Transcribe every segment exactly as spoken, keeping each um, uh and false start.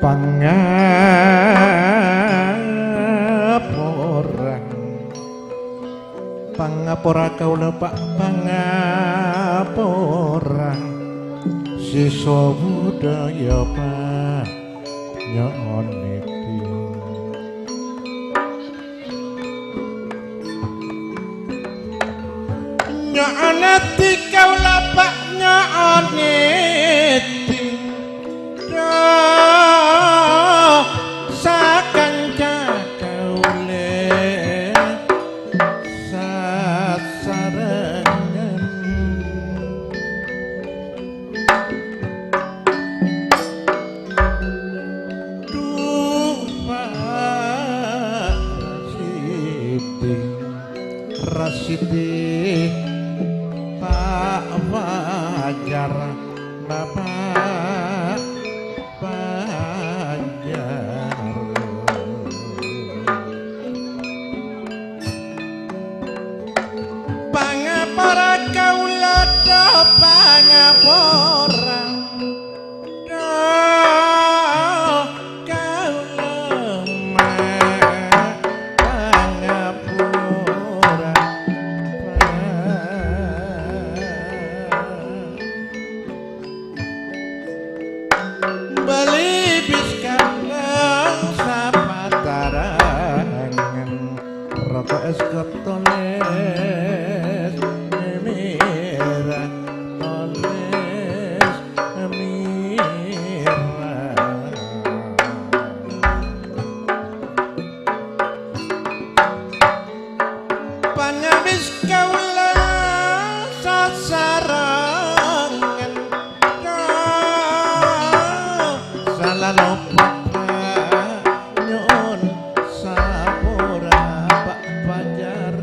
Pangapora. Pangapora kaulâ, Pa', pangapora. Sè sobudhâ, yâ, Pa', nyo'on èdhi. Nyo'on èdhi kaulâ, Pa', nyo'on èdhi. Dâ' sakanca kaulâ sasarengan. Dhu, Pa' Rasidi, Rasidi, Pa' Fajar, Bapa' Fajar. Pangapora kaulâ, dâ' pangapora. Dâ' kaulâ, Ma', pangapora. Bâli bis kambhâng sapatarangan, rata es kotolès mèmèra, tolès mèmèra. Panyabis kaulâ sasarengan, sala lopot nyo'on sapora, Pa' Fajar.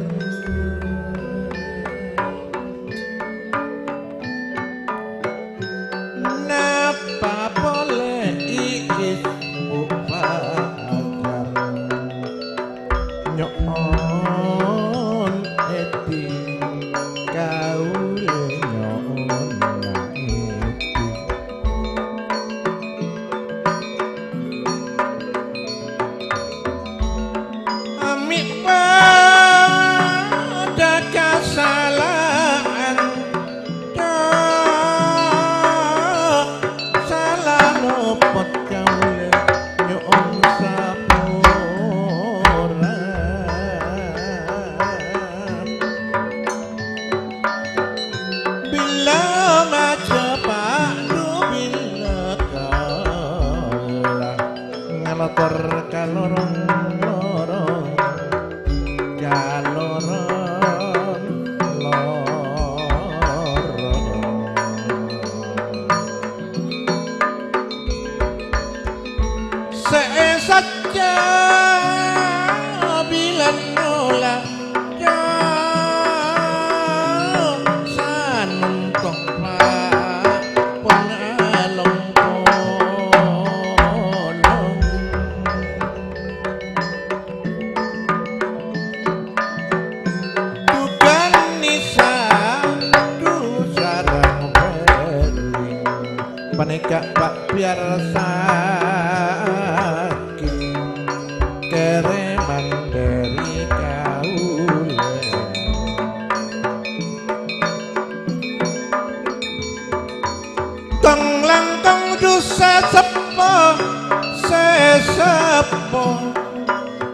Napa polè Iis Bu Fajar? Nyo'on èdhi, kaulâ nyo'on èdhi. Amè' padâ kasala'an, dâ' sala lopot kaulâ nyo'on sapora. Bilâ majâ, Pa', dhu bilâ kala, ngalotor ka lorong-lorong, ka lorong-lorong. Sè sajjhâ bilân nola', jhâ' sanonto, Pa', pon along-polong. Dugan Nisa, dhu sareng Berlin. Panèka, Pa', piyarsa'aghi kèrèman dhâri kaulâ. Tong-langtong dhu sè seppo, sè seppo,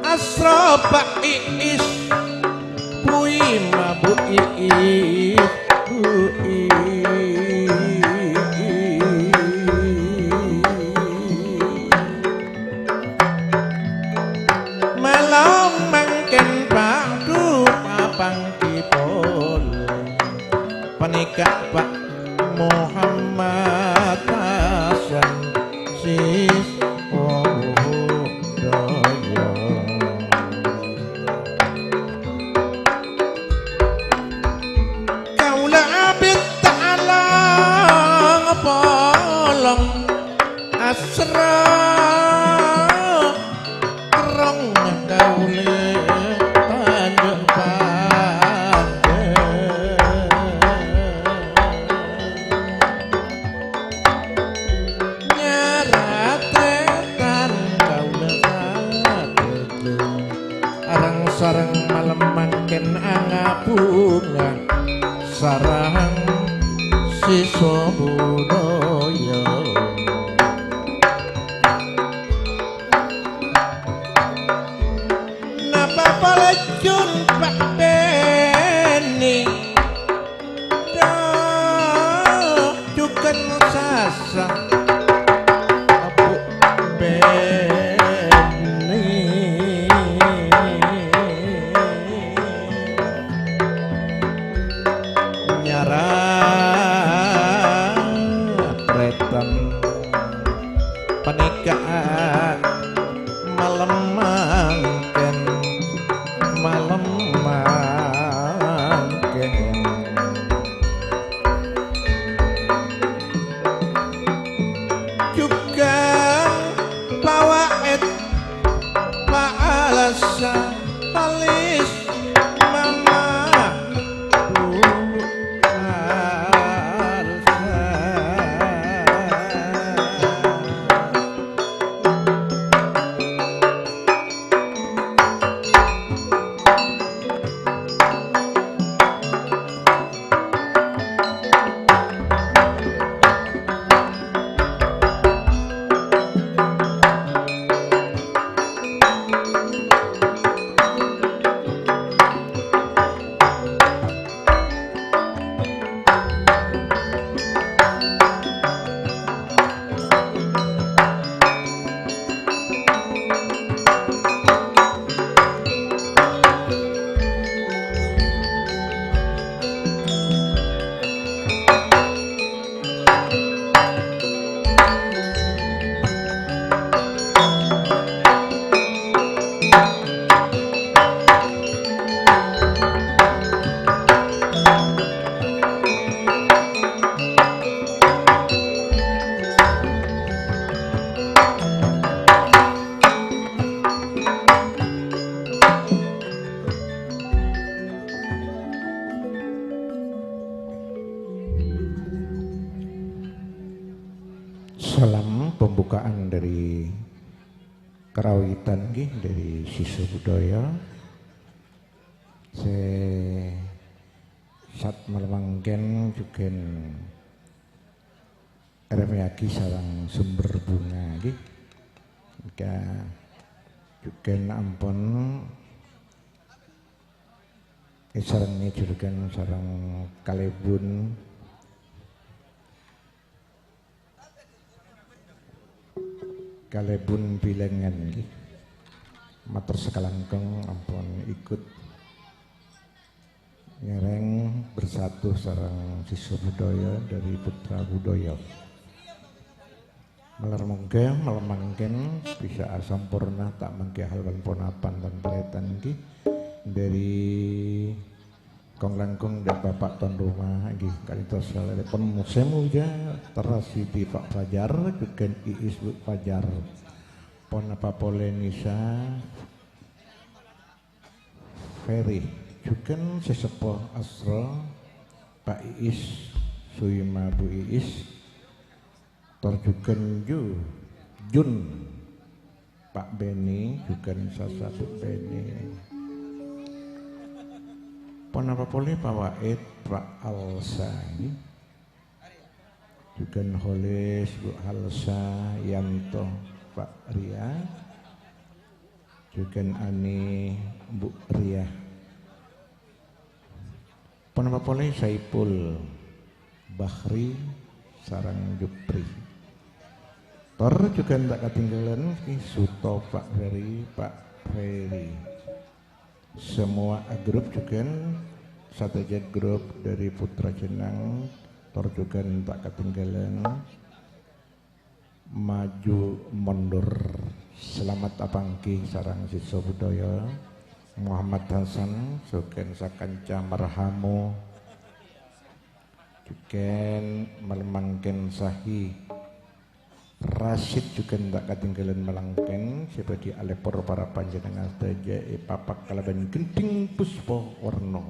asra Pa' Iis, Bu Ima, Bu Iis, Bu Iis. Malong mangkèn, Pa', dhu papangghi polè. Panèka, Pa', Muhammad Hasan Siswabudaya. Kaulâ abit ta' alang-polong, asra terrong kaulâ tadâ' padâ. Nyarè trèta Sisa budaya. Napa palajun Pak Beni? Dah, jhughân sasa. Abu Beni. Nyara treten panèka malem mangkèn, malem mangkèn. Jhughân pawa'èt pa'alasa alis mama Bu Alsa. Salam pembukaan dari karawitan nggih, dari sisa budaya. Sè sat malem mangkèn jhughân èrèmèyaghi sareng sumber bunga nggih. Mèka jhughân ampon èsarengngè jhughân sareng kalèbun. Kalèbun bilângan, ngghi. Mator sakalangkong ampon ikut ngèrèng bersatu sareng siswa budaya dari Putra Budaya. Malar mongghâ malem mangkèn bisa asamporna, ta' mangghi hal-hal ponapan lan tarètan, ngghi. Dari Kong-langkong dâ' Bapak tuan rumah, ngghi, ka'dinto salèrèpon mosèm ojhân, terras Siti Pak Fajar, jhughân Iis Bu Fajar. Ponapa polè Nisa, Ferry, jhughân sè seppo Asro, Pak Iis, Suima Bu Iis, Tor jhughân Ju-, Jun, Pak Beni, jhughân sasa Bu Beni. Ponapa polè Pak Wahid, Pak Alsa, ngghi? Jhughân Holis, Bu Halsa, Yanto, Pak Ria. Jhughân Ani, Bu Ria. Ponapa polè Saipul, Bahri, sareng Jupri. Tor jhughân ta' katèngghâlân, ngghi, Suto, Pak Ferry, Pak Ferry. Semua grup jhughân, sadhâjâ grup dari Putra Jenang, tor jhughân ta' katèngghâlân. Maju mundur. Selamat apangghi sareng siswa budaya Muhammad Hasan, jhughân sakanca marhamu. Jhughân malem mangkèn Sahi. Rasid jhughân ta' katèngghâlân malangkèn, sè bhâdhi alèpor para panjhennengngan sadhâjâ èpapak kalabân gendhing puspa warna.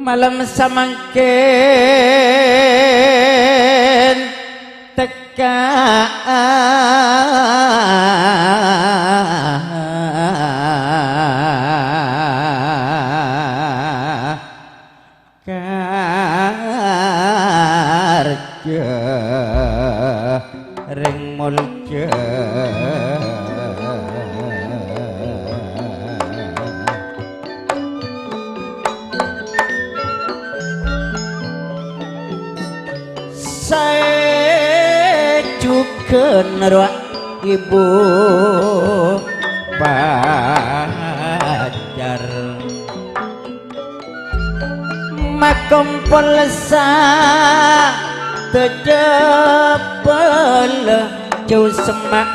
Malem samangkèn tekka karja rèng molja. Saè jhughân rowa ibu pacar. Makompol sadhâjâ bâlâ jhâu semma'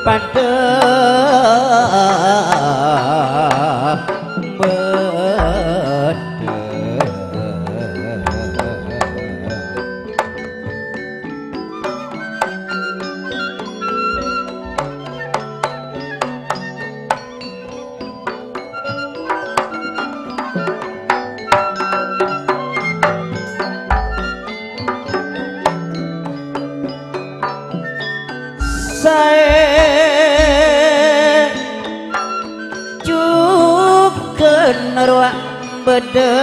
padâ bâdâ. Saè jhughân rowa bâdâ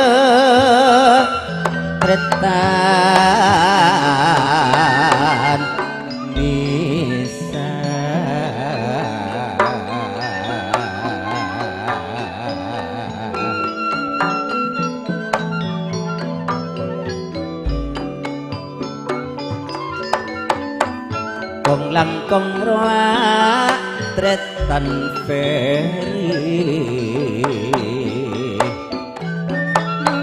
tarètan bisa. Kong-langkong rowa tarètan Ferry.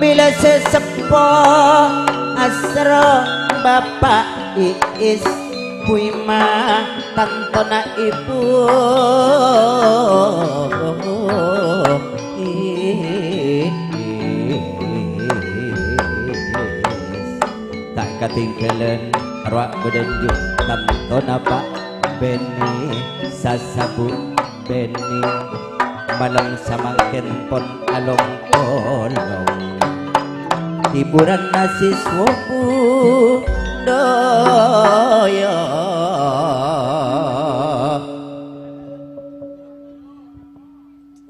Bilâ sè seppo asra Bapa' Iis, Bu Ima tantona ibu Iis. Ta' katèngghâlân rowa bâdâ enjhu' tantona Pa' Benny, sasabu Benny. Malem samangkèn pon along-polong, hiburanna siswa budaya.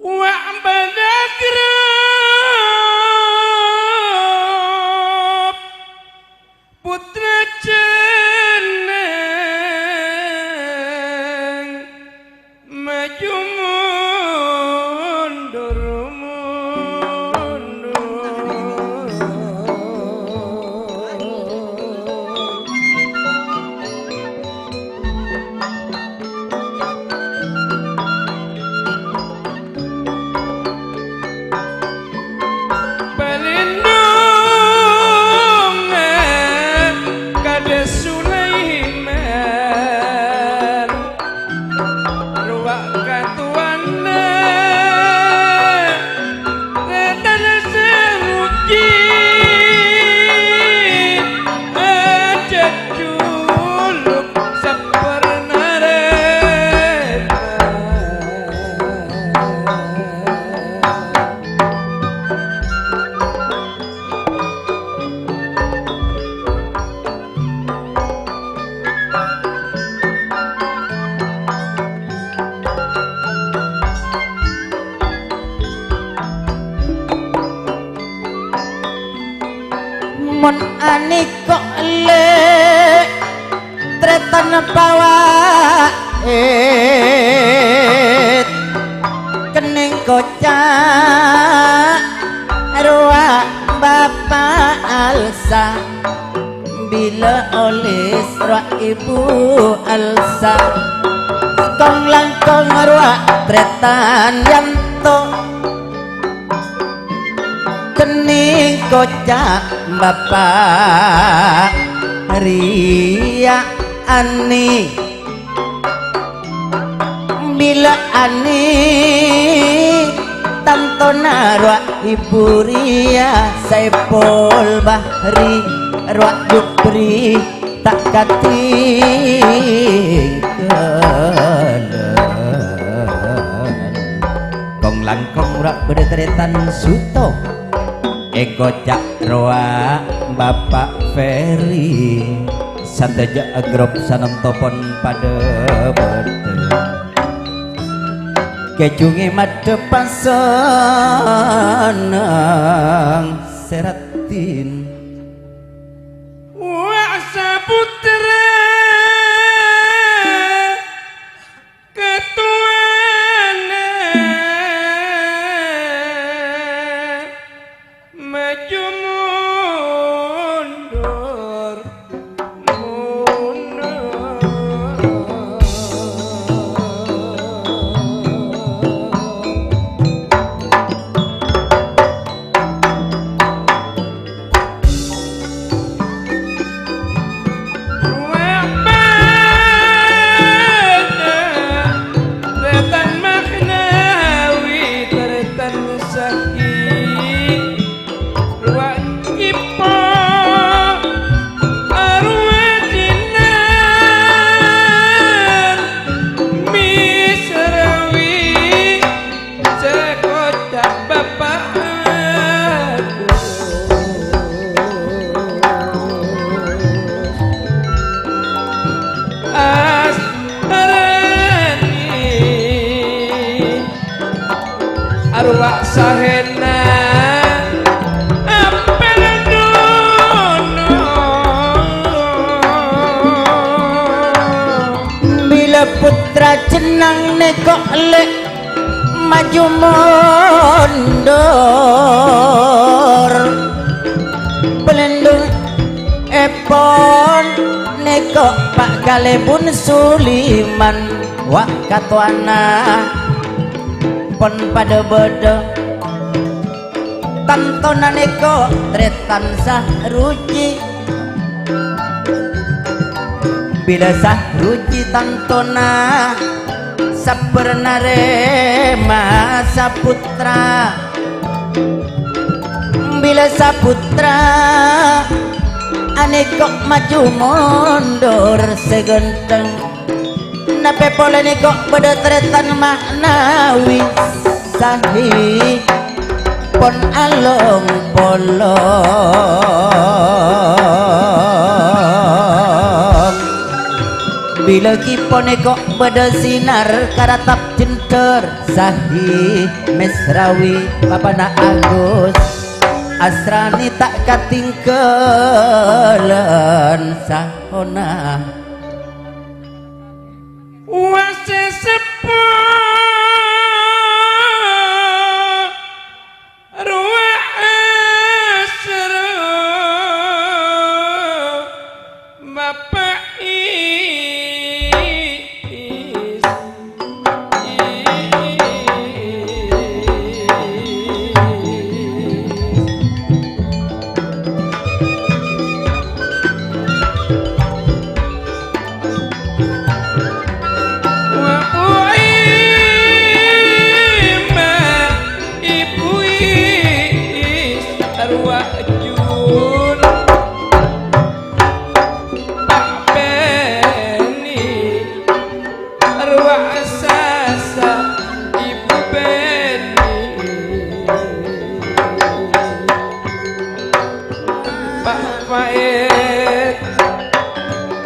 Wa' bâdâ grep putra jeneng maju mundur-mundur. Palindhungnga kadhâ' Sulaiman, rowa katowana rètan sè rugi. Ajhât juluk saperna rètan. Mon anèko' lè' tarètan pawa'it, kennèng koca' rowa Bapa' Alsa, bilâ olis rowa Ibu Alsa, kong-langkong rowa tarètan Yanto. Kennèng koca' Bapa' rèya Ani, bilâ Ani tantona rowa Ibu rèya Saipul Bahri, rowa Jupri ta' katèngghâlân. Kong-langkong rowa bâdâ tarètan Suto. Èkoca' rowa Bapa' Ferry, sadhâjâ grup sanonto pon padâ bâdâ. Kèjhungè maddhâ pasenneng sè raddhin. Wa' saputra katowana maju mundur, mundur. Wa' padâ tarètan maknawi, tarètan sahih. Wa' kèpo, arwah Sinar Misrawi. Sè koca' Bapa' Agus Asrani, arwah sahèna Ampèl Dono. Bilâ putra jennang nèko lè' maju mondur. Palindung èpon nèko Pa' Kalèbun Suliman, wa' katowana pon padâ bâdâ. Tantona nèko tarètan Sahruji. Bilâ Sahruji tantona sabbhâr narèma saputra. Bilâ saputra anèko maju mondur sè ghântheng. Napè polè nèko bâdâ tarètan ma'nawi sahih pon along-polong. Bilâ kèpo nèko bâdâ Sinar Karatap Jendher sahih Misrawi, bapa'na Agus Asrani ta' katèngghâlân sahona. Wa' sè seppo rowa asra Bapa' Is. Wa u'imma ibu is arwah jun. Pa' bânnè arwah sasa ibu bânnè. Pa' Faid,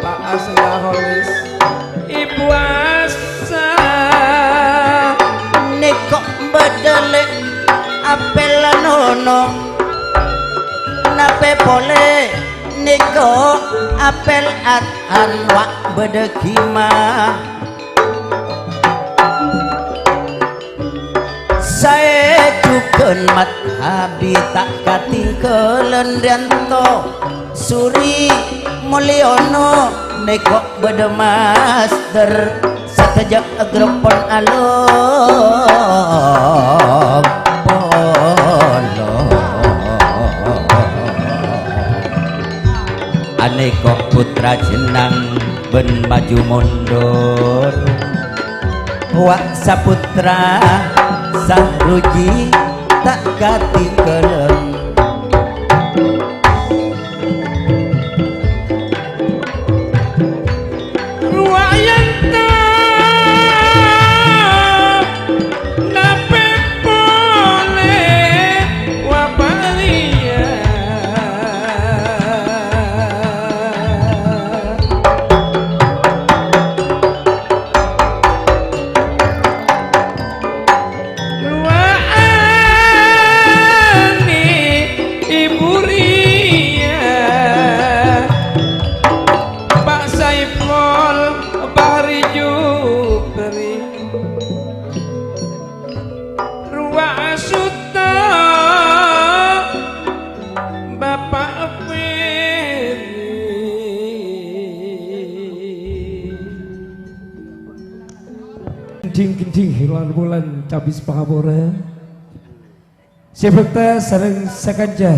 Pa' Asnaholis, Ibu Asa. Nèko bâdâ lè' Apèl Nono. Napè polè nèko Apèl Adhan, wa' bâdâ Gima. Saè jhughân Mat Habib ta' katèngghâlân Rianto, Suri, Mulyono, nèko bâdâ Master, sadhâjâ grup pon along-polong. Anèko putra jennang bân maju mondur. Wa' saputra Sahruji ta' katèngghâlân. Ruwayanto napè polè wa' Bali. Buriya, Pak Saiful Bahri Jupri, Ruwa Suta, Bapak Ferry. Gendhing-gendhing lan bulan cabis pangapora. Sè bhâkta sareng sakanca,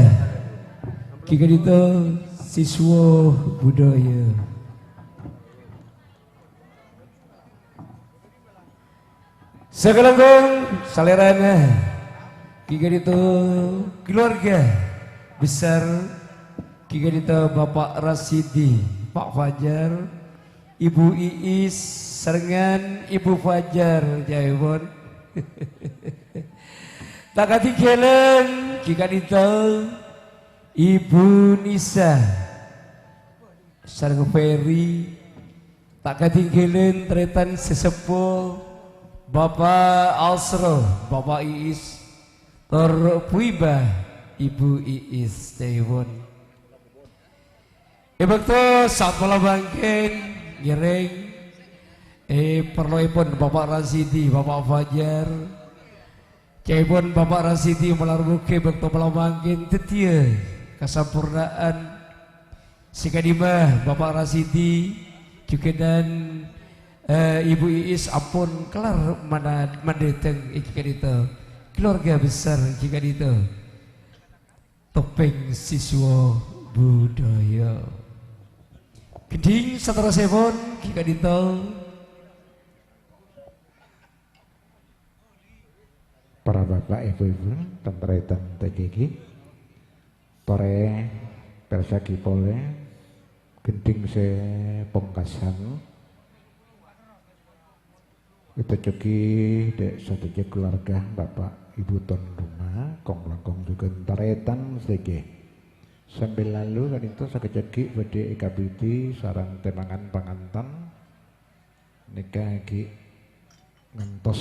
ghi' ka'dinto siswa budaya. Sakalangkong salèrana, ghi' ka'dinto keluarga besar, ghi' ka'dinto Bapak Rasidi, Pak Fajar, Ibu Iis, sarengngan Ibu Fajar, jâèpon. Ta' katinggalan, ghi' ka'dinto Ibu Nisa, sareng Ferry. Ta' katinggalan tarètan sè seppo, Bapak Asro, Bapak Iis, tor Puiba, Ibu Iis, jâèpon. È bâkto sapola mangkèn ngèrèng, è, parloèpon Bapak Rasidi, Bapak Fajar, ca'èpon Bapak Rasidi malar moghâ è bâkto pola mangkèn dhâddhiyâ kasampurna'an sè ka'dimma Bapak Rasidi jhughân, eh, Ibu Iis ampon kellar mana-, mandhâteng è ka'dinto keluarga besar è ka'dinto. Topeng siswa budaya. Gendhing saterrossèpon, ghi' ka'dinto. Para bapak, ibu-ibu, tan-tarètan ta' ghi-ghi. Torè, pèrsaghi polè, gendhing sè pongkasan. Ètojjhâghi dâ' sadhâjâ keluarga, Bapak, Ibu, ton roma, kong-langkong jhughân tarètan sadhâjâ. Sambil lalu, ka'dinto sakejjhâ' ghi' bhâdhi èkabidi sareng tèmbhângan pangantan. Nèka ghi' ngantos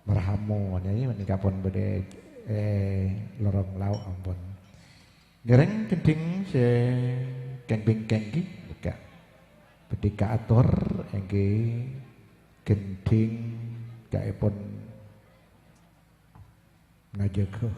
Marhamu, nèka pon bâdâ, eh, lorong lao' ampon. Ngèrèng gendhing sè kèng-bingkèng ghi, nèka. Bhâdhi kaator èngghi gendhing ca'èpon ngajâgâ.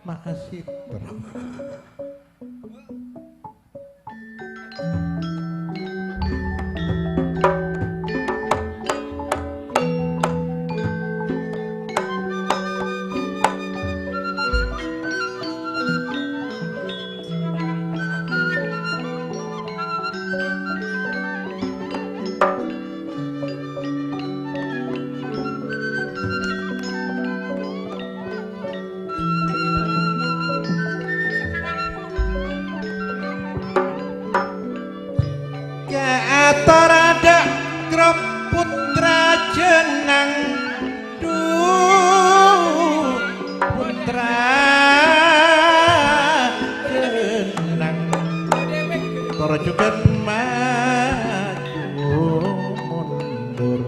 Makasih, Bro. Kaator dâ' grup pottra jenang, dhu, pottra jenang, tor jhughân maju mundur.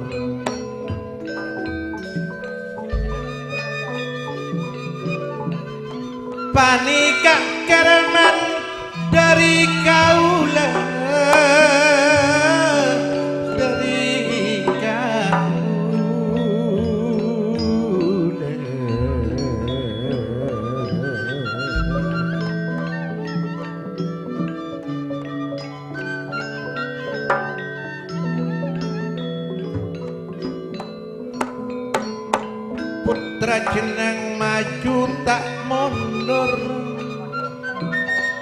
Panèka kèrèman dâri kaulâ, dâri kaulâ. Pottra jenang maju ta' mondur,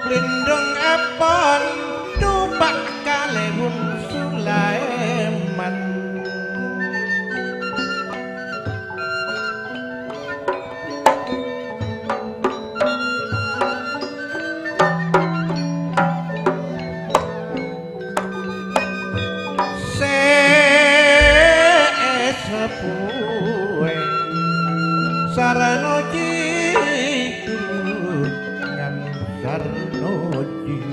lindhung èpon topa' kalèbun Sulaiman. Sè èsepuè sarana cidu ngan Sarnoji.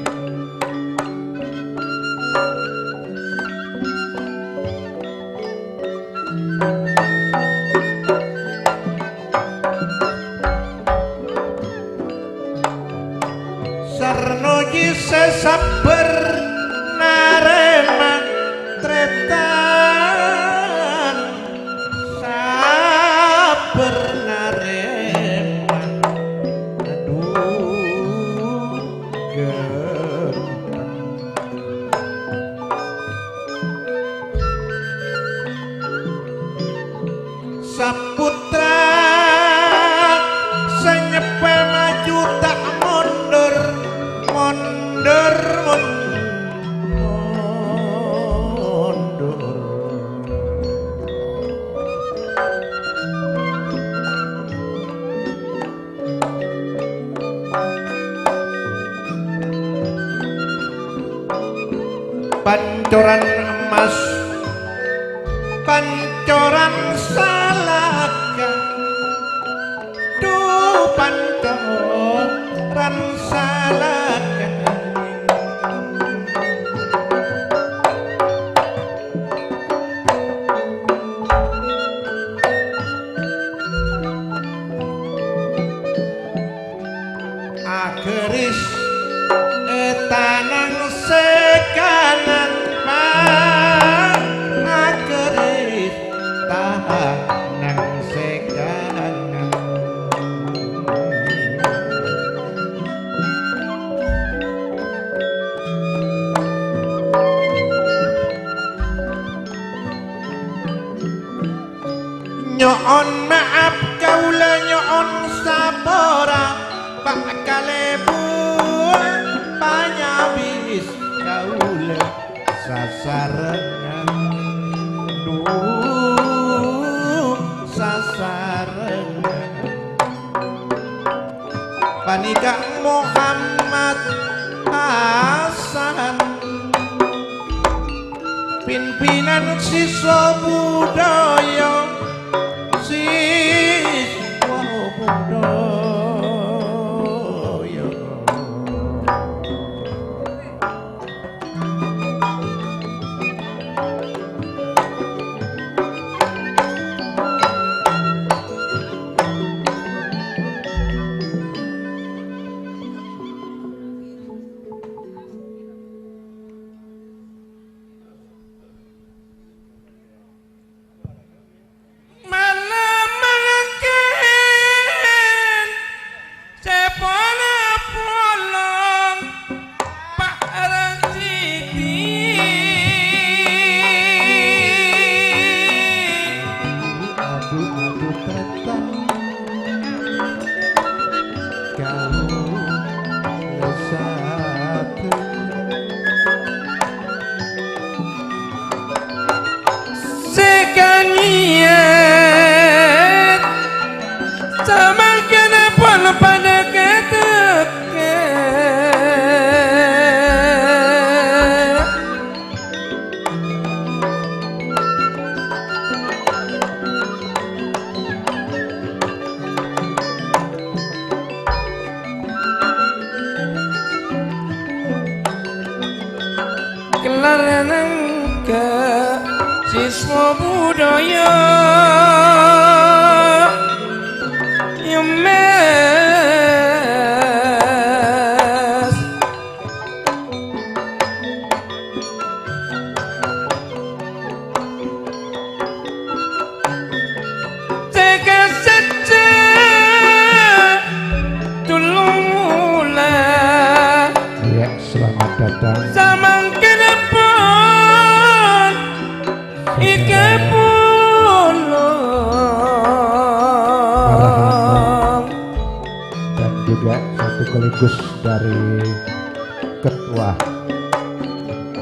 Sarnoji sè sabbhâr narèma trètan, sabbhâr narèma, adhu, ghânteng. Saputra sè nyeppè maju ta' mondhur, mondhur, mon-, mondhur. Pancoran emmas, pancoran salaka, dhu pancoran salaka. Aghâris è tanang sè kanan, Pa', aghâris tanang sè kanan. Nyo'on ma'ap kaulâ, nyo'on sapora, Pa' kalèbun panyabis kaulâ sasarengan, dhu, sasarengan. Panèka Muhammad Hasan, pimpinan siswa budaya, siswa budaya. Malem mangkèn sè polong Pa' Rasidi. Adu, adu, tatang. Kaulâ sadhâjâ sè kangiat, samangkèn pon padâ katèkkè. Kellar nangka siswa budaya, yemmes. Sèka sèjjhâ tulung wulan. Iya, selamat datang. Samangkèn pon èkapolong. Dan juga satu sekaligus dari ketua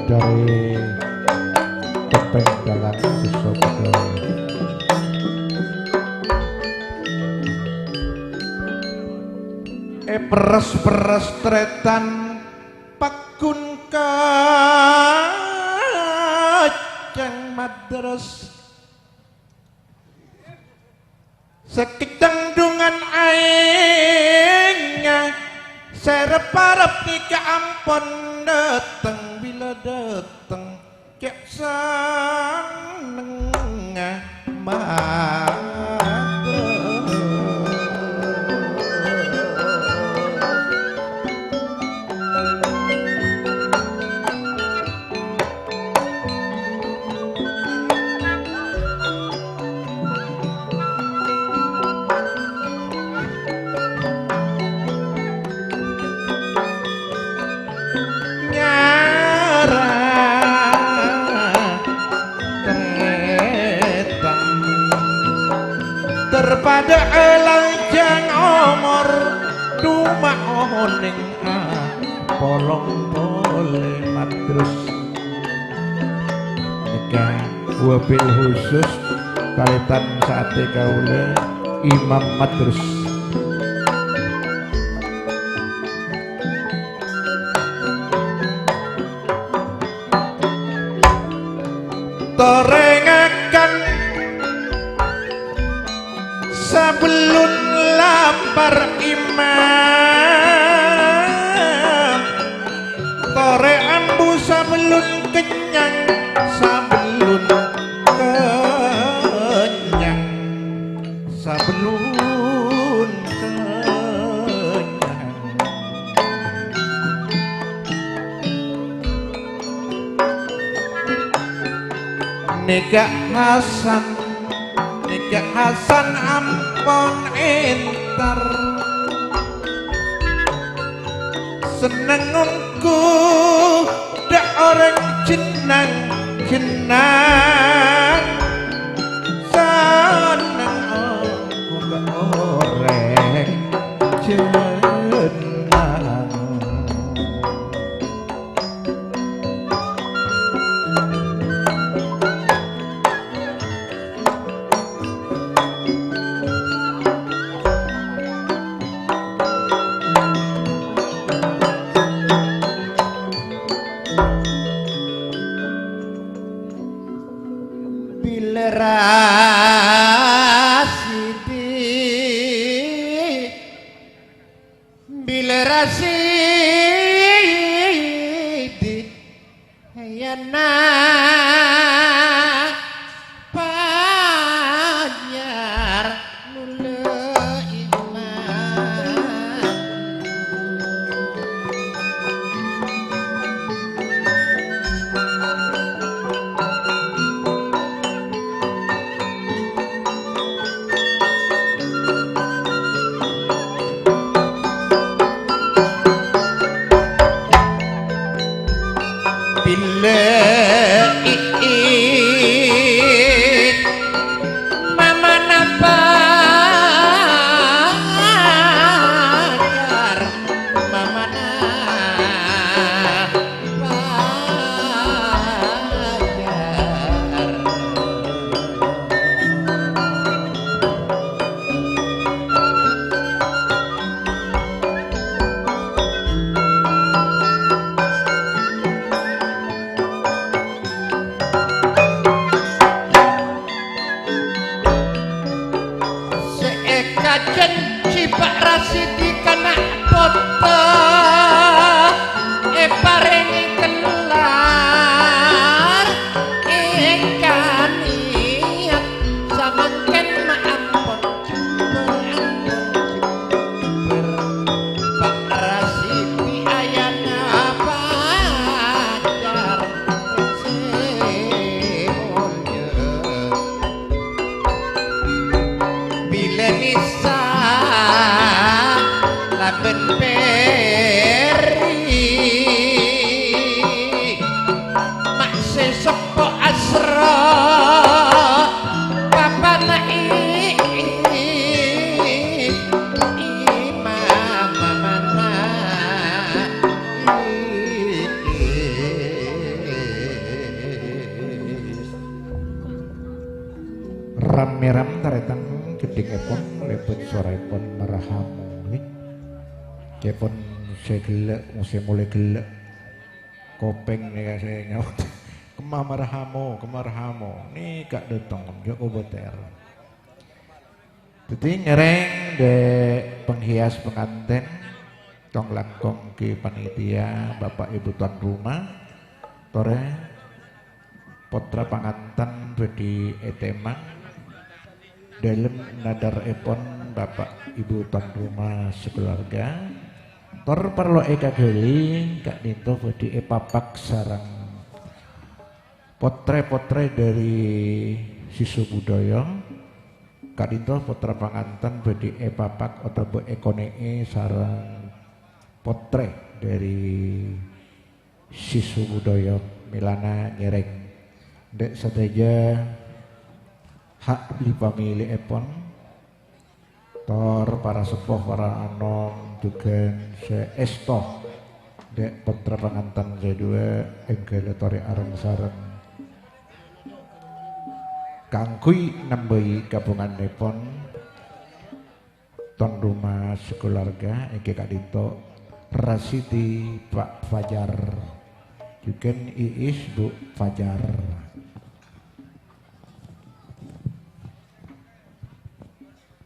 dari Topeng Dalang Susodo. Èperes-peres trètan paggun kacang madras. Sakejjhâng dhungan aèngnga Sè rep-arep nèka ampon dâteng, bilâ dâteng cè' sennengnga mator. Nyara trètan terpadâ lanjhâng omor, coma onèng apolong polè matrus. Nèka wabil khusus talètan saatè kaulâ Imam Matrus. Torè ngakan sabellun lapar Imam, torè ambu sabellun kennyang, sabellun kennyang, sabellun kennyang. Nèka Hasan, nèka Hasan ampon entar. Senneng ongghu dâ' orèng jennang-jennang. Senneng ongghu dâ' orèng jennang. Bilâ Rasidi, bilâ Rasidi, yana Banjar nolè Imam. Bilâ iit mamana pajar, mamana Sè èkajhânjhi Pa' Rasidi kana' pottra èparèngè kellar èngkana niyat samangkèn ma' ampon jembhâr, jembhâr. Pa' Rasidi ayana pajar sè molja. Bilâ Nisa labân Peri, ma' sè seppo asra, papana i-, i-, Imam Mamana. Ram-mèram tarètan ghâddhingngèpon, lèbât soraèpon marhamu, ngghi. Kèpon sè ghellâ', sè molè ghellâ'. Kopèng nèka sè nyaot. Kemma marhamu, kemma marhamu. Nèka dâteng, jhâ' kobâtèr. Dhâddhi ngèrèng dâ' penghias pengantin. Tong langkong ghi panitia, Bapak Ibu tuan rumah, torè pottra pangantan bhâdhi ètèmang. Dâlem nadarèpon Bapak Ibu tuan rumah sakeluarga, tor parlo èkaghâli ka'dinto bhâdhi èpapak sareng pottrè-pottrè dâri siswa budaya. Ka'dinto pottra pangantan bhâdhi èpapak otabâ èkonè'è sareng pottrè dâri siswa budaya, mèlana ngèrèng. Dâ' sadhâjâ hak lipamilièpon, tor para seppo, para anom, jhughân sè èsto dâ' pottra pangantan sè duwâ' èngghâl torè areng-sareng kaangghuy nambâi kabhungannèpon tuan rumah sakeluarga, èngghi ka'dinto Rasidi, Pak Fajar, jhughân Iis, Bu Fajar.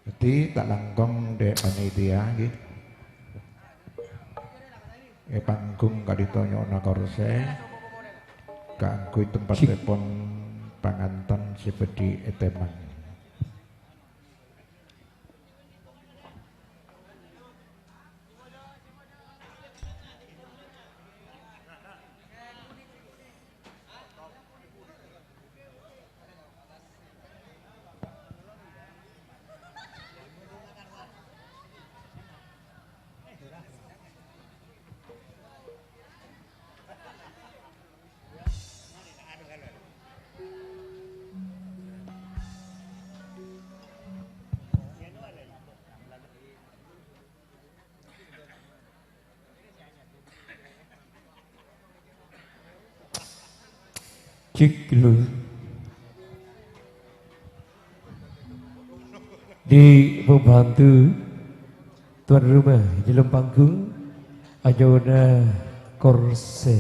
Dhâddhi ta' langkong dâ' panitia, ngghi. È panggung ka'dinto nyo'ona korsè kaangghuy tempattèpon pangantan sè bhâdhi ètèmang. Cek dulu. Dâ' pembantu tuan rumah è dâlem panggung, anyo'ona korsè.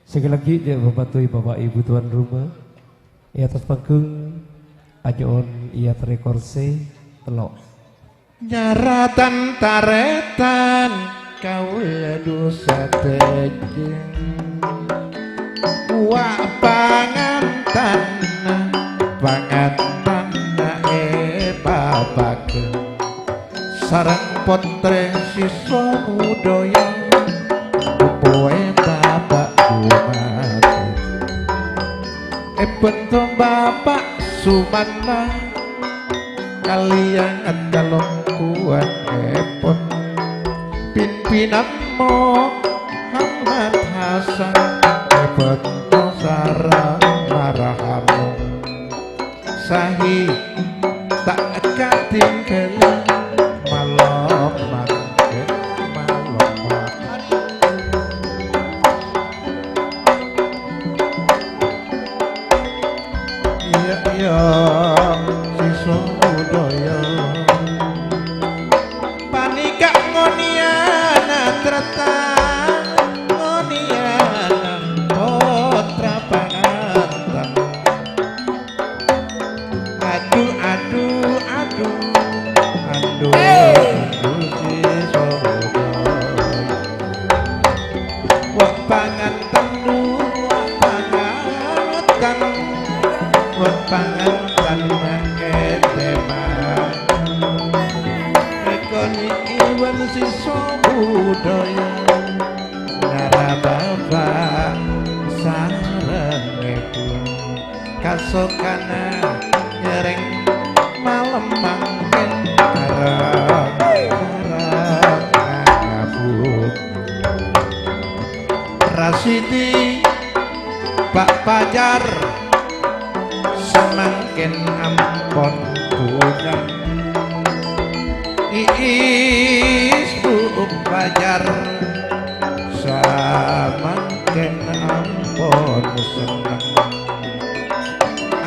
Sekali lagi, dâ' pembantu Bapak Ibu tuan rumah, è attas panggung, anyo'on è attas korsè tello'. Nyaratan tarètan kaulâ du sadhâjâ. Wa' pangantanna, pangantanna èpapak sareng pottrè siswa budaya, dupoè Bapak Bupati. Èbhânto Bapak Sumanna kalèyan kalongguwânnèpon, pimpinan Muhammad Hasan èbhânto sareng Marhamun. Sahi ta' katinggalan malem mangkèn malem. Iyâ, iyâ, siswa budaya. Panèka ngonèyana trètan, ngonèyana pottra pangantan. Adu, adu, adu, adu, adu, siswa budaya. Wa' pangantan, wa' pangantan, wa' pangantan mangkèn tèmang. Èkonè'è bân siswa budaya, nara bapa' sareng èbhu. Kasokana ngèrèng malem mangkèn arep-arep ngabut. Rasidi, Pak Pajar, samangkèn ampon budhâl. Iis, Bu Pajar, samangkèn ampon senneng.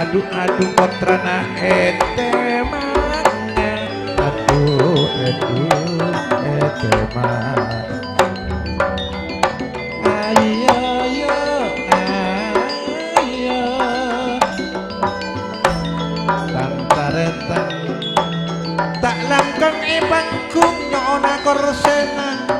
Adu-adu pottrana ètèmanga. Adu, adu, ètèmang. Ayo, ayo, ayo. Tan-tarètan. Ta' langkong è panggung nyo'ona korsèna.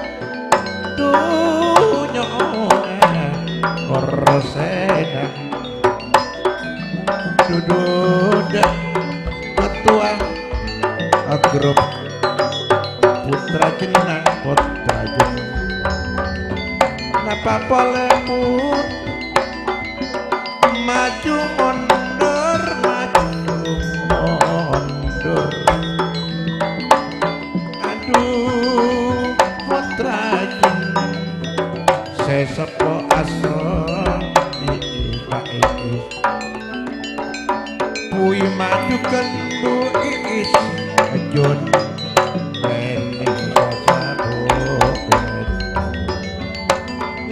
Papolè pon maju mondur, maju mondur. Adhu, pottra jenneng sè seppo asor, iki Pak Idris. Bui maju kan Bu Iis, Jun, Leni, Sasabu,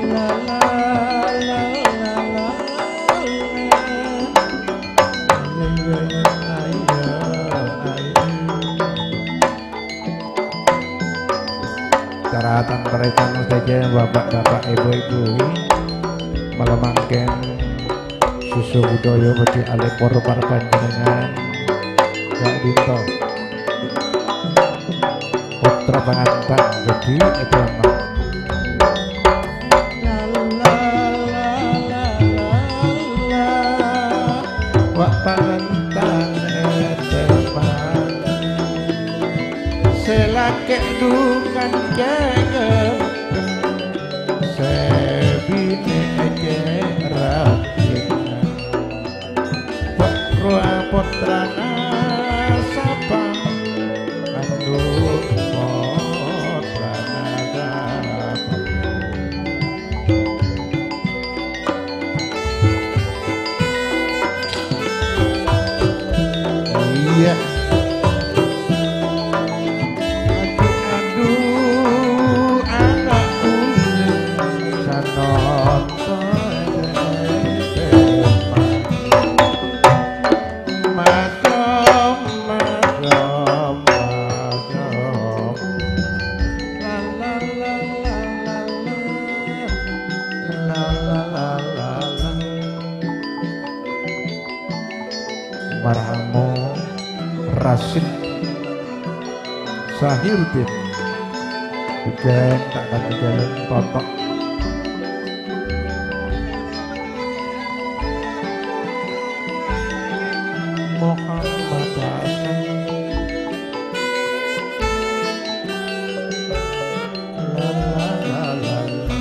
la, la, la, la, la, la. Ayo, ayo, ayo, ayo. Caratan tarètan sadhâjâ, Bapak-bapak, Ibu-ibu, malem mangkèn susu budaya bhâdhi alèpor para panjhennengngan. Ka'dinto pottra pangantan bhâdhi ètèma. Wa' pangantan ètèma, sè lakè' dhungan jâgâ, sè binè' ècèra. Rowa pottrana sapa? Adu, pottrana sapa? Iyâ. Adu, adu, ana' ulun sanonto. Macem, macem, macem. La, la, la, la, la, la. La, la, la, la, la. Marhamo Rasid Sahiruddin. Bhâjâng ta' kanti jhâlân Toto'. Muhammad Hasan. La, la, la, la, la.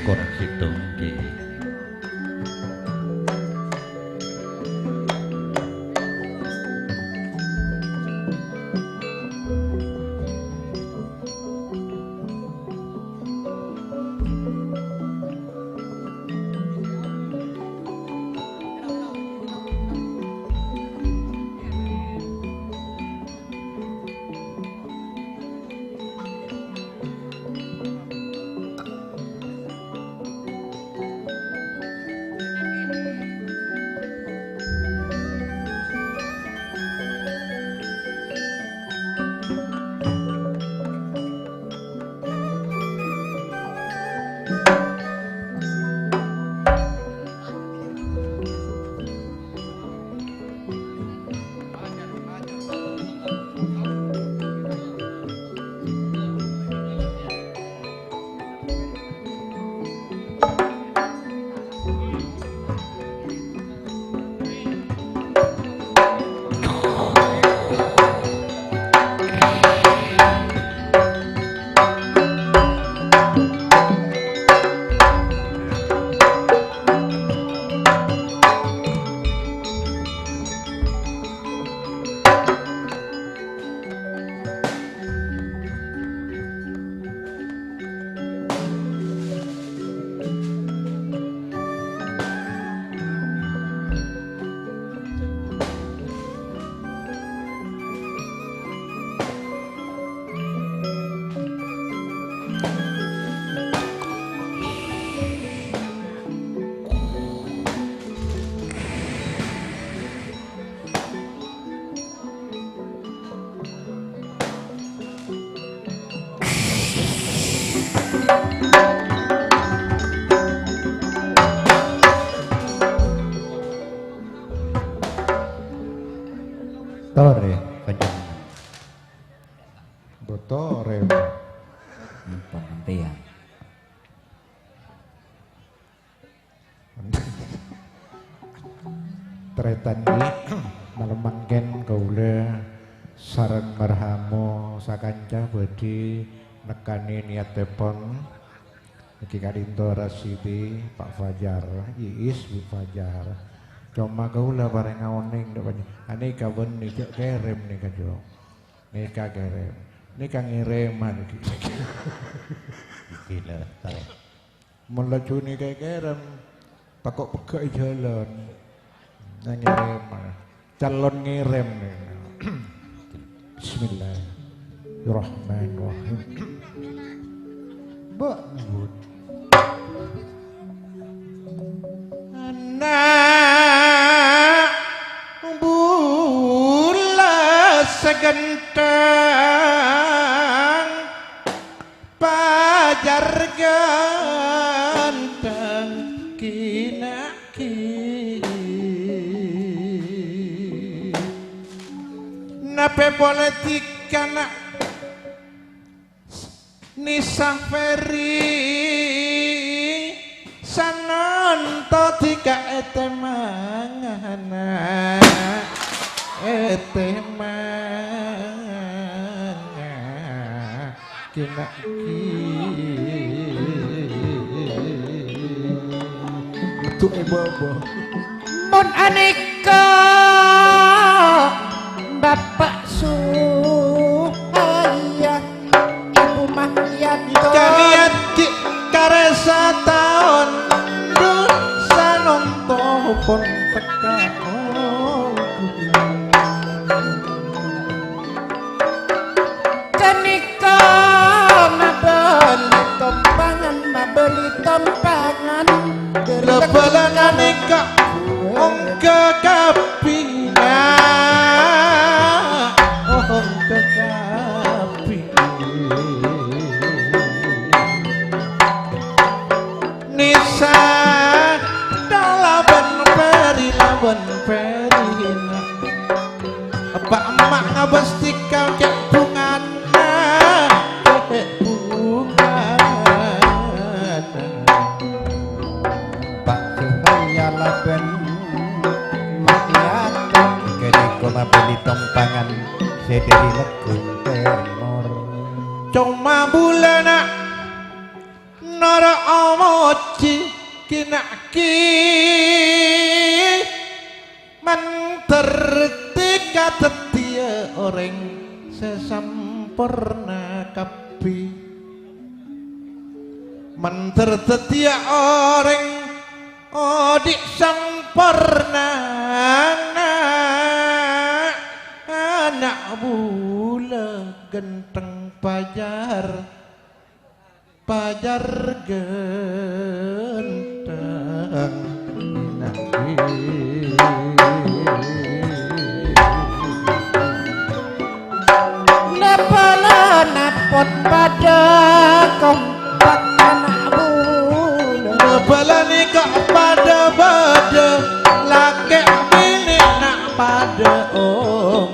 Korang sèttong, Ki. Torè, panjang. Boto rem. Ampon, ampèyan. Tarètan, Ki, malem mangkèn kaulâ sareng marhamo sakanca bhâdhi nekkanè niyattèpon. Nèkè ka'dinto Rasidi, Pak Fajar, Iis, Bu Fajar. Coma kaulâ parènga onèng, dâ' panjhennengan. Anèka bânnè jhâ' kèrèm nèka, Jo. Nèka kèrèm. Nèka ngèrèman, Ki. Gila, tarè. Mon laju nèka kèrèm, tako' pegghâ' è jhâlân. Nang ngèrèm, calon ngèrèm. Bismillahirrahmanirrahim. Mbok nyebut. Ana' bulâ saghântèng, pajar ghântèng kèna'. Ki. Napè polè dhika na' Nisa Ferry, sanonto dhika ètèmanga, ètèmanga. Kèna' ki. Metu è bâbâ. Mon anèka Bapa' Suhaya, Ibu Mahyadon. Kaliyan di' karè sataon, duh sanonto pon teka. Ghânèka mabâli tompangan, mabâli tompangan. Lè-bâlâna nèka ongghâ kapèngnga, ongghâ kapèngnga. Nisa, kalabân pèri, labân pèrina. Eppa' emma' ngabâs dhika cè' bhungana, cè' bhungana. Pak Suhaya labân Mahyadon, ghânèka mabâli tompangan sè dâri Lebbung Tèmor. Coma bulâna Noro' omojhi kina'ki, mandhâr dhika dhâddhiyâ orèng sè samporna kabbhi. Mandhâr dhâddhiyâ orèng odi' samporna, ana', ana' bulâ ghântheng pajar. Pajar ghântheng. Nabâlâna pon padâ kompak ana' bulâ. Nabâlâna kok padâ bâdâ, lakè' binè' na' padâ ong.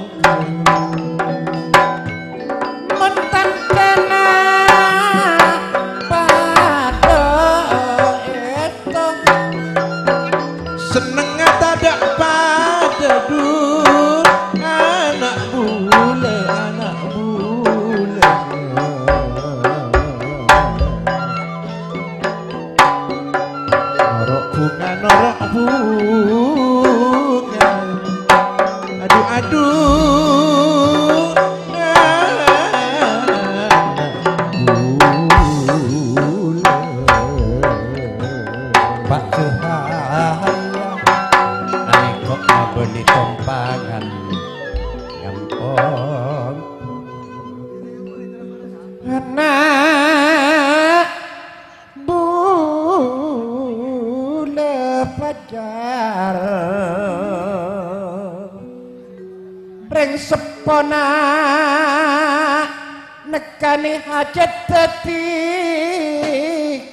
Mon tantana padâ èsto. Sennengnga tadâ' padâ, du, ana' bulâ, ana' bulâ. Noro' bhunga, noro' bhunga. Adu, adu. Pa' Suhaya. Ayo kok mabâli tompangan. Ngampon. Ana' bulâ pajar. Rèng seppona nekkanè hajhât dhâddhi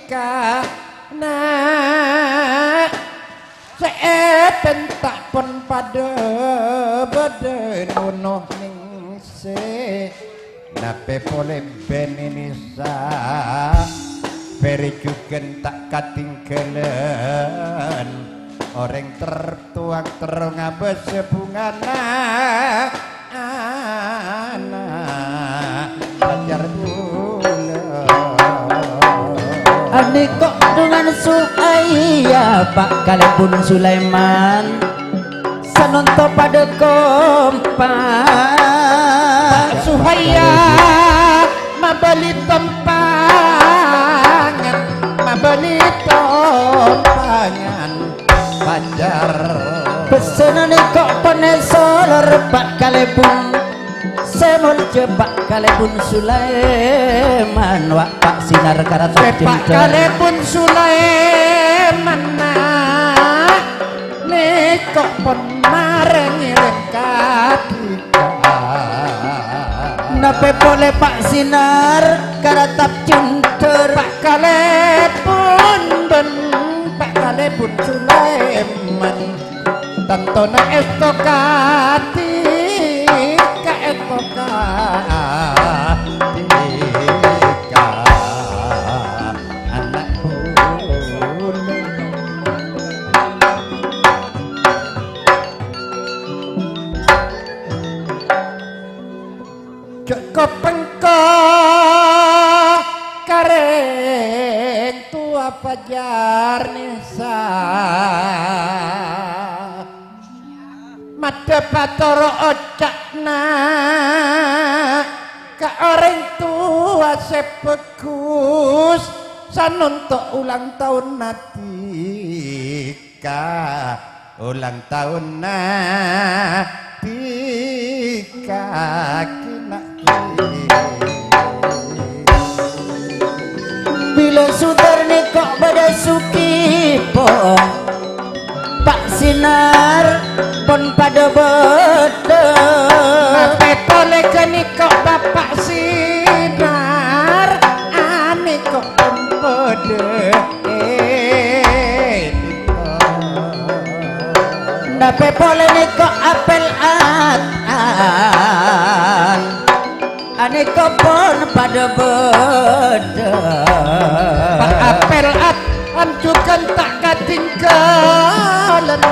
kana'. Sè èpènta pon padâ bâdâ nono nèngsè. Napè polè bânnè nèsa, pèrè jhughân ta' katèngghâlân. Orèng ter-, towang terro ngabâs bhungana ana' pajar bulâ. Anèko' dhungan Suhaya, Pa' kalèbun Sulaiman. Sanonto padâ kompak. Pa' Suhaya mabâli tompangan, mabâli tompangan pajar. Pèssèna nèko' ponè solor Pa' kalèbun sè moljâ Pa' kalèbun Sulaiman, wa' Pa' Sinar Karatok Jendhâr. Pa' kalèbun Sulaiman, na. Nèko' pon marèngè rèng kadhika. Napè polè Pa' Sinar Karatap Jendhâr. Pa' kalèbun bân Pa' kalèbun Sulaiman. Tantona èsto kadhika, èsto kadhika. Ana' bulâ. Jhâ' kopèngko ka rèng towa pajar nèsa. Madhâp atoro' oca'na ka orèng towa sè bhâghus, sanonto ulang taonna dhika, ulang taonna dhika, kina. Bilâ Sutar nèko' bâdâ sughi, pon. Pa' Sinar pon padâ bâdâ. Tapè polè ghâniko' Bapa' Sinar, anèko' pon padâ. Tapè polè nèko' apèl at-an. Anèko' pon padâ bâdâ. Pa' apèl at-an jhughân ta' katèngghâlân.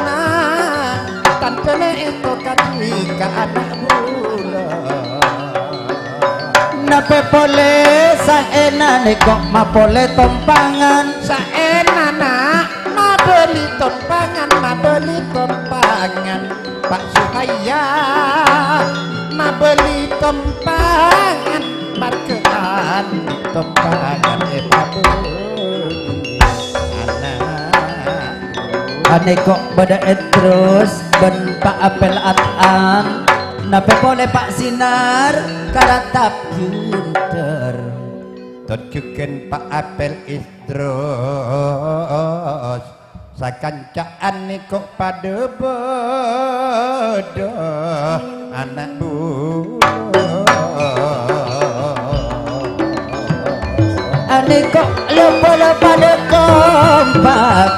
Tandhâna èsto kadhika ana' bulâ. Napè polè saèna'na kok mapolè tompangan. Saèna'na mabâli tompangan, mabâli tompangan. Pa' Suhaya mabâli tompangan, marghâ an tompangan èpabâli. Ana'. Anèko bâdâ Èdros bân Pa' Apèl At'an, napè polè Pa' Sinar karatap jhundhâr. Tojjhughân Pa' Apèl Èdros, sakanca'an nèko padâ bâdâ ana' bulâ. Anèko lo-, polè padâ kompak.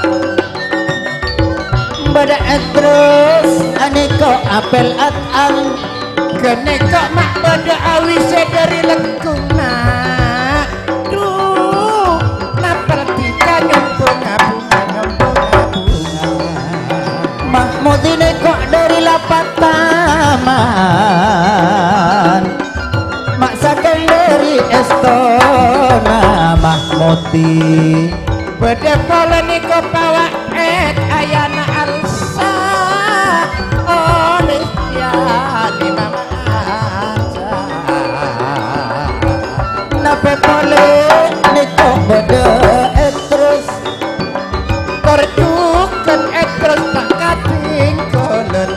Bâdâ Èdros, anèko Apèl At'an. Ghânèko ma' bâdâ awis dâri lèngguna. Dhu, napèl dhika nyombhong abhunga, nyombhong abhunga. Mahmudi nèko dâri Lapataman. Ma' sakèng dâri èstona Mahmudi. Bâdâ polè nèko Pa' Wa'èd ayana Alsa, olè Yani Mama Alsa. Napè polè nèko bâdâ Èdros. Tor jhughân Èdros ta' kadhingghâlân.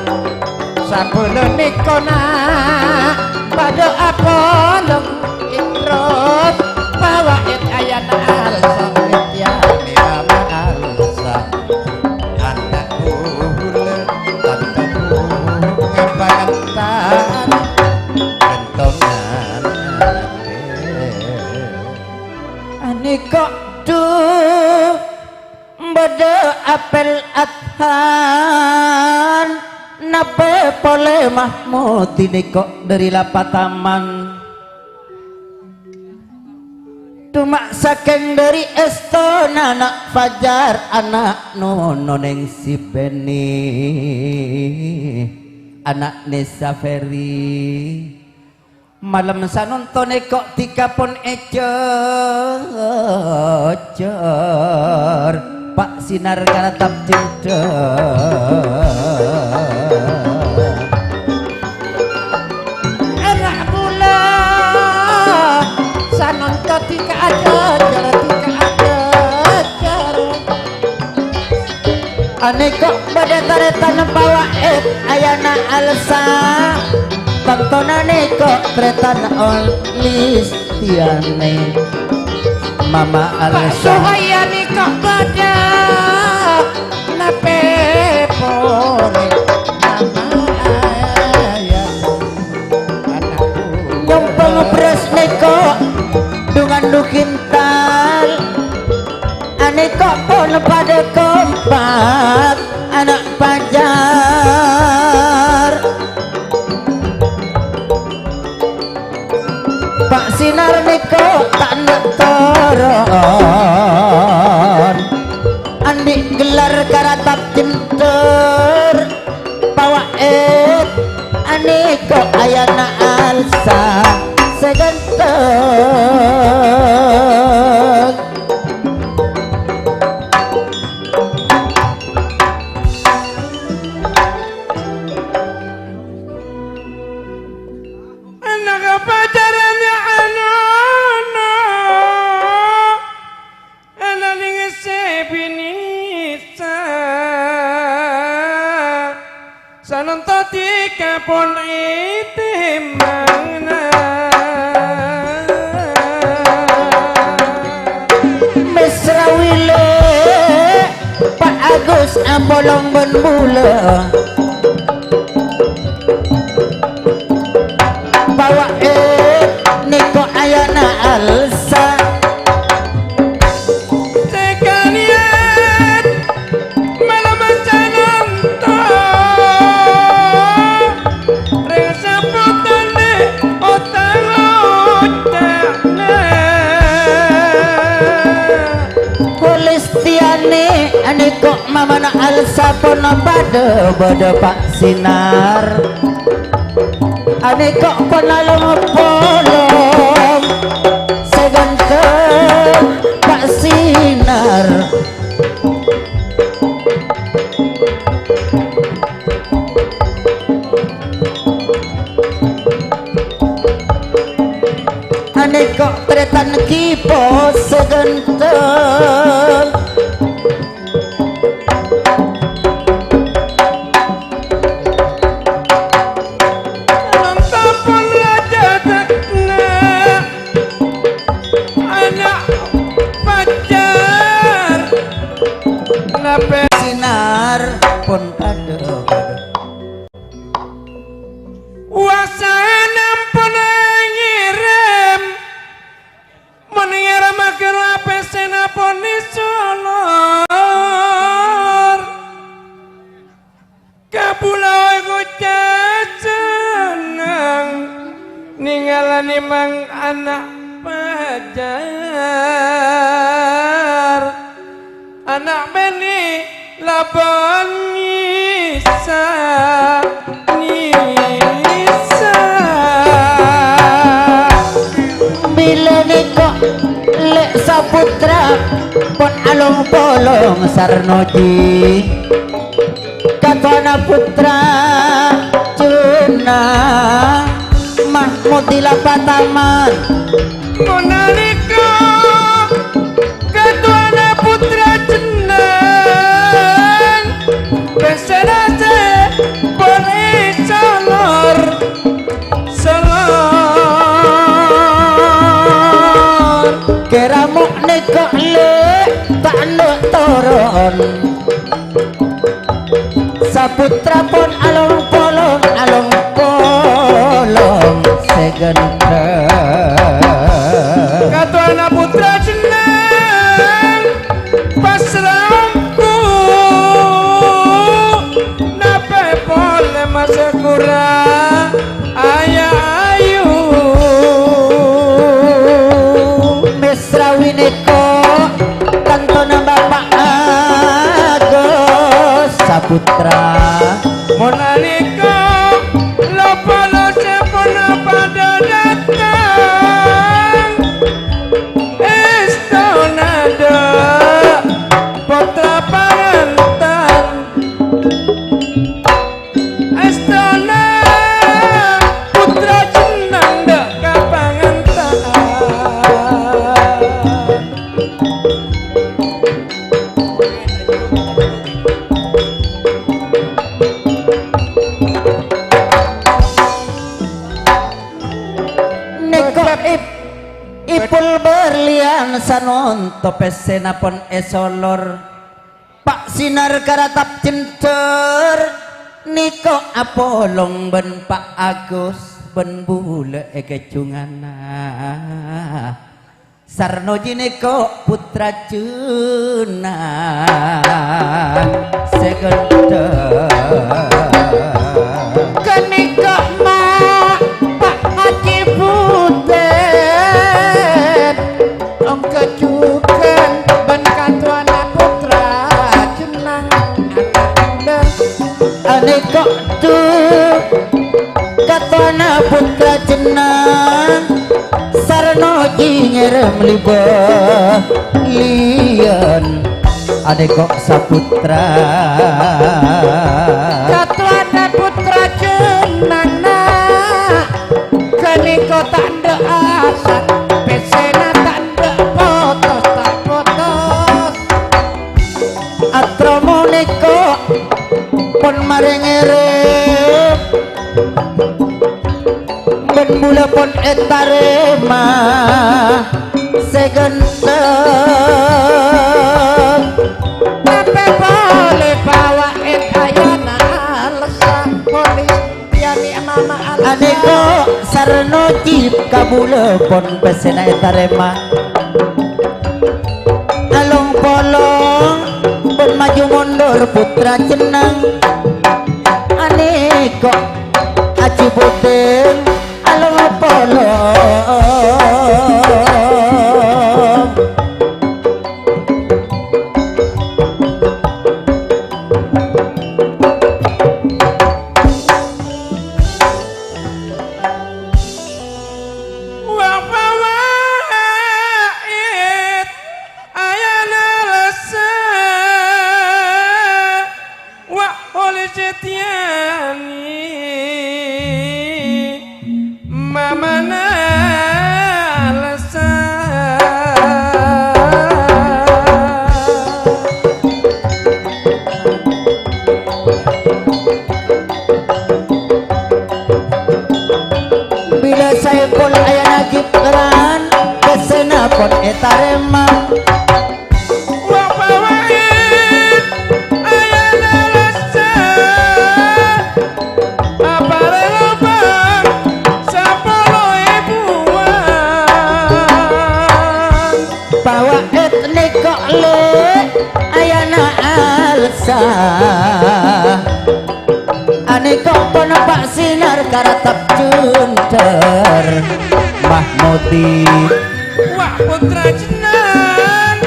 Sabâlâ nèko na' padâ apolong Èdros, Pa' Wa'èd ayana Alsa, Yani Mama Alsa. Ana' bulâ, tanto bhunga pangantan, ghântongan atè. Anèko dhu. Bâdâ Apèl At'an, napè polè Mahmudi nèko dâri Lapataman. Dhu ma' sakèng dâri èstona Na' Fajar, ana' Nono Nèng Sibeni, ana'na Saferi. Malem sanonto nèko dhika pon èjhâjhâr, Pa' Sinar karatap jhundhâr. Ana' bulâ sanonto dhika ajhâjhâr, dhika ajhâjhâr. Anèko bâdâ tarètan Pa' Wa'èd ayana Alsa. Tantona nèko tarètan Olistiane. Mama Alsa. Suhaya nèko bâdâ napè polè Mama Ayana. Nyompong bherrâs nèko du ngandhu' kintal. Anèko pon padâ kompak ana' Fajar. Pa' Sinar nèko ta' endâ' toron. Andi' gellar karatap jhundhâr. Pa' Wa'èd, anèko ayana Alsa sè ghântheng. Ana' pacaranna Anono. Ana' nèng sè binèsa, sanonto dhika pon ètèmbhângna. Mèsra wèlè, Pa' Agus apolong bân bulâ. Pa' Wa'èd nèko ayana Alsa. Sakalèyan malem sanonto rèng saputana otak-otakna. Olistiane anèko mamana Alsa pon padâ bâdâ Pa' Sinar. Anèka' pon along-polong sè ghântheng Pa' Sinar. Anèka' tarètan Kipo sè ghântheng. Nonton pon rajâ dâkna ana' pajhâr. Napè Sinar pon padâ. Wasana ampon ngèrèm. Mon ngèrèm aghâro pèssèna pon èsolor. Kabulâ èkoca' senneng nèngalana mang ana' pajhâr. Ana' binè labân ngèsa, ngèsa. Bilâ nèko Lè' Saputra pon along-polong sarnoji. Katowana Putra Juna Mahmud di Lapataman. Monalika katowana Putra Jennang, pèssèna sè pon èsolor, solor. Kèra mo' nèko lè' ta' endâ' toron. Saputra pon along-polong, along-polong sè ghântheng. Katowana Putra Jennang, pas rambu. Napè polè masè kora aya ayu. Mesra winèko tantona Bapa' Agus Saputra. Monalika lo-polo sè pon padâ dâteng, èstona dâ' pottra pangantan. Èstona Putra Jennang dâ' ka pangantan. Nèko ip-, ipul berlian sanonto pèssèna pon èsolor. Pa' Sinar karatap cendher, nèko apolong bân Pa' Agus bân bulâ è kajhungana. Sarnoji nèko Putra Jennang sè ghântheng. Ghânèka ma' Pa' Haji Buten. Ongghâ jhughân bân katowana Putra Jennang ana' endâ'. Anèko' dhu katowana Putra Jennang, sarnoji ngèrèm li-bâliân. Anèko' Saputra. Katowana Putra Jennang, na'. Ghânèka ta' endâ' asal, pèssèna ta' endâ' potos, ta' potos. Atromo nèko pon marè ngèrèm, bân bulâ pon ètarèma sè ghântheng. Tapè polè bâwâ'â ètayana alessa, polè. Anèko' sarno jib kabulâ pon pèssèna ètarèma. Along-polong pon maju mondur Putra Jennang. Anèko' Aji Putèng along-polong. tarèma. Wa' pawa'it ayana rassa, aparèng obâng sapolo èbuwân. Pawa'it nèko lè ayana alsa. Anèko pon Pa' Sinar karatap jundhâr Mahmudi. Wa' pottra jennang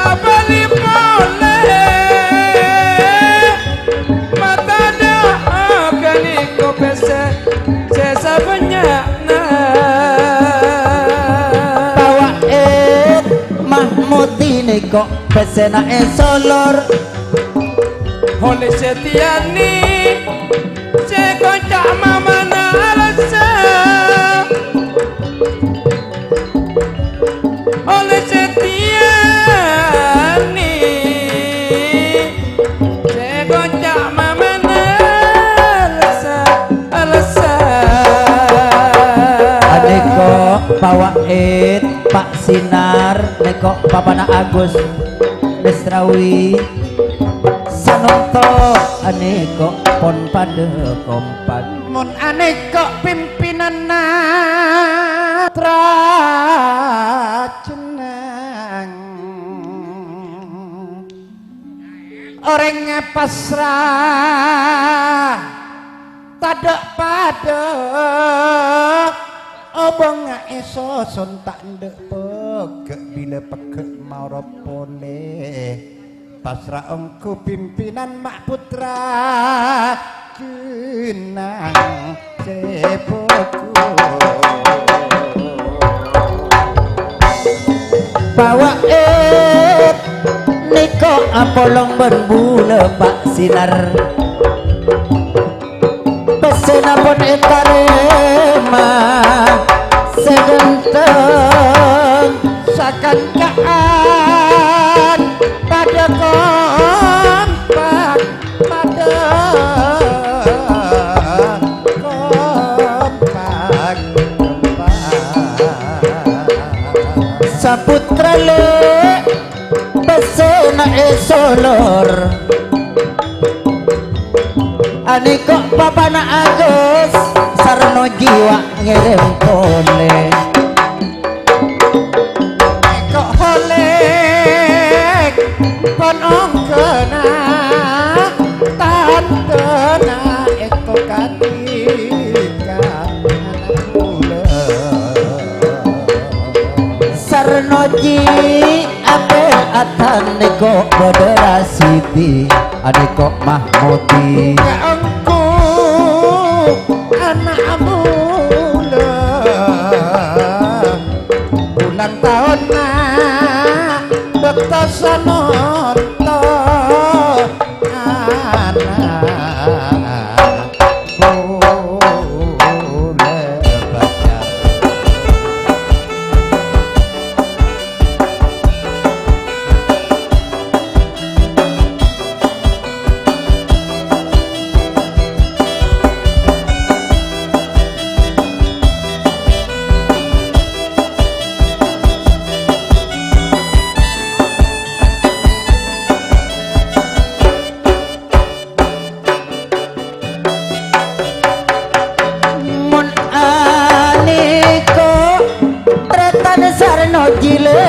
abâli polè. Matadhâ' ghânèko pèssè sè sabânnya'na. Pawa'it Mahmudi nèko pèssèna èsolor. Olè Sètiyani sè konca' mamana alsa. Olè Sètiyani sè konca' mamana alsa, alsa. Anèko pawa'it Pa' Sinar, nèko papana Agus Mesrawi. Sanonto anèko pon padâ kompak. Mon anèko pimpinanna trajennang, orèng pasra tadhâ' padâ. Obâng èsoson ta' endâ' pegghâ' bilâ pegghâ' maorop polè. Pasra ongghu pimpinan ma' pottra jennang sè bhâghus. Pawa'it nèko apolong bân bulâ Pa' Sinar. Pèssèna pon ètarèma sè ghântheng. Sakanca'an padâ kompak, padâ kompak, kompak. Sapottra lè' pèssèna èsolor. Anèko papana Agus sarno jiwa ngèrèm polè. Èko holèk pon ongghâna tandhâna èko kadi ka ana' bulâ. Sarno ji Apel Adhan nèko bâdâ Rasidi, anèko Mahmudi. Kaangghuy ana' bulâ, ulang taonna bâkto sanonto ana'. Mon anèko trètan sarno jilè,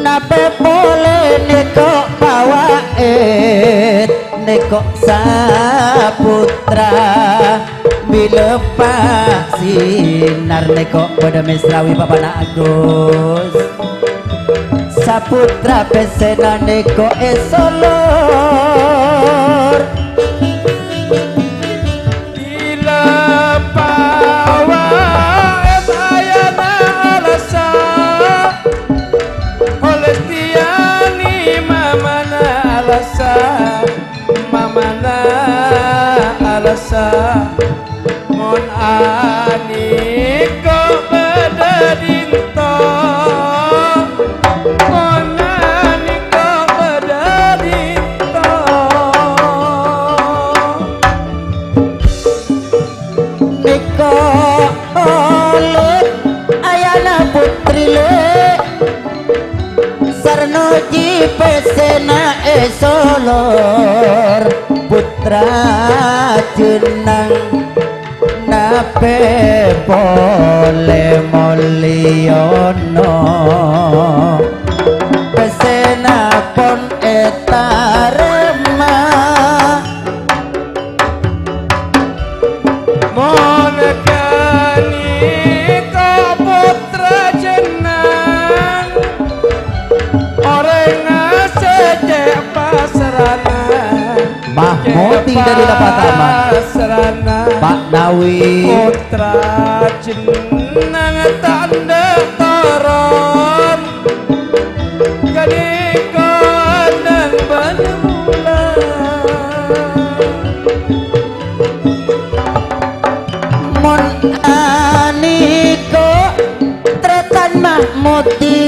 napè polè nèko pawa'et, nèko saputra. Bilâ Pa' Sinar nèko bâdâ Mesrawi bapa'na Agus. Saputra pèssèna nèko èsolor. Bilâ Pa' Wa'et ayana alassa, Olestiyani mamana alassa, mamana alassa. Mon anèko bâdâ dinto, mon anèko bâdâ dinto. Nèko olet ayana putri lè, Pèssèna èsolor, pottra jennang, napè polè molèyana. Pèssèna pon ètarèma. Mon ghânèka pottra jennang, orèng sè cè' pasrana. Mahmudi dhâri Lapatama. Pasrana. Pak Nawi. Pottra jennang ta' endâ' toron. Ghânèka nang bân mula. Mon anèko trètan Mahmudi,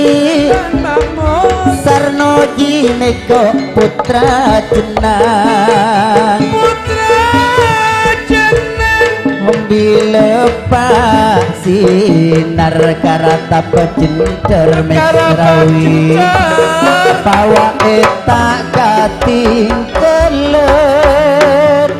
Sarnoji nèko pottra jennang. Pottra jennang. Bilâ pa sinar karatap jendher mesrawi, pawa'è ta' katinggalân.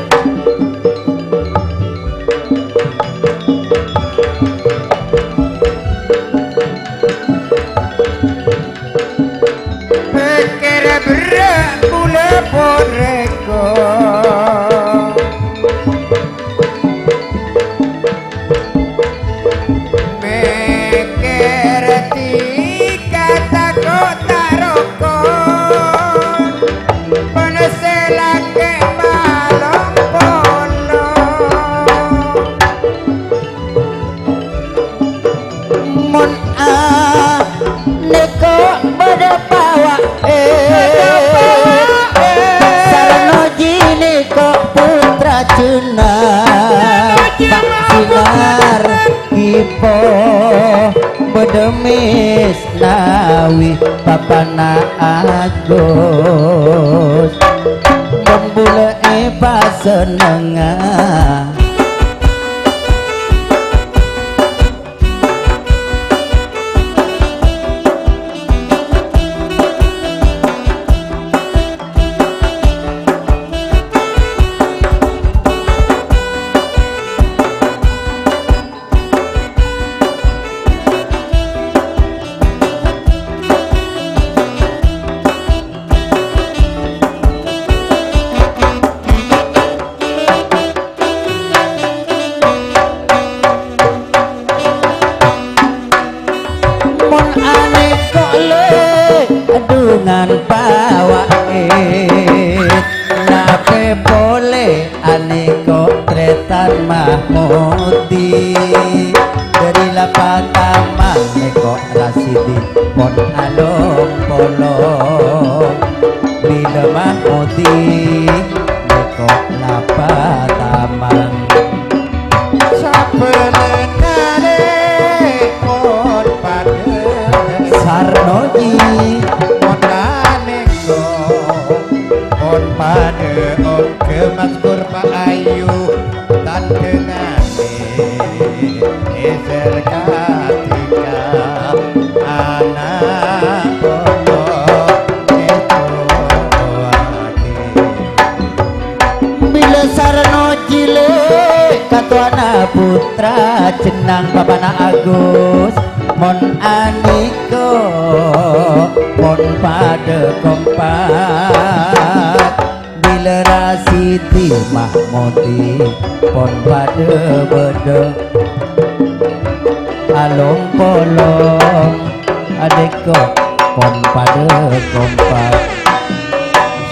Pèkkèr berrâ' bulâ porèko. Mèkkèr dhika tako' ta' roko, bân sè lakè' palong-polong. Mon anèko bâdâ pawa'è, Sarnoji nèko pottra jennang. Pak Sinar Kipo bâdâ mesnawi papana Agus. Mon bulâ èpasennengnga. Mon anèko lè dhungan pawa'è, napè polè anèko trètan Mahmudi. Dhâri Lapatama nèko Rasidi pon along-polong. Bilâ Mahmudi nèko Lapatama. Sabâlâna rèpon padâ. Sarnoji. Mon anèko, mon padâ ongghâ Mas Purba Ayu, tandhângaghi èsèr kadhika ana' pondhuk èto'aghi. Bilâ Sarnoji lè katowana pottra jennang papana Agus, mon anèko pon padâ kompak. Bilâ Rasidi Mahmudi pon padâ bâdâ along-polong. Anèko pon padâ kompak.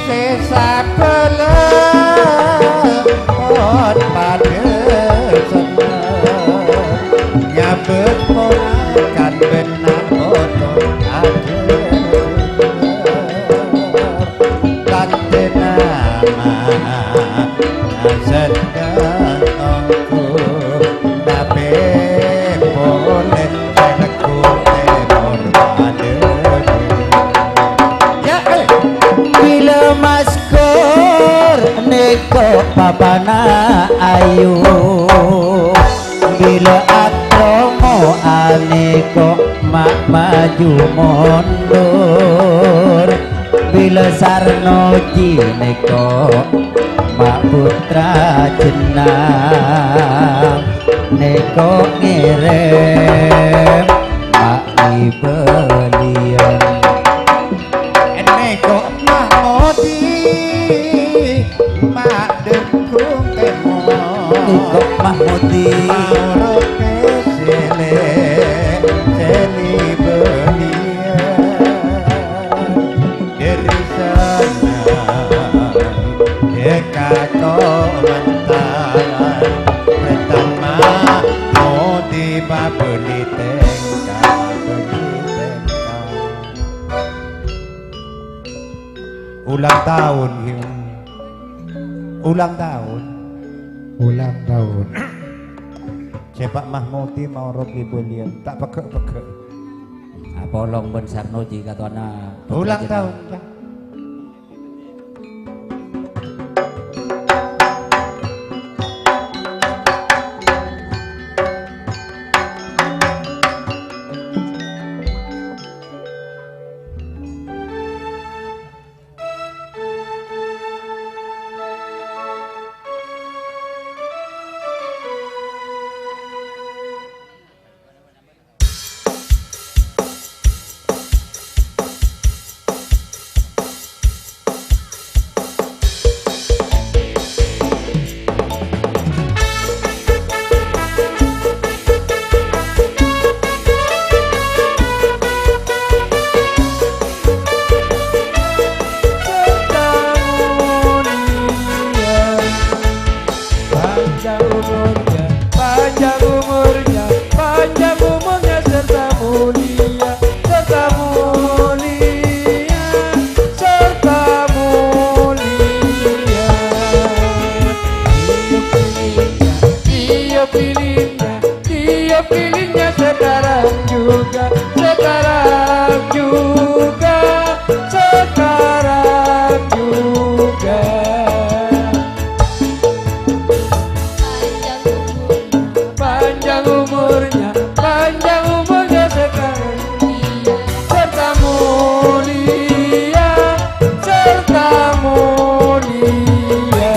Sè sabâlâ pon padâ senneng. Nyambut ponakan bân na' poto adhâ. Tandhâna ma' senneng onggu. Tapè polè sè neggu tèmor padâ. Ya, eh. Bilâ Maskor nèko papana Ayu. Bilâ akromo anèko ma' maju mondur. Bilâ Sarnoji nèko ma' pottra jennang, nèko ngèrèm ma' li-bâliyân. Nèko Mahmudi ma' dhengghung tèmor. Nèko Mahmudi. Maroke sèlè, sè li-bâliyân. Dhâri sennang, dhika ko' mantalan, pertama, modi pabâli tèngka, bâli tèngka. Ulang tahun, Hyun. Ulang tahun. Ulang tahun. Cè' Pa' Mahmudi maorot li-bâliyân, ta' pegghâ'-pegghâ'. Apolong bân Sarnoji katowana. Ulang tahun, ya. Panjang umurnya, panjang umurnya, panjang umurnya serta mulia, serta mulia, serta mulia. Tiup lilinnya, tiup lilinnya, tiup lilinnya sekarang juga, sekarang juga, sekarang juga. Panjang umurnya, panjang umurnya sekarang, serta mulia, serta mulia.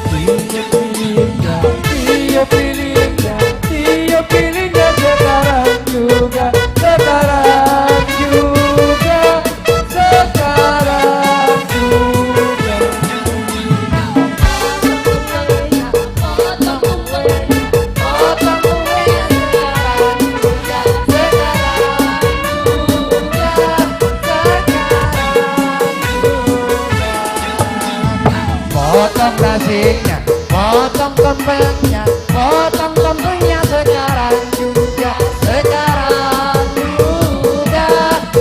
Tiup lilinnya, tiup lilinnya, tiup lilinnya sekarang juga, sekarang juga, sekarang juga. Potong nasinya, potong kembangnya, potong kembangnya sekarang juga, sekarang juga,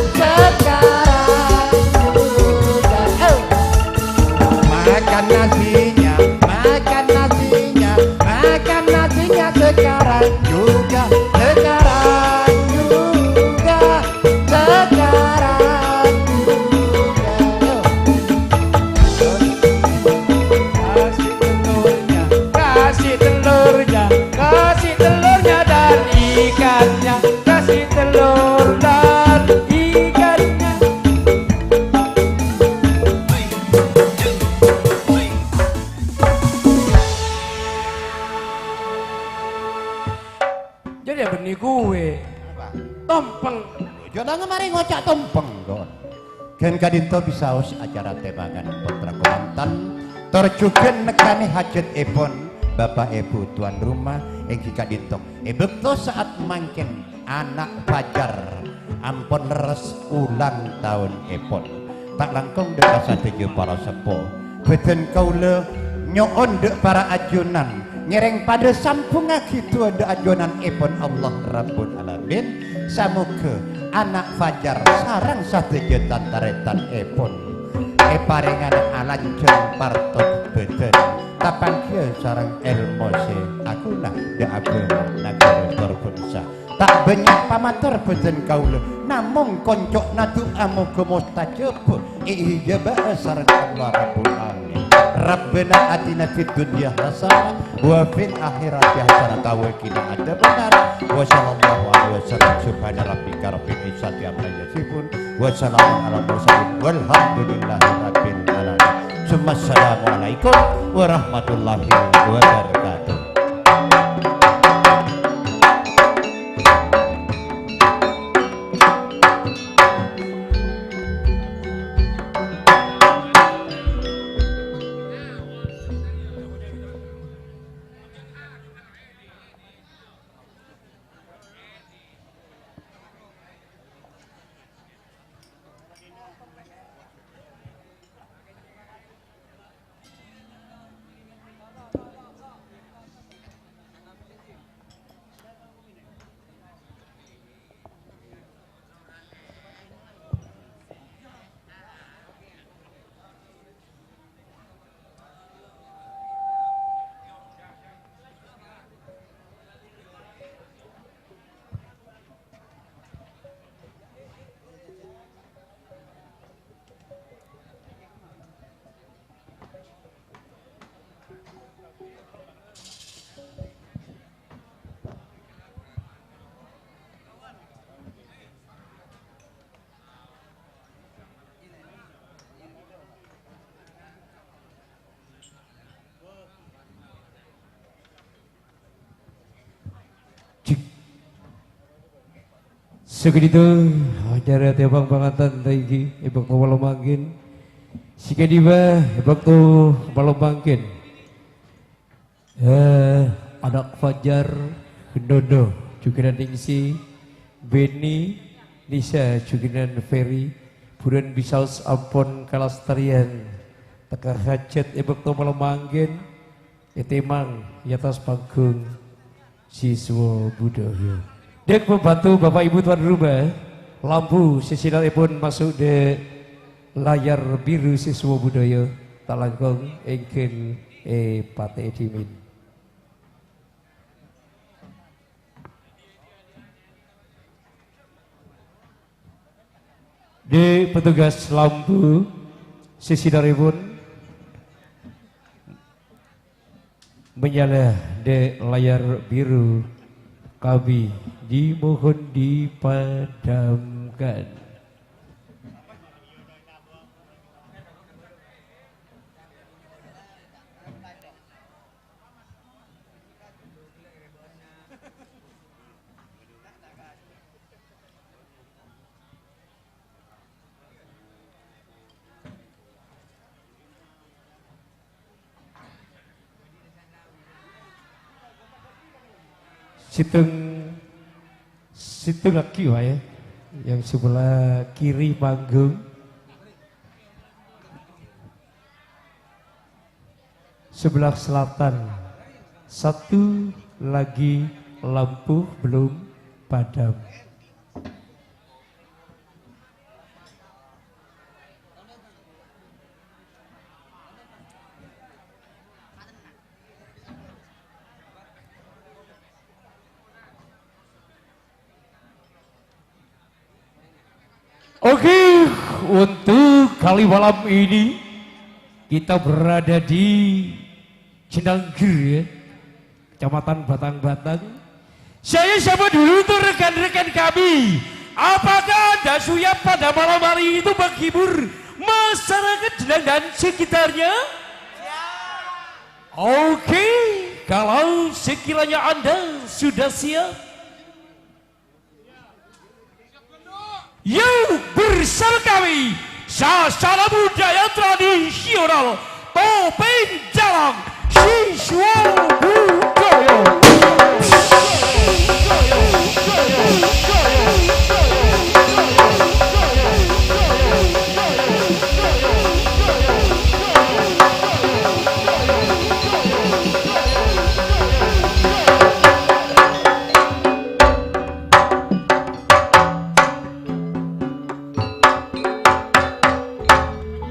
sekarang juga. Eh. Makan nasinya, makan nasinya, makan nasinya sekarang juga, sekarang juga, sekarang juga. Kasih telurnya, kasih telurnya, kasih telurnya dan ikannya, kasih telur dan ikannya. Jadi, ya, bânnè kowe. Apa? Tompeng. Jhâ' nangèng marè ngoca' tompeng, Don. Ghân ka'dinto bisaos acara tèmbangan pottra kamantan, tor jhughân nèkanè hajhâtèpon Bapa' Èbhu tuan rumah èngghi ka'dinto. È bâkto sa'at mangkèn ana' Fajar ampon lerres ulang taonèpon. Ta' langkong dâ' ka sadhâjâ para seppo, bhâdhân kaulâ nyo'on dâ' para ajunan ngèrèng padâ sambhungngaghi du'a dâ' ajunanèpon Allah Rabbul Alamin. Samoghâ ana' Fajar sareng sadhâjâ tan-tarètanèpon èparèngana alanjhâng partot bhâdhân, tapangghiyâ sareng èlmo sè aghuna dâ' aghâma naghârâ tor bhângsa. Ta' bânnya' pamator bhâdhân kaulâ, namong konco'na du'a moghâ mustajab èijaba'a sareng Allah Rabbul Alamin. Rabbana atina fid dunya hasanah wa fil akhirati hasanah wa qina adzabannar. Wa sallallahu alaihi wasallam. Subhana rabbika rabbil izzati amma yasifun. Wassalamualaikum warahmatullahi wabarakatuh. Cek. Saka'dinto acara tèmbhâng pangantèn èngghi è bâkto malem mangkèn. Saka'dimma è bâkto malem mangkèn. Eh, Anak Fajar, Nono, jhughânan Ningsi, Beni, Nisa, jhughânan Ferry, bhuruwân bisaos ampon kalastarian tekka hajat è bâkto malem mangkèn, ètèmang è attas panggung siswa budaya. Dek pembantu Bapak Ibu tuan rumah, lampu sè sinarèpon maso' dâ' layar biru siswa budaya, ta' langkong èngghi èpatè'è dhimèn. Dâ' petugas lampu sè sinarèpon menyala dâ' layar biru, kami dimohon dipadamkan. Sèttong, sèttong lagi wae, yang sebelah kiri panggung. Sebelah selatan, satu lagi lampu belum padam. Oke, untuk kali malam ini kita berada di Cenangger, ya, Kecamatan Batang-Batang. Saya sapa dulu tuh rekan-rekan kami. Apakah Anda siap pada malam hari itu menghibur masyarakat Jenang dan sekitarnya? Oke, kalau sekiranya Anda sudah siap, yuk, bersama kami, Sasana Budaya Tradisional Topeng Jalang Siswa Budaya.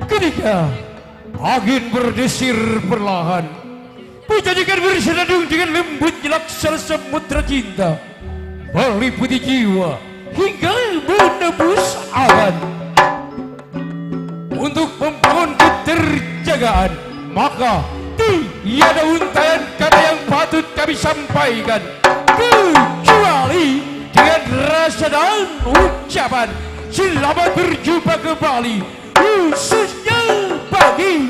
Ketika angin berdesir perlahan, hujan ikan bersenandung dengan lembutnya laksana samudra cinta, meliputi jiwa hingga menembus awan. Untuk membangun keterjagaan, maka tiada untayan kata yang patut kami sampaikan, kecuali dengan rasa dan ucapan Selamat berjumpa kembali, khususnya bagi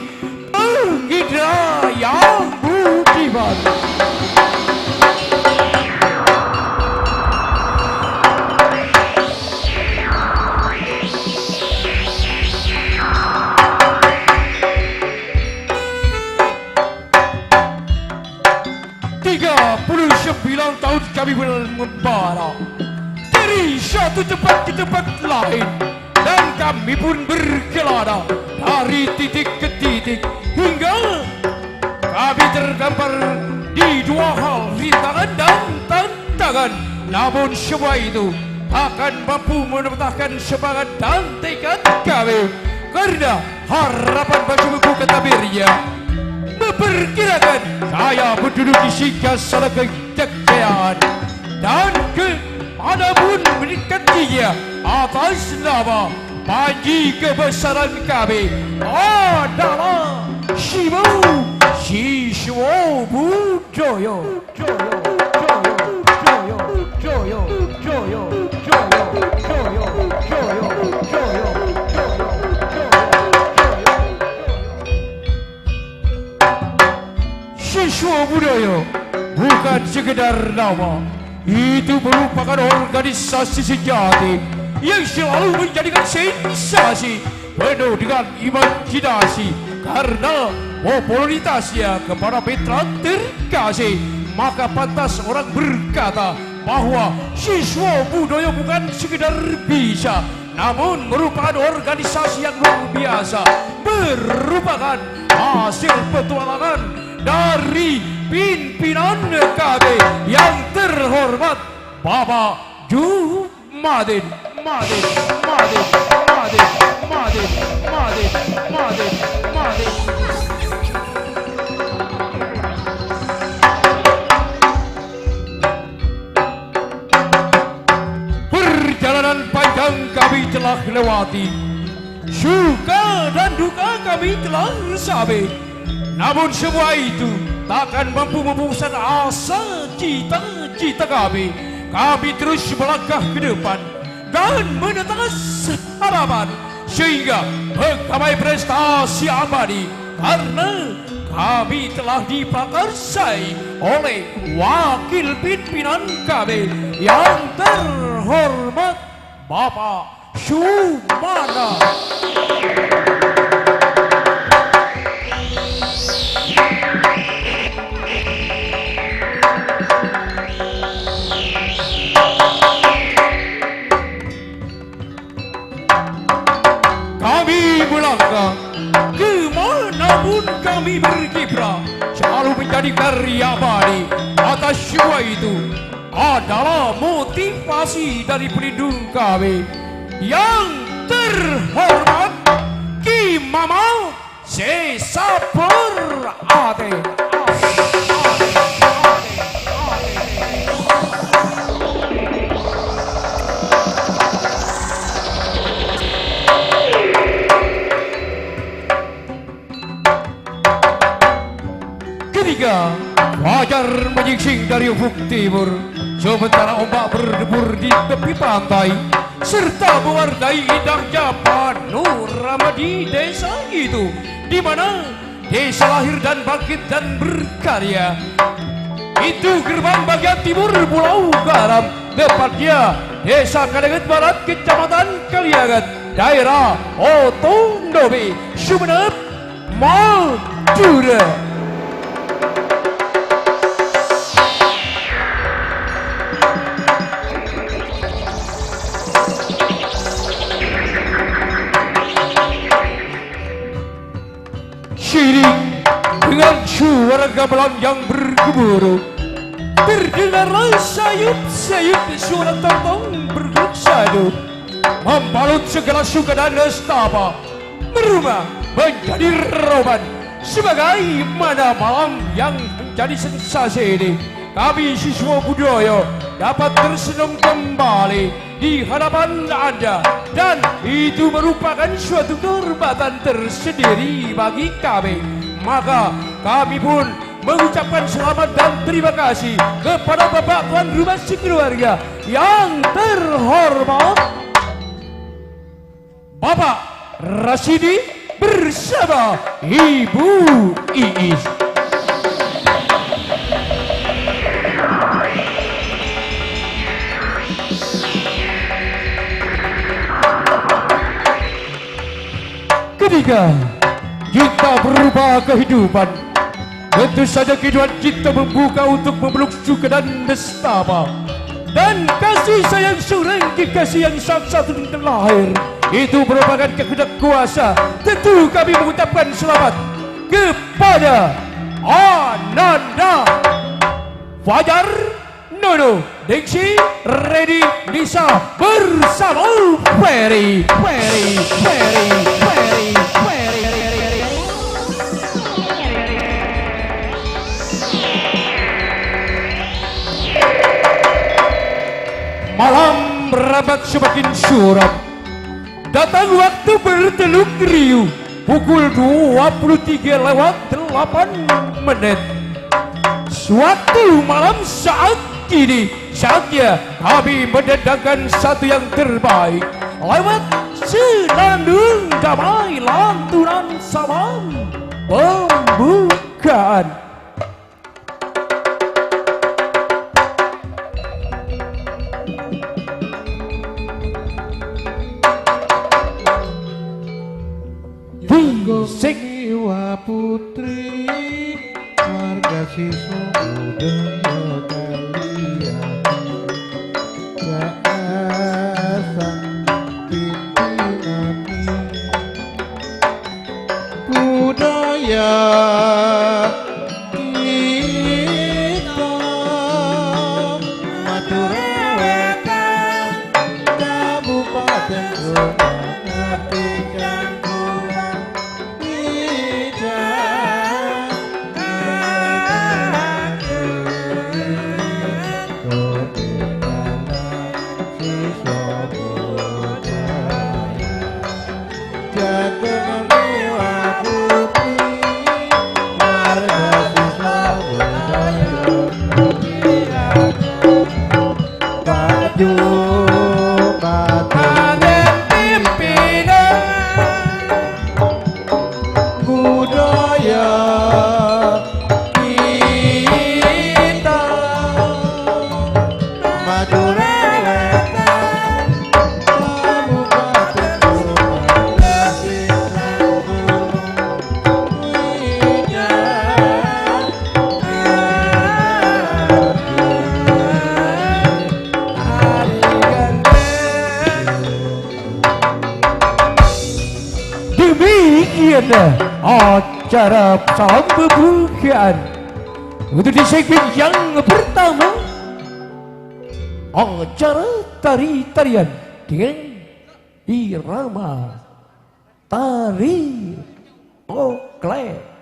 Bang Indra yang budiman. Tiga puluh sembilan tahun kami bermembara dari satu tempat ke tempat lain, dan kami pun berkelana dari titik ke titik hingga kami terdampar di dua hal rintangan dan tantangan. Namun semua itu akan mampu menambahkan semangat dan tekad kami, karena harapan bagi buku kata Birya memperkirakan saya menduduki singgah sana kejayaan dan ke mana pun meningkat dia atas nama Panji kebesaran kami adalah Sibu Siswa Budoyo. Siswa Budoyo bukan sekedar nama, itu merupakan organisasi sejati yang selalu menjadikan sensasi, penuh dengan imajinasi. Karena popularitasnya kepada mitra terkasih, maka pantas orang berkata bahwa Siswa Budoyo bukan sekedar bisa, namun merupakan organisasi yang luar biasa, merupakan hasil petualangan dari pimpinan kami yang terhormat Bapak Jumadin, Madin, Madin. Perjalanan panjang kami telah lewati, suka dan duka kami telah rasakan. Namun semua itu tak akan mampu memupuskan asa cita-cita kami. Kami terus melangkah ke depan dan menetas harapan sehingga menggapai prestasi abadi, karena kami telah diprakarsai oleh wakil pimpinan kami yang terhormat Bapak Sumana. Kami melangkah ke mana pun kami berkiprah, selalu menjadi karya abadi. Atas semua itu adalah motivasi dari pelindung kami yang terhormat Ki Mama sè sabbhâr atè. Ketika fajar menyingsing dari ufuk timur, sementara ombak berdebur di tepi pantai, serta mewarnai indahnya panorama di desa itu, di mana desa lahir dan bangkit dan berkarya. Pintu gerbang bagian timur Pulau Garam, tepatnya Desa Kadanget Barat, Kecamatan Kalianget, Daerah Otonomi Sumenep, Madura. Seiring dengan suara gamelan yang bergemuruh, terdengarlah sayup-sayup suara tong-tong bergelut sadu, membalut segala suka dan nestapa, merubah menjadi roman. Sebagaimana malam yang menjadi sensasi ini, kami siswa budaya dapat tersenyum kembali di hadapan Anda, dan itu merupakan suatu kehormatan tersendiri bagi kami. Maka, kami pun mengucapkan selamat dan terima kasih kepada Bapak Tuan Rumah sekeluarga yang terhormat. Bapak Rasidi bersama Ibu Iis. Ketiga, cinta berubah kehidupan. Tentu saja kehidupan cinta membuka untuk memeluk suka dan nestapa. Dan kasih sayang seorang kekasih yang satu-satunya lahir, itu merupakan kehendak kuasa. Tentu kami mengucapkan selamat kepada Ananda, Fajar, Nono, Diksi, Redi, Nisa bersama Ferry, Ferry, Ferry, Ferry, Ferry. Malam rabat semakin suram. Datang waktu berteluk riyu, pukul dua puluh tiga lewat delapan menit. Suatu malam saat kini, saatnya kami mendatangkan satu yang terbaik lewat senandung damai lantunan salam pembukaan. Fisik. Iwa putri, warga siswa budaya kalian. Kaasan pimpinanni budaya kita Madura Wetan, Kabupaten Sumenep, Canggu. Budaya kita Madura Wetan, Kabupaten Sumenep. Demikian acara salam pembukaan. Untuk di segmen yang pertama, acara tari-tarian dengan irama tari oklek.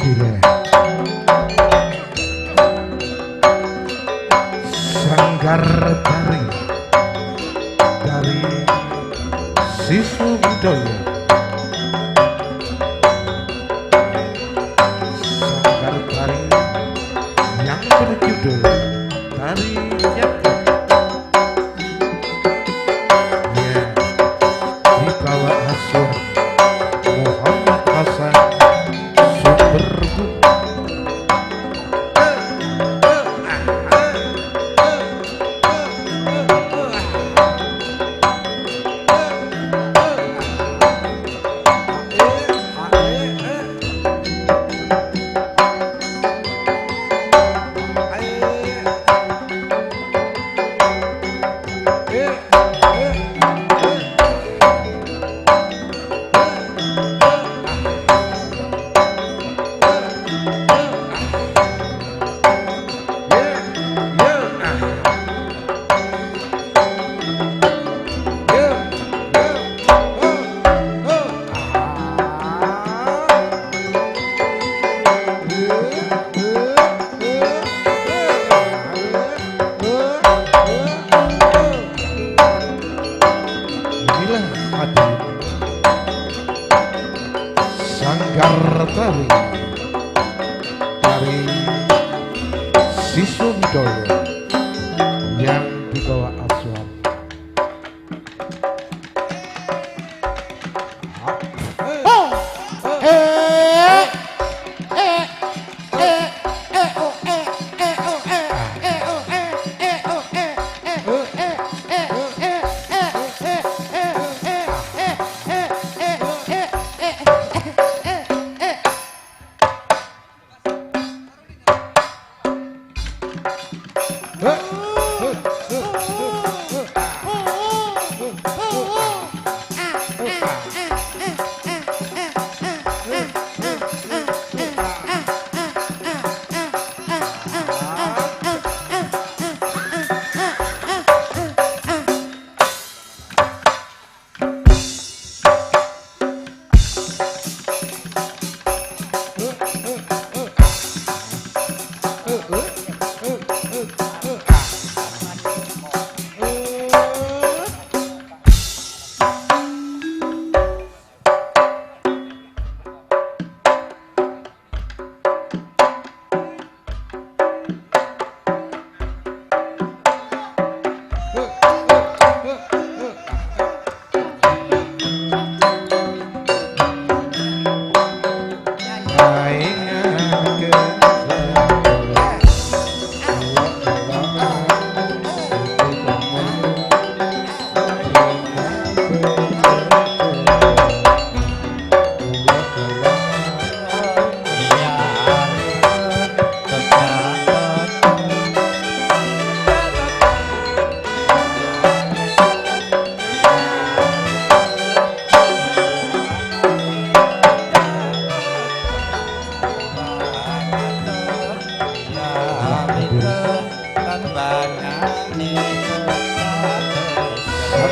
Inilah Sanggar Tari dari Siswa Budaya. Sanggar Tari yang berjudul Tari Nyata. Ya, dibawa Siswa Widoyo yang dibawa Aswan.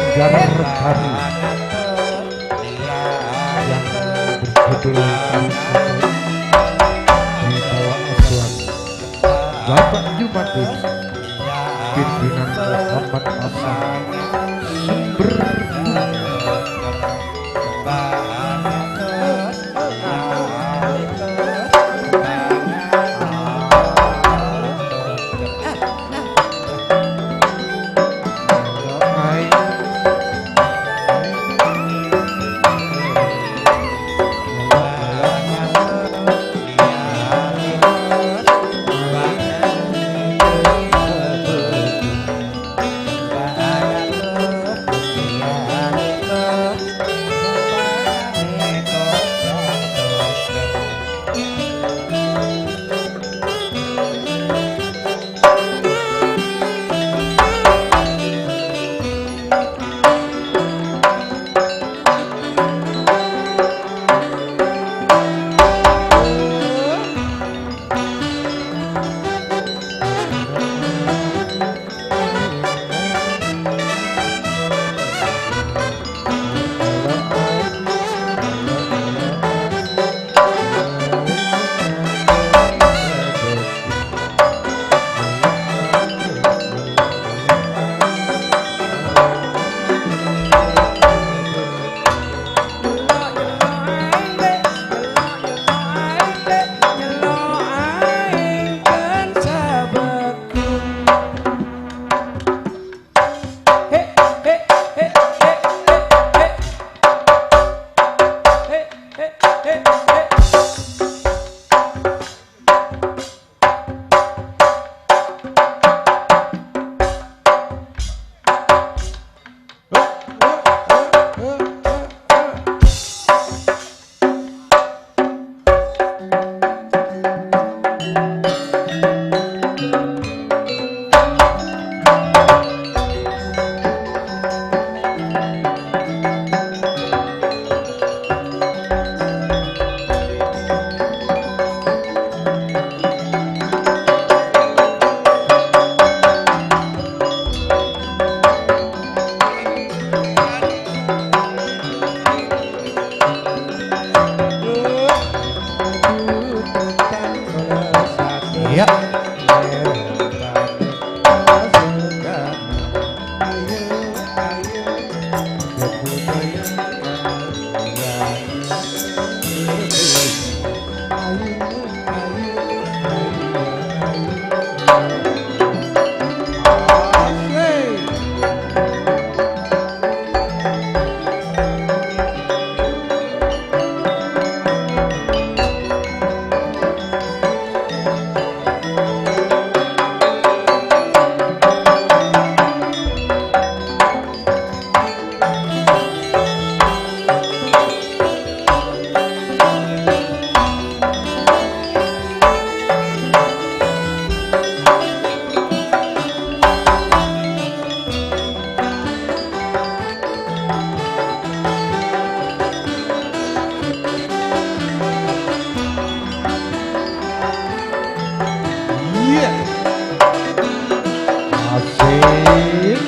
Sanggar Tari yang berjudul Tari Satu, dibawa Aswan Bapak Jumadis, pimpinan Muhammad Hasan Sumber. Iya. Asik.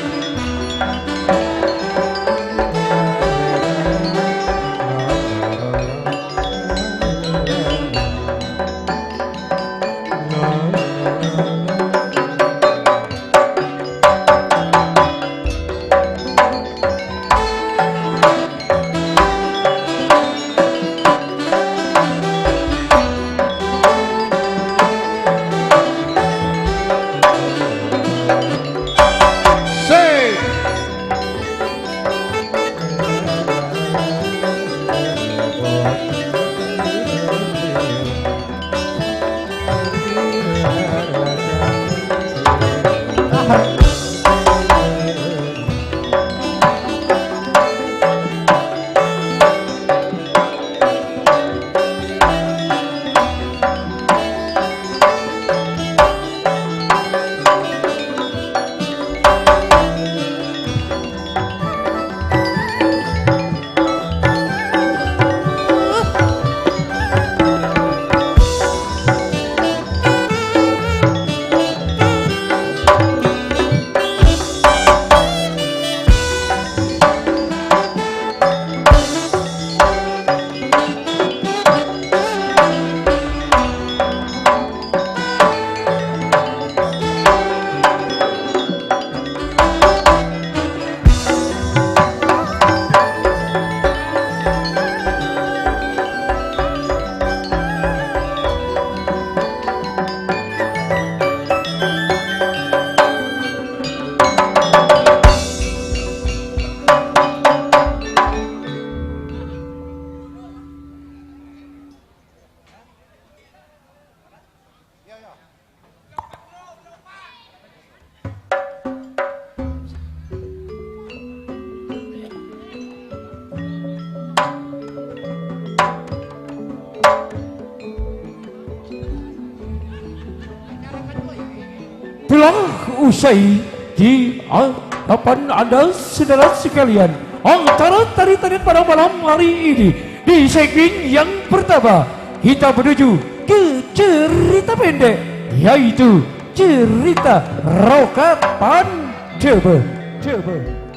Telah usai di hadapan Anda, saudara sekalian, antara tari-tarian pada malam hari ini. Di segmen yang pertama, kita menuju ke cerita pendek, yaitu cerita Rokat Pandhâbâ. Dhâbâ,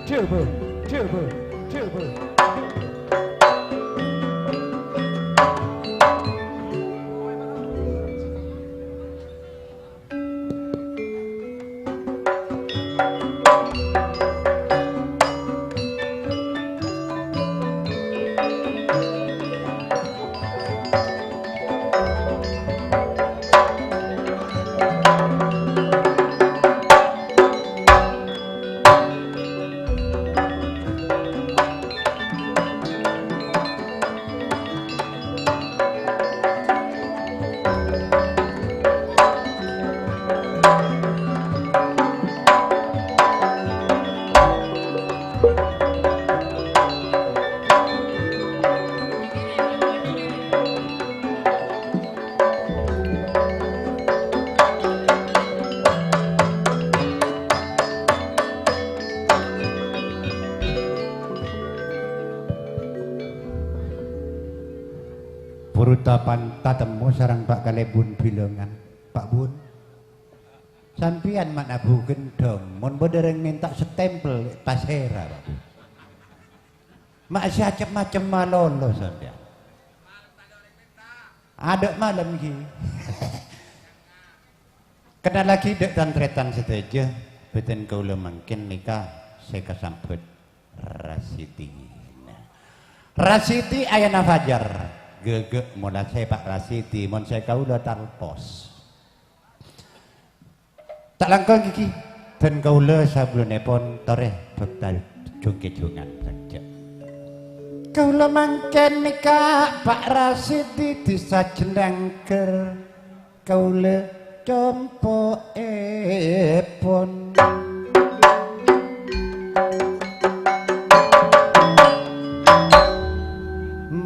dhâbâ, dhâbâ, dhâbâ. Purta pan-, tatemmo sareng Pa' Kalèbun Bilângan. Pa' Bun, sampèyan ma' nabu gendhong, mon bâdâ rèng mènta stempel, tasèra, Pa' Bun. Ma' sè acem-macem malolo sampèyan. Adâ' malem ghi. Kennalaghi dâ' tan-tarètan sadhâjâ, bhâdhân kaulâ mangkèn nèka sè kasambhât Rasidi. Rasidi ayana fajar, ghâghâ' mola sè Pa' Rasidi, mon sè kaulâ talpos. Ta' langkong ghi, dhân kaulâ sabellunèpon torè bhâkta jhung-kèjhungan saja. Kaulâ mangkèn nèka Pa' Rasidi dhisa Jennangger. Kaulâ compo'èpon.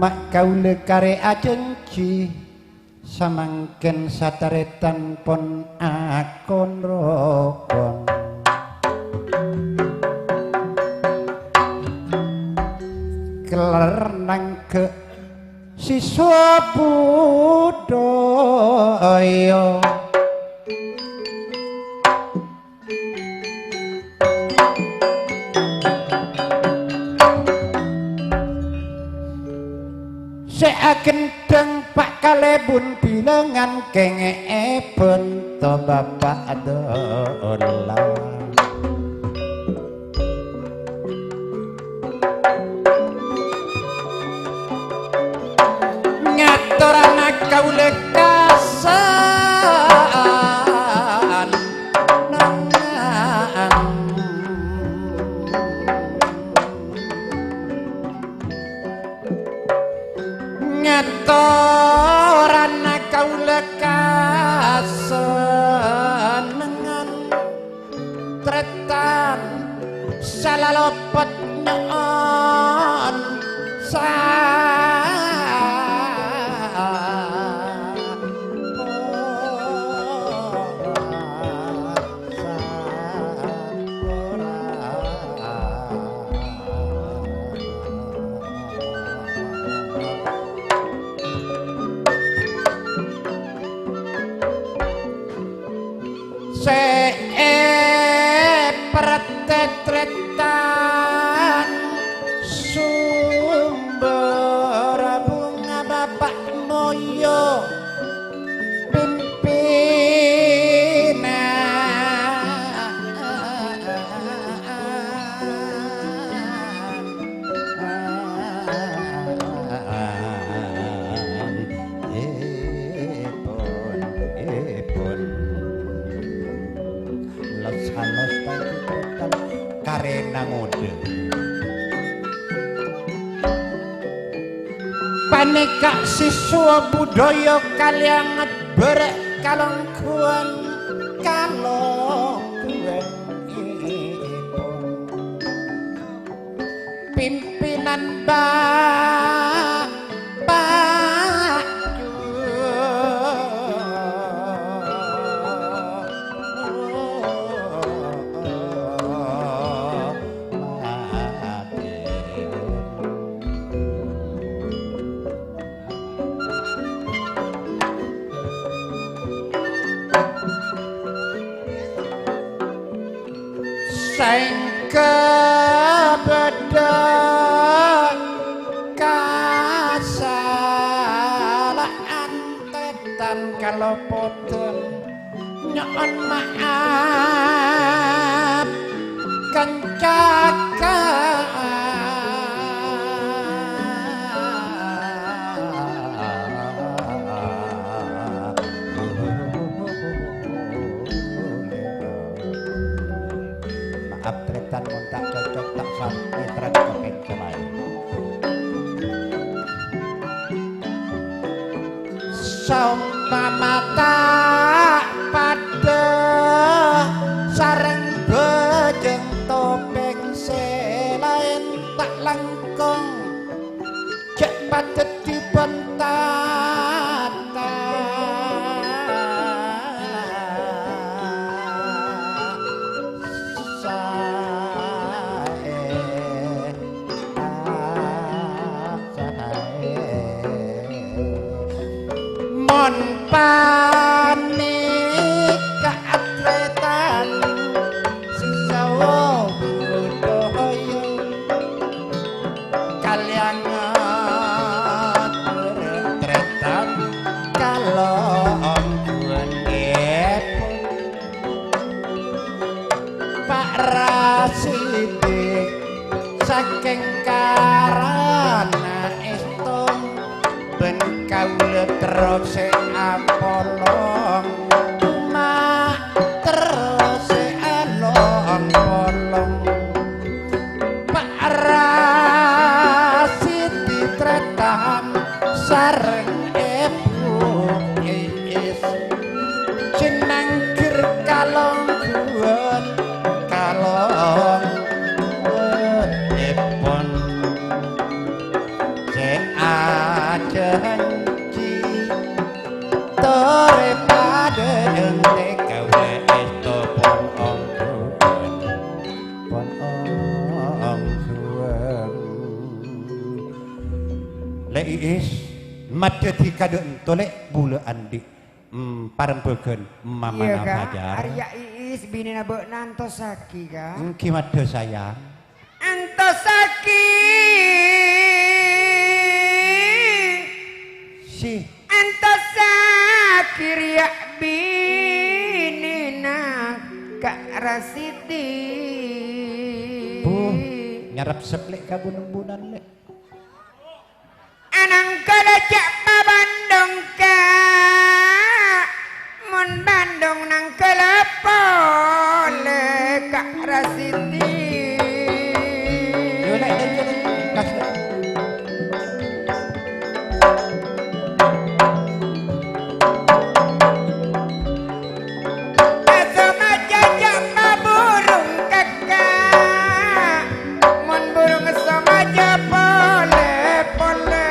Ma' kaulâ karè ajhânjhi. Samangkèn satarètan pon akon-rokon. Keler nangghâ' sisa budaya. Agendheng pa' kalèbun bilângan kèngè'èpon to Bapa' Dola. Ngatorana kaulâ ka sennengngan. Ngatorana kaulâ ka sennengngan. Trètan sala lopot nyo'on sa-, sè èpèrtè trètan sombher bhunga Bapa' Moyo pimpinan. Èpon, èpon. Los-halos tadi trètan karena ngode. Panèka siswa budaya kalèyan bârâ' kalongghuwân, kalongghuwân èpon. Pimpinan Bapa' Saèngghâ bâdâ kasala'an, tètan kalopodhân, nyo'on ma'ap, kancakan. Maaf, trètan, mon ta' cocok, ta' sarti, trètan, kepeng sè laèn. Saompama ta' padâ sareng bhâjâng topèng sè laèn, ta' langkong jhâ' padâddhi bhântata. Saè. Mon panèka atrètan sè sawo budaya, kalèyan ngatur trètan kalongghuwânèpon. Pa' Rasidi sakèng karana èsto bân kaulâ terro sè apolong, ma' terro sè along-polong. Pa' Rasidi trètan sareng Èbhu Iis. Jeneng ger kalongghuwân, kalongghuwânèpon sè ajhânjhi torè padâ ènte kaulâ èsto pon ongghuwân, pon ongghuwân. Lè' Iis, maddhâddhi kadhâ' ènto, Lè', bulâ andi'. Hmm, parembhâghân mamana Iya, Kak. Fajar. Arèya Iis binèna bâ'na antosaghi, Kak. Èngghi maddhâ, sayang. Antosaghi Di. Entosa kiriya binena Ka' Rasidi. Bu, nyarep seplek ka bunung-bunan, Lè'. Anangkala ja' pa Bandung, Ka'. Mon Bandung nangkala pole Ka' Rasidi. Yo, Lè', Lè', Lè', Lè'. Kas, Lè'. Asomaja ja' maburung kaka, mon burung somaja pole-pole.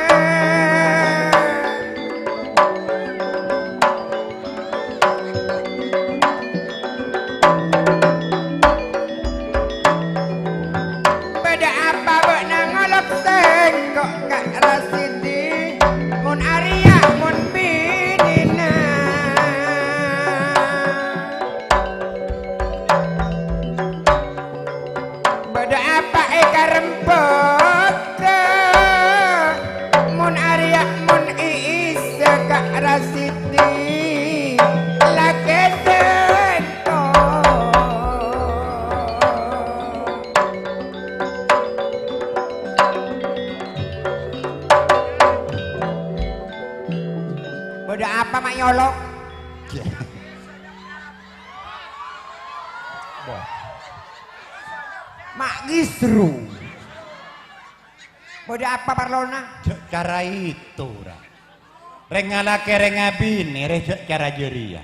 Bâdâ apa bâ'na ngolok sèngko' Ka' Rasidi? Mon arèya mon binèna. Bâdâ apa èkarembhâghâ? Mon arèya mon Iisa Ka' Rasidi, lakè sèngko'. Bâdâ apa ma' nyolok? Wah. Ma' gisru. Bâdâ apa parlona? Ja' cara itu, ra. Rèng alakè, rèng abinè, rè, ja' cara jârèya.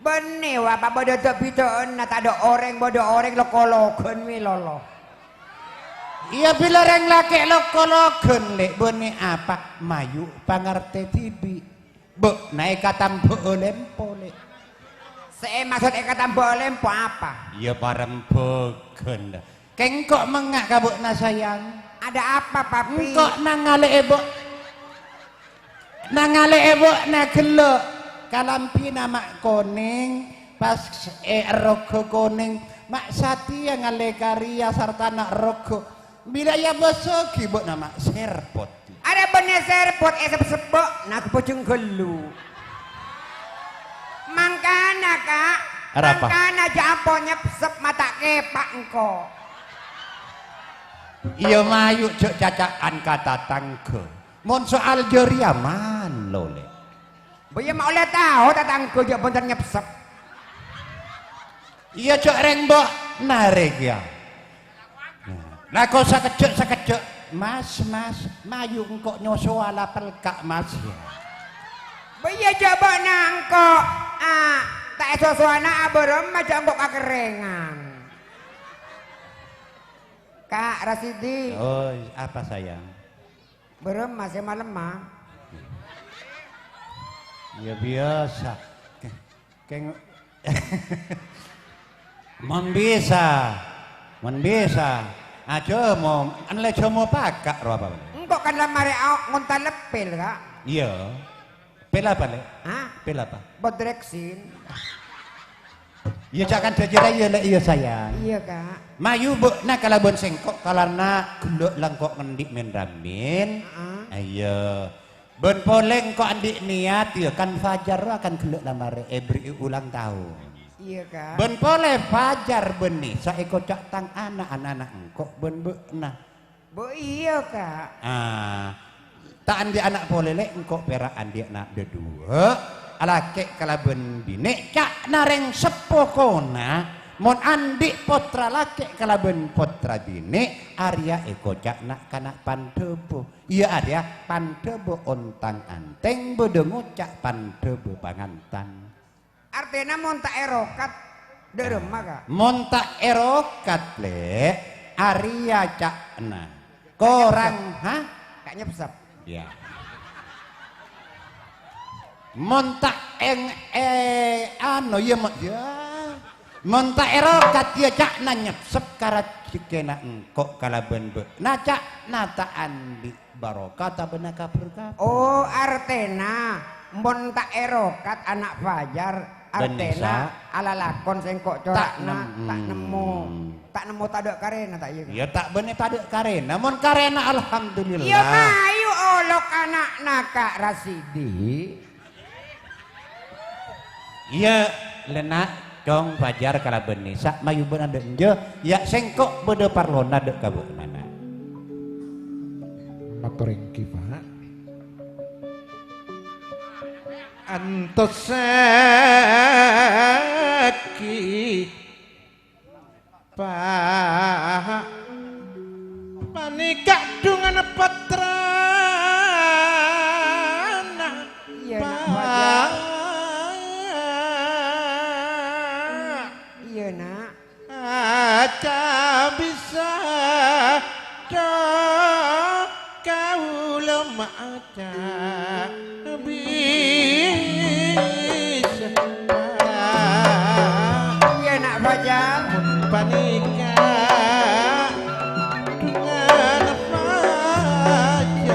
Bânnè, wa, apa bâdâ dâ'-bidâ'ânna, tadâ' orèng, bâdâ orèng lok-ologhân mè' lolo. Iyâ, bilâ rèng lakè' lok-ologhân, Lè', bânnè apa? Mayu' pangartè dhibi'. Bâ'na èkatambhâ'â lèmpo, Lè'. Sè èmaksod èkatambhâ'â lèmpo apa? Iyâ, parembhâghân, dâ. Kèng engko' mengnga' ka bâ'na, sayang. Ada apa, Papi? Engko' nangalè'è bâ-, nangalè'è bâ'na ghellâ'. Kalambhina ma' konèng, pas è roga konèng, ma' satèya ngalè'è karèya sartana roga. Bilâ èabâsaghi bâ'na ma' serpot. Arè bânnè serpot èsep-sep bâ'na, ghâbâjâng ghâllu. Mangkana, Ka'. Arapa? Mangkana ja' ampon nyepsep mata' kèpa' engko'. Iyâ, mayu' ja' caca'an ka tatangghâ. Mon soal jârèya malo, Lè'. Bâ iyâ ma' ollè tao tatangghâ ja' bhunten nyepsep. Iyâ, ja' rèng bâ'na rè kèya. Lako sakejjhâ'-sakejjhâ', "Mas, Mas, mayu' engko' nyosowa la pelka', Mas, yâ." Bâ iyâ ja' bâ'na engko', a, ta' èsosowana abârâmma ja' engko' kakerrèngan. Ka' Rasidi. Oi, apa, sayang? Bârâmma sè malemma? Ya, biyasa. Kèng-, mon bisa, mon bisa. Ajâmo, enlè jâmo paka' ro apa? Engko' kan la marè ao-, ngonta leppel, Ka'. Iyâ. Pel apa, Lè'? Hah? Pel apa? Bodreksin. Iyâ, jhâ' kan jhâjhârâ, iyâ, Lè', iyâ, sayang. Iyâ, Ka'. Mayu bâ'na kalabân sèngko' kalana ghellâ' la engko' ngendhi' men-ramen. Heeh. Iyâ. Bân polè engko' andi' niyat, iyâ, kan Fajar rowa kan ghellâ' la marè èberri'i ulang taon. Iyâ, Ka'. Bân polè Fajar bân Nisa èkoca' tang ana', ana'-ana' engko' bân bâ'na. Bâ iyâ, Ka'. Ah, ta' andi' ana' polè, Lè', engko' pèra' andi' ana' dhâduwâ', alakè' kalabân binè', ca'na rèng seppo kona, mon andi' pottra lakè' kalabân pottra binè', arèya èkoca' na'-kana' pandhâbu. Iyâ, arèya pandhâbu ontang-antèng bâdâ ngoca' pandhâbu pangantan. Artèna mon ta' èrokat, dhâremma, Ka'? Mon ta' èrokat, Lè', arèya ca'na. Korang, ha? Ka' nyepsep. Iyâ. Mon ta' eng-, eh, ano, iyâ, mo-, iyâ. Mon ta' èrokat, iyâ, ca'na nyepsep ka rajhekkèna engko' kalabân bâ-, na ca'na ta' andi' barokah ta' bânnè kabhur-kabhur. Oh, artèna mon ta' èrokat ana' Fajar, bân artèna Nisa. Alalakon sèngko' cora'na ta' nem-, ta' nemmo. Hmm. Ta' nemmo tadâ' karèna, ta' iyâ, Ka'? Iyâ, ta' bânnè tadâ' karèna. Mon karèna, alhamdulillah. Iyâ, mayu, Olok ana'na Ka' Rasidi. Iyâ, lè, Na', Cong Fajar kalabân Nisa, mayu bân adhâ' enjâ, yâ, sèngko' bâdâ parlona dâ' ka bâ'na, Na'. Mator èngghi, Pa'. Antos sakèng Pa-, panèka dhungan pottrana. Iyâ, Na', Pa-, Fajar. Iyâ, Na'. Aca bisa dâ' kaulâ ma-, Ca bisa. Iyâ, Na' Fajar. Mon panèka dhungan Fajar.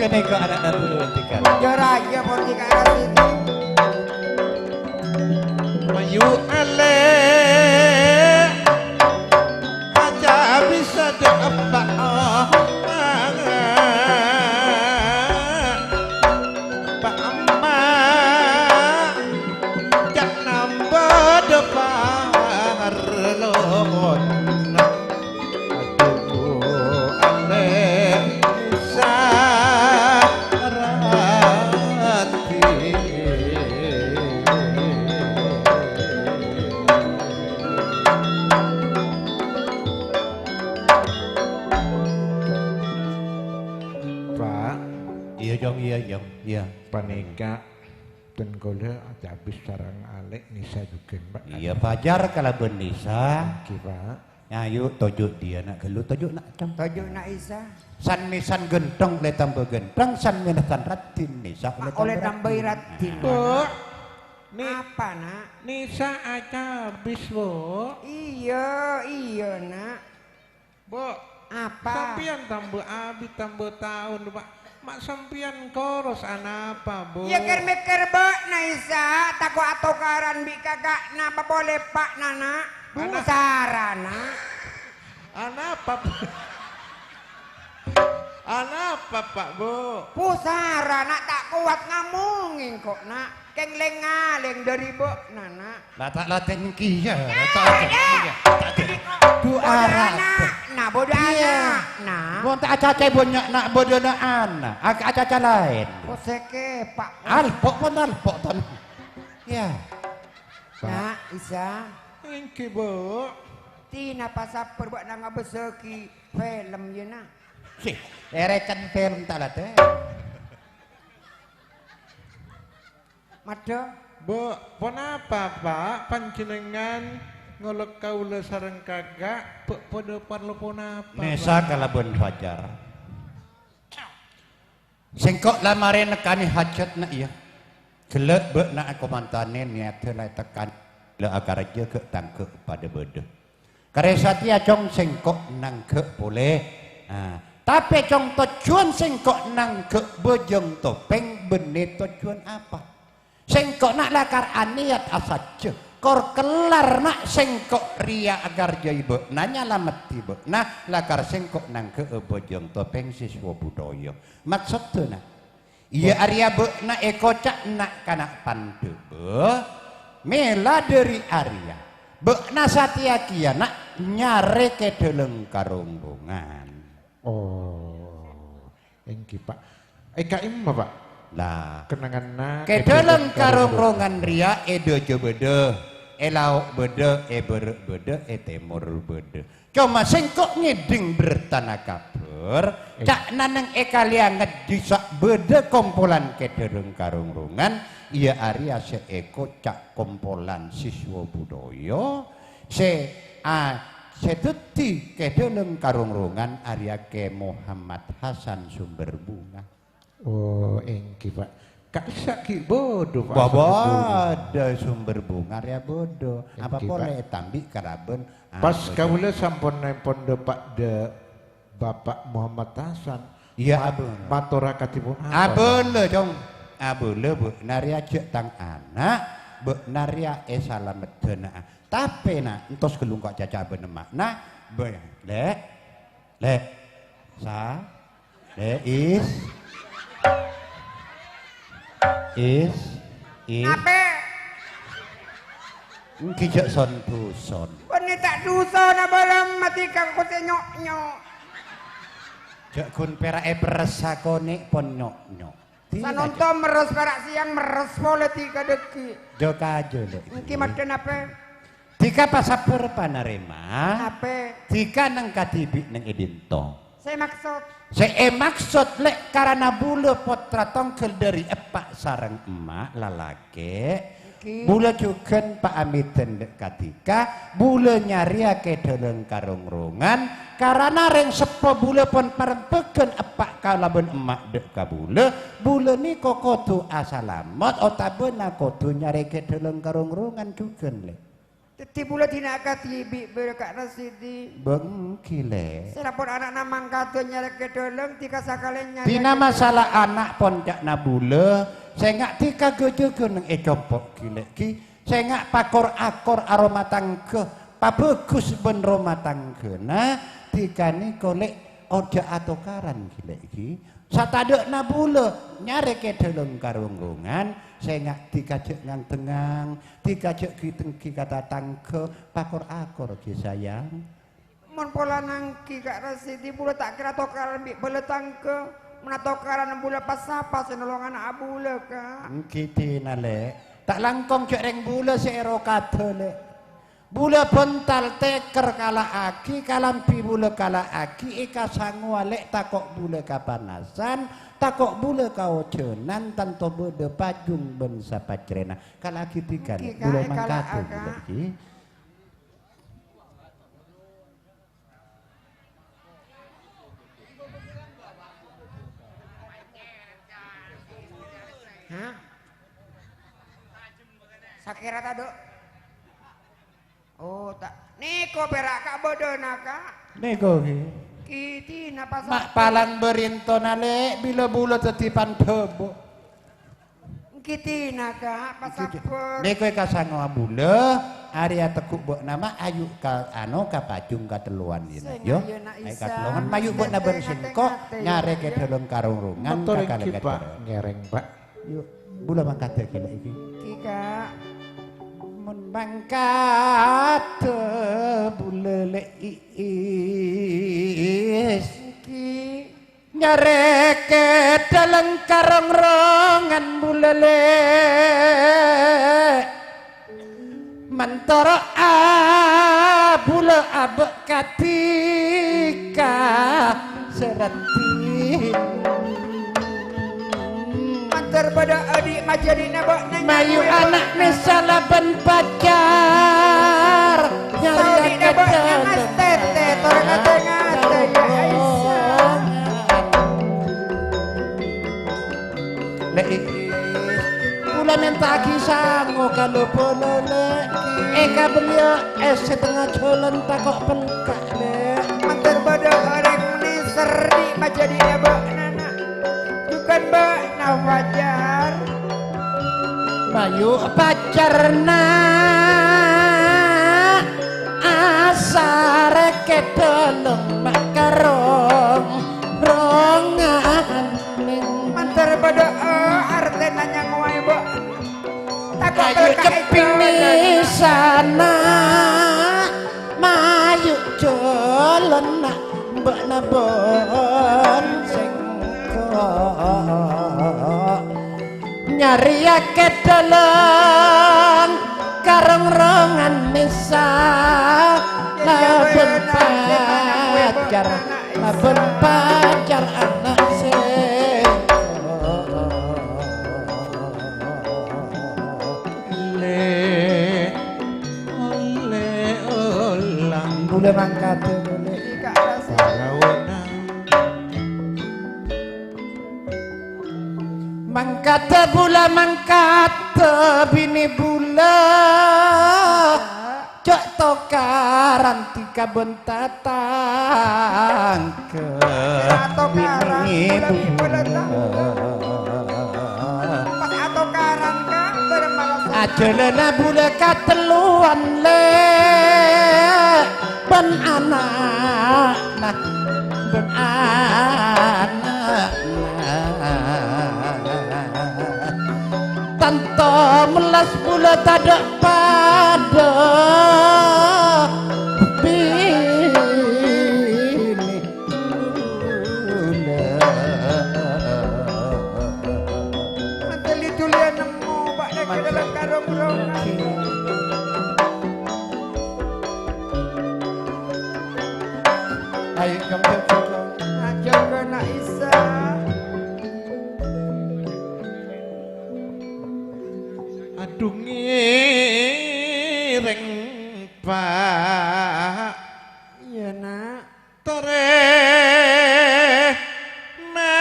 Ghânèka ana'na bulu tiga. Jârâ iyâ pon tiga arah sini. Mayu alè, aca bisa dâ' Pa' Omma. Pa' Omma, jhâ' nambâ dâ' parlona. Aduh, alè sarati. Pa'. Iyâ, Cong, iyâ, Cong. Iyâ. Panèka, dhân kaulâ Aca Abis sareng alè' Nisa jhughân, Pa'. Iyâ, Fajar kalabân Nisa. Èngghi, Pa'. Ayo, toju' diyâ, Na', ghâllu, toju', Na', Cong. Toju', Na', Isa. San-mèsan ghântheng ollè tambâ ghântheng, san-mèsan raddhin, Nisa ollè tambâ raddhin. Ollè tambâi raddhin. Bu. Ni-, apa, Na'? Nisa Aca Abis, Bu. Iyâ, iyâ, Na'. Bu. Apa? Sampèyan tambâ abit, tambâ taon, Pa'. Ma' sampèyan koros anapa, Bu? Yâ, kèr-mèkkèr bâ'na, Isa. Tako' atokaran bi' kaka'na, papolè eppa'na, Na'. Ana-, pusara, Na'. Anapa, Bu? Anapa, Pa', Bu? Pusara, Na', ta' kowat ngamongè engko', Na'. Kèng lèng-ngalèng dâri bâ'na, Na'. La ta' latèn kèya, la ta' latèn kèya. Ta' latèn. Du'a. Bâdâ ana'na, bâdâ ana'na. Mon ta' acacè bânnya', Na', bâdâna ana', aka-, acaca laèn. Kosèkè, Pa'. Alpo' pon alpo' ton. Yâ. Na', Isa. Èngghi, Bu. Dinapa sabbhâr bâ'na ngabâssaghi film, yâ, Na'? Sih, èrècèn film ta' latèn. Madhâ. Bu, ponapa, Pa', panjhennengngan ngolok kaulâ sareng kaka'? Bâ-, bâdâ parlo ponapa, Nisa Pa'? Kalabân Fajar. Sèngko' la marè nekkanè hajhâtna, iyâ. Ghellâ' bâ'na akomantanè nèyaddhâ la ètekkan, la akarajâ ghi' tang ghi' padâ bâdâ. Karè satèya, Cong, sèngko' nangghâ' polè. Ah, tapè, Cong, tojjhuwân sèngko' nangghâ' bâjâng topèng bânnè tojjhuwân apa? Sèngko' na' lakar anèyat asajjhâ. Kor kellar na' sèngko' rèya akarjâi bâ'na, nyalameddhi bâ'na, lakar sèngko' nangghâ'â bâjâng topèng siswa budaya. Maksoddhâ, na'? Iyâ, arèya bâ'na èkoca' na'-kana' pandhâbâ, mèla dâri arèya. Bâ'na satèya kèya, na', nyarè Kè Dhâlâng Karongrongan. Oh, èngghi, Pa'. È ka'imma, Pa'? Lah, kennengnganna Kè Dhâlâng Karongrongan rèya è dâjâ bâdâ, è lao' bâdâ, è bârâ' bâdâ, è tèmor bâdâ. Coma sèngko' ngèdhing bertana kabhâr, eh, ca'na neng è Kalèyangan dhisa' bâdâ kompolan Kè Dhâlâng Karongrongan, iyâ arèya sè èkoca' kompolan siswa budaya, sè, a, sè dhâddhi Kè Dhâlâng Karongrongan arèya Kè Muhammad Hasan Sumber Bunga. Oh, èngghi, Pa'. Ka'issa' ghi' bâdâ, Pa', Bâbâ Sumber Bunga. Adâ Sumber Bunga rèya bâdâ. Apa èngghi, polè Pa', ètambi' kalabân, a, pas bâdâ. Kaulâ sampon nèmpon dâpa' dâ' Bapak Muhammad Hasan. Iyâ, ma-, abâlâ. Mator akadhi ponapa, Pa'? Abâlâ, Cong. Abâlâ, Bu. Narèya jhâ' tang ana'. Bâ'na rèya èsalameddhâna'a. Tapè, Na', entos ghâllu engko' acaca bân emma'na. Bâ-, Lè'. Lè'. Sa-, Lè', Is. Is. Is. Apè? Ènggi jhâ' son-dhuson. Bânnè ta' dhusona bârâmma dhika kosè nyo'-nyo'. Jhâ' ghun pèra' èperressa konè' pon nyo'-nyo'. Sanonto merres para' sèyang merres polè dhika dhâggi'. Jhâ' kajâ, Lè'. Ènggi maddhân apè? Dhika pasabbhâr panarèma. Apè? Dhika neng kadhibi' neng è dinto. Sè maksod? Sè èmaksod, Lè', karana bulâ pottra tongghâl dhâri eppa' sareng emma' lalakè'. Ènggi. Bulâ jhughân paameddhân, Lè', ka dhika. Bulâ nyarèya kèdhâlâng karongrongan. Karana rèng seppo bulâ pon parembhâghân eppa' kalabân emma' dhâ' ka bulâ. Bulâ nèko kodhu asalamet otabâna kodhu nyarè kèdhâlâng karongrongan jhughân, Lè'. Dhâddhi bulâ dina akadhibi' bârâ' ka' Rasidi. Bâ' ènggi, Lè'. Sè lapor ana'na mangkada nyarè kèdhâlâng, dhika sakalèyan nyarè Dina kèdhâlâng. Masalah ana' pon ca'na bulâ, sènga' dhika ghâjâghân neng è compo' ghi, Lè', ghi. Sènga' pakor-akor aroma tangghâ, pabhâghus bân roma tangghâna, dhika nèko, Lè', ojhâ' atokaran ghi, Lè', ghi. Satadhâ'na bulâ nyarè kèdhâlâng karongrongan, sènga' dhika jhâ' ngang-tengngang, dhika jhâ' ghi-tèngghi ka tatangghâ, pakor-akor ghi, sayang. Mon polana ènggi ka' Rasidi, bulâ ta' kèra tokaran bi' bhâlâ tangghâ, mon atokaran bulâ pas sapa sè nolong ana' bulâ, Ka'? Ènggi dina, Lè'. Ta' langkong jhâ' rèng bulâ sè èrokadhâ, Lè'. Bulâ bhântal tèkèr kala'aghi, kalambhi bulâ kala'aghi, èkasangowa, Lè', tako' bulâ kapanasan, tako' bulâ kaojhânan, tanto bâdâ pajung bân sapacrèna. Kala'aghi dhika, Lè', bulâ mangkada, èkala'aghi. Hah? Sakèra tadâ'? Oh, ta-, nèko pèra' ka' bâdâna, Ka'. Nèko, ghi. Ghi dina pas Ma' palang bârintona, Lè', bilâ bulâ dhâddhi pandhâbu. Ghi dina, Ka', pas sabbhâr. Nèko èkasangowa bulâ, arèya tegghu' bâ'na, Ma', ayu ka, ano, ka pajung katellowan, yâ, Na', yo. Ayu ka tellowan, mayu bâ'na bân sèngko', nyarè kèdhâlâng karongrongan, Motor ka ènggi, kalèngan Pak, bârâ'. Ngèrèng, Pak. Yo, bulâ mangkada ghi, Lè', ghi. Ghi, Ka'. Mon mangkada bulâ, Lè', Iis. Ghi. Nyarè kèdhâlâng karongrongan bulâ, Lè'. Mantoro' abulâ abâ' kadhika sè raddhin. Mandhâr bâdâ odi' majâdina bâ'na mayu nyambi ana' bâ'na. Mèsalla bân pacar. Nyarè saodi'na bâ'na kèdhâlâng. Mas Tete, tor ngate-ngate, ya Aisyah. Lè', Iis, kaulâ mènta'aghi sango ka lo-bâlâ, Lè'. Èkabelliyâ ès sè tengnga jhâlân tako' pelka', Lè'. Mandhâr bâdâ orèng nèser di' majâdina bâ'na, Na'. Jhughân bâ'na pacar. Mayu pacarna asarè kèdhâlâng makarong-rongan. Mandhâr bâdâ, eh, artèna nyangowaè, Bu. Tako' ayo berkah ceppi jâlân. Mèsana, mayu jâlân, bâ'na bân sèngko'. Nyarèya kèdhâlâng karongrongan mèsa, labân pacar, labân pacar ana' sè lè-, olè-olang. Bulâ mangkada, bulâ. Parawana. Mangkada bulâ, mangkada binè bulâ. Jhâ' tokaran dhika bân tatangghâ. Atokaran, binè bulâ, bulâ. Pas atokaran, Ka', bârâmma la Ajhâlâna bulâ katellowan, Lè', bân ana'na, bân ana'na. Tanto mellas bulâ tadâ' padâ binè bulâ. Mantè li-duli nemmo, Pak, nèka dâlem karong-rongan. Ayo, kembali. Aja kena Isa. Adhu ngèrèng, Pak. Iyâ, Nak. Torè mangkat,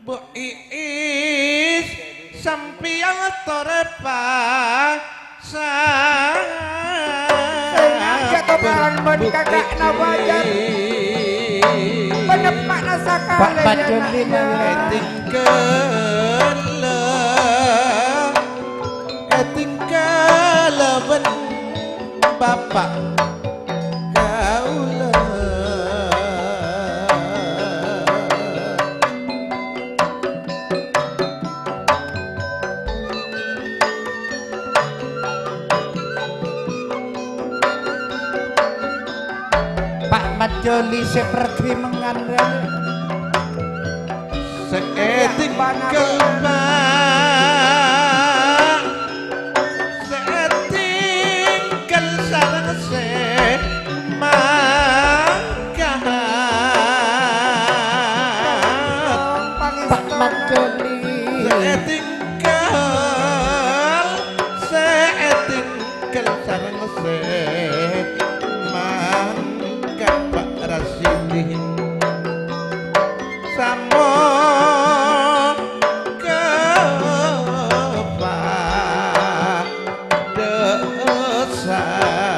Bu Iis, sampèyan torè pasang. Sènga' jâ' tokaran bân kaka'na Fajar. Peneppa'na sakalè, Pak Bajul, iyâ, Nak, iyâ. Ètinggal. Ètinggal bân bapa' kaulâ. Pa' Majoli sè pergi mengan rè. Sè ètinggal, Pa', sè ètinggal sareng sè mangkat. Pa' Majoli. Sè ètinggal, sè ètinggal sareng sè mangkat, Pa' Rasidi. Samoga padâ salamet.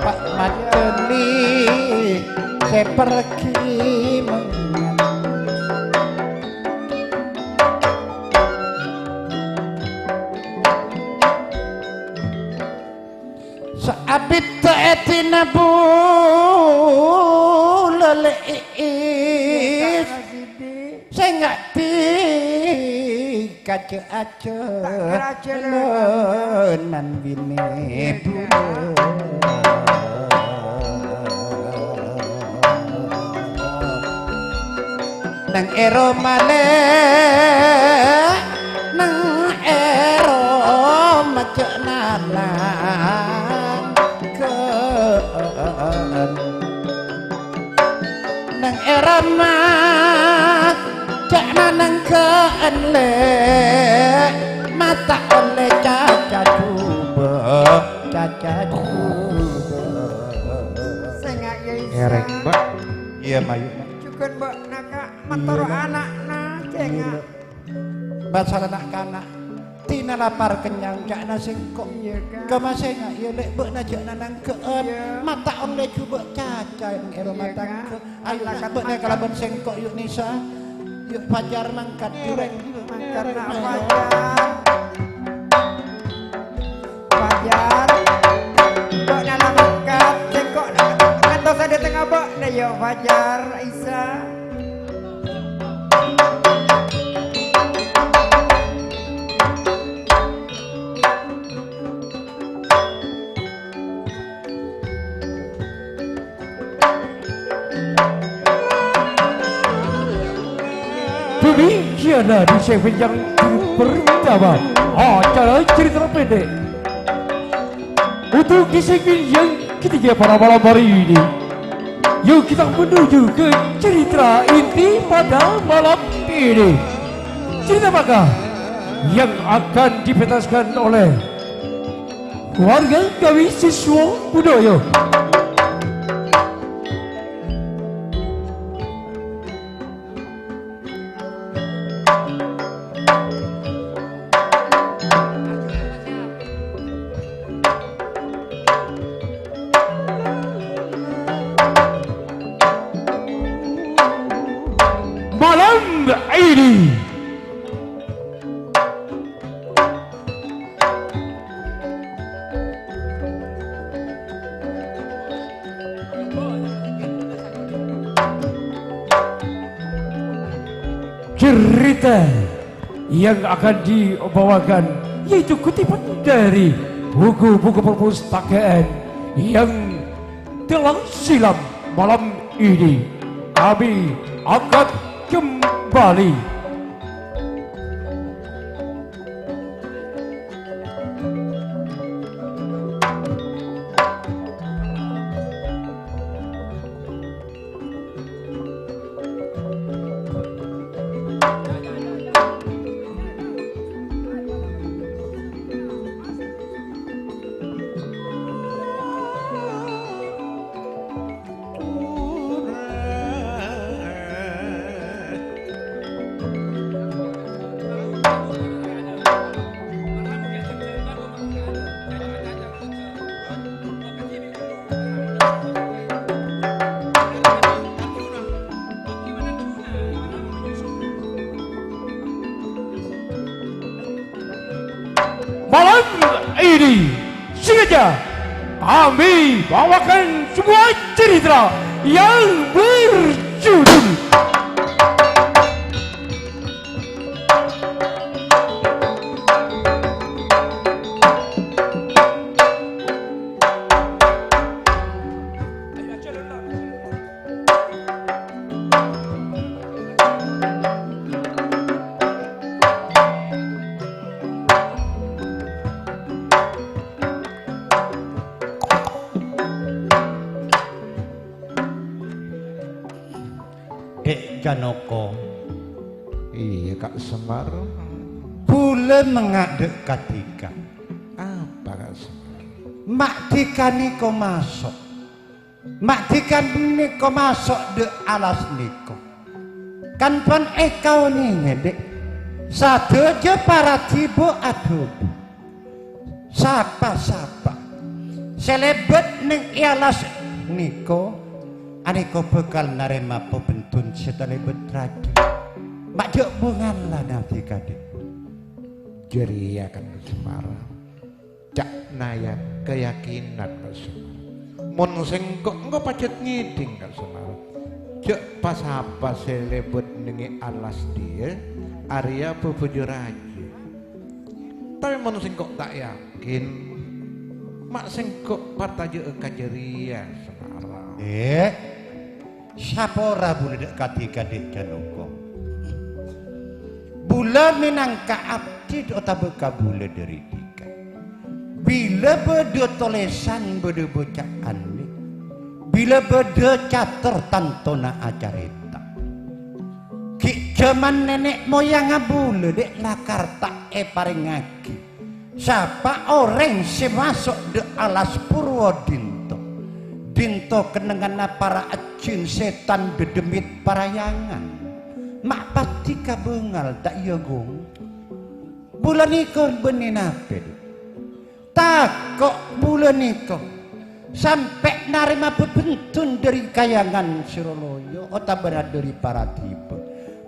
Pa' Majoli sè pergi mengan. Saabiddhâ èdina bulâ, Lè' Iis, sènga' dhi kajâ-ajâ. Ta' kèra ajâ, Lè'. Nan binè bulâ. Neng èro malè, neng èro majâna nangkè'en. Neng èro majâna nangkè'en, Lè', mata ollè caca jhubâ', caca jhubâ'. Sènga' iyâ, Isa. Ngèrèng, Mbak. Iyâ, mayu. Jhughân, Mbak, naka', matoro' ana'na, sènga'. Masalah na'-kana', dina lapar kennyang ca'na sèngko'. Iyâ, Kak. Kama sènga' iyâ, Lè', bâ'na jhâ' nanangghâ'ân. Iyâ. Mata ollè jhubâ' caca èro matangghâ. Iyâ, Kak. Ayo, na', bâ'na kalabân sèngko' yu', Nisa. Yu', Fajar mangkat, Jurèng. Mangkat, na', Fajar. Fajar. Bâ'na la mangkat, sèngko' ngantos adâtengnga bâ'na, yu', Fajar, Isa. Demikianlah di segmen yang pertama, acara cerita pendek. Untuk di segmen yang ketiga pada malam hari ini, yuk kita menuju ke cerita inti pada malam ini. Cerita apakah yang akan dipentaskan oleh keluarga kami siswa Budoyo? Cerita yang akan dibawakan yaitu kutipan dari buku-buku perpustakaan yang telah silam malam ini. Kami angkat kembali. Malam ini sengaja kami bawakan sebuah cerita yang berjudul Dek Janoko. Iya, Kak Semar. Bulâ mengnga' dâ' kadhika. Apa, Kak Semar? Ma' dhika nèko maso'. Ma' dhika nèko maso' dâ' alas nèko. Kan pon èkaonèngè, Dek. Sadhâjâ para dhibu adhâbu. Sapa-sapa sè lèbât neng è alas nèko, anèko bhâkal narèma pabhendhun sè talèbât rajâ. Ma' jhâ' bungalla nadi kadhi. Jârèya kan Semar. Ca'na ya kayakinan, Kak Semar. Mon sèngko' engko' pajhât ngèdhing, Kak Semar. Jhâ' pa-sapa sè lèbât neng è alas dhiyâ, arèya bhâbhâjâ rajâ. Tapè mon sèngko' ta' yakin, ma' sèngko' parcajâ'â ka jârèya, Semar. Eh, sapora bulâ dâ' kadhi-kadhi Janoko. Bulâ mènangka abdhi otabâ kabulâ dâri dhika. Bilâ bâdâ tolèsan bâdâ bâca'an, bilâ bâdâ cator tantona acarèta. Ghi' jhâman nènè' moyangnga bulâ, Dek, lakar ta' èparèngngaghi. Sapa orèng sè maso' dâ' alas purwa dinto? Dinto kennengnganna para ajjin sètan dhâddhemmit parayangan. Ma' pati kabângal, ta' iyâ, Gung? Bulâ nèko bânnè napè, Dek? Tako' bulâ nèko sampè' narèma bhâbhândhun dhâri kayangan sè roloyo otabâna dhâri para dhibu.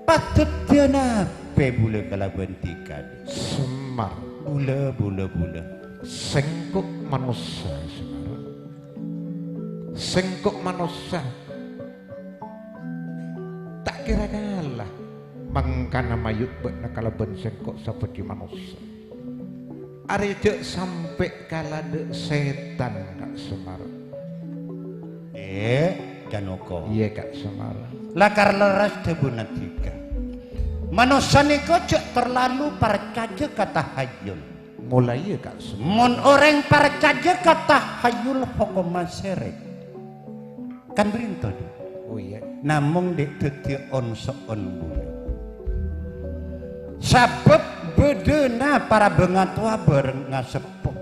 Padhâddhiyân napè bulâ kalabân dhika? Semar. Bulâ, bulâ, bulâ. Sèngko' manossa, Semar. Sèngko' manossa. Ta' kèra kala mangkana mayu' bâ'na kalabân sèngko' sabâdhi manossa. Arèya jhâ' sampè' kala dâ' sètan, Kak Semar. Eh, Janoko. Iyâ, Kak Semar. Lakar lerres dhâbuna dhika. Manossa nèko jhâ' terlalu parcajâ ka tahayul. Molaè, Kak Semar. Mon orèng parcajâ ka tahayul, hokomma sèrèk. Kan bârinto, Dek? Oh, iyâ. Namong, Dek, dhâddhiyâ on-so'on bulâ. Sabâb bâdâna para bângatowa bâreng ngaseppo.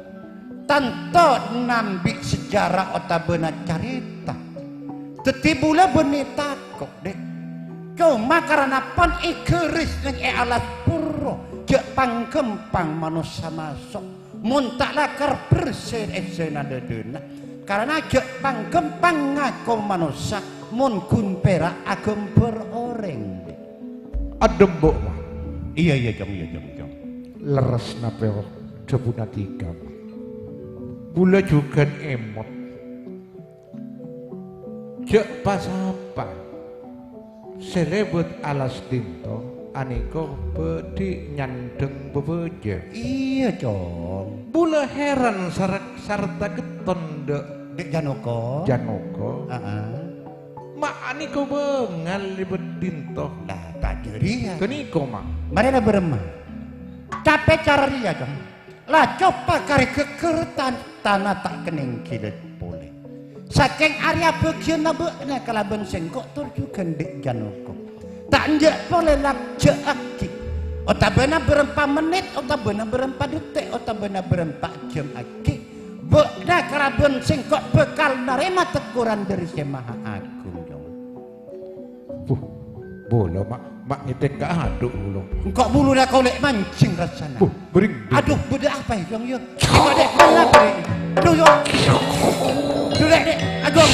Tanto nambi' sejarah otabâna carèta. Dhâddhi bulâ bânnè tako', Dek. Coma karana pon ègâris neng è alas purwa, jhâ' pangghâmpang manossa maso'. Mon ta' lakar bersè èssèna dhâdhâna, karana jhâ' pangghâmpang ngako manossa, mon ghun pèra' aghâmbhâr orèng. Adhembo', Ma. Iyâ, iyâ, Cong, iyâ, Cong, Cong. Lerres napè dhâbuna dhika, Ma. Bulâ jhughân èmot. Jhâ' pa-sapa sè lèbât alas dinto, Anèka bâdhi nyandhâng bâbâjâ. Iyâ, Cong. Bulâ hèran sar-, sarta ghetton, Dâ'. Dâ' Janoko. Janoko. Heeh. Ma' anèka bângal lèbât dinto. Lah, ta' jârèya. Ghânèka, Ma'. Marèna bârâmma. Capè cara rèya, Cong. La copa karè ghâggâr tan-, tana ta' kennèng ghilât polè. Sakèng arèya bâgiyânna bâ'na kalabân sèngko' tor jhughân Dâ' Janoko. Ta' enjâ' polè lajjhâ'aghi, otabâna bârâmpa mennit, otabâna bârâmpa dettè', otabâna bârâmpa jhâm aghi, bâ'na kalabân sèngko' bhâkal narèma tegghuran dâri Sè Maha Agung, Cong. Buh, bulâ, Ma', Ma' ngètèng ka adhu' bulâ. Engko' buluna kolè' manjing rassana. Buh, bring, bring. Adhu, bâdâ apa, Cong, yâ? Engko' dâ' kenna, Dek. Duh, yâ. Duh, Dek, Dek. Agung.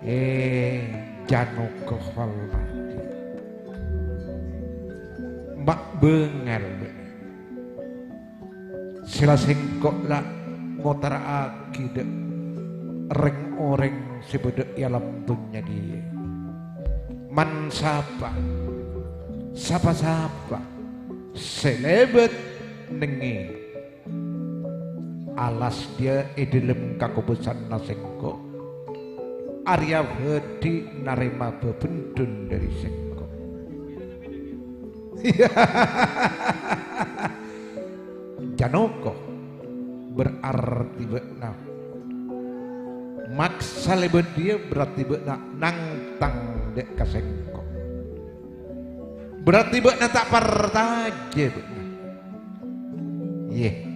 Eh, Janoko Falmadi. Ma' bângal, bâ'na. Sè la sèngko' la ngotara'aghi dâ' rèng-orèng sè bâdâ è alam dhunnya dhiyâ. Man sapa, sapa-sapa sè lèbât nèngngè alas dhiyâ è dhâlem kakobâsanna sèngko', arèya bâdhi narèma bhâbhundhun dâri sèngko'. Janoko, berarti bâ'na maksa lèbât dhiyâ, berarti bâ'na nangtang dâ' ka sèngko'. Berarti bâ'na ta' parcajâ, bâ'na. Iyâ.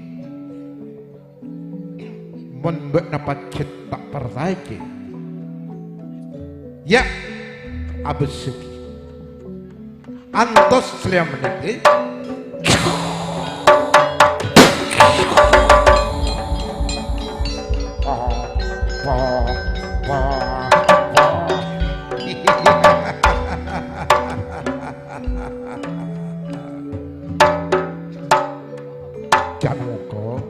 Mon bâ'na pajhât ta' parcajâ, yâ, abâssaghi. Antos salèya mennit. Janoko,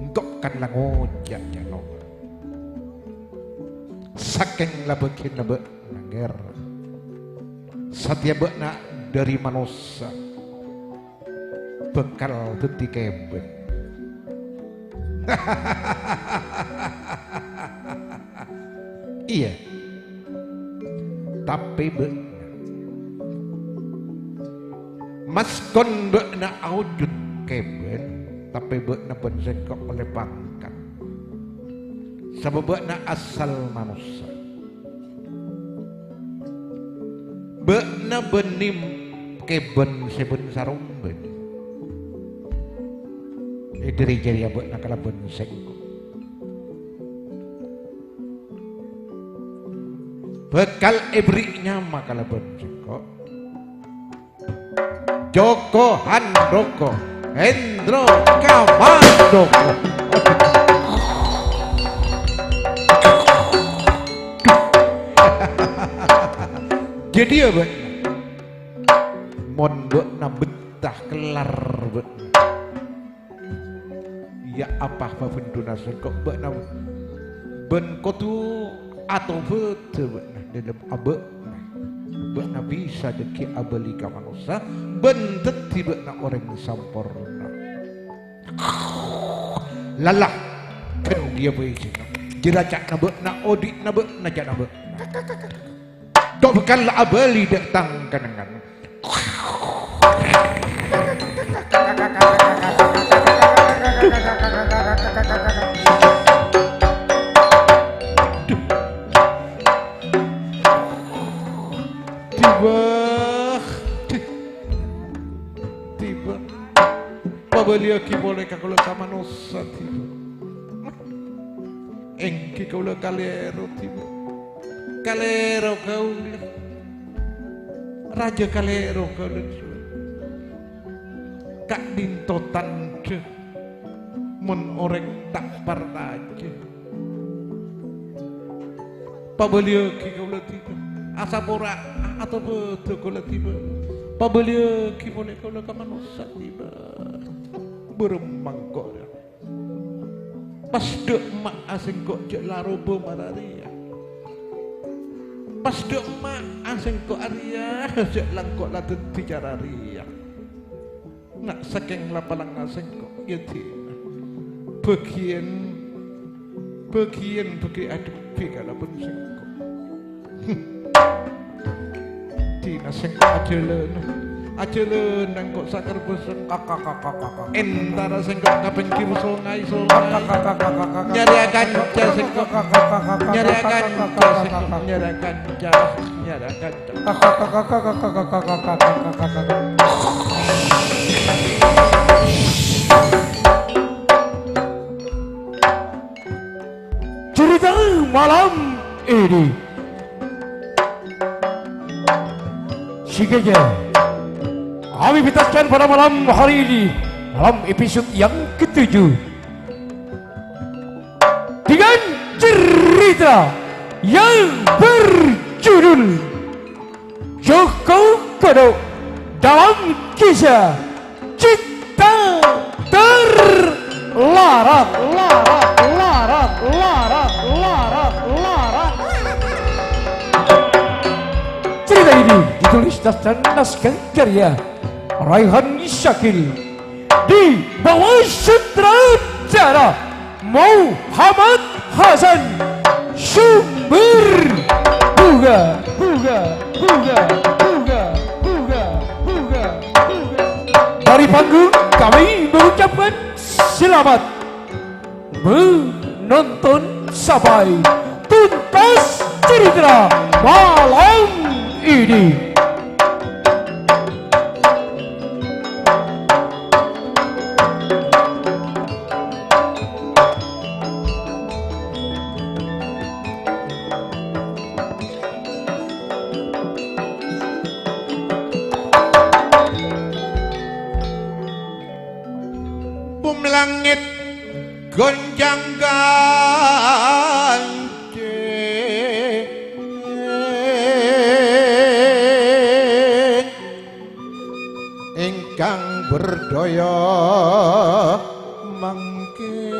engko' kan la ngoca', Janoko. Sakèng la bâgiyânna bâ'na, Ger. Satèya bâ'na dâri manossa bhâkal dhâddhi kèbân. Iyâ. Tapè bâ'na, maskon bâ'na aojhud kèbân, tapè bâ'na bân sèngko' ollè pangkat. Sabâb bâ'na asal manossa. Bâ'na bânnè kèbân sè bân-sarombân. È, dâri jârèya bâ'na kalabân sèngko' bhâkal èberri' nyama kalabân sèngko'. Joko Handoko, Hendro Kamandoko. Jadi ya, Bang? Mon bâ'na bettah kellar, Bang. Iyâ, apa bhâbhundhunna sèngko' bâ'na bân kodhu atobâdhâ bâ'na dhâlem abâ'na. Bâ'na bisa dhâggi' abâli ka manossa bân dhâddhi bâ'na orèng samporna. Lala, ghân dhiyâ bhâi jhâ' ca'na bâ'na, odi'na bâ'na ca'na bâ'na. To' bhâkal abâli dâ' tang kennengngan. Dhibâ. Dhibâ. Pabâliyâghi polè ka kaulâ samanossa, dhibâ. Èngghi kaulâ kalèro dhibi'. Kalèro kaulâ. Rajâ kalèro kaulâ. Ka'dinto tandhâ mon orèng ta' parcajâ. Pabâliyâghi kaulâ dhibi'. Asapora'a atobâdhâ kaulâ dhibi'. Pabâliyâghi polè kaulâ ka manossa dhibi'. Bârâmma engko'. Pas dâ' emma'a sèngko' jâ' la robâ mara rèya. Pas dâ' emma'a sèngko' arèya, jâ' la engko' la dhâddhi cara rèya. Na' sakèng la palangnga sèngko', yâ, Dina. Bâgiyân, bâgiyân bâghi adhebbhi kalabân sèngko'. Dina sèngko' ajhâlân, ajhâlân engko' sakarbhâsa. Entara sèngko' ka pèngghir songay, songay. Nyarèya kanca sèngko'. Nyarèya kanca sèngko'. Nyarèya kanca. Nyarèya kanca. Cerita malam ini. Sèngkèya, kami pentaskan pada malam hari ini dalam episode yang ketujuh dengan cerita yang berjudul Joko Kodok dalam kisah cinta terlarang. Larang, larang, larang, larang, larang, larang. Cerita ini ditulis dan naskah karya Raihan Syakil, dibawa sutradara Muhammad Hasan, sumber bunga, bunga, bunga, bunga, bunga, bunga, bunga. Dari panggung kami mengucapkan selamat menonton sampai tuntas cerita malam ini. Bumi langit gonjang ganjing, ingkang berdaya mangkin.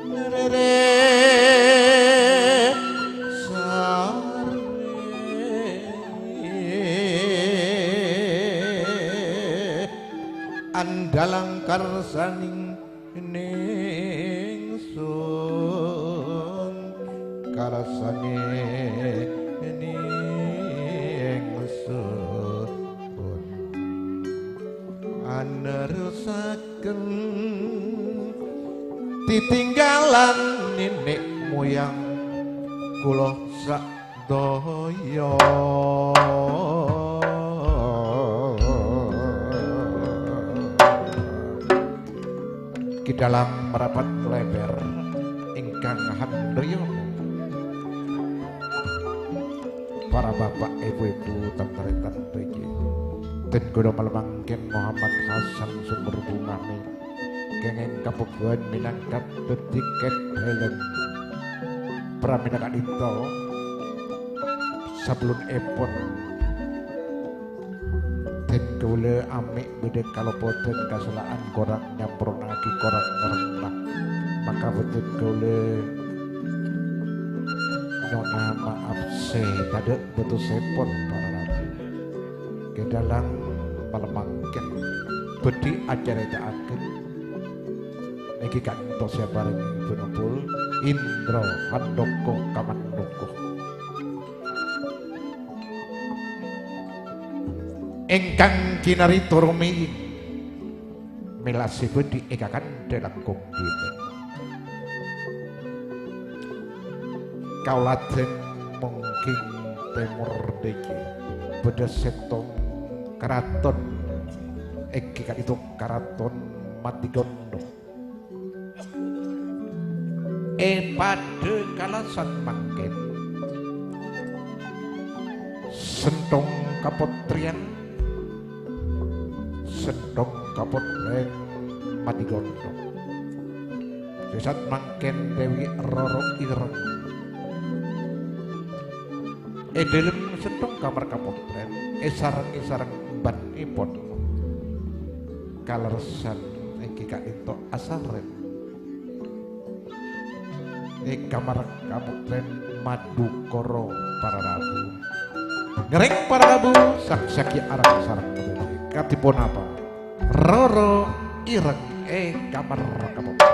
Rere sare andalang karsaning ingsun, karsane ingsun. Anerusaken titinggalan nenek moyang kula sadaya. Ki Dalang marapat leber ingkang handayana. Para bapak, ibu-ibu, tan-taretan riki. Den kula malem mangken Muhammad Hasan Sumber Bungane kengeng kapebuan minangka daddi ket helm. Pramila ka'dinto, sabellunepon den kaula ame' badha kalopodan kasala'an korang nyamporna'agi korang ngaremma. Maka bhunten kaula nyo'ona ma'af se tadha' batosepon para rabu. Ki Dalang palem mangken badhe acareta'aken niki kantos sapareng Bun Empul Indra Handoko Kamandoko. Ingkang kinarito rumiyin mela se badhe e kakandhe langkong dinten. Kauladan mongging temor dhiki badha settong karaton èngghi ka'dinto Karaton Madigandha. È padâ kalasan mangkèn, Sènthong Kapottrèyan, Sènthong Kapottrèn Madigandha. Sè sa'at mangkèn Dewi Roro Ireng. È dhâlem sènthong kamar kapottrèn, èsarengngè sareng embhânèpon. Kalerressan èngghi ka'dinto asarèn. È kamar kapottrèn Madukara para rabu. Ngèrèng para rabu, saksèaghi areng-sareng kadhi ponapa? Roro Ireng è kamar kapottrèn.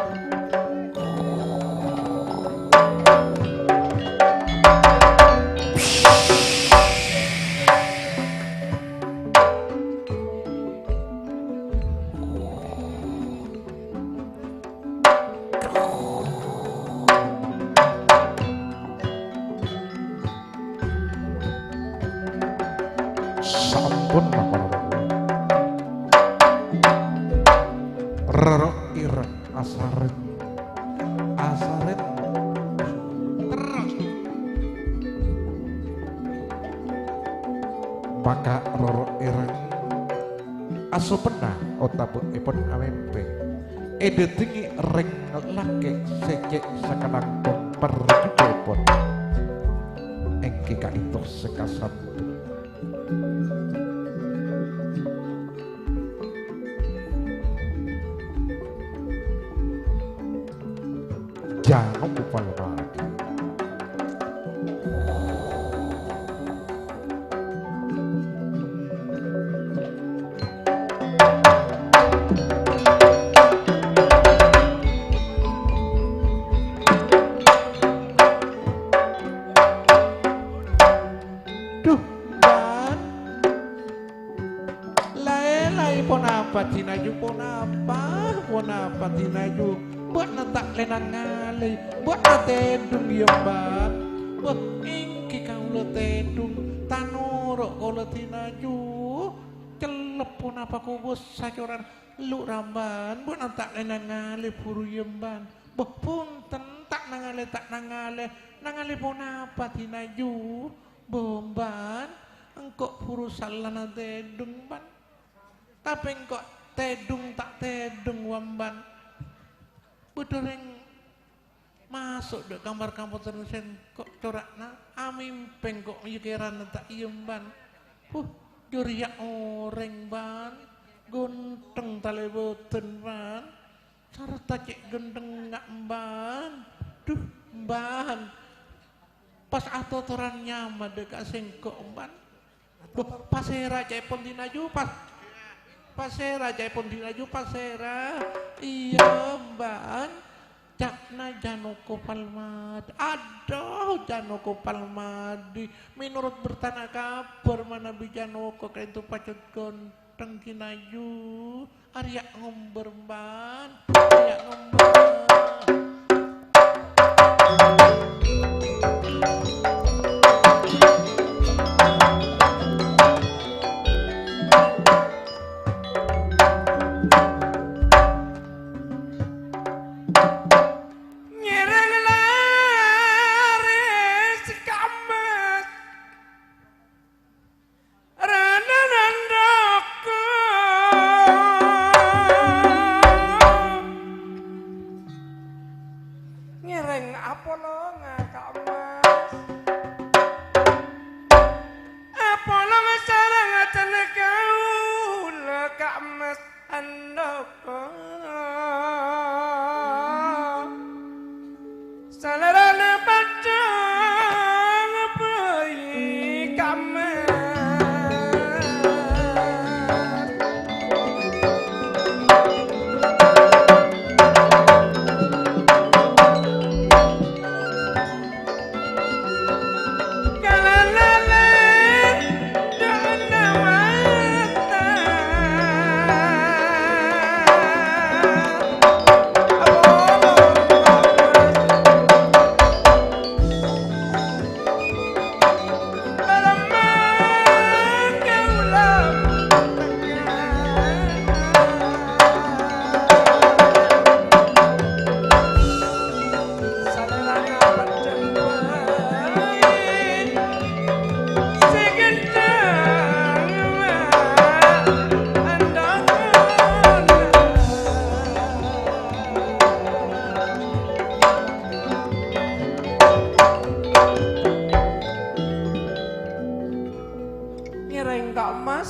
Sampun, Pak Lurah. Roro Ireng asarèn. Asarèn. Terros. Maka Roro Ireng asopenna otabâèpon amèmpè èdhâddhiyâghi rèng lakè' sè cè' sakalangkong parjudhâèpon. Èngghi ka'dinto sè kasambhung. Janoko Palmadi. Duh, Bân. Laè-laè ponapa dinah jhu, ponapa, ponapa dinah jhu? Bâ'na ta' lè nangalè, bâ'na tèdhung, yâ, Bân. Wah, èngghi kaulâ tèdhung, ta' noro' kaulâ dinah jhu. Cellep ponapa kobâsa corana. Lu, Rambân, bâ'na ta' lè nangalè bhuru, yâ, Bân. Bâh, bhunten, ta' nangalè, ta' nangalè. Nangalè ponapa dinah jhu? Bâh, Bân, engko' bhuru salana tèdhung, Bân. Tapè engko' tèdhung ta' tèdhung, wa, Bân. Bâdâ rèng maso' dâ' kamar kapottrèn sèngko' cora'na, amèmpè engko' yâ kèrana ta' iyâ, Bân. Huh, jârèya orèng, Bân. Ghântheng talèbâdhân, Bân. Sarta cè' ghântheng nga', Bân. Duh, Bân. Pas atotoran nyama dâ' ka sèngko', Bân. Duh, pasèra ca'èpon dinah jhu, pas-, pasèra ca'èpon dinah jhu, pasèra? Iyâ, Bân. Ca'na Janoko Palmadi. Adhu, Janoko Palmadi. Mènorot bertana kabhâr manabi Janoko ka'dinto pajhât ghân-, Tang dinah jhu, arèya ngombâr, Bân, arèya ngombâr. Ngèrèng larès ka emmas. Rana nandhâka. Ngèrèng apolonga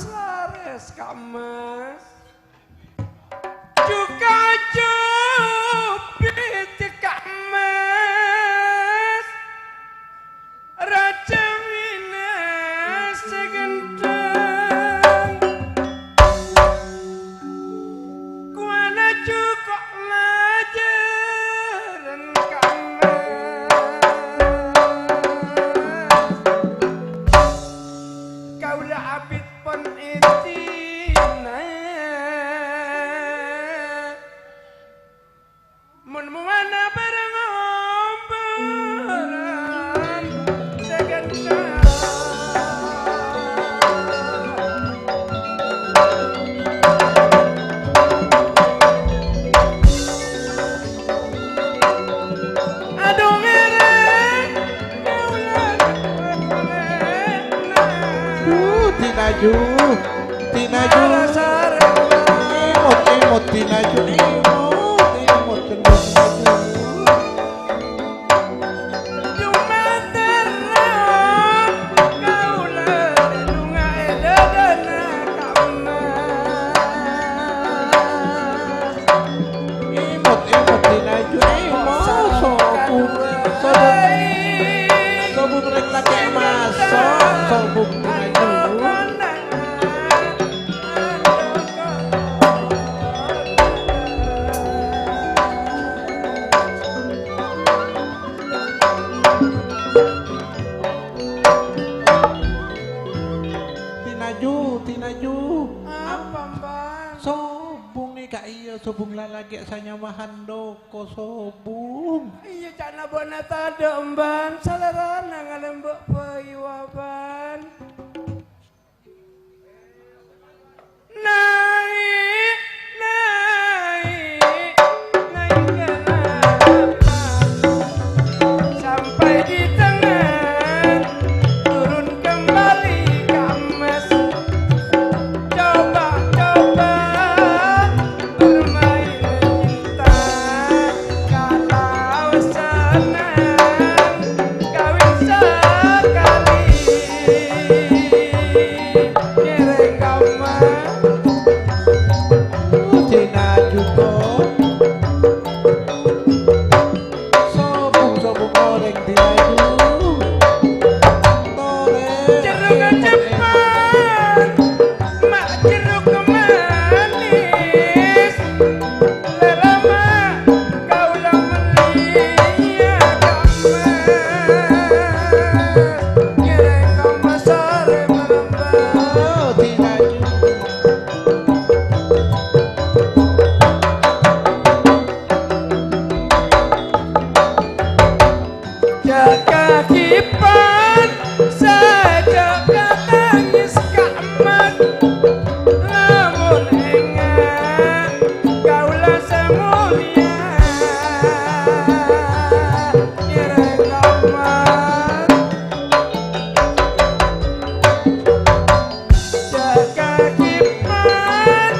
laras Ka' Emmas. Jhuka' jhubit Ka' Emmas, rajâ Minas sè ghântheng. Kowa laju ko' lajârân Ka' Emmas. Kaulâ abit pon èdina. Mon mowana bârâng omporan sè ghântheng. Adu ngèrèng kaulâ. Uh, dinaju, dinaju. Emot, emot, dinaju, emot, emot, gendut dinaju. Dumater kaulâ nungaè dâdâna Ka' Emmas. Emot, emot, dinaju, emot. Sobung, sobung, sobung rèng lakè' maso', sobung dinaju. Dinaju, dinaju. Apa, Mbang? Sobung è ka'iyâ, sobung lalakè' sanyama Handoko, sobung. Iyâ, ca'na bâ'na tadâ', Mbang. Salèrana ngalèmbâ' bhâi, wa, Bang. Naik, naik, naik ke atas. Sampai di tengah, turun kembali ke atas. Coba, coba, bermain cinta, kalau senang, kawin sekali, ngèrèng Ka' Emmas. Dinaju, Ko'. Sobung-sobung orèng dinaju. Torè. Jeruk cepat, mak jeruk manis. Lèrana kaulâ mellèya Ka' Emmas. Ngèrèng Ka' Emmas sarè malem. Oh, dinaju. Jhâ' kakipan, sajhâ' katangès Ka' Emmas. Lamon enga', kaulâ sè molja, ngèrèng Ka' Emmas. Jhâ' kakipan,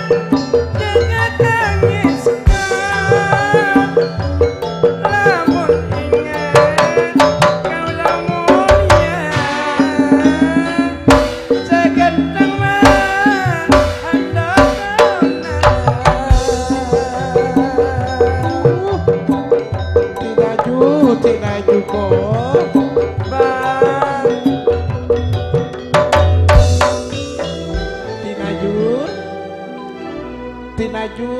jhâ' katangès, Ka'. Lamon enga', kaulâ molja. Sè ghântheng man, andâ' kaulâ. Dinaju, dinaju, Ko'. Bang. Dinaju. Dinaju.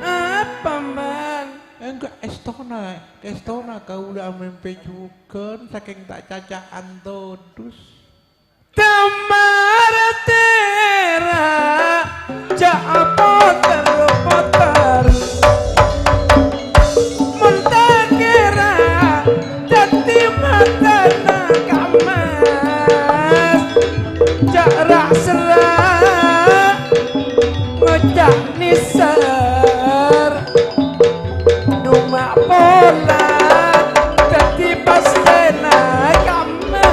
Apa, Bang? Enggak, èstona. Èstona kaulâ amèmpè jhughân, sakèng ta' caca'an todus. Damar tèra, jhâ' poter-poter. Mon ta' kèra dhâddhi matana Ka' Emmas, jhâ' ra'-serra' ngoca' nèser. Nyoma pola dhâddhi pastèna Ka' Emmas.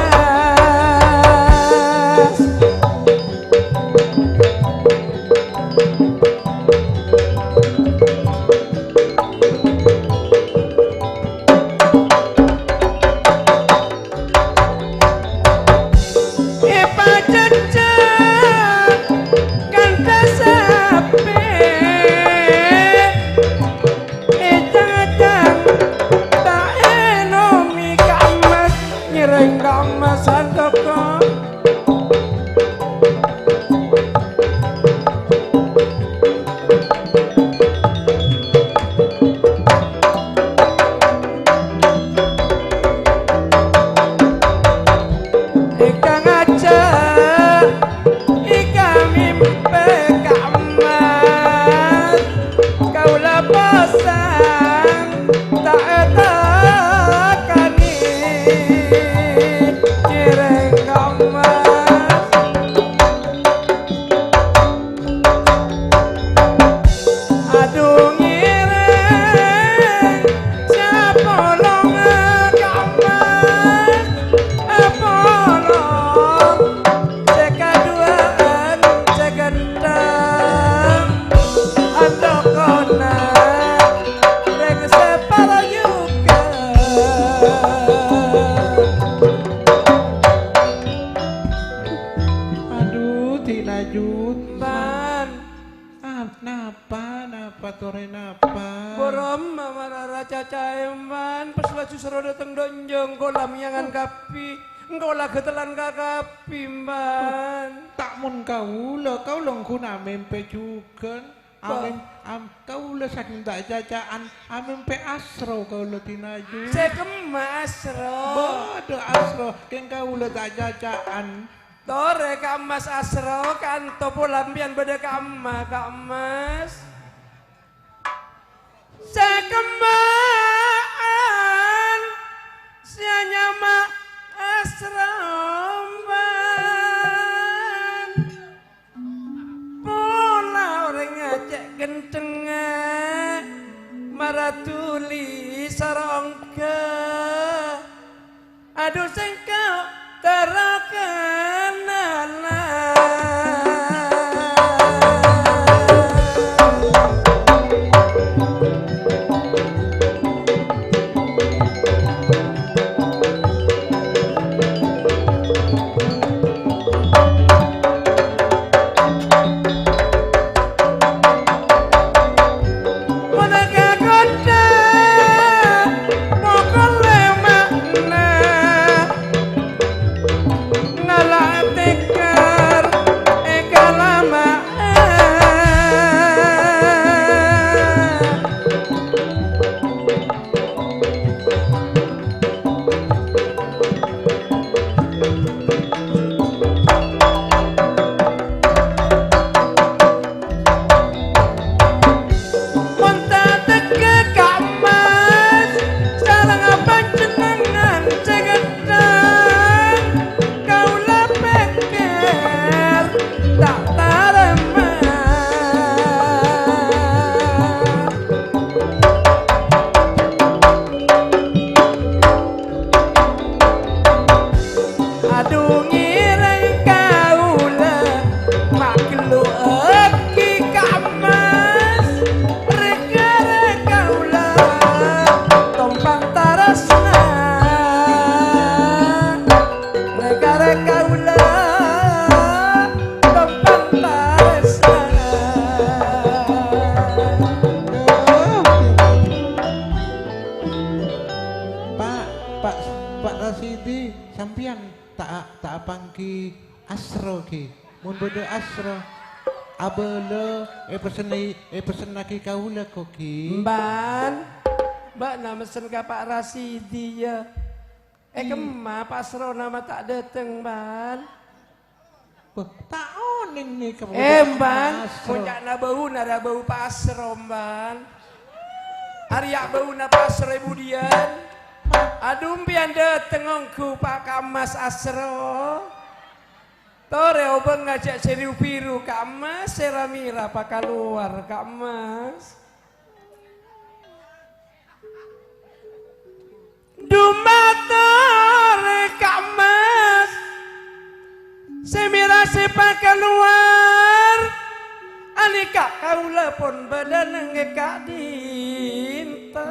Rèng Kang Mas Santoko. Èkang ajâ', èkang mimpè Kang Mas. Kaulâ posang ta' ètakanè ngèrèng Kang Mas. Adu ngèrèng sè apolong Kang Mas, apolong sè kaduwâ'ân sè ghânteng, andokona rèng sè parayuga. Adu, Dina Jut. Ban. Ah, napa, napa, torè napa? Bârâmma mara caca'è, Ban, pas laju soro dâteng dâ' enjâ' engko' la mèyangan kabbhi, engko' la ghâtellan ka kabbhi, Ban. Ta' mon kaulâ, kaulâ ngghu na' mimpè jhughân. Bâ. Amim-, am-, kaulâ sakèng ta' caca'an, amimpè asro kaulâ Dina Jut. Sè kemma asro. Bâdâ asro, kèng kaulâ ta' caca'an. Torè Kang Mas asro, kanto pola sampèyan bâdâ ka'emma, Kang Mas. Sè kemma'an sè anyama Asroman. Pola orèng ngajhâk ghânthengnga, mara dhuli soro ongghâ. Adu sèngko' terro kenala. Mon ka kottha, pokol lèma'na, ngala' tèkèr è kalama'a. Mon ta' tegghâ Kang Mas, sareng panjhennengngan sè ghânteng, kaulâ pèkkèr ta' tarèma. Adu ngèrèng kaulâ maghlu'aghi Kang Mas, rè-karè kaulâ tompang tarèsna. Rè-karè kaulâ tompang tarèsna. Pa', Pa', Pa' Rasidi, sampèyan ta', ta' apangghi asro, ghi? Mon bâdâ asro, abâlâ èpèssènè-, èpèssènnaghi kaulâ, ghi? Emban, bâ'na messen ka Pa' Rasidi, yâ? È kemma Pa' Asrona ma' ta' dâteng, Ban? Bâh, ta' onèng nèka, Emban, asro. Mon ca'na bâuna ra bâu Pa' Asro, Ban. Arèya bâuna Pa' Asro è budiyân? Adu, empèyan dâteng ongghu Pa' Kang Mas Asro. Torè obâng ngajhâk sè ru-biru Kang Mas, sè ra-mèra pakalowar Kang Mas. Dumator Kang Mas, sè mèra sè pakalowar, anèka kaulâ pon bâdâna è ka'dinto.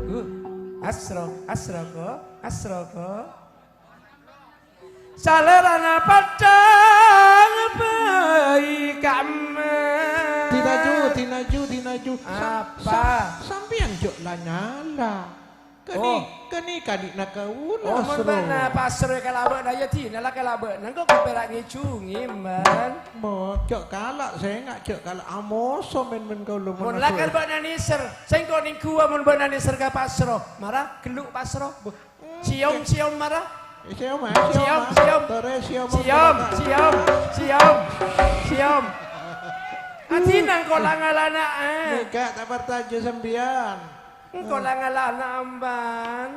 Uh, Asro, Asro, ko, Asro, ko. Salèrana padhâng bhâi Kang Mas. Dinaju, dinaju, dinaju. Sa-, Apa? Sa-, sampèyan jhâ' la nyala. Kani-, Oh. kani-, kanina kaula, Oh, mon Sro. bâ'na pasro kalabâ'na, ya dina la kalabâ'na, engko' ghu pèra' ngèjhungi, Mban. Mo, jhâ' kala', sènga' jhâ' kala', amoso men-men kaula mon Mon la asro. kal bâ'na nèser, sèngko' nèng ghuwâ mon bâ'na nèser ka pasro. Mara, ghellu' pasro. Bâh, Siom, siom, mara. Eh, siom, ah, siom, Siom, ah. siom. Torè siom, Siom, ah. siom, siom, siom. Adina engko' la ngalana, eh. Nèka ta' parcajâ sampèyan. Engko' la ngalana, Mban.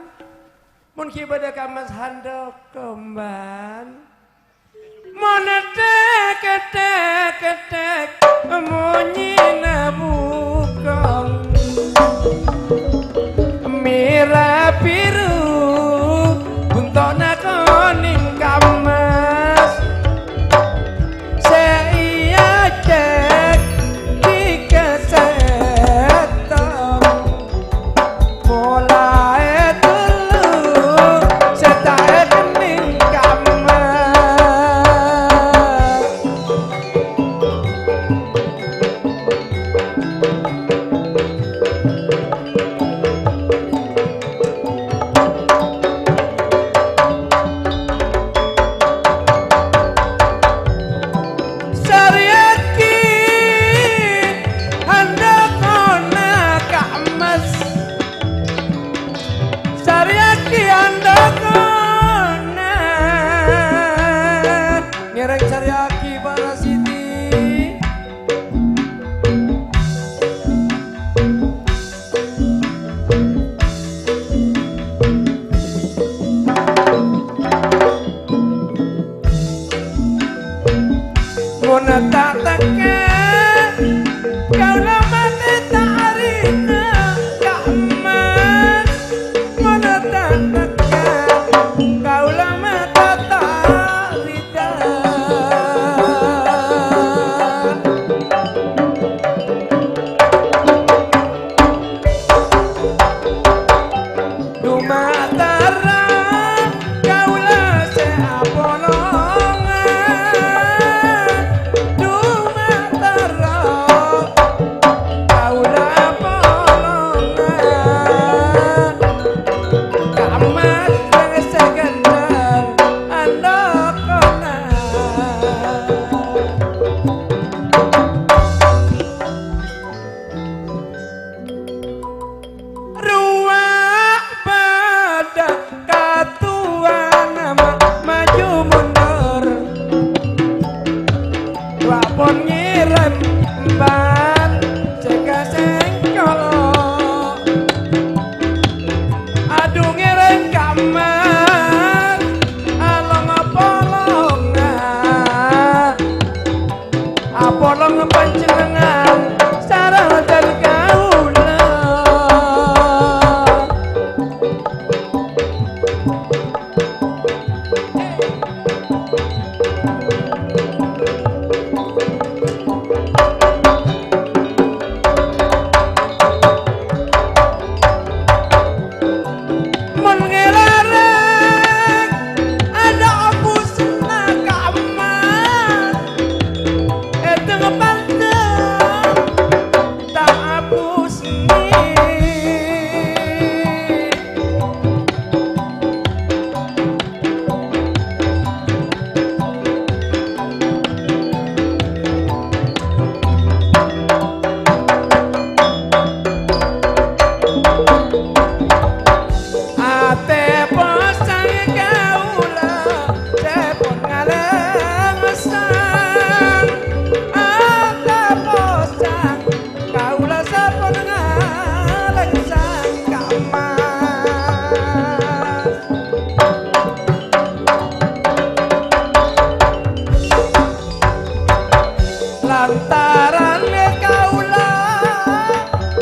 Mon ghi' bâdâ kammas handhâk, Mban. Mon tek-tek-tek monyèna bukong, mèra biru bunto'na konèng kammas, sè èajhâk ghi' ka sèttong. Molaè tellu sè ta' èkennèng kamma. Sarèyaghi handhâkonna kammas. Sarèyaghi andhâkonna. Ngèrèng sarèyaghi para siti. Mon ta' tekka, kaulâ matè ta' arita, Ka' Emmas. Mon ta' tekka, kaulâ matè ta' arita. Dumaterra kaulâ sè apolonga, dumaterra kaulâ apolonga. Kamma sè ghândhâng andhâkonna. Rowa padâ katowana ma-, maju mundur. Rowa pon ngèrèm emban sè ka sèngkolo. Adu ngèrèng kamma, along apolonga. Apolong panjhennengngan sareng dhân kaulâ. Mon ngèlarè, adâ' abusna kamma, èdheng pandem, ta' abusni. Atè posang kaulâ, sè pon ngalèngsang. Atè posang kaulâ, sè pon ngalèngsang kamma. Lantaran kaulâ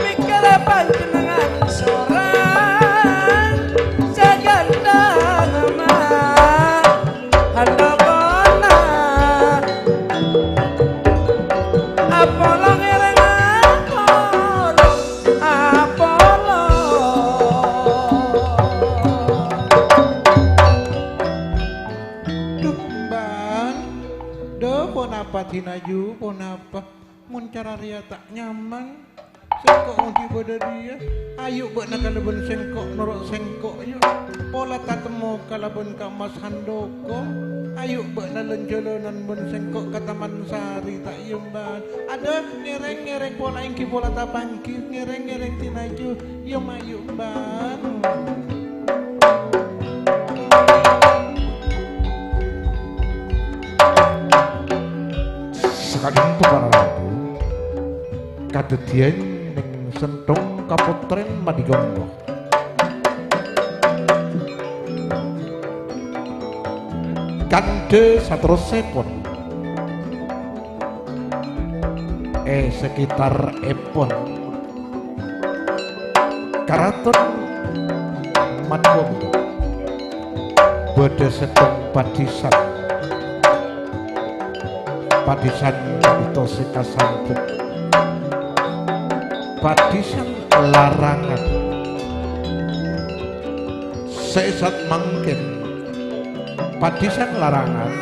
mèkkèrè panjhennengngan sorang sè ghânteng ma-, handhâkonna. Apolong ngèrèng apolong, apolong. Dhu, Bang. Dhu, ponapa dinah, Ju? Ponapa? Mon cara rèya ta' nyamang. Sèngko' odi' bâdâ diyâ. Ayu bâ'na kalabân sèngko' noro' sèngko', yu. Pola tatemmo kalabân Ka' Mas Handoko. Ayu bâ'na lan-jhâlânan bân sèngko' ka Taman Sari, ta' iyâ, Mbân? Adâ, ngèrèng-ngèrèng pola èngghi pola tapangghi, ngèrèng-ngèrèng tinaju, iyâ, mayu, Mbân. Sakadhinto para rabu, kadhâddhiyân neng Sènthong Kapotren Madigondo. Kantha saterrossèpon, è sekitarèpon Karaton Madhurâ bâdâ sèttong padhisan. Padhisan ka'dinto sè kasambhut padhisan larangan. Sè sa'at mangkèn padhisan larangan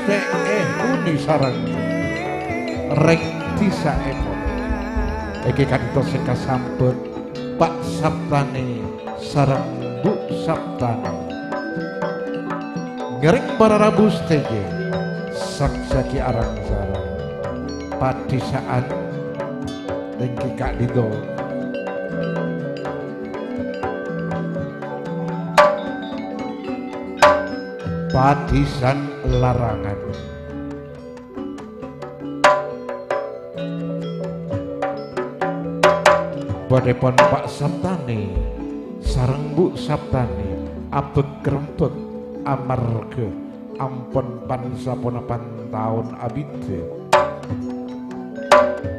sè èhuni sareng rèng dhisaèpon. Èngghi ka'dinto sè kasambhut Pa' Saptanè sareng Bu' Saptanè. Ngèrèng para rabu sadhâjâ, saksèaghi areng-sareng padhisa'an èngghi ka'dinto. Padhisan larangan. Bâdâèpon Pa' Saptanè sareng Bu' Saptanè abhâk rembhâk amarghâ ampon pan-saponapan taon abidhâ.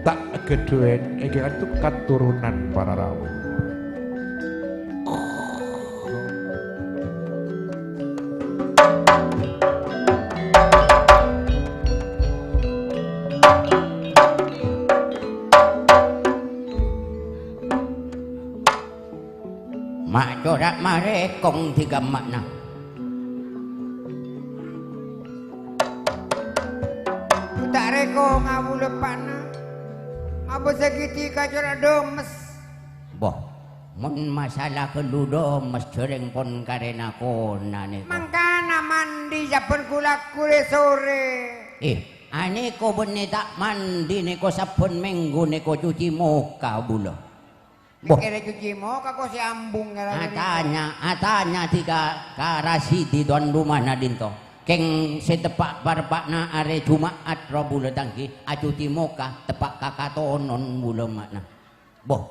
Ta' ghâdhuwân èngghi antuk katoronan para rabu. Ma' cora' marè kong dhika ma'na. Ta' rèko ngabulâ pana. Abâ' sagiti ka cora' dâmes. Boh, mon masala ghâllu dâmes jhârèng pon karè na-kona nèko. Mangkana mandi sabbhân kulak kulè sorè. Eh, anèko bânnè ta' mandi nèko sabbhân mènggu nèko cuci moka bulâ. Boh. Kèra cuci moka ko sè ambung ngèra. Atanya, atanya dhika ka Rasidi tuan rumana dinto. Kèng sè teppa' pareppa'na arè Juma'at ro bulâ tangghi acuci moka teppa' ka katonon bulâ ma'na. Boh,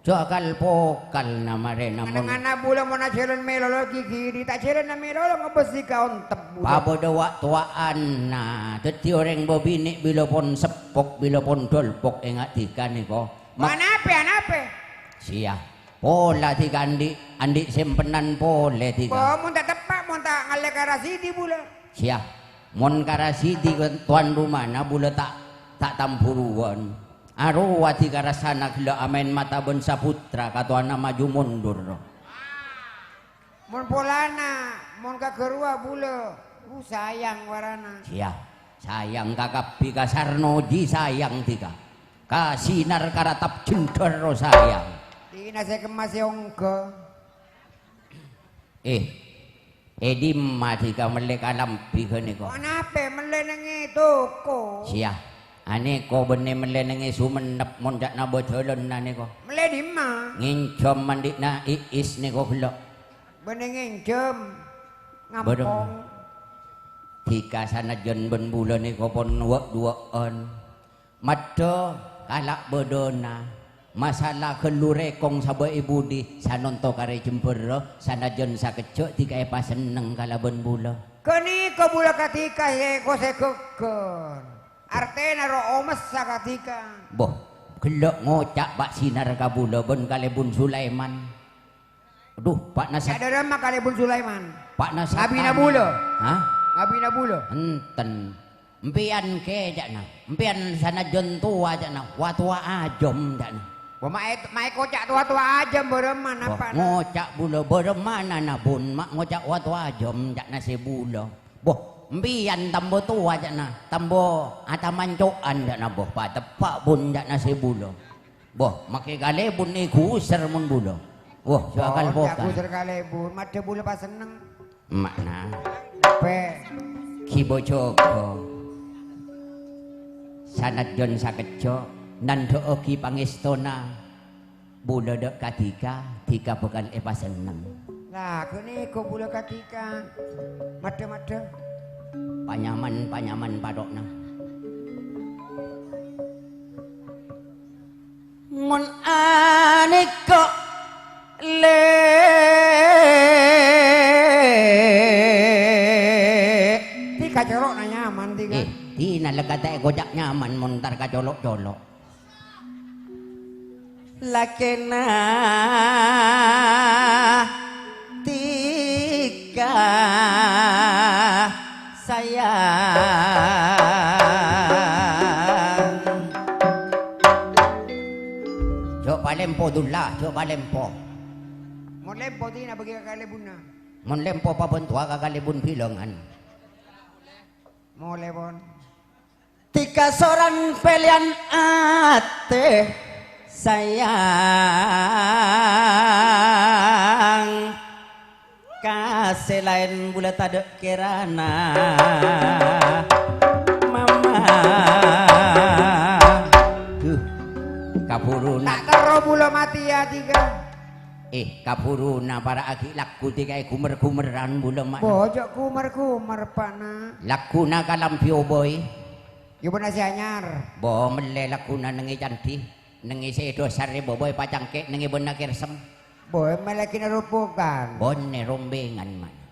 jhâkal-pokal na marè namon. Nengana bulâ mon ajhâlân mèlolo ghi' ghiri, ta' jhâlân mèlolo ngabâs dhika ontep bulâ. Pabâdâ wa'-towa'anna, dhâddhi orèng bâbinè' bilâ pon seppok, bilâ pon dolpok ènga' dhika nèko. Mak- Anapè, anapè? Siya. Pola dhika andi', andi' sèmpenan polè dhika. Bo, mon ta' teppa', mon ta' ngallè ka Rasidi bulâ. Siya. Mon ka Rasidi tuan rumana bulâ ta', ta' tamburuwân. Arowa dhika rassana ghellâ' amaèn mata bân saputra katowana maju mondur. Mon polana, mon ka ghâruwa bulâ, uh, sayang warana. Siya. Sayang kakabbhi ka Sarnoji sayang dhika. Ka sinar karatap jendhâr ro sayang. Dina sè kemma sè ongghâ. Eh, è dimma dhika mellè kalambhi ghânèka? Anapè mellè neng è toko? Siya, anèko bânnè mellè neng è Songennep mon ca'na bâjâlân anèko. Mellè dimma? Ngènjhâm andi'na Iis nèko ghellâ'. Bânnè ngènjhâm? Bâreng. Ngampong. Dhika sanajjân bân bulâ nèko pon wâ'-duwâ'ân. Maddhâ kala' bâdâna. Masala ghâllu rèkong sabâ' è budi, sanonto karè jembhârrâ, sanajjân sakejjhâ' dhika èpasenneng kalabân bulâ. Ghânèka bulâ ka dhika sè kosè ghâggâr. Artèna ro omessa ka dhika. Boh, ghellâ' ngoca' Pa' Sinar ka bulâ bân kalèbun Sulaiman. Adhu, Pa' Nasa-, Ca'na dârâmma kalèbun Sulaiman? Pa' Nasa-, Ngabina bulâ? Hah? Ngabina bulâ? Enten. Empèyan kè, ca'na. Empèyan sanajjân towa, ca'na. Wa towa ajâm, ca'na. Wa, ma' è-, ma' èkoca' towa-towa ajâm, bârâmma napa? Ngoca' bulâ, bârâmma nana, Bun? Ma' ngoca' wa towa ajâm, ca'na sè bulâ. Boh, empèyan tambâ towa, ca'na. Tambâ atamanco'an, ca'na, boh. Pateppa', Bun, ca'na sè bulâ. Boh, make kalèbun èghusèr mon bulâ. Woh, jhughân Pon, bhâkal. Èghusèr kalèbun, maddhâ bulâ pas senneng. Ma'na. Pe. Ghi bhâjâghâ. Sanajjhân sakejjhâ', nandhâ'âghi pangèstona bulâ dâ' ka Dhika, Dhika bhâkal èpasenneng. La, ghânèka bulâ ka Dhika. Maddhâ-maddhâ. Panyaman, panyaman patho'na. Mon anèka, Lè'. Dhika colo'na nyaman, Dhika. Eh, dinah la katè' èkoca' nyaman mon entar ka colo'-colo'. Lakèna Dhika sayang. Jhâ' palèmpo, Dullah, jhâ' palèmpo. Mon lèmpo, dinah bâgi ka kalèbunna. Mon lèmpo, pabhântowa ka kalèbun bilângan. Molè, pon. Dhika soran pèlèyan atè, sayang. Ka sè laèn bulâ tadâ' kèrana, Mama. Duh, kabhuruna. Ta' terro bulâ matèya, Dhika. Eh, kabhuruna para'aghi lagghu Dhika èghumèr-ghumèran bulâ, Ma'na. Bâ, jhâ' ghumèr-ghumèr, Pa'na. Lagghuna kalambhi obâi. Yâ, bâ'na sè anyar. Bâ, mellè lagghuna nèngè candhi, nèngè sè èdhâsar è bâbâ èpacangkè' nèngè bâ'na kèrsem. Bâ, mellè kènè rombongan. Bânnè rombèngan, Ma'na.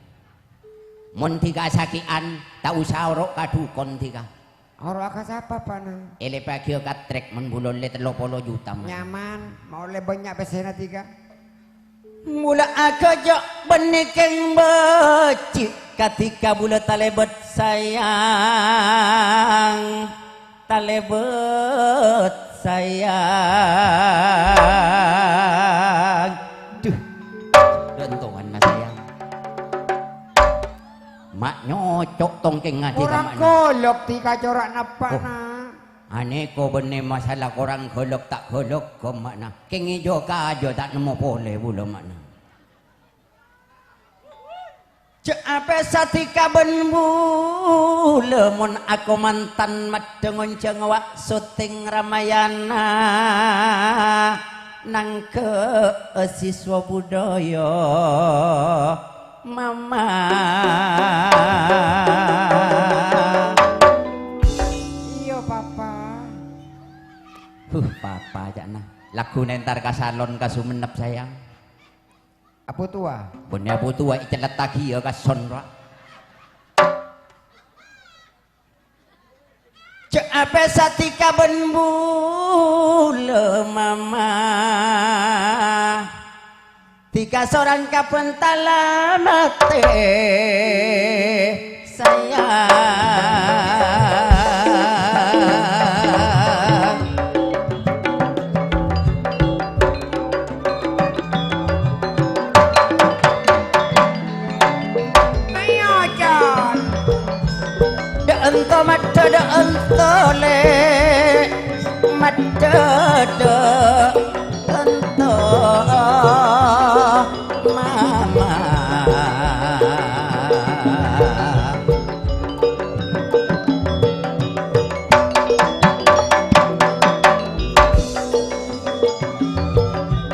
Mon Dhika asakè'an, ta' osa oro' ka dhukon, Dhika. Oro' ka sapa, Pa'na? Èlèpaghi ka trèk mon bulâ ollè tello polo juta, Ma'na. Nyaman, ma' ollè bânnya' pèssèna, Dhika. Bulâ aghâjâ' bânnè kèng bâji', kadhi ka bulâ talèbât sayang. Talèbât sayang. Duh, dâ' èntowanna sayang. Ma' nyoco' tongkèngnga Dhika. Korang ma'na. Ghâlâk Dhika cora' napa, Oh. Na'? Anèko bânnè masalah korang ghâlâk ta' ghâlâk, Ma'na. Kèng èjâ kajâ ta' nemmo polè bulâ, Ma'na. Jhâ' apèsa Dhika bân bulâ mon akomantan maddhâ ngonjhâng wa' syuting Ramayana nangghâ siswa budaya Mama. Iyâ, Papa. Huh, Papa ca'na. Lagghuna entar ka salon ka Sumenep, sayang. Abu Tuwa. Bânnè Abu Tuwa ècellettaghi yâ ka son, ra. Jhâ' apèsa Dhika bân bulâ, Mama. Dhika soran kabbhi tala matè. Sayang. Ayo, Con. Dâ' ento maddhâ, dâ' ento lè', maddhâ dâ' ento. Mama.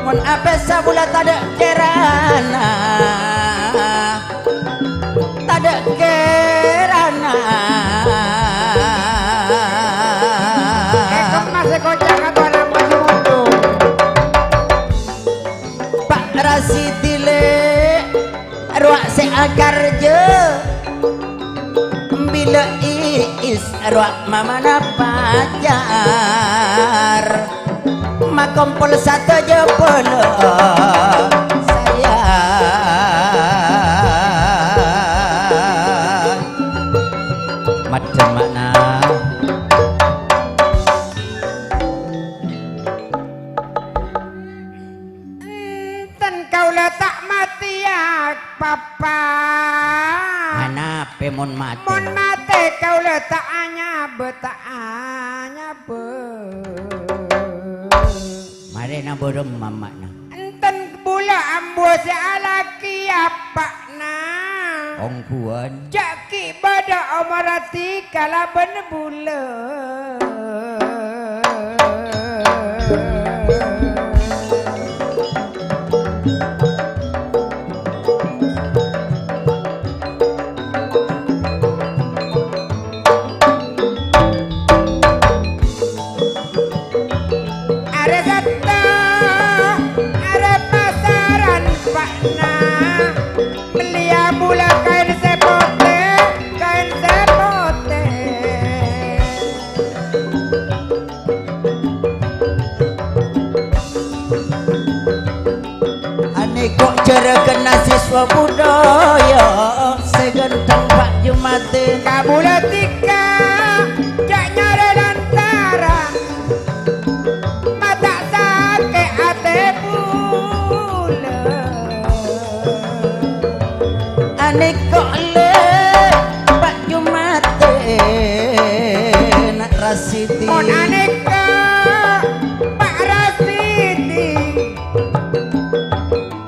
Mon apèsa bulâ tadâ' kèrana, tadâ' kèrana. Èkot masè koca' ka tuan apa sè mondhuk. Pa' Rasidi lè', rowa sè akarjâ. Bilâ Iis rowa mamana pacar. Makompol sadhâjâ polè sayang. Maddhâ, Ma'na. Enten kaulâ ta' matèya, Papa. Anapè mon matè? Mon matè kaulâ ta' anyabâ, ta' anyabâ. Rena bârâmma, ma'na? Enten bulâ ambu sè alakè, apa'na. Ongghuwân. Jhâ' ghi' bâdâ omorra dhika kalabân bulâ. Arè Satta, arè pasaran, pa'na, mellèya bulâ kaèn sè potè, kaèn sè potè. Anèko' jhârâghânna siswa budaya sè ghântheng, Pa' Jumadin. Kabulâ dhika jhâ' nyarè lantaran, ma' ta' sakè' atè bulâ. Anèko' lè, Pa' Jumadin, Rasidi. Mon anèka, Pa' Rasidi.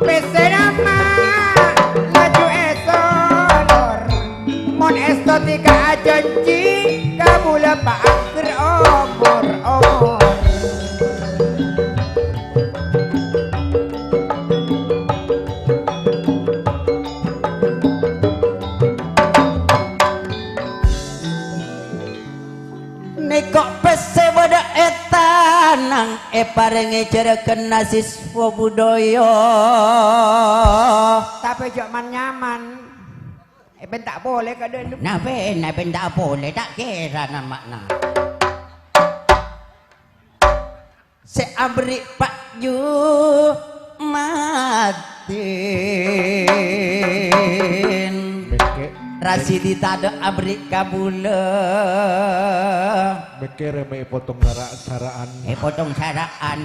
Pèssèna ma' laju èsolor. Mon èsto dhika ajhânjhi, kabulâ paager omor-omor. Nèko' pèssè bâdâ è tanang, èparèngè jhârâghânna siswa budaya. Tapè jhâ' man-nyaman. Èpènta polè ka dâlem. Napè, napènta polè, ta' kèra nama'na. Sè aberri' Pa' Jumadin. Bèkkè. Rasidi tadâ' aberri' kabulâ. Bèkkè rèmè èpotong sara'-sara'an. Èpotong sara'an.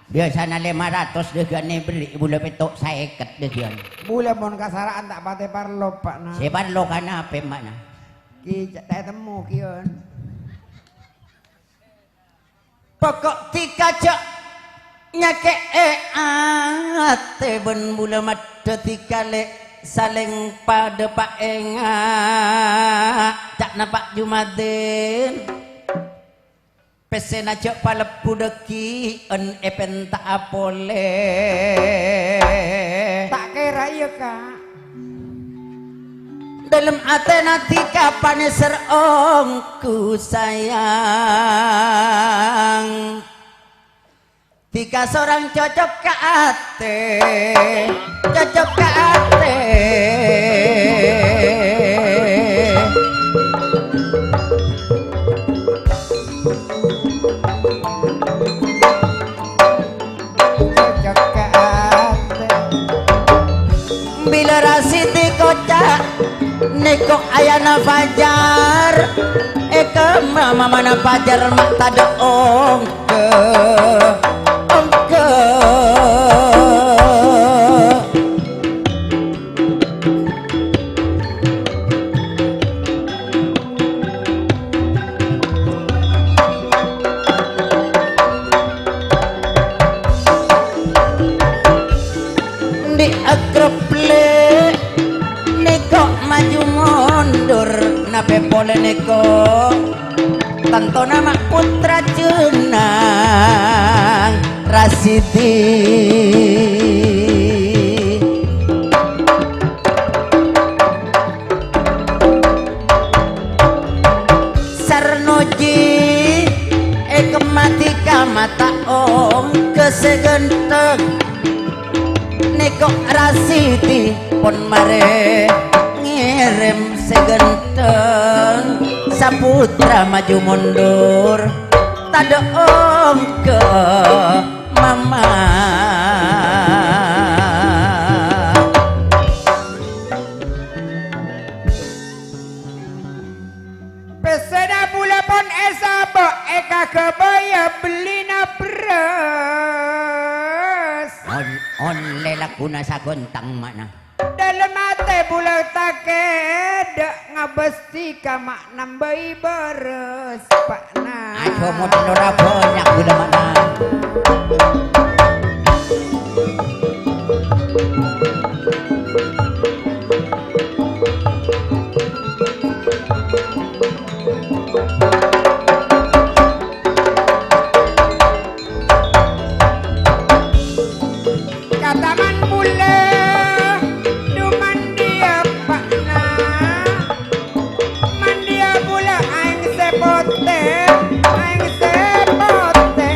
Biyasana lèma ratos dhâghiyân èberri', bulâ pètto' saèket dhâghiyân. Bulâ mon kasara'an ta' patè parlo, Pa', na. Sè parlo kanapè, Ma', na? Ki, ta' ètemmo, Kiyon. Pokok dhika jhâ' nyakè'è atè bân bulâ maddhâ dhika lè' salèng padâ paènga', ca'na Pa' Jumadin. Pèssèna jhâ' palebbu dhâggi'ân èpènta'a polè. Ta' kèra iyâ, Ka'. Dâlem atèna dhika panèser ongghu sayang. Dhika sorang cocok ka atè, cocok ka atè. Cocok ka atè. Bilâ Rasidi koca', nèko' ayana fajar. È kemma mamana fajar ma' tadâ' ongghâ, ongghâ. Andi' akrep-lè', nèko' maju mondur, napè polè nèko'? Tantona ma' pottra jhânang Rasidi. Sarnoji è kemma dhika ma' ta' ongghâ sè ghântheng. Nèko' Rasidi pon marè ngèrèm sè ghântheng. Saputra maju mondur, tadâ' ongghâ mama. Pèssèna bulâ pon èsabâ' èkaghâbâyâ bellina bherrâs. On-, onlè lagghuna sagontang, Ma', na. Dâlem atè bulâ takèt Dâ' ngabâs dhika ma' nambâi bârâs, Pa' Na. Ajo model ora banyak guna, Ma' Na. Kataman bulâ, dhu mandiyâ, Pa' Na. Mandiyâ bulâ aèng sè potè, aèng sè potè.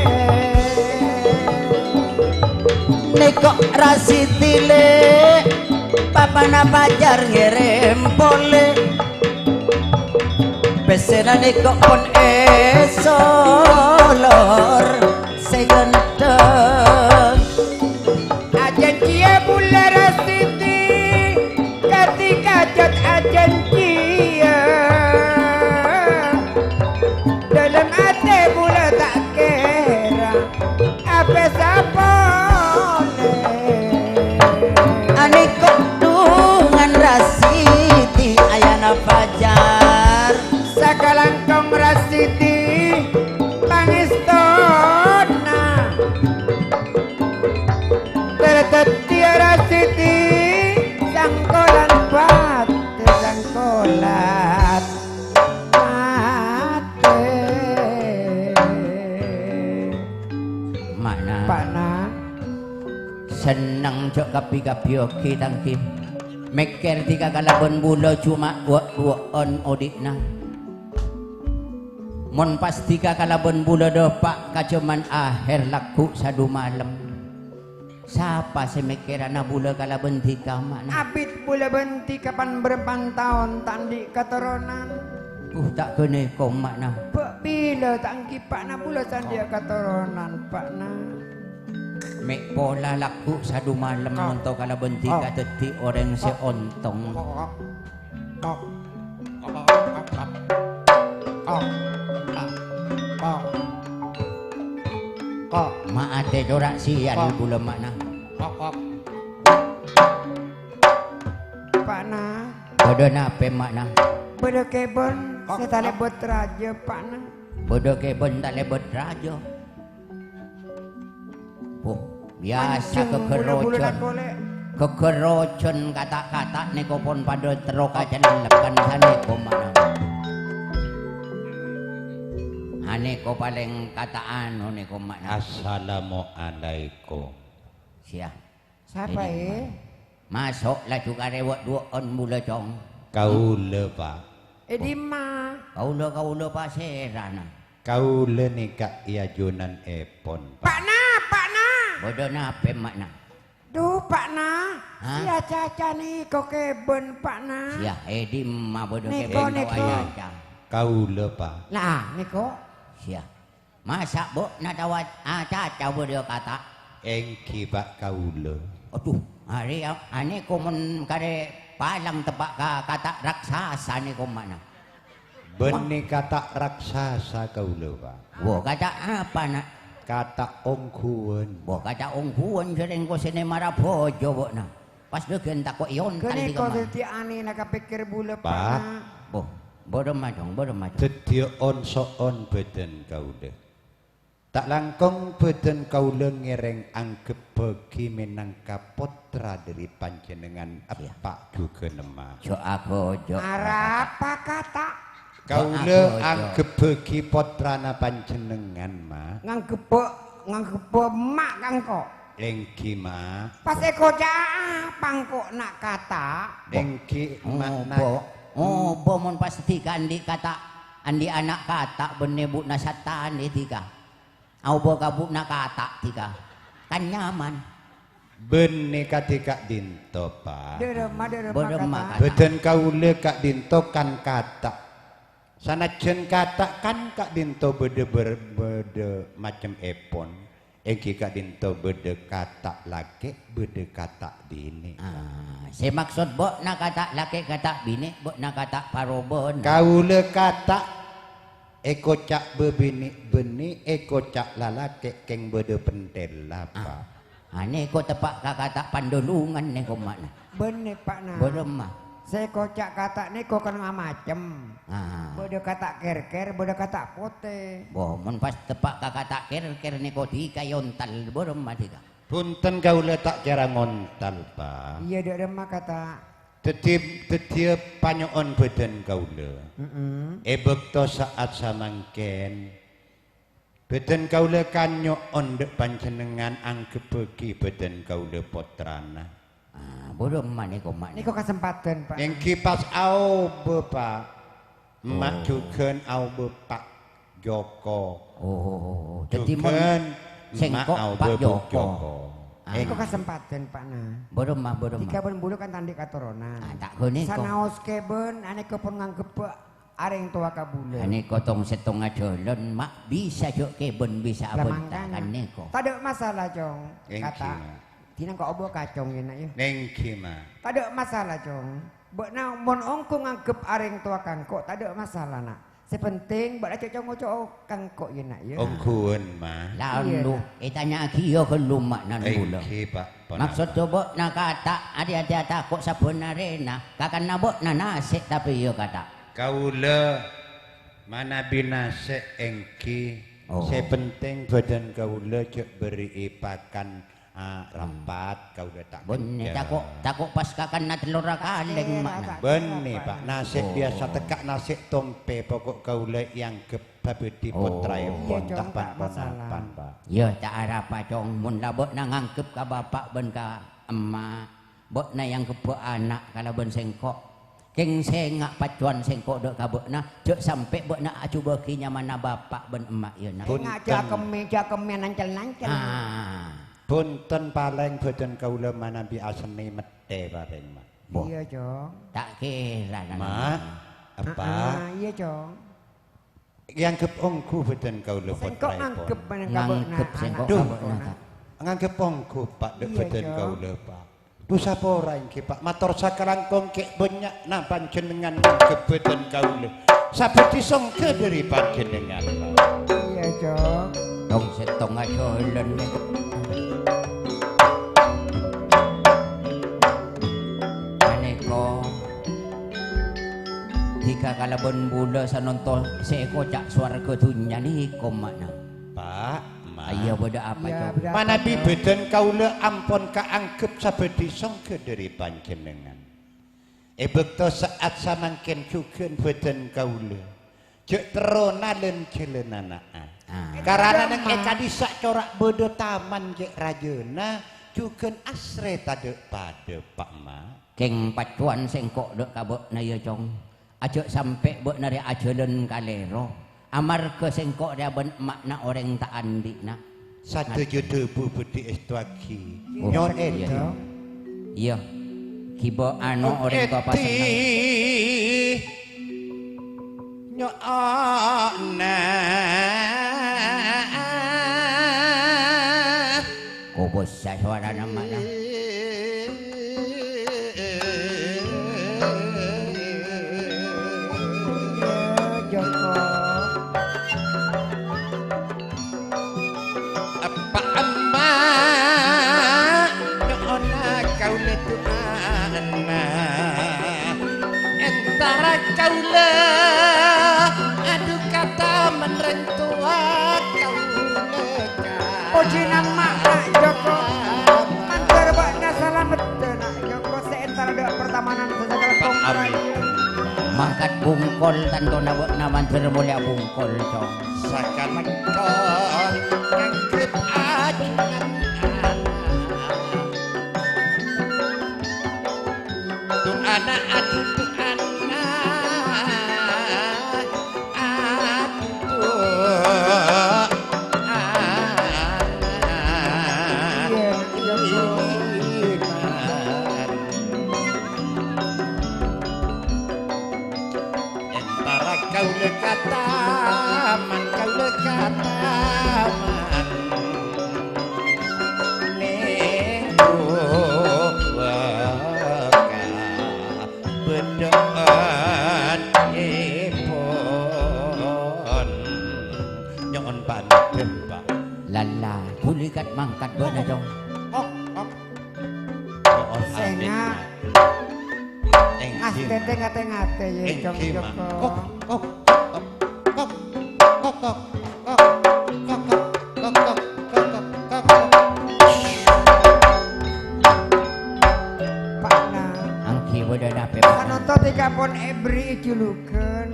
Nèko' Rasidi, Lè', papana Fajar ngèrèm polè. Pèssèna nèko' pon èsolor sè ghândhâng. Ajhânjhiyâ bulâ Rasidi, kadhi kajhât ajhânjhiyâ. Dâlem atè bulâ ta' kèra apèsa polè. Anèko' dhungan Rasidi ayana Fajar. Sakalangkong Rasidi pangèstona. Tèr dhâddhiyâ Rasidi sangkolan patè, sangkolan patè. Ma' Na. Pa' Na. Senneng jhâ' kabbi-kabbi ogi, Tangki. Mèkkèr dhika kalabân bulâ coma wâ'-duwâ'ân odi'na. Mon pas dhika kalabân bulâ dâpa' ka jhâman ahèr lagghu' sadhumalem. Sapa sè mèkkèrana bulâ kalabân dhika, Ma' Na? Abit bulâ bân dhika pan-bârâmpan taon ta' andi' katoronan. Uh, ta' ghânèko, Ma' Na. Bâ' bilâ ta' ènggi, Pa' Na, bulâ ta' andi' katoronan, Pa' Na. Mè' pola lagghu' sadhumalem monto kalabân dhika dhâddhi orèng sè ontong. Ma' atè cora' sial bulâ, Ma' Na. Pa' Na. Bâdâ napè, Ma' Na? Bâdâ kèbân sè talèbât rajâ, Pa' Na. Bâdâ kèbân talèbât rajâ. Buh, biyasa ghâghâr rojhân. Ghâghâr rojhân kata'-kata' nèko pon padâ terro kacellep kan sanèko, Ma' Na. Anèko palèng kata' anu nèko, Ma' Na. Assalamualaikum. Siya. Sapa, è? Maso' laju karè wâ'-duwâ'ân bulâ, Cong. Kaulâ, Pa'. È dimma? Kaulâ-kaulâ pasèrana? Kaulâ nèka è ajunanèpon, Pa'. Pa' Na, Pa' Na! Bâdâ napè, Ma' Na? Dhu, Pa' Na, sè acaca nèko kèbân, Pa' Na. Siya, è dimma bâdâ kèbân nèko acaca? Kaulâ, Pa'. Nah, nèko. Siya. Masa' bâ'na tao a-, acaca bâdâ kata'? Èngghi, Pa', kaulâ. Adhu, arè a-, anèko mon karè palang teppa' ka kata' raksasa nèko, Ma' Na. Bânnè kata' raksasa kaulâ, Pa'. Wo, kata' apa, Na'? Kata' ongghuwân. Wo, kata' ongghuwân sèrèng ko sènè mara bhâjâ bâ'na. Pas dhâghân tako' èontal. Ghânèko dhâddhi anèna kapèkkèr bulâ, Pa'. Wo, bârâmma, Cong, bârâmma, Cong. Dhâddhiyâ on-so'on bhâdhân kaulâ. Ta' langkong bhâdhân kaulâ ngèrèng angghebbhâghi mènangka pottra dhâri panjhennengngan eppa' jhughân emma. Jo' aghâjâ'. Arapa kata'? Kaulâ jo' aghâjâ'. Angghebbhâghi pottrana panjhennengngan, Ma. Ngangghebba', ngangghebba' emma' ka engko'. Èngghi, Ma. Pas èkoca'a apa engko' na' kata'? Èngghi, Ma. Obo, obo mon pas dhika andi' kata', andi' ana' kata' bânnè bhu'na satanè dhika. Aobâ ka bhu'na kata' dhika. Kan nyaman. Bânnè kadhi ka'dinto, Pa'. Dhâremma, dhâremma kata'. Bhâdhân kaulâ ka'dinto kan kata'. Sanajjhân kata' kan ka'dinto bâdâ bâr-, bâdâ macemmèpon, èngghi ka'dinto bâdâ kata' lakè', bâdâ kata' binè'. Ah, sè maksod bâ'na kata' lakè', kata' binè', bâ'na kata' parobân. Kaulâ kata' èkoca' bâbinè' bânnè, èkoca' lalakè' kèng bâdâ pentèlla, Pa'. Ah, anèko teppa' ka kata' pandolongan nèko, Ma', na. Bânnè, Pa', na. Bârâmma. Sè èkoca' kata' nèko kan macem. Ah. Bâdâ kata' kèr-kèr, bâdâ kata' potè. Bo, mon pas teppa' ka kata' kèr-kèr nèko dhika èyontal, bârâmma dhika? Bhunten, kaulâ ta' kèra ngontal, Pa'. Iyâ, dâ' remma kata'. Dhâddhi, dhâddhiyâ panyo'on bhâdhân kaulâ. Mm-mm. È bâkto sa'at samangkèn, bhâdhân kaulâ kan nyo'on dâ' panjhennengngan angghebbhâghi bhâdhân kaulâ pottrana. Ah, bârâmma nèko, Ma'? Nèko kasempadhân, Pa'. Èngghi pas aobâ, Pa'. Emma' Oh. jhughân aobâ Pa' Joko. Oh, oh, oh, oh. Dhâddhi mon Jhughân emma' sèngko' aobâ Pa' Bu Joko. Joko. Ah. Èngghi. Nèko kasempadhân, Pa', na. Bârâmma, bârâmma. Dhika bân bulâ kan ta' andi' katoronan. Ah, ta' ghâ nèko. Sanaos kèbân, anèka pon ngangghebbhâ arèng towa kabulâ. Anèka tong-sèttongnga jhâlân, Ma', bisa jhâ' kèbân bisa Lah, abhânta, mangkana. kan nèko. Tadâ' masalah, Cong. Èngghi, Kata'. Ma'. Dinah kok obo' kacong yâ, Na', yâ? Èngghi, Ma'. Tadâ' masalah, Cong. Bâ'na mon ongghu nganggep arèng towa ka engko', tadâ' masalah, Na'. Sè penting, bâ'na jhâ' co-ngoco' ka engko', yâ, Na', yâ? Ongghuwân, Ma'. Iyâ, Lalu, Na'. ètanya'aghi ghâllu ma'nana bulâ. Èngghi, Pa', ponapa? Maksodda bâ'na kata', adi-adi atako' sabbhân arèna, kakanna bâ'na nasè' tapè iyâ kata'. Kaulâ manabi nasè' èngghi, Oh. sè penting bhâdhân kaulâ jhâ' bâri'i pakan, ah, Hmm. rapat, kaulâ ta' Bânnè, kencèr. tako', tako' pas kakanna tellorra kalèng, Ma'na. Bânnè, Pa'. Nasè' Oh. biyasa tekka' nasè' tompè, poko' kaulâ èangghep bhâbhâdhi Oh. pottraèpon, Iyâ, ta' Cong, ta' pan-ponapan, masalah. Pa'. Yâ, ta' arapa, Cong. Mon la bâ'na nganggep ka bapa' bân ka emma', bâ'na èangghebbhâ ana' kalabân sèngko'. Kèng sènga' paccowan sèngko' dâ' ka bâ'na, jhâ' sampè' bâ'na ajhubâghi nyamana bapa' bân emma', yâ, Na'. Bhunten. Sènga' jhâ' kemmè, jhâ' kemmè nancel-nancel. Ah. Bhunten, palèng bhâdhân kaulâ manabi asennè mettè parèng, Ma'. Bo. Iyâ, Cong. Ta' kèra, Na'. Ma', apa? Ah, ah, iyâ, Cong. Èanggep ongghu bhâdhân kaulâ Sèngko' pottraèpon. nganggep manèng ka bâ'na Nganggep sèngko' ana' ka Duh. bâ'na, ta'? Nganggep ongghu, Pa', dâ' Iyâ, bhâdhân Cong. kaulâ, Pa'. Dhu sapora èngghi, Pa'. Mator sakalangkong kè' bânnya'na panjhennengngan nganggep bhâdhân kaulâ. Sabâdhi songghâ dâri panjhennengngan, Pa'. Iyâ, Cong. Tong-sèttongnga jhâlân nèko. Panèko. Dhika kalabân bulâ sanonto sè èkoca' sowarghâ dhunnya nèko, ma'na. Pa', Ma'. Iyâ, bâdâ apa, Iyâ, Cong? bâdâ apa, Manabi Cong? bhâdhân kaulâ ampon kaanggep sabâdhi songghâ dâri panjhennengngan. È bâkto sa'at samangkèn jhughân bhâdhân kaulâ jhâ' terro nalèn jhâlân ana'a. Ah. Karana neng è ka'dissa' cora' bâdâ taman cè' rajâna, jhughân asrè tadâ' padâ, Pa', Ma'. Kèng paccowan sèngko' dâ' ka bâ'na, yâ, Cong. Ajhâ' sampè' bâ'na rè ajhâlân kalèro, amarghâ sèngko' rèya bân emma'na orèng ta' andi'na. Sadhâjâ dhâbu budi èstoaghi. Oh, Nyo'on iyâ, èdi. Cong. Iyâ. Ghibâ ano orèng towa pasenneng. Nyo'ona. Kobâsa sowarana, ma'na. Joko. Eppa' emma', nyo'ona kaulâ du'ana. Entara kaulâ adu ka taman rèng towa kaulâ ka. Pojina emma', Na' Joko. Mandhâr bâ'na salameddhâ, Na' Joko, sè entara dâ' partamanan sasakala Amin. Mangkat bungkol tantona bâ'na mandhâr molèya bungkol, Cong. Sakalangkong nganggep ajunan ana'. Du'ana adu du'ana, adu du'ana. Iyâ, iyâ, iyâ. Entara kaulâ ka taman, kaulâ ka taman. Neng buwâ ka bâdâ'ânnèpon. Nyo'on pamit, Pa'. Lala, ghuli kat-mangkat bâ'na, Cong. Kok, kok. Nyo'on pamit, Sènga'. Ma'. Èngghi. Tètè ngate-ngate, yâ, Cong Joko. Kok, kok, kok, kok, kok, kok. Pa'na. Angghi bâdâ napè, Pak? Sanonto tèka pon èberri' julugan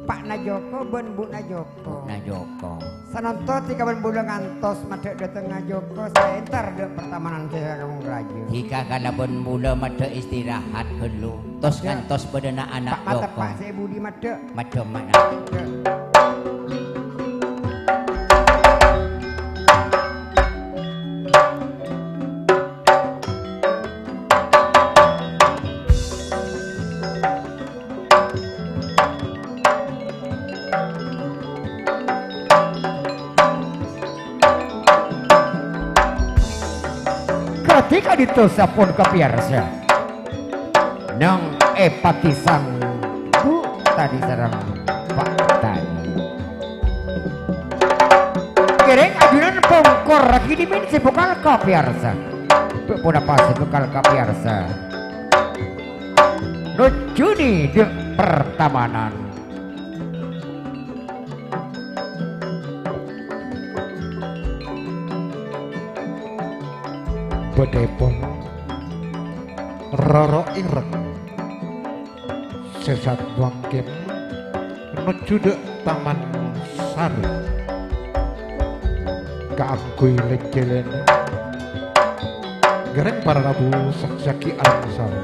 Pa'na Joko bân Bu'na Joko. Bu'na Joko. Sanonto tèka bân bulâ ngantos maddhâ' dâtengnga Joko, saèntar dâ' partamanan sè kakong rajâ. Tèka kalabân bulâ maddhâ' istirahat ghâllu, tos ngantos bâdâna ana' Joko. Teppa' sè budi maddhâ'. Maddhâ' mana? Maddhâ'. Kadhi ka'dinto sampon kapèyarsa. Neng è pati sang Bu Tani sareng Pak Tani. Ngèrèng ajunan pongkor ragi dhimen sè bhâkal kapèyarsa. Bâ' ponapa sè bhâkal kapèyarsa? Nojjhuni dâ' partamanan. Bâdâ pon roro ireng sè sat mangkèn nojjhu dâ' Taman Sari kaangghuy lèn-jhâlân. Ngèrèng para rabu saksèyaghi arangsal.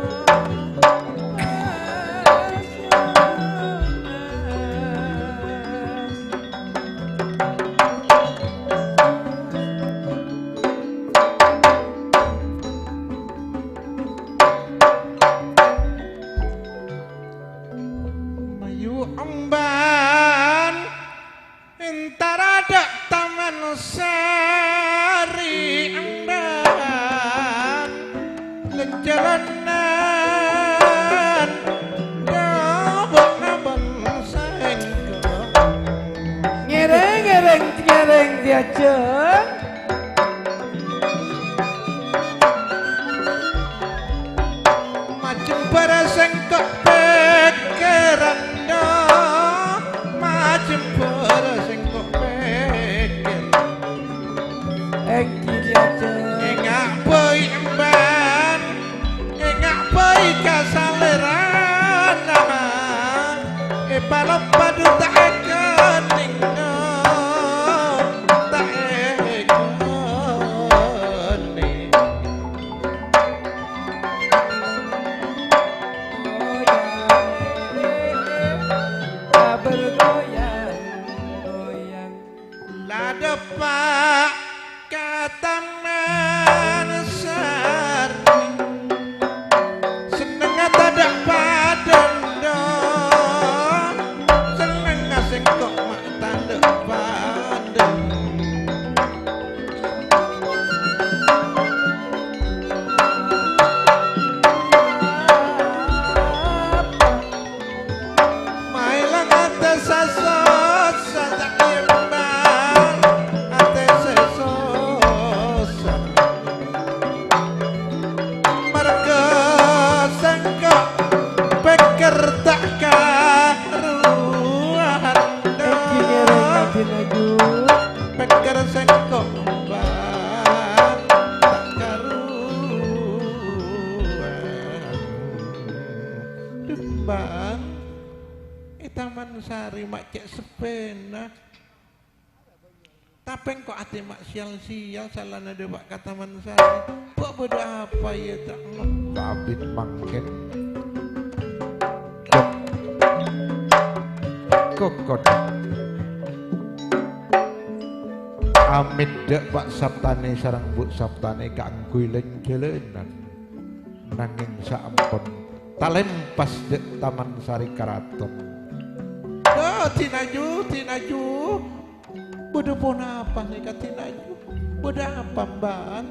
Mayu emban, entara dâ' Taman Sari emban, lèn-jhâlânan dâbuna bân sèngko'. Ngèrèng, ngèrèng, ngèrèng, diajâng. Majembhâr sèngko' pèkkèran, do. Majembhâr sèngko' pèkkèr. Èngghi diajâng. Ènga' bhâi emban, ènga' bhâi ka salèrana. Èpaloppa du ta' èkennèng, do. Ta' èkennèng. La dâpa' ka Taman Sari. Sennengnga tadâ' padâna, do. Sennengnga sèngko' ma' tadâ' padâna. Maèlang atè sè sossa ta' kembang, atè sè sossa. Marghâ sèngko' pèkkèr ta' karuwân. Èngghi ngèrèng adi laju. Pèkkèr sèngko' emban ta' karuwân. Emban, è Taman Sari ma' cè' seppèna. Tapè engko' atè ma' siyal-siyal salana dâpa' ka Taman Sari. Bâ' bâdâ apa, yâ, ta' ngerti? Abit mangkèn. Kok-, kokot. Amèt dâ' Pa' Saptanè sareng Bu' Saptanè kaangghuy lèn-jhâlânan. Nangèng saampon talèmpas dâ' Taman Sari Karaton. Dâ', dinaju, dinaju. Bâdâ ponapa nèka, dinaju? Bâdâ apa, Mbân?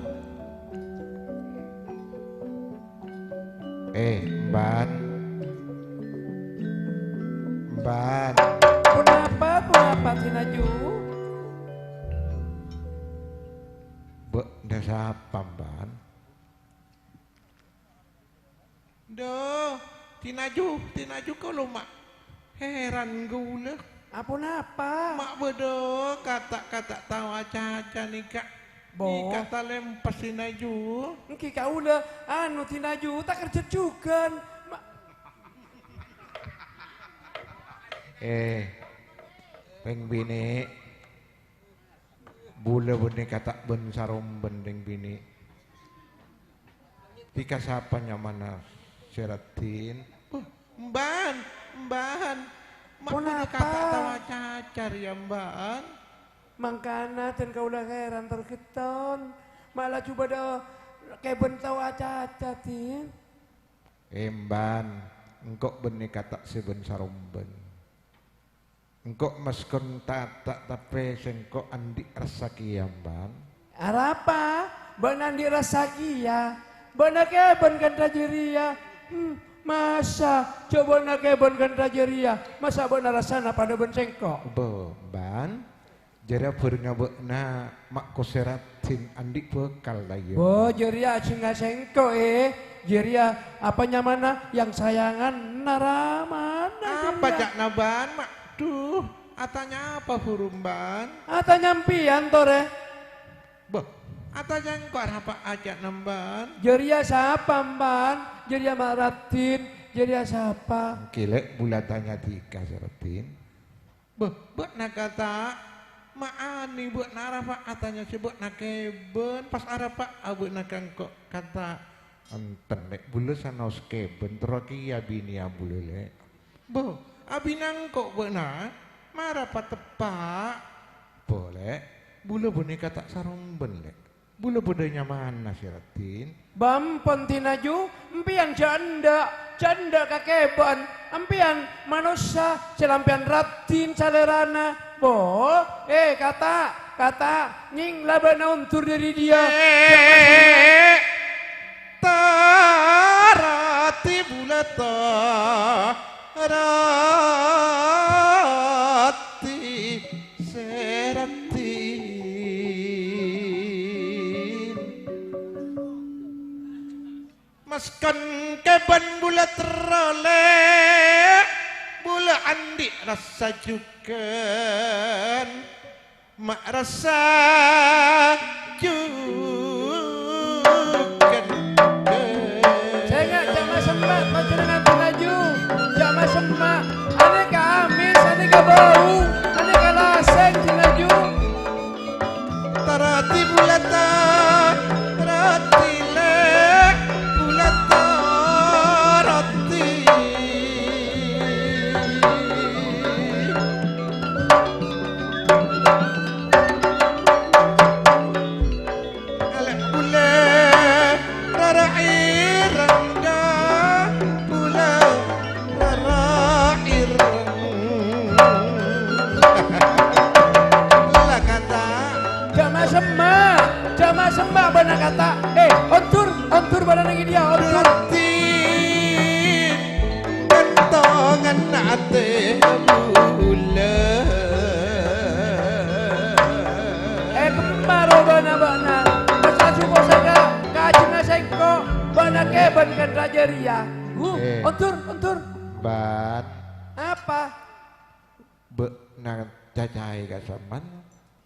Eh, Mbân. Mbân. Ponapa, ponapa, dinaju? Bâ', dâ' sapa, Mbân? Dhu, Tinaju, tinaju kaulâ ma' heran kaulâ. Aponapa? Ma' bâdâ kata'-kata' tao acaca nèka. Bo. Nèka talempes tinaju. Èngghi kaulâ, anu, tinaju, ta' kerjhât jhughân. Ma- Eh, rèng binè'. Bulâ bânnè kata' bân sarombân rèng binè'. Dhika sapa nyamana sè raddhin? Oh, Mbân, Mbân. Ma' bâdâ Ponapa? Kata' tao acaca rèya, Mbân. Mangkana dân kaulâ heran tor ghetton. Ma' laju bâdâ kèbân tao acaca, Din. Eh, Mbân, engko' bânnè kata' sè bân sarombân. Engko' maskon tata' tapè sèngko' andi' rassa kèya, Mbân. Arapa? Bâ'na andi' rassa kèya? Bâ'na kèbân kantha jârèya? Hmm, masa jhâ' bâ'na kèbân kantha jârèya? Masa bâ'na rassana padâ bân sèngko'? Bo, Mbân. Jârèya bhârengnga bâ'na ma' kosèra Din andi' bhâkal, la, iyâ? Oh, jârèya ajhângnga sèngko', eh. Jârèya apa nyamana yang sayangan na ramana jârèya. Apa ca'na bân, ma'? Duh, atanya apa buru, Mbân? Atanya empèyan, torè. Bâh, atanya engko' arapa ca'na, Mbân? Jârèya sapa, Mbân? Jârèya ma' raddhin, jârèya sapa? Èngghi, Lè', bulâ tanya dhika, sè raddhin. Bâh, bâ'na kata', ma' anè bâ'na arapa atanya sè bâ'na kèbân, pas arapa abâ'na ka engko' kata'. Enten, Lè', bulâ sanaos kèbân, terro kèya abinèya bulâ, Lè'. Bâh, abinèa engko' bâ'na, ma' arapa teppa'? Bâh, Lè', bulâ bânnè kata' sarombân, Lè'. Bulâ bâdâ nyamana sè raddhin. Bâ' ampon Dinaju, empèyan jhâ' endâ', jhâ' endâ' ka kèbân. Empèyan manossa sè lampèyan raddhin salèrana. Bo, eh, kata', kata', nyèngla bâ'na ondur dâri dhiyâ. Eh, tarati bulâ ta'. Rati sè raddhin. Maskon kèbân bulâ terro, Lè', bulâ andi' rassa jhughân. Ma' rassa jhughân. Sènga', jhâ' masemma', panjhennengngan Dinaju. Jhâ' masemma'. Anèka amis, anèka bâu, anèka lasèng Dinaju. Tarati bulâ ta', rati, Lè', bulâ ta', rati. Ngala' bulâ rara ireng, bulâ rara ireng. La kata'. Jhâ' masemma', jhâ' masemma' bâ'na kata'. Eh, ondur, ondur bâ'na nèng dhiyâ, ondur. Rati. Gantongan atè bulâ. Eh, kemma robâna bâ'na? Pas aju kosèka, ka ajhângnga sèngko', bâ'na kèbân kantha jârèya. Huh, eh, ondur, ondur. Bân. Apa? Bâ'na cacaè ka sampèyan.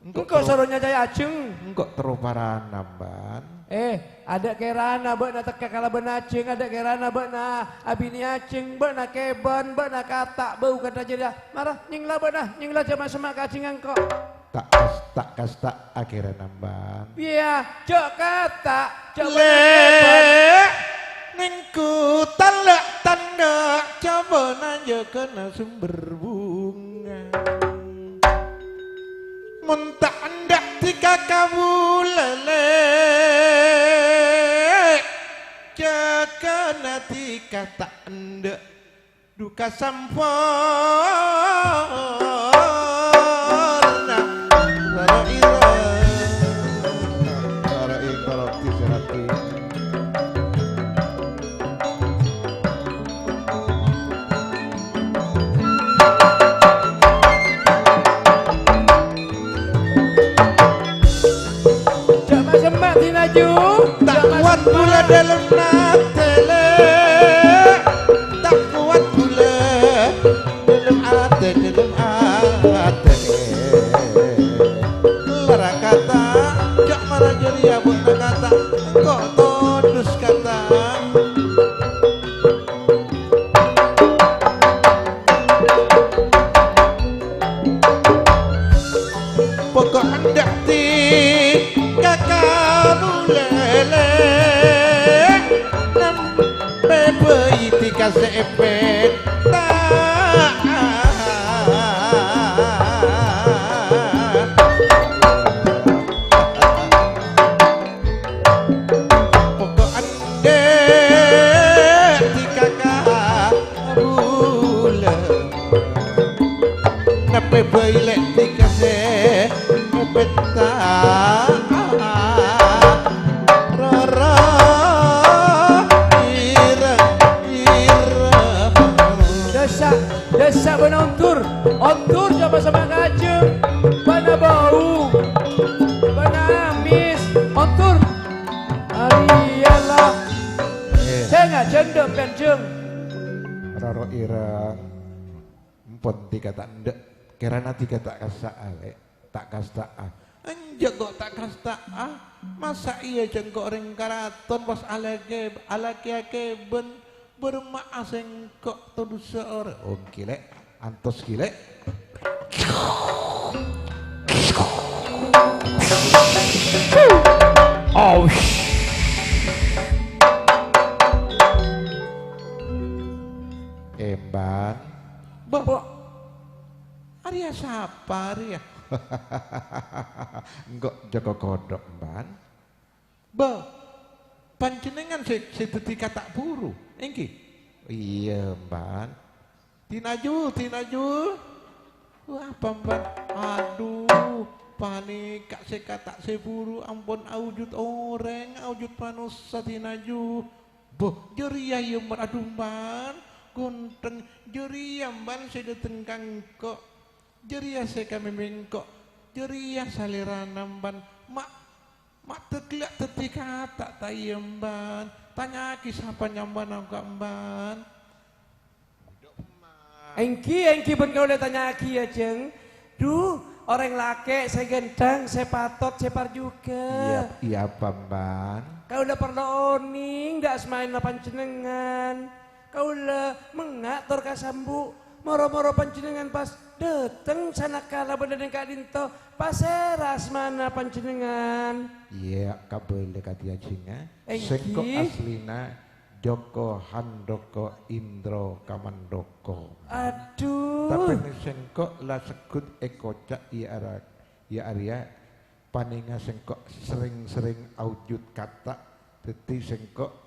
Engko' engko' terro soro nyaca'è ajheng. Engko' terro parana, Bân. Eh, adâ' kèrana bâ'na tekka kalabân ajheng, adâ' kèrana bâ'na abinè ajheng, bâ'na kèbân, bâ'na kata', bâu kantha jârèya. Mara, nyèngla bâ'na, nyèngla jhâ' ma'-semma' ka ajhengnga engko'. Ta' kas-, ta' kasta' akhèrana, Bân. Iyâ, jhâ' kata', jhâ' bâ'na kèbân. Lè', nèng ku tala' tandhâ', jhâ' bâ'na jâgâna sumber bunga. Mon ta' endâ' dhika kabulâ, Lè', jâgâna dhika ta' endâ'. Duka samporna. Sara ireng, sara ireng, roti serati. Jhâ' ma'-semma' Dinaju. Ta' kowat bulâ dâlem atè, Lè'. Ta' Sè èpènta. Pokok andhâ' dhika kabulâ. Napè bhâi lè' dhika sè èpènta. Rara ira-ira. Dâssa', dâssa' bân ondur. Ondur jhâ' ma' sama kajeng. Bâna bâu. Bâna amis. Ondur. Ariyâ la. Eh. Jhânga jhândhâ pènjhâng. Rara ira. Empon dhika ta' endâ', kèrana dhika ta' kasta'a, Lè', ta' kasta'a. Enjâ' engko' ta' kasta'a, masa' iyâ jhâ' engko' orèng karaton pas alakè-, alakèya kèbân bârâmma'a sèngko' todusâ orèng. Oh, ghi', Lè', antos ghi', Lè'. Oh, sh-, Emban. Bo. Bo. Arèya sapa arèya? Engko' Joko Kodhok, Emban. Bo, panjhennengngan sè, sè dhâddhi kata' buru, èngghi? Iyâ, Emban. Dinaju, dinaju. Wah, apa, Emban? Adhu, panèka sè kata' sè buru ampon aojhud orèng, aojhud manossa, dinaju. Bo, jârèya, iyâ, Emban. Adhu, Emban. Ghuntheng. Jârèya, Emban, sè dhâteng ka engko'. Jârèya sè èkamèmè engko'. Jârèya salèrana, Emban. Ma', ma' dâgghâlla' dhâddhi kata', ta' iyâ, Emban? Tanya'aghi sapa nyamana ka engko', Emban. Èngghi, èngghi, bân kaulâ tanya'aghi, yâ, Jhâng. Dhu, orèng lakè' sè ghântheng, sè patot, sè parjhughâ. Iyâ, iyâ, apa, Emban? Kaulâ parlo onèng dâ' asmana panjhennengngan. Kaulâ mengnga' tor kasambu'. Moro-moro panjhennengngan pas dhâteng sanakkala bâdâ neng ka'dinto. Pasèra asmana panjhennengngan? Iyâ, kabâlâ kadhi ajhângnga. Èngghi. Sèngko' aslina Joko Handoko Indro Kamandoko. Adhu. Tapè sèngko' la segghut èkoca' iyâ ara-, iyâ arèya panènga sèngko' serrèng-serrèng aojhud kata', dhâddhi sèngko'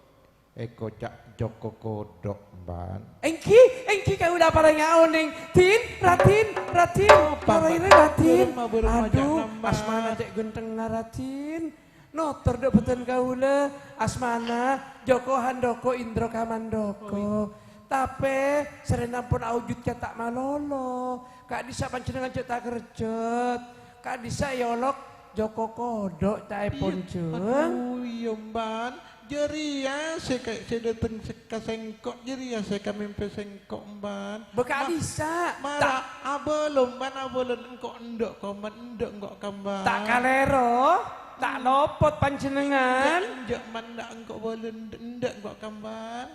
èkoca' Joko Kodhok, Emban. Èngghi, èngghi kaulâ parèngnga onèng. Din, Radin, Radin. Apa, Radin, Radin. Bârâmma, bârâmma, Adhu, jhâ' nambah. Asmana cè' ghânthengnga, Radin. Notor dâ' bhâdhân kaulâ, asmana Joko Handoko Indro Kamandoko. Oh, iyâ. Tapè, sarèna ampon aojhud kata' malolo. Ka'dhissa' panjhennengngan cè' takerjhât. Ka'dhissa' èolok Joko Kodhok, ca'èpon, Jhâng. Adhu, iyâ, Emban. Jârèya sè ka-, sè dhâteng sè-, ka sèngko', jârèya sè èkamèmpè sèngko', Emban. Bâ, ka'dhissa'. Ma-, mara Ta- abâlâ, Emban, abâlâ engko' endâ' ka, Emban, endâ' engko' ka, Emban. Ta' kalèro, ta' lopot panjhennengngan. Enjâ', enjâ', Emban, endâ' engko' bâlâ, endâ' engko' ka, Emban.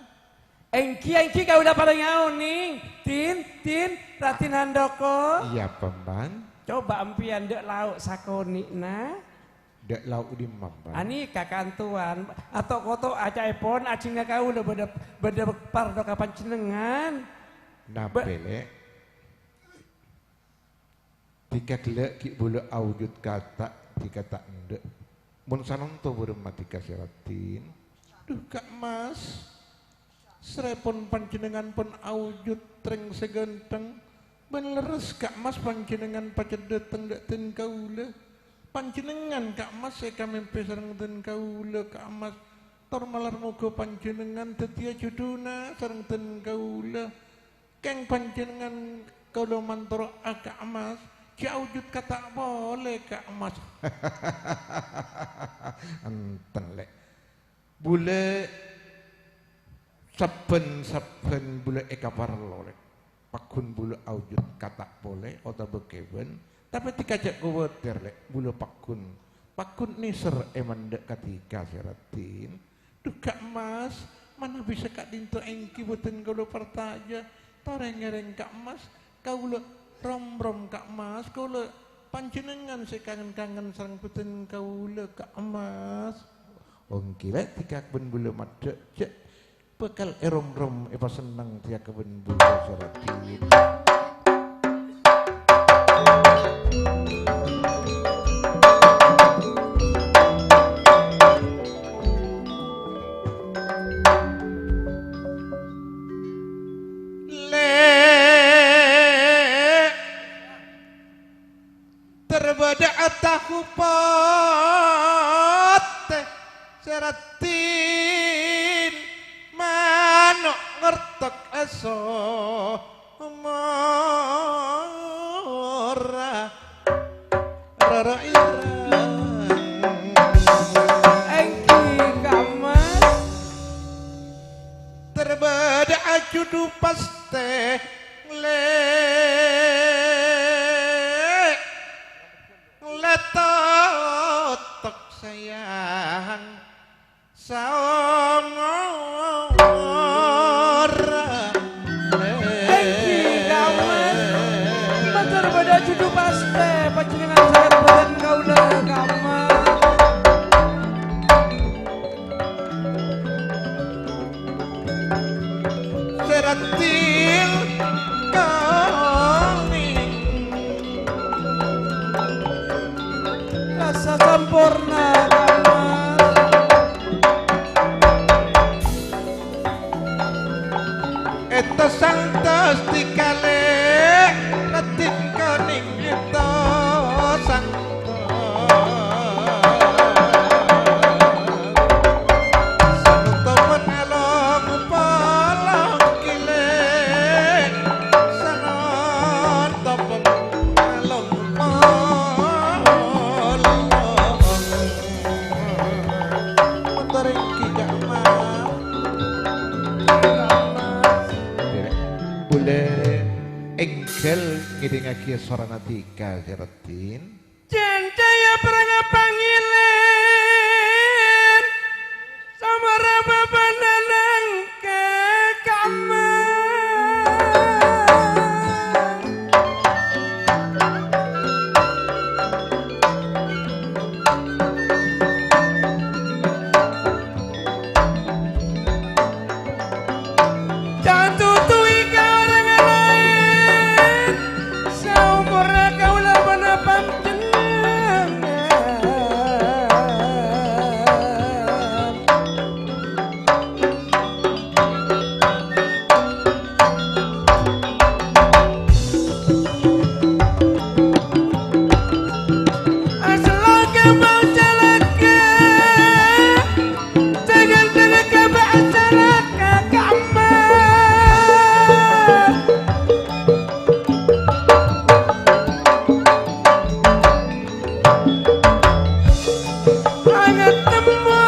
Èngghi, èngghi, kaulâ parèngnga onèng. Din, Din, Radin Handoko. Iyâ, Pemban. Coba empèyan dâ' lao' sakonè'na. Dâ' lao' dimma, Pemban? Anèka kantowan, ato'-koto' ca'èpon ajhângnga kaulâ bâdâ, bâdâ parlo ka panjhennengngan. Napè, Ba- Lè'? Dhika ghellâ' ghi' bulâ aojhud kata', dhika ta' endâ'. Mon sanonto bârâmma dhika sè raddhin. Dhu, Ka' Mas, srèpon panjhennengngan pon aojhud rèng sè ghântheng, bân lerres, Ka' Mas, panjhennengngan pajhât dâteng dâ' dhân kaulâ. Panjhennengngan, Ka' Mas, sè èkamèmpè sareng dhân kaulâ, Ka' Mas. Tor malar moghâ panjhennengngan dhâddhiyâ jhudhuna sareng dhân kaulâ. Kèng panjhennengngan kaulâ mantoro'a, Ka' Mas, jhâ' aojhud kata' polè, Ka' Mas. Enten, Lè'. Bulâ sabbhân-sabbhân bulâ èkaparlo, Lè'. Pagghun bulâ aojhud kata' polè otabâ kèbân, tapè dhika jhâ' kobâtèr, Lè', bulâ pagghun. Pagghun nèser è mandhâ' ka dhika sè raddhin. Dhu, Ka' Mas, manabi saka'dhinto èngghi bhâdhân kaulâ parcajâ. Torè ngèrèng, Ka' Mas, kaulâ rom-rom, Ka' Mas, kaulâ panjhennengngan sè kangen-kangen sareng bhâdhân kaulâ, Ka' Mas. Èngghi, Lè', dhika bân bulâ mandhâ', jhâ' bhâkal èrom-rom èpasenneng dhiyâ kabân bhuru sè raddhin. Lè', ter bâdâ'â tahu potè sè raddhin mano' ngertok aso mora rara ireng. Èngghi, Kang Mas. Ter bâdâ'â judhu pastè lè', lè' totok sayang saomor. Èngghi, Kang Mas. Mator bâdâ judhu pastè, panjhennengngan sanget bhâdhân kaulâ, Kang Mas. Sè raddhin kami rasa samporna, Kang Mas. Ètos santos tikalè, raddhin konèng ètos santos. Sanonto pon along polong kilè, sanonto pon along polong. Motor èngghi, Kang Mas. Bulâ èngghâl ngèdhingngaghi sorana dhika sè raddhin. Jhân cahya perrang pangilèn, samara bâbâna nangka kamma. Jhân tutu'i ka orèng laèn, saomorra kaulâ bân panjhennengngan. Asalla ka bâ' calaka, jhângan dâlâ ka bâ' calaka, kamma. Angatemmo.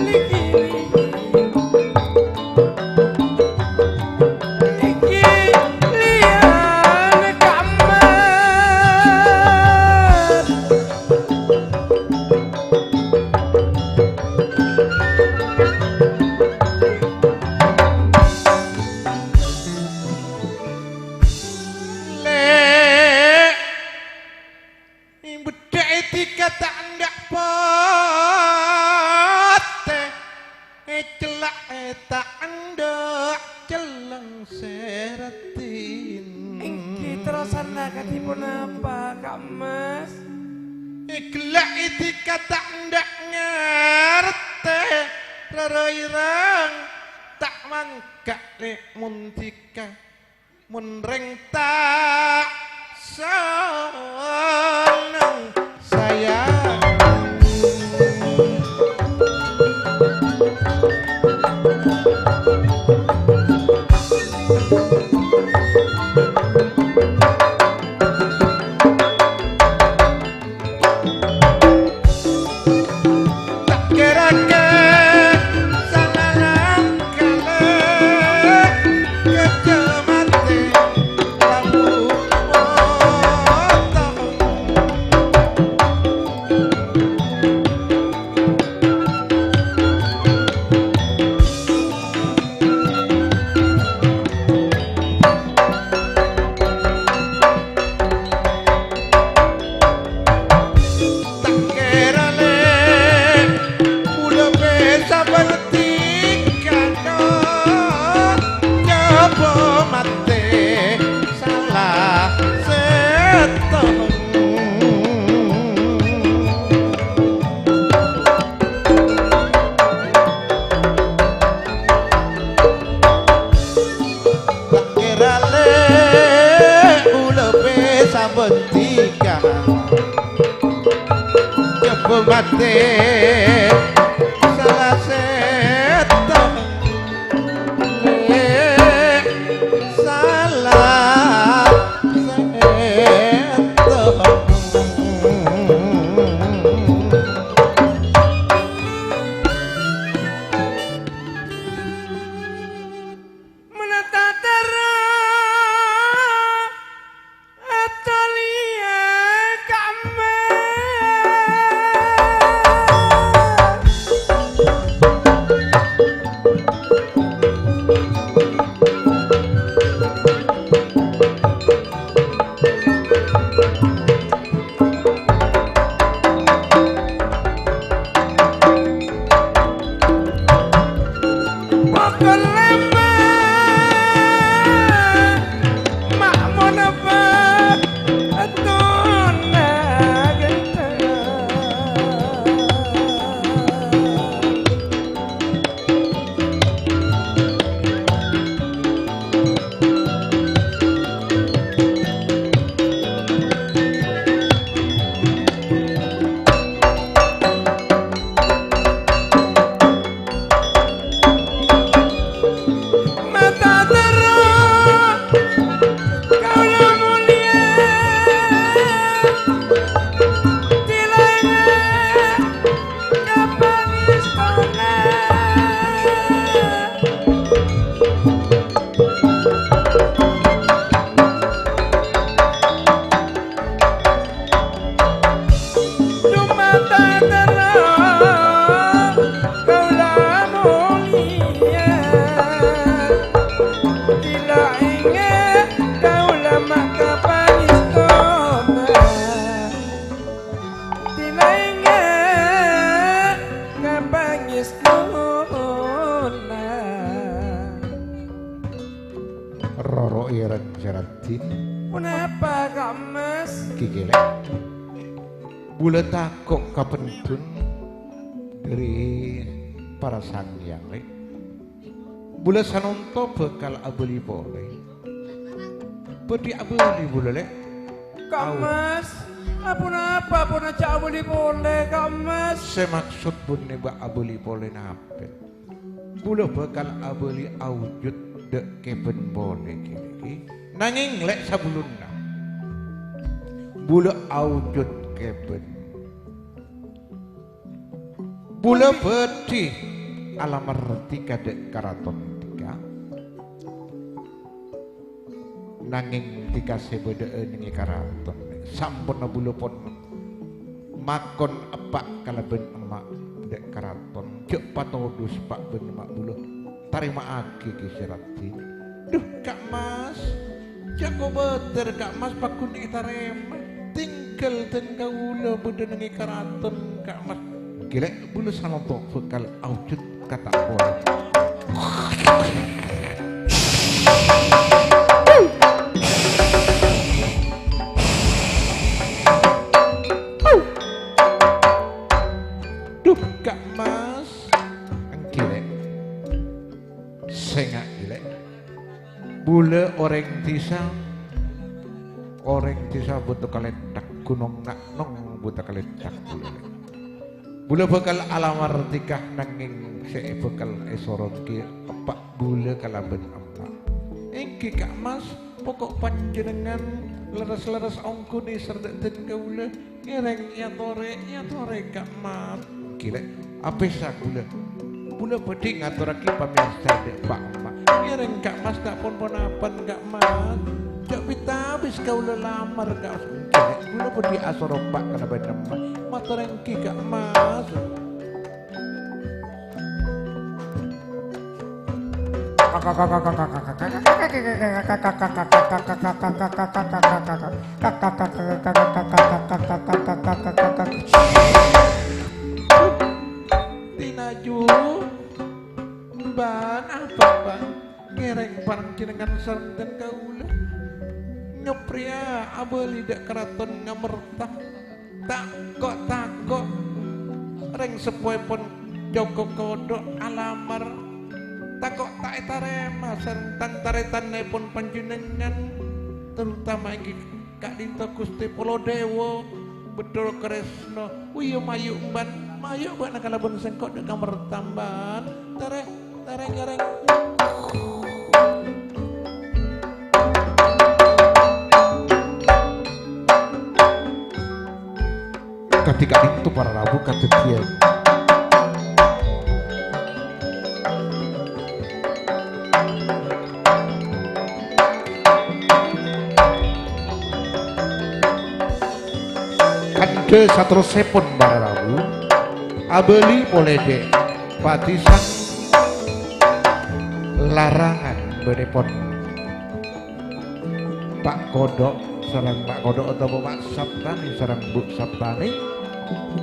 Lèkè lèyan kamma. Lè', beddhâ'â dhika ta' endâ' potè, ècella'è ta' endâ' cellèng sè raddhin. Èngghi, terrosanna kadhi ponapa, Kang Mas? Èghellâ'è dhika ta' endâ' ngartè, rara ireng ta' mangka lè' mon dhika. Mon rèng ta' senneng sayang. Pate sala settong, sala settong. Manatatara atoliya kamma. Pokol lembah, ma'mon apa, tona ganteng. Mata terro kaula mulia, dilainga kapangestona. Dumateng terro kaula mulia, dilainga kaula maka pangestona. Dilainga ka pangestona. Roro erang Seraddin. Ponapa, Kak Mas? Gigele. Bulâ tako' kapendhun dhâri para sangyang, Lè'. Bulâ sanonto bhâkal abâli polè. Bhâdhi abâli bulâ, Lè'. Kak Au. Mas, aponapa pon ajhâk abâli polè, Kak Mas? Sè maksod bânnè bâ' abâli polè napa? Bulâ bhâkal abâli aojhud dâ' kèbân polè kènè'. Nangèng, Lè', sabellunna bulâ aojhud kèbân, bulâ bhâdhi alamar dhika dâ' karaton dhika. Nangèng dhika sè bâdâ'â nèngè karaton. Samponna bulâ pon makon eppa' kalabân emma' dâ' karaton. Jhâ' patodus eppa' bân emma' bulâ. Tarèma'aghi, Ki Seraddin. Dhu, Kak Mas. Jhâ' kobâtèr, Kak Mas, pagghun ètarèma. Tinggal dân kaulâ bâdâ nèngè karaton, Kak Mas. Ghi' Lè', bulâ sanonto bhâkal aojhud kata polè. Dhu, Kak Mas. Èngghi, Lè'. Sènga', Lè'. Bulâ orèng dhisa, orèng dhisa bhuto kalèthak, Gunong Na'nong bhuto kalèthak bulâ. Bulâ bhâkal alamar dhika nangèng sè bhâkal èsorot kè eppa' bulâ kalabân emma'. Èngghi, Kak Mas, poko' panjhennengngan lerres-lerres ongghu nèser dâ' dân kaulâ. Ngèrèng èyatorè, èyatorè, Kak Mas. Ghi' Lè', apèsa bulâ. Bulâ bhâdhi ngatorraghi pamèyarsa dâ' Pa' Emma'. Ngèrèng Kak Mas ta' pon-ponapan, Kak Mas. Jhâ' bit-abis kaulâ lamar, Kak Mas. Ghi' Lè', bulâ bhâdhi asoro Pa' kalabân Emma'. Mator èngghi, Kak Mas. Tinaju, bân apa, bân? Ngèrèng panjhennengngan sareng dân kaulâ. Nyoprèya abâli dâ' karaton ngamerta. Tako'-tako' rèng seppoèpon Joko Kodok alamar. Tako' ta' ètarèma sareng tan-tarètannèpon panjhennengngan, terutama èngghi ka'dinto Ghustè Polo Dewa. Betul Kresno, uyu mayu emban, mayu bâ'na kalabân sengko' dâ' kamar tamban, tereng, tereng, tereng. Kadhi ka'dinto para rabu kadhâddhiyân. Kandhâ saterrossèpon para rabu, abâli polè dâ' Padisan Larangan bânnèpon Pa' Kodok sareng Pa' Kodok otabâ Pa' Saptani sareng Bu' Saptani,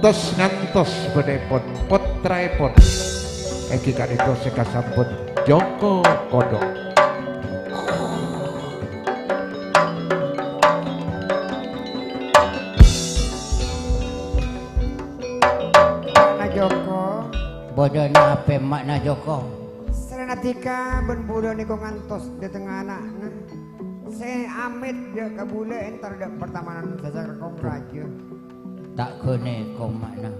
tos ngantos bânnèpon pottraèpon. Èngghi ka'dinto sè kasampon Joko Kodok. Ma'na Joko. Bâdâna apa ma'na Joko? Sarana dhika bân bulâ nèko ngantos dâteng ana'na. Sè amèt dâ' ka bulâ entar dâ' partamanan sasakra kong rajâ. Ta' ghânèka ma'na.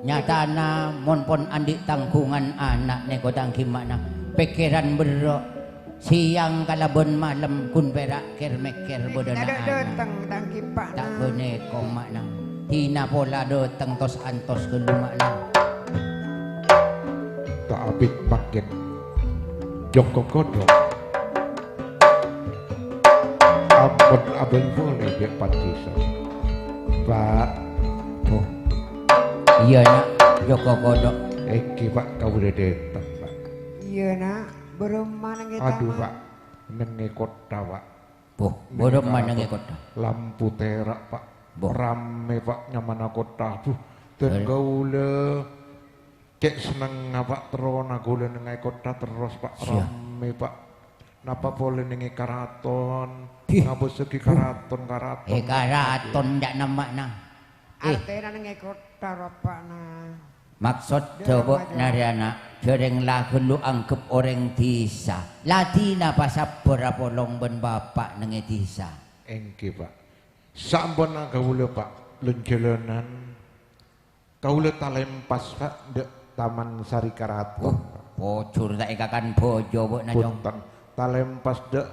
Nyatana mon pon andi' tangghungan ana' nèko tangghima'na. Pèkkèran berro'. Sèyang kalabân malem ghun pèra' kèr-mèkkèr bâdâna ana'. Tadâ' dâteng tangghima'na. Ta' ghânèka ma'na. Dina pola dâteng tos-antos ghâllu ma'na. Ta' abit pakèt. Joko Kodok. Ampon abâli polè dâ' Padisan. Pa'. Oh. Iyâ, Na', Joko Kodok. Èngghi, Pa', kaulâ dâteng, Pa'. Iyâ, Na', bârâmma neng è Adhu, tama? Pa', neng è kottha, Pa'. Boh, bârâmma neng è kottha? Lampu tèra', Pa'. Boh. Rammè, Pa', nyamana kottha. Adhu, dâ' kaulâ cè' sennengnga, Pa', terrona kaulâ neng è kottha terros, Pa'. Siya. Rammè, Pa'. Napa polè neng è karaton? Bih. Ngabâssaghi karaton-karaton. È karaton, ca'na ma'na. Eh. Artèna neng è kottha, ropa'na. Maksod Dâ' bâ'na rèya, Na', jhârèng la ghâllu angghep orèng dhisa. La dina pasabbhâr apolong bân bapa' neng è dhisa. Èngghi, Pa'. Saamponna kaulâ, Pa', lan-jhâlânan. Kaulâ talèmpas, Pa', dâ' Taman Sari Karaton. Oh, pojhur ta' èkakan bhâjâ bâ'na, Cong. Bhunten. Talèmpas dâ'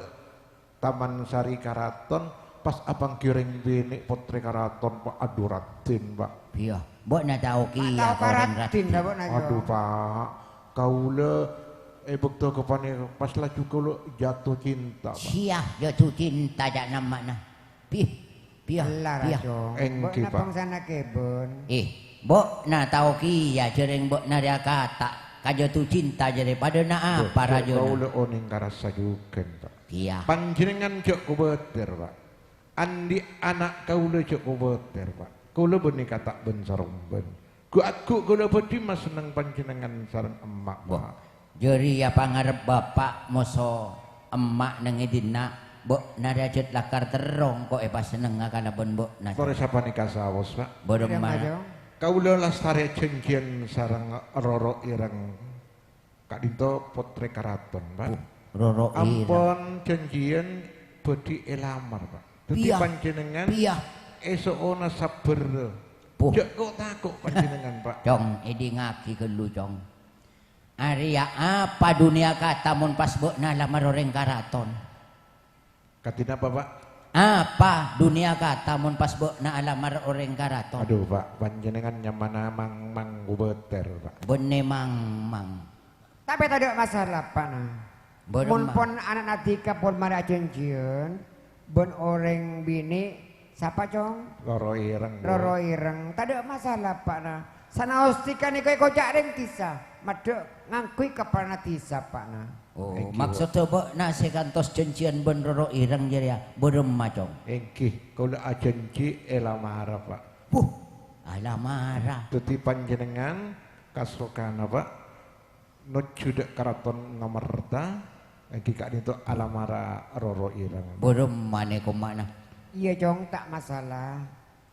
Taman Sari Karaton, pas apangghi rèng binè' pottrè karaton, Pa'. Adhu, raddhin, Pa'. Iyâ, bâ'na tao kèya ka orèng raddhin. Adhu, Pa'. Kaulâ è bâkto ghâpanèka pas laju kaulâ jatuh cinta, Pa'. Siya, jatuh cinta, ca'na ma'na. Bih, bih, bih. Èngghi, Pa'. Bâ'na bângsana kèbân. Eh, bâ'na tao kèya jhârèng bâ'na rèya kata', ka jatuh cinta jârèya padâna apa rajâna? Kaulâ onèng karassa jhughân, Pa'. Iyâ. Panjhennengngan jhâ' kobâtèr, Pa'. Andi' ana' kaulâ jhâ' kobâtèr, Pa'. Kaulâ bânnè kata' bân-sarombân. Ghu'-agghu' kaulâ bhâdhi masenneng panjhennengngan sareng emma', Pa'. Jârèya pangarep bapa' moso emma' neng è dinna', bâ'na rèya jhât lakar terro engko' èpasennengnga kalabân bâ'na. Torè sapanèka saos, Pa'. Bârâmma. Kaulâ lastarè ajhânjhiyân sareng Roro Ireng. Ka'dinto pottrè karaton, Pa'. Roro Ireng. Ampon jhânjhiyân bhâdhi èlamar, Pa'. Dâddhi panjhennengngan èso'ona sabbhâr. Jhâ' ko'-tako' panjhennengngan, Pa'. Cong, èdingngaghi ghâllu, Cong. Arèya apa dunnya kata mon pas bâ'na alamar orèng karaton? Kadhi napa, Pa'? Apa dunnya kata mon pas bâ'na alamar orèng karaton? Adhu, Pa', panjhennengngan nyamana Mang-Mang kobâtèr, Pa'. Bânnè Mang-Mang. Tapè tadâ' masalah, Pa', na. Mon pon ana'na dhika pon marè ajhânjhiyân bân orèng binè', sapa, Cong? Roro Ireng, Bu. Roro Ireng. Tadâ' masalah, Pa', na. Sanaos dhika nèko èkoca' rèng dhisa, maddhâ' ngangghuy kapalana dhisa, Pa', na. Oh, maksodda bâ'na sè kantos jhânjhiyân bân Roro Ireng jârèya bârâmma, Cong? Èngghi, kaulâ ajhânjhi èlamara, Pa'. Wuh, alamara. Dâddhi panjhennengngan kasokana, Pa'. Nojjhu dâ' karaton Ngamarta, èngghi ka'dinto alamara Roro Ireng. Bârâmma nèko ma'na? Iyâ, Cong, ta' masalah.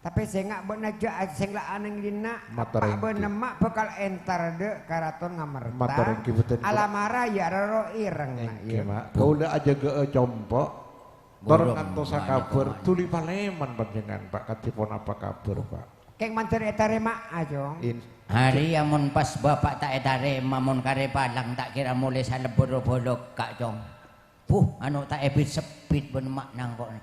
Tapè sènga' bâ'na jhâ' sèngla'a neng dinna', eppa' bân emma' bhâkal entar dâ' karaton Ngamarta. Alamara ya Roro Ireng, na, iyâ. Èngghi, Ma'. Kaulâ ajâgâ'â compo'. Tor ngantosa kabhâr, dhuli palèman panjhennengngan, Pa', kadhi ponapa kabhâr, Pa'? Kèng mandhâr ètarèma'a, Cong. In-, Arèya mon pas bapa' ta' ètarèma, mon karè palang ta' kèra molè salebbhur bâlâkka', Cong. Buh, ano ta' èbit-sebbit bân emma' nangko'na.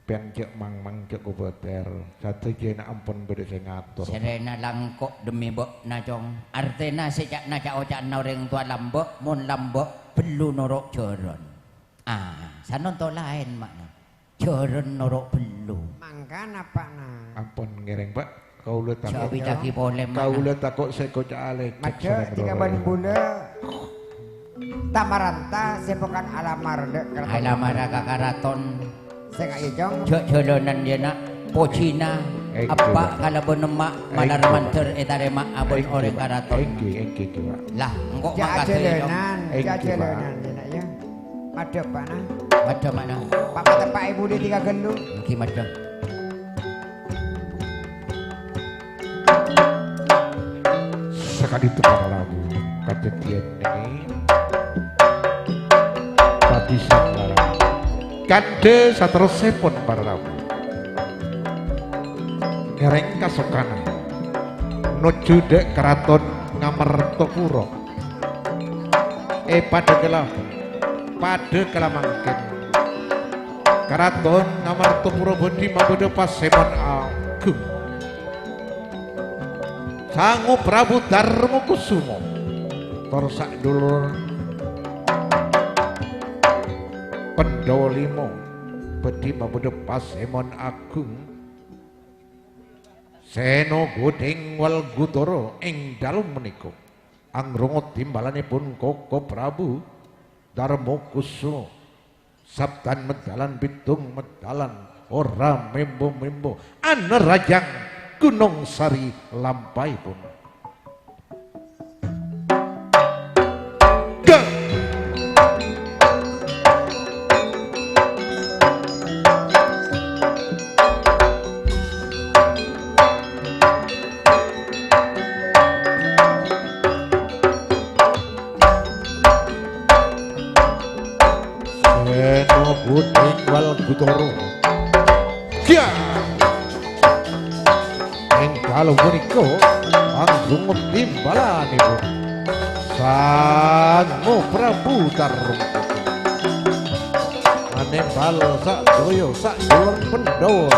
Pèyan jhâ' mang-mang, jhâ' kobâtèr. Sadhâjâna ampon bâdâ sè ngator. Sèrèna langko' dhemmi bâ'na, Cong. Artèna sè ca'na ca'-oca'na orèng towa lambâ', mon lambâ' bâllu noro' jhârân. Ah, sanonto laèn, ma'na. Jhârân noro' bâllu. Mangkana, Pa', na. Ampon ngèrèng, Pa'. Kaulâ tako'. Jhâ' abitaghi polè, ma'na. Kaulâ tako' sè koca' alècèk. Majhâ sareng tika roro. Bân bulâ. Ta' maranta sè pokan alamar dâ' karaton. Alamara ka karaton. Sènga' iyâ, Cong. Jhâ' jhâlânan, yâ, na'. Pojhina, èngghi, eppa' Pak, kalabân emma', èngghi, malar Pak, mandhâr ètarèma'a bân, èngghi, orèng Pak, karaton. Èngghi, èngghi, èngghi, Pak. Lah, engko' jhâ' makasè, Cong. Ajhâlânan, èngghi, jhâ' Pak. Ajhâlânan, yâ, na', yâ. Madhâp, Pa', na. Madhâp, ma'na. Papa teppa' è bulâ tika ghâllu. Èngghi, madhâp. Sakadinto para rabu, kadhâddhiyân nèka kabisân para rabu. Kandhâ saterrossèpon para rabu. Ngèrèng kasokanna nojjhu dâ' karaton Ngamartopuro. È padâ kala, padâ kala mangkèn, Karaton Ngamartopuro bhâdhi mabâdâ pasèmon aghung. Sango Prabu Darmakusuma tor sadulur Pandhawa Lima bhâdhi mabâdâ pasèmon aghung. Sèna Ghudhing wal Gudara ing dâlem panèka angrungo timbalanèpon Koko Prabu Darmakusuma. Sabdhân medhâlan, bhidhung medhâlan, ora membo-membo, anerrajang Gunung Sari lampahèpon. Gak! Sèna Ghudhing wal Gudara. Gya! Ing dâlem panèka, angrungo timbalanèpon Sango Prabu Tarung. Anèmbhâl sadhâjâ sajhuwâng Pandhawa.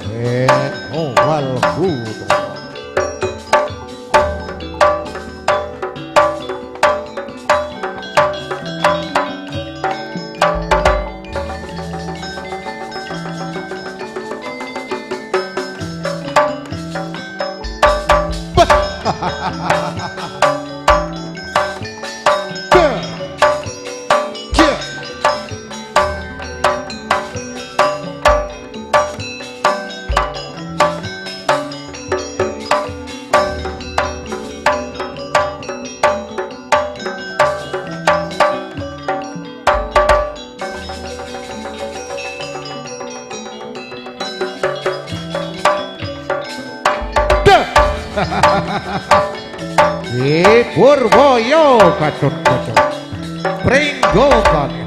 Sèna wal Gudara. Hi Purboyo Gatotkaca. Pringgo kami.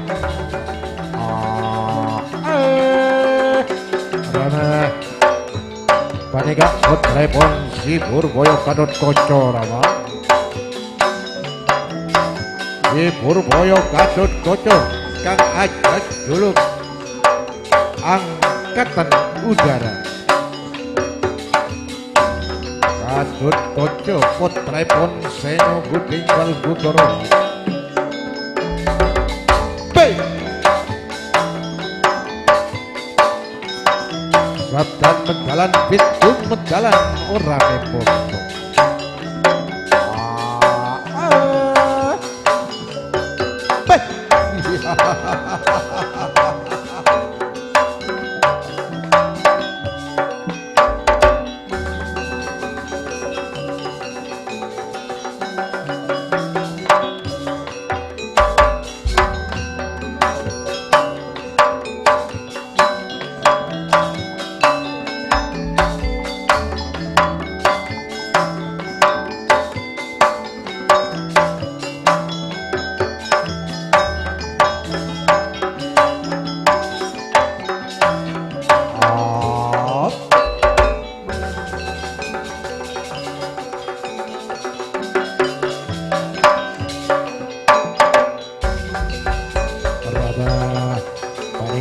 Ah, eh. Rana. Panèka pottraèpon Hi Purboyo Gatotkaca, Rama. Hi Purboyo Gatotkaca kang ajhâk juluk Angkatan Udara. Gatotkaca pottraèpon Sèna Ghudhing wal Gudara. Bè! Sabdhân medhâlan, bhidhung medhâlan, ora nèpo. Ah, ah. Bè!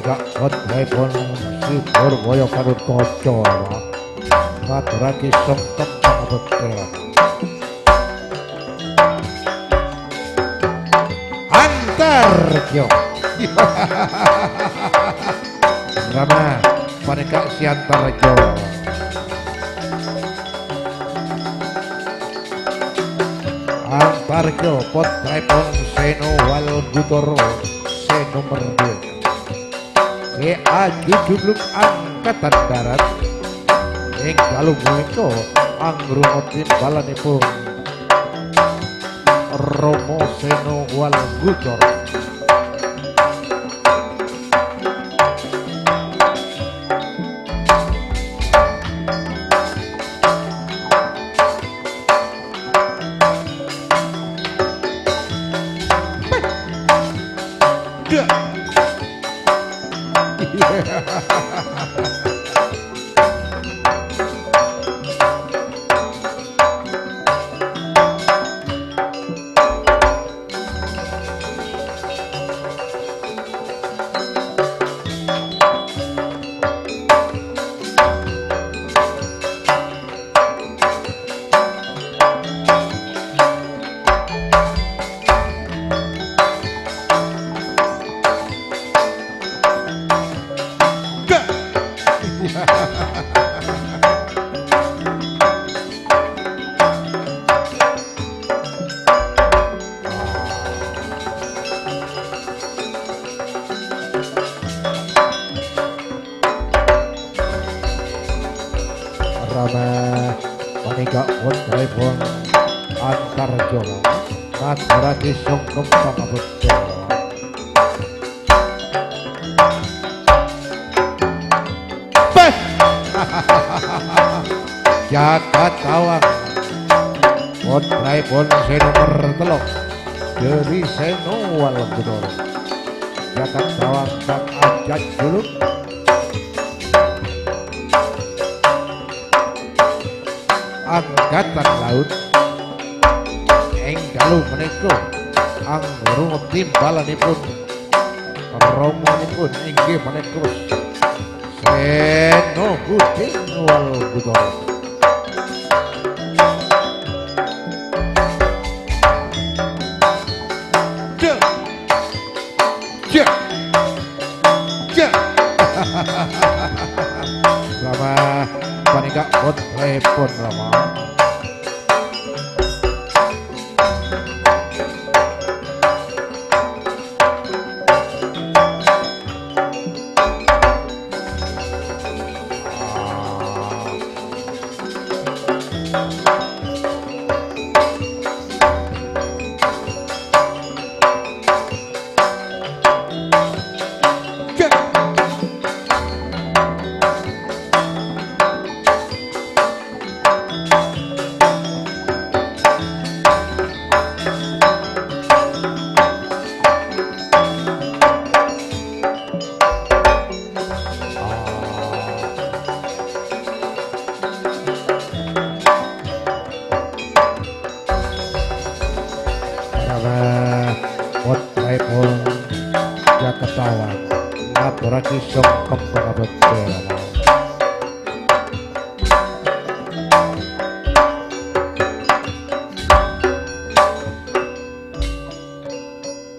Ka' pottraèpon Sri Purwoyo Gatotkaca, ngatorraghi songkem pangabhâktèyan. Antarjo. Rama, panèka si Antarjo. Antarjo, pottraèpon Seno Wal Gutoro, sè nomer dua. Sè ajujubluk angkatan darat, ènggalem ghânèka angrungo timbalanèpon Rama Seno Wal Gutoro. Rama, panèka pottraèpon Antarjo, ngatorraghi songkem pangabhâktèyan. Beh! Jagat Tawang, pottraèpon sè nomer tello' dhâri Seno Wal Gutoro. Jagat Tawang kang ajhât juluk. Angkatan Laut. Ènggalem ghânèka angrungo timbalanèpon, ramanèpon inggih panèka Seno Guding Wal Gutoro. Cek. Cek. Cek. Rama, panèka pottraèpon, Rama. Para pottraèpon Jagat Tawang, ngatorraghi songkem pangabhâktèyan.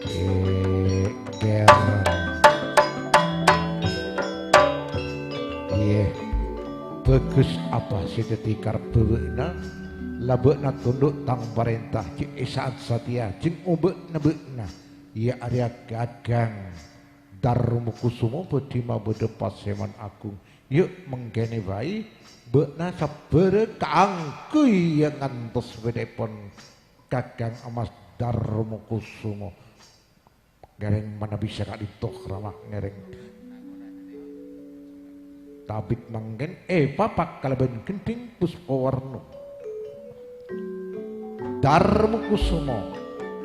Èngger. Iyâ, bhâghus apa sè dhâddhi karebbhâ bâ'na? La bâ'na tundhuk tang parènta, jhâ' è sa'at satèya, jhâ' ngobâ'na bâ'na. Iyâ arèya ghâghâng Darmakusuma bhâdhi mabâdâ pasèman agung. Yâ, mangkènè bhâi, bâ'na sabbhârâ kaangghuy ngantos bhâdhâèpon ghâghâng emmas Darmakusuma. Ngèrèng manabi saka'dinto, Rama, ngèrèng. Tabit mangkèn èpapak kalabân gendhing puspa warna. Darmakusuma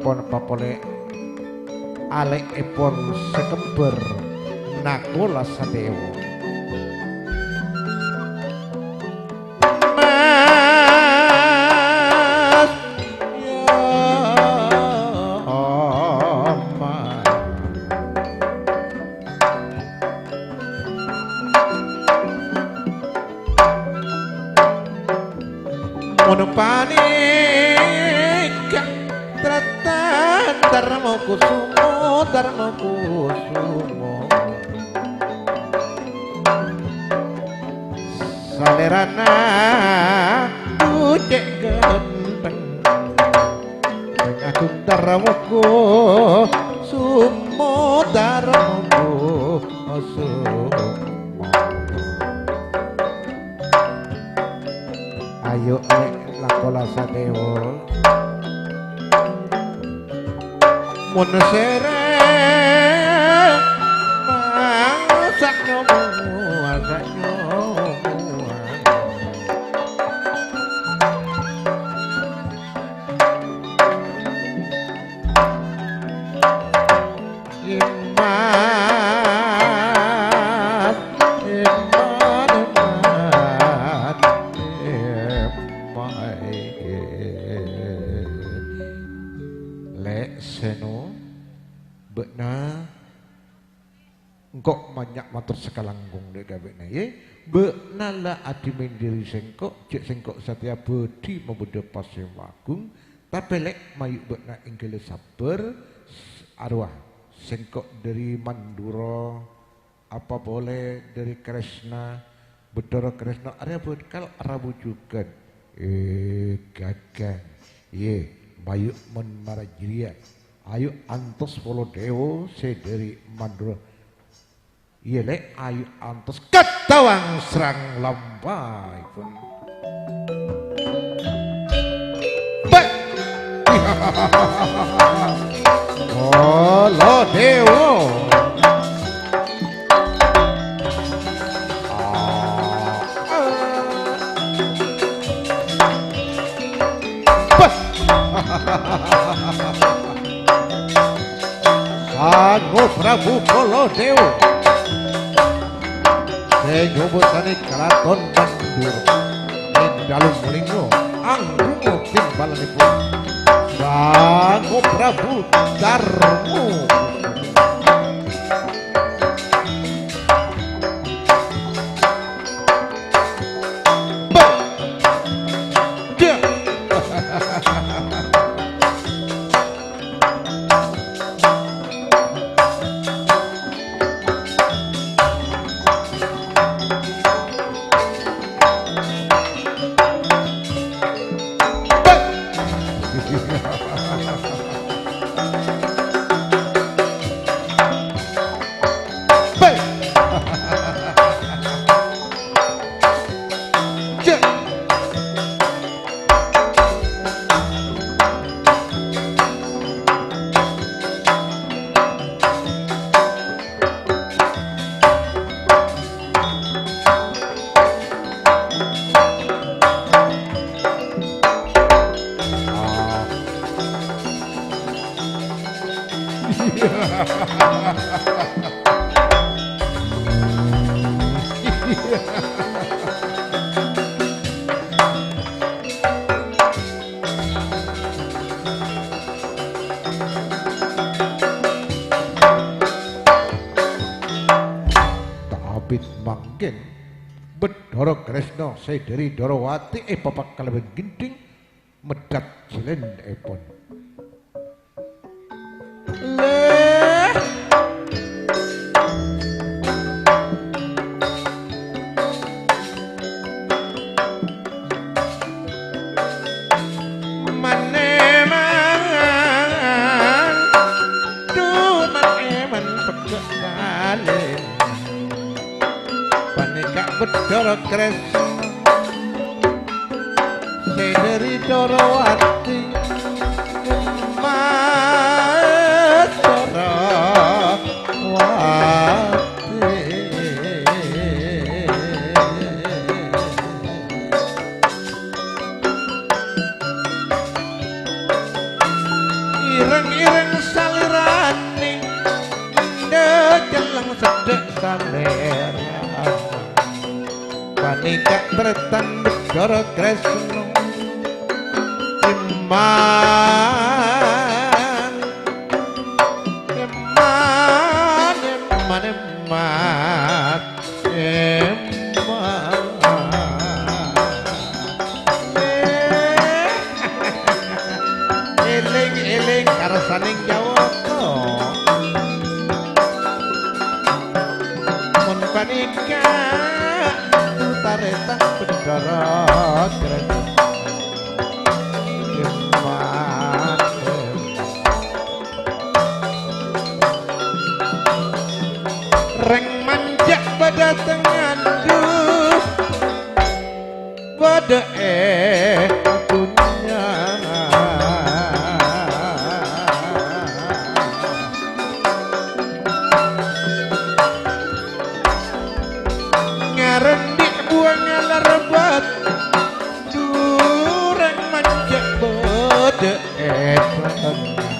ponapa polè alè'èpon sakembar Nakula Sadèwa. Mas, ya, Mas. Panèka Tratan Darma Kusuma, Darma Kusuma. Salèrana bucè' ganteng. Sèng agung Darma Kusuma, Darma Kusuma. Ayo, Lè', lako la sadhâjâ. Mon sèrè masa' nyomo, masa' nyomo. Èman, èman, èman, èman. Lè' Seno, bâ'na engko' mè' nya' mator sakalangkong dâ' ka bâ'na, yâ. Bâ'na la adhimèn dâri sèngko', jhâ' sèngko' satèya bâdhi mabâdâ pasèma agung, tapè, Lè', mayu' bâ'na èngghâlâ sabbhâr, s-, arowa, sèngko' dâri Mandura, apa polè dâri Kresna, Bhâdhârâ Kresna arèya bhâkal rawujughân. Eh, ghâghâng. Iyâ, mayu' mon mara jârèya. Ayo antos polo dèwa sè dâri Mandura. Iyâ, Lè', ayo antos kaddhâwâng srang lampahèpon. Bâ-, Polo dèwa. Bâ-, Sango Prabu Polo dèwa. Sè nyobâ sanè kalaton Mandura. È dâlem lèngo, anggungo timbalanèpon. Sango Prabu Darmo. Abit mangkèn, Bhâdhârâ Kresna sè dâri Dwarawati èpapak kalabân gendhing, meddhât jhâlânèpon. Lè. Manemang, duman eman pegge' dalem. Panèka Bhâdhârâ Kresna sè dâri Dwarawati, Mas Dwarawati. Ireng-ireng salèrane, endha celleng seddhek salèrana. Panèka tarètan Bhâdhârâ Kresna. Eman, eman, eman, eman. Emma. Panèka tarètan Bendoro Kres. Rèng manjâ' bâdâ tengandhu, bâdâ è dhunnya. Ngarèndhi' buwâ ngalarbat, dhurèng manjâ' bâdâ è dhunnya.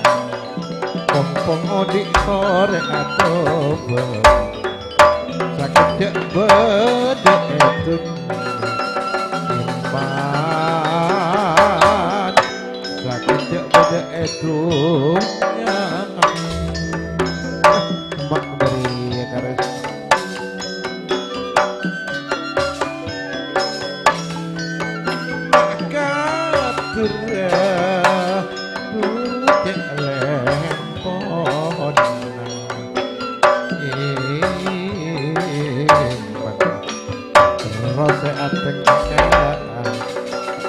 Kompong odi' torè atobâ. Sakejjhâ' bâdâ è dhunnya, Iman. Sakejjhâ' bâdâ è dhunnya. Mak bâriyâ karè. Mak katerra. Duduk lempon. Terros ateng kakan.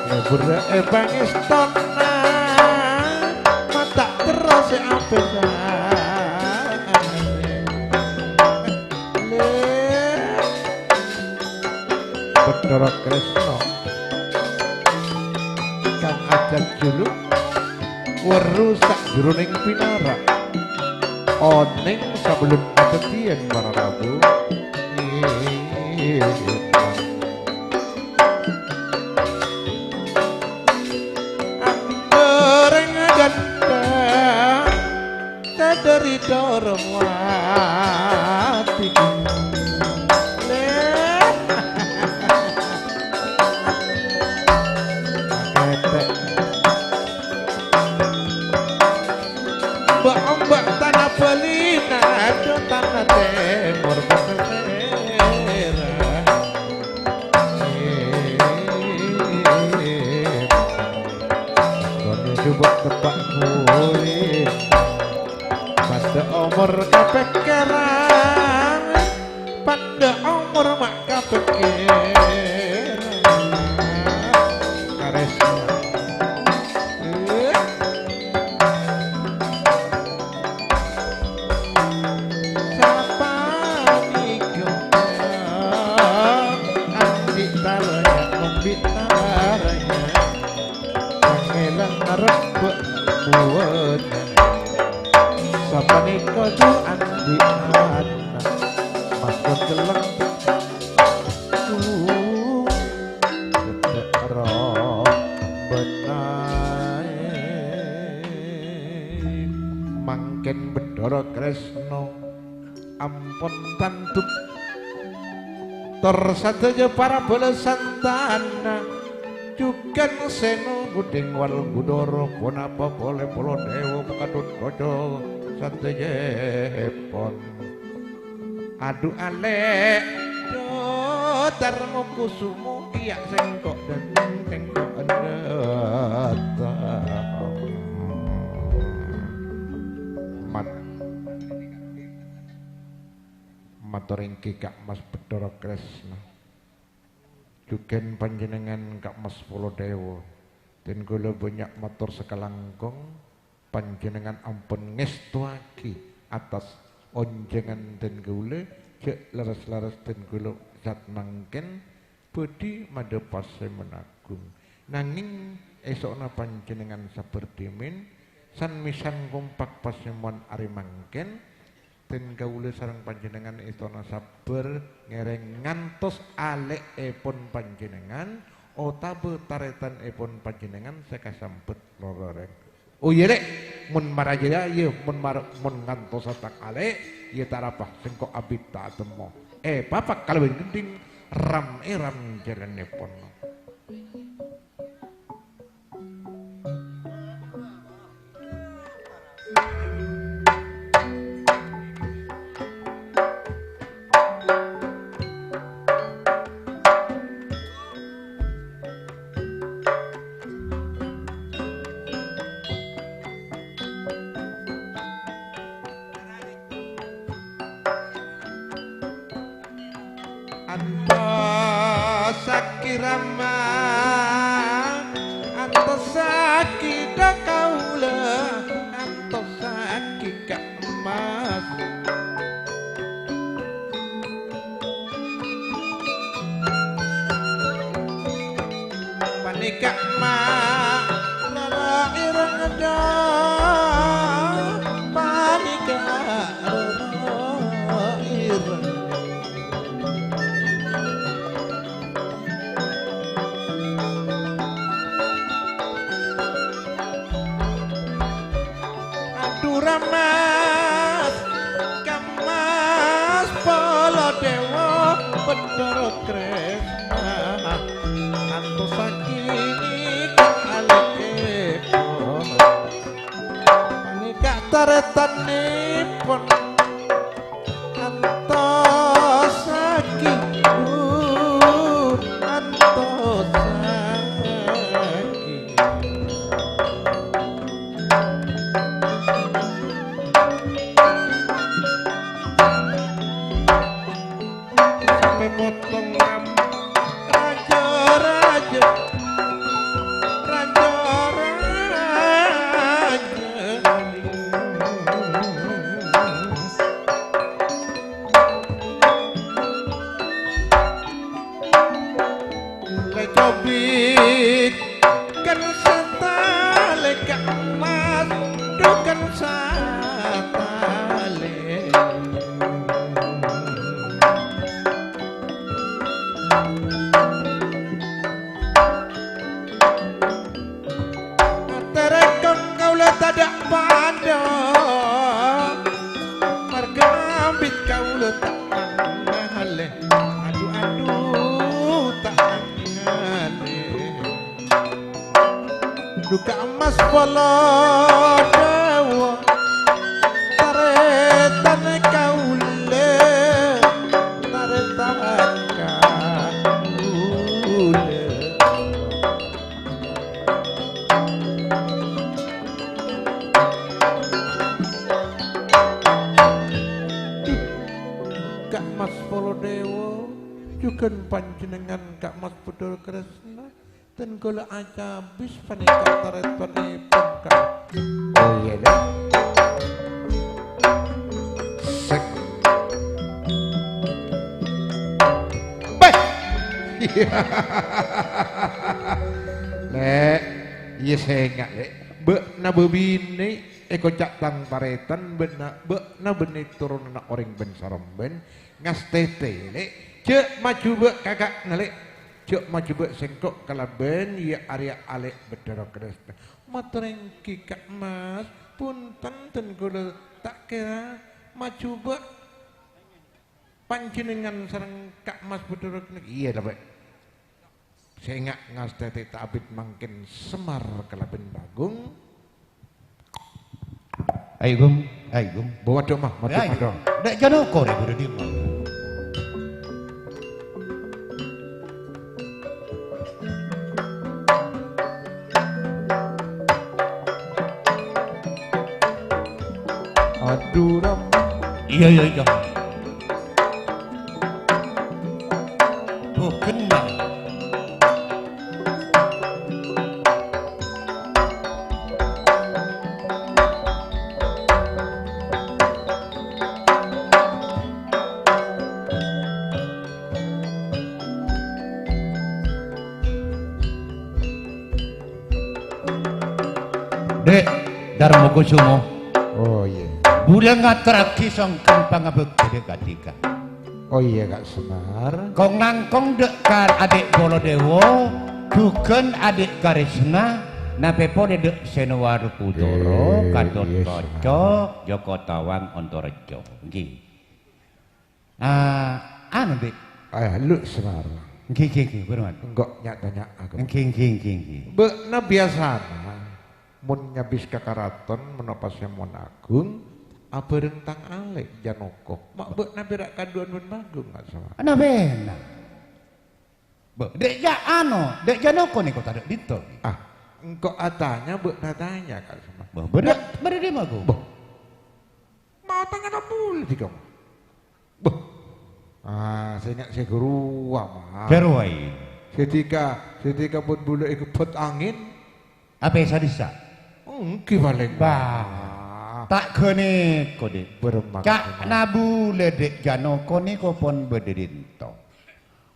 Lebur e pangestona. Mata terros apesan. Bendoro Kresno kang ajak julu weruh sajroning pinara. Oneng sabellun kadaddiyan para rabu. Anggereng ganteng. Sadari dorong wati. Leh. Akete. Mbak-mbak tanah Bali, nado tanah timur berselera. Kono coba tepak kulit. Pada omor kapekkeran, pada omor mak kapekkeran. Karesna. Sapanèka andi' taraya, ngombi' taraya, kangèlan arebbhâ buwâna. Sapanèka du andi' ana', maskon celleng. Cedhak roh benae. Mangkèn Bendoro Kresno ampon tanduk. Tor sadhâjâ para bâlâ santana. Jhughân seno ghudhing wal ghudhoro ponapa polè Polodèwo pakadhut koco sadhâjâèpon. Adhu alè', dhu Tarmo Kusumo, iyâ sèngko' dâteng, sèngko' dâteng. Mat-, mator èngghi Ka' Mas Bendoro Kresna. Jhughân panjhennengngan Ka' Mas Polodèwo. Dhân kaulâ bânnya' mator sakalangkong. Panjhennengngan ampon ngèstowaghi attas onjhângan dhân kaulâ, jhâ' lerres-lerres dhân kaulâ sa'at mangkèn bhâdhi madhâp Paseman Agung. Nangèng èso'na panjhennengngan sabbhâr dhimèn, san-mèsan kompak pasemowan arè mangkèn, dhân kaulâ sareng panjhennengngan èso'na sabbhâr ngèrèng ngantos alè'èpon panjhennengngan otabâ tarètanèpon panjhennengngan sè kasambhât lororèng. Oh, iyâ, Lè', mon mara jârèya, iyâ, mon mar-, mon ngantosa tang alè', iyâ, ta' arapa, sèngko' abit ta' atemmo. Èpapak kalabân gendhing, ram-èram jhâlânnèpon. Antosaghi Rama, antosaghi dha' kaulâ, antosaghi Ka' Mas. Panèka ma' rara ireng dâ', panèka rara ireng. Adhu Rama, Ka' Mas Baladéwa, Bathara Kresna, antosaghi nèka alè'èpon. Panèka tarètanèpon. Antosaghi, uh, antosaghi. Sampè' potong ram-, raja-raja, raja-raja. Lè cobit kan satalè Ka' Mas, dhu kan satalè. Tarèkon kaulâ tadâ' padâ, marghâ ambit kaulâ ta' angalè. Adhu, adhu, ta' angalè. Dhu Ka' Mas Baladéwa, tarètan kaulâ, tarètan kaulâ. Ka' Mas Baladéwa, jhughân panjhennengngan Ka' Mas Bathara Kresna, dhân kaulâ acabis panèka tarètanèpon, Ka'. Oh, iyâ, Lè'. Sèk. Beh. Lè', iyâ sènga', Lè'. Bâ'na bâbinè' èkoca' tang tarètan, bâ'na, bâ'na bânnè toronanna orèng bân-sarembhân, ngastètè, Lè'. Jhâ' majhubâ' kaka'na, Lè'. Jhâ' majhubâ' sèngko' kalabân, iyâ arèya alè' Bathara Kresna. Mator èngghi, Ka' Mas, bhunten dhân kaulâ ta' kèra majhubâ' panjhennengngan sareng Ka' Mas Bathara Kresna. Iyâ, la, Pak. Sènga' ngastètè ta' abit mangkèn Semar kalabân Bagong. Ayo, Gum. Ayo, Gum. Bawa dong, mah, madu, ayo, madu. Ndak jano kore, buru di. Aduh, Ram. Iya, iya, iya. Oh, kena. Dek, Darmo Kusumo. Oh, iya. Bulâ ngaterraghi songkem pangabâgdhiyâ dek ka'dhika. Oh, iya, Kak Semar. Kong-langkong dek ka adik Baladewa, jhughân adik Karisna, napè polè dek Senowar Kudoro, eh, Gatot iya, Kaca, Semar. Joko Tawang, Ontorejo. Ngghi. Ah, anu, Dik. Eh, lu, Semar. Ngghi, ngghi, ngghi, purun. Engko' nya-tanya aku. Ngghi, ngghi, ngghi, ngghi. Bâ'na biyasana, mon nyabis ka karaton, menopa sè mon agung, abhâreng tang alè', Janoko. Ma' bâ'na pèra' kadu'ân bân Bagong, Kak Semar? Ana bhena. Bâ, Dek Ja-, anu, Dek Janoko nèko tadâ' dinto. Ah, engko' atanya, bâ'na tanya, Kak Semar. Bâ, bâdâ, bâdâ dimma, Gu? Bâ. Ma' tanya ka bulâ, Dik, kamu? Bâ. Ah, sè nga-, sè ghâruwa, Ma. Ghâruwa, è. Sè dhika, sè dhika pon bulâ ègebbhât angèn. Apè sadhissa? Èngghi palèng. Bah. Ta' ghânèka, Dhi'. Bârâmma. Ca'na bulâ Dhi' Janoko nèko pon bâdâ dhinto.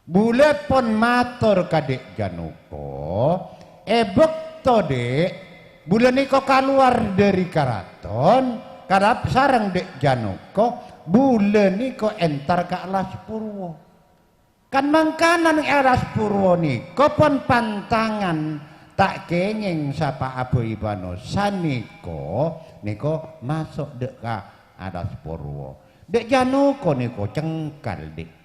Bulâ pon mator ka Dhi' Janoko, è bâkto, Dhi', bulâ nèko kalowar dâri karaton, karap sareng Dhi' Janoko, bulâ nèko èntar ka alas Purwa. Kan mangkana è alas Purwa nèko pon pantangan ta' kèngèng sapa abâi bhânosa nèko, nèko maso' dâ' ka alas Purwa. Dhi' Janoko nèko cengkal, Dhi'.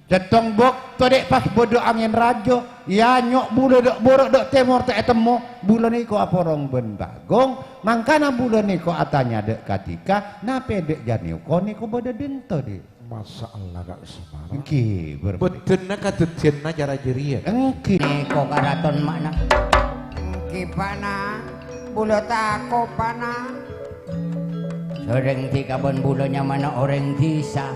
Sèttong bâkto, Dhi', pas bâdâ angèn rajâ, èanyo' bulâ dâ' bârâ' dâ' tèmor ta' ètemmo, bulâ nèko aporong bân bâgong, mangkana bulâ nèko atanya dâ' kadhika, napè Dhi' Janoko nèko bâdâ dhinto, Dhi'? Masya Allah, Ka' Semar. Èngghi, bâr-, bâdânna kadhâddhiyânna cara jârèya. Èngghi. Nèko karaton ma'na. Èngghi, Pana. Bulâ tako', Pana. Sareng dhika bân bulâ nyamana orèng dhisa.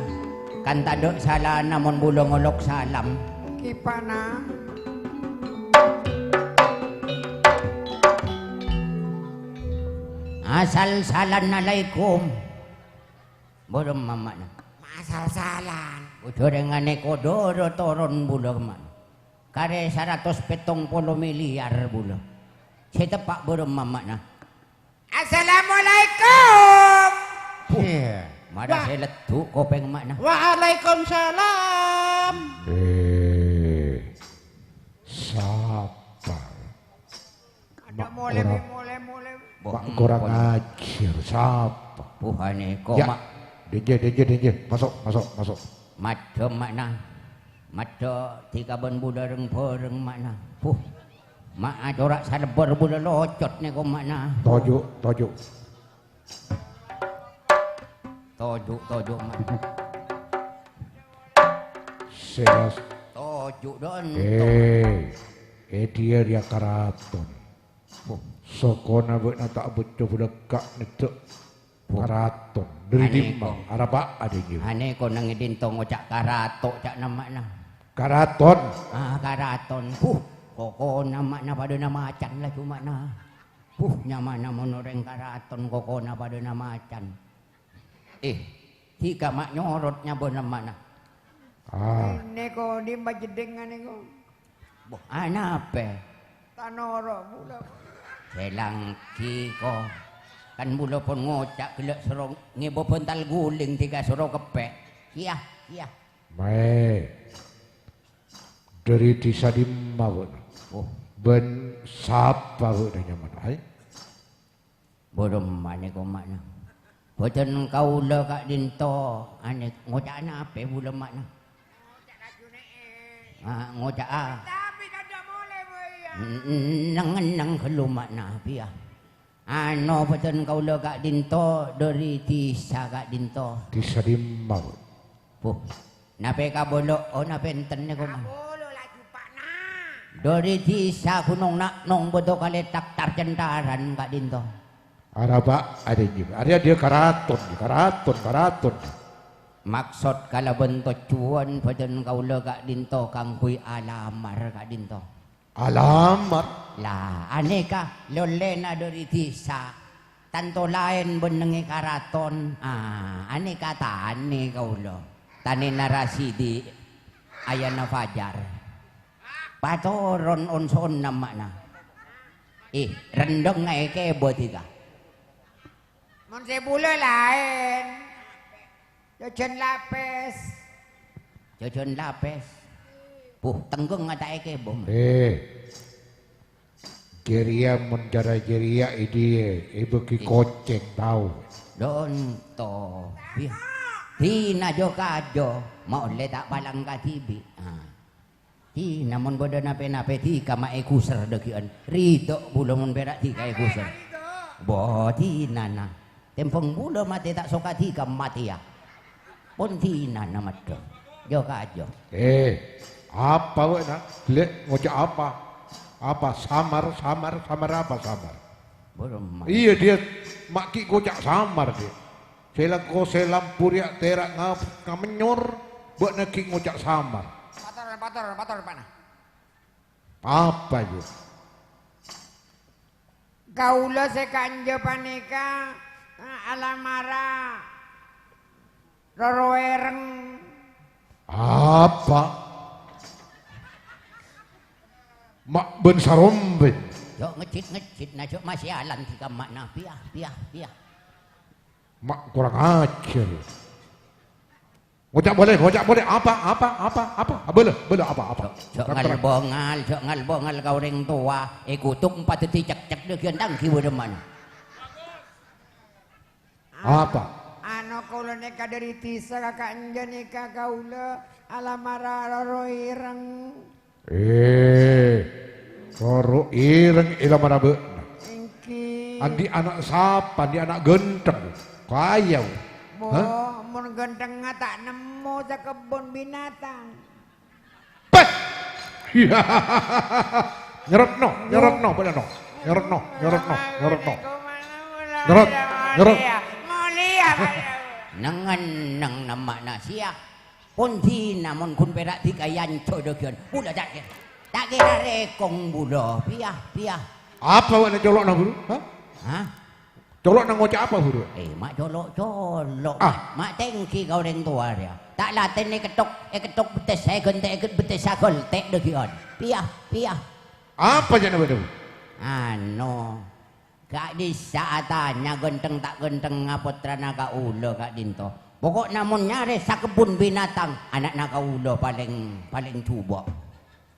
Kan tadâ' salana mon bulâ ngolok salam. Èngghi, Pana. Asal-salan alaikum. Bârâmma ma'na. Asal-salan. Ojhâ rèng anèko dârâ toron bulâ ma'na. Karè saratos pèttong polo miliar bulâ. Sè teppa' bârâmma ma'na. Assalamualaikum. Puh. Iyâ. Mara Wah. Sè leddhu' kopèng ma'na. Waalaikumsalam. Eh, sabar. Ada Ma' mole, ora-, mole, mole. Boh, ma' kurang ajar, sapa? Buhane kok, Ya. Ma'. Denje, denje, denje. Masuk, masuk, masuk. Madhem, ma'na. Madhem dikaban bulâ reng-bareng, ma'na. Buh. Ma' acora' salebbor bulâ locot neko, ma'na. Toju', toju'. Toju', toju', ma'na. Seras. Toju', don. Eh, eh, dia, dia karaton. Buh. Sokona bâ'na ta' becco bulâ ka' neddhâ'. Buh. Karaton. Dâri Ane dimma? Ko. Arapa adinyo? Ane ko nang dinto ngoca' karato ca'na ma'na. Karaton. Ah, karaton. Buh, kokona ma'na padâna macan la cuma'na. Buh, nyamana mon orèng karaton kokona padâna macan. Eh, dhika ma' nyorot nyabâna ma'na. Ah. Neko dimma jeddhingngane ko? Boh, anape? Tanoro bulâ. Sè langgi ko. Kan bulâ pon ngoca' ghellâ' soro ngèbâ bântal guling dhika soro keppè'. Kiyâ, kiyâ. Mae. Dâri dhisa dimma, bâ'na? Oh. Bân sapa bâ'na nyamana, ae? Bârâmma ne ko ma'na. Bhâdhân kaulâ ka'dinto, ane, ngoca' nape bulâ ma'na? Ah, ngoca', ah. N-, n-, neng-enneng ghâllu ma'na, piya. Ano, bhâdhân kaulâ ka'dinto, dâri dhisa ka'dinto. Dhisa dimma, Bu? Buh, nape kabolo', oh, nape enten ne ko, Ma? Kabolo' la jupa'na. Dâri dhisa Gunong Na'nong bâdâ kalè tak tar-centaran ka'dinto. Arapa adinyo? Arèya dia karaton, karaton, karaton. Maksod kalabân tojjhuwân bhâdhân kaulâ ka'dinto kaangghuy alamar ka'dinto. Alamar? La, anèka lollèna dâri dhisa. Tanto laèn bân nengngè karaton. Ah, anèka tanè kaulâ. Tanèna Rasidi, Ayana Fajar. Patoron on-sonna ma'na. Eh, rendhengnga èkèbâ dhika. Mon sè bulâ laèn. Jhâjhân lapès. Jhâjhân lapès. Buh, tenggengnga ta' èkèbâ. Eh. Jârèya mon cara jârèya è dhiyâ, èbâgi kocèng tao. Donto. Bi-, dina jhâ' kajhâ, ma' ollè ta' palang kadhibi'. Ah. Dina mon bâdâ napè-napè dhika ma' èghusèr dhâggi'ân. Ridho bulâ mon pèra' dhika èghusèr. Bo, dinana. Tèmbhâng bulâ matè ta' soka dhika matèya. Pon dinana maddhâ. Jhâ' kajhâ. Eh, apa bâ'na? Lè' ngoca' apa? Apa samar, samar, samar apa samar? Bârâmma. Iyâ, dia ma' ghi' ngoca' samar, dia. Sè langko sè lampu rèya tèra' nga-, ngamenyor. Bâ'na ghi' ngoca' samar. Pator, pator, pator, Pak. Apa, Yu? Kaulâ sè ka'anja panèka, eh, alamara Roro Èrèng. Apa? Ma' bân sarombèn. Jhâ' ngejjhit-ngejjhit, na, jhâ' masèalan dhika ma'na. Piyah, piyah, piyah. Ma' korang ajhâr. Ngoca' polè, ngoca' polè. Apa, apa, apa, apa? Bâlâ, bâlâ, apa, apa? Jhâ', jhâ' Terang, terang. Ngal-bongal, jhâ' ngal-bongal ka orèng towa. Èkutuk empa' dhâddhi cekcek dhâgiyân tangghi bâdâ ma'na. Apa? Ano, kaulâ nèka dâri dhisa, Kaka, enjâ' nèka kaulâ alamara Roro Ireng. Eh, Roro Ireng èlamara bâ'na. Èngghi. Andi' ana' sapa? Andi' ana' ghântheng. Kaya. Bo, Hah? Mon ghânthengnga ta' nemmo sakebbhun binatang. Pet! Nyorotno, nyorotno, bâ'na no. Nyorotno, nyorotno, nyorotno. Nyorot, nyorot. Neng-enneng nama'na siya. Pon dina mon ghun pèra' dhika èanco dhâgiyân. Bulâ ta' kèra. Ta' kèra rèkong bulâ. Piyah, piyah. Apa bâ'na colo'na, Guru? Hah? Hah? Colo'na ngoca' apa, Guru? Eh, ma' colo'-colo'. Ah. Ma' tèngghi ka orèng towa rèya. Ta' latèn èkettok, èkettok bettessa, èghântè' èghântè' bettessa ghâltè' dhâgiyân. Piyah, piyah. Apa ca'na bâ'na? Ano, ka'dhissa' atanya ghântheng ta' ghânthengnga pottrana kaulâ ka'dhinto. Poko'na mon nyarè sakebbhun binatang, ana'na kaulâ palèng, palèng jhubâ'.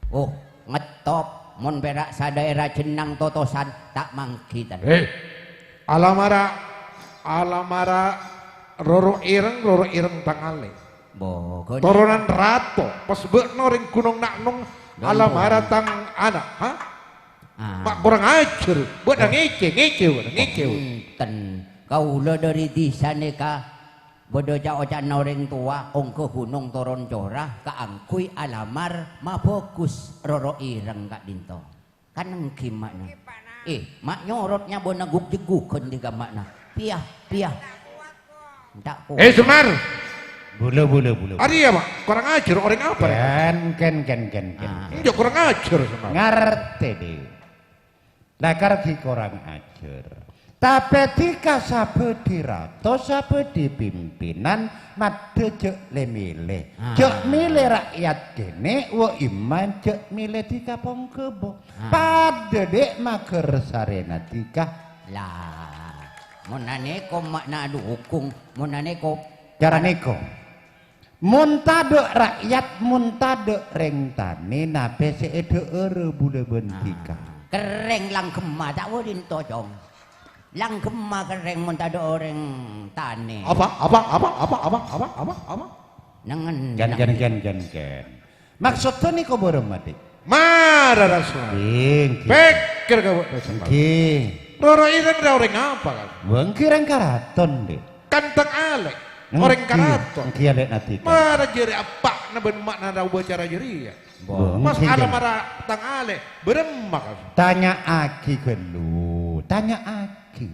Oh, ngettop, mon pèra' sadaèra jennang totosan, ta' mangghitan. Eh, alamara, alamara Roro Ireng, Roro Ireng tang alè'. Bo, ghun. Toronan rato, pas bâ'na orèng Gunong Na'nong, Ghun alamara ghun. Tang ana', ha? Ah. Ma' korang ajhâr, bâ'na ngècè, ngècè, bâ'na ngècè. Enten. Kaulâ dâri dhisa nèka Bâdâ ca'-oca'na orèng towa, ongghâ ghunong toron cora, kaangghuy alamar mabhâghus Roro Ireng ka'dhinto. Kan èngghi ma'na. Eh, ma' nyorot nyabâna gug-jeggughân dhika ma'na. Piyah, piyah. Ta' ko-, Eh, Semar! Bulâ, bulâ, bulâ. Arèya, Pak, korang ajhâr orèng apa, rè? Ken, ken, ken, ken, ken. Ah. Iyâ, korang ajhâr, Semar. Ngartè, Dhi'. Lakar ghi' korang ajhâr. Tapè dhika sabâdhi rato, sabâdhi pimpinan, maddhâ jhâ' lè-mèlè. Ah. Jhâ' mèlè ra'yat kènè', wa imma jhâ' mèlè dhika ponggâbâ. Ah. Padâ, Dhi', maghâr sarèna dhika. Lah, mon anèko ma'na dhukung, mon anèko cara nèko. Mon tadâ' ra'yat, mon tadâ' rèng tanè, napè sè èdhâ'ârâ bulâ bân dhika? Ah, kerrèng langghemma, ta' wâdhinto, Cong. Langghemma kerrèng mon tadâ' orèng tanè. Apa? Apa? Apa? Apa? Apa? Apa? Apa? Apa? Nengen, Ken, ken, nengen. Ken, ken, ken. Maksodda nèko bârâmma, Dhi'? Mara, Rasma. Èngghi, èngghi. Pèkkèr ka bâ'na, Rasma. Èngghi. Roro Ireng rèya orèng apa, kan? Wah, èngghi rèng karaton, Dhi'. Kan tang alè', Èngghi, orèng karaton. Èngghi alè'na dhika. Mara jârèya eppa'na bân emma'na rèya obacara jârèya. Wah, pas èngghi, èngghi. Alamara tang alè', bârâmma, kan? Tanya'aghi ghâllu, tanya'aghi.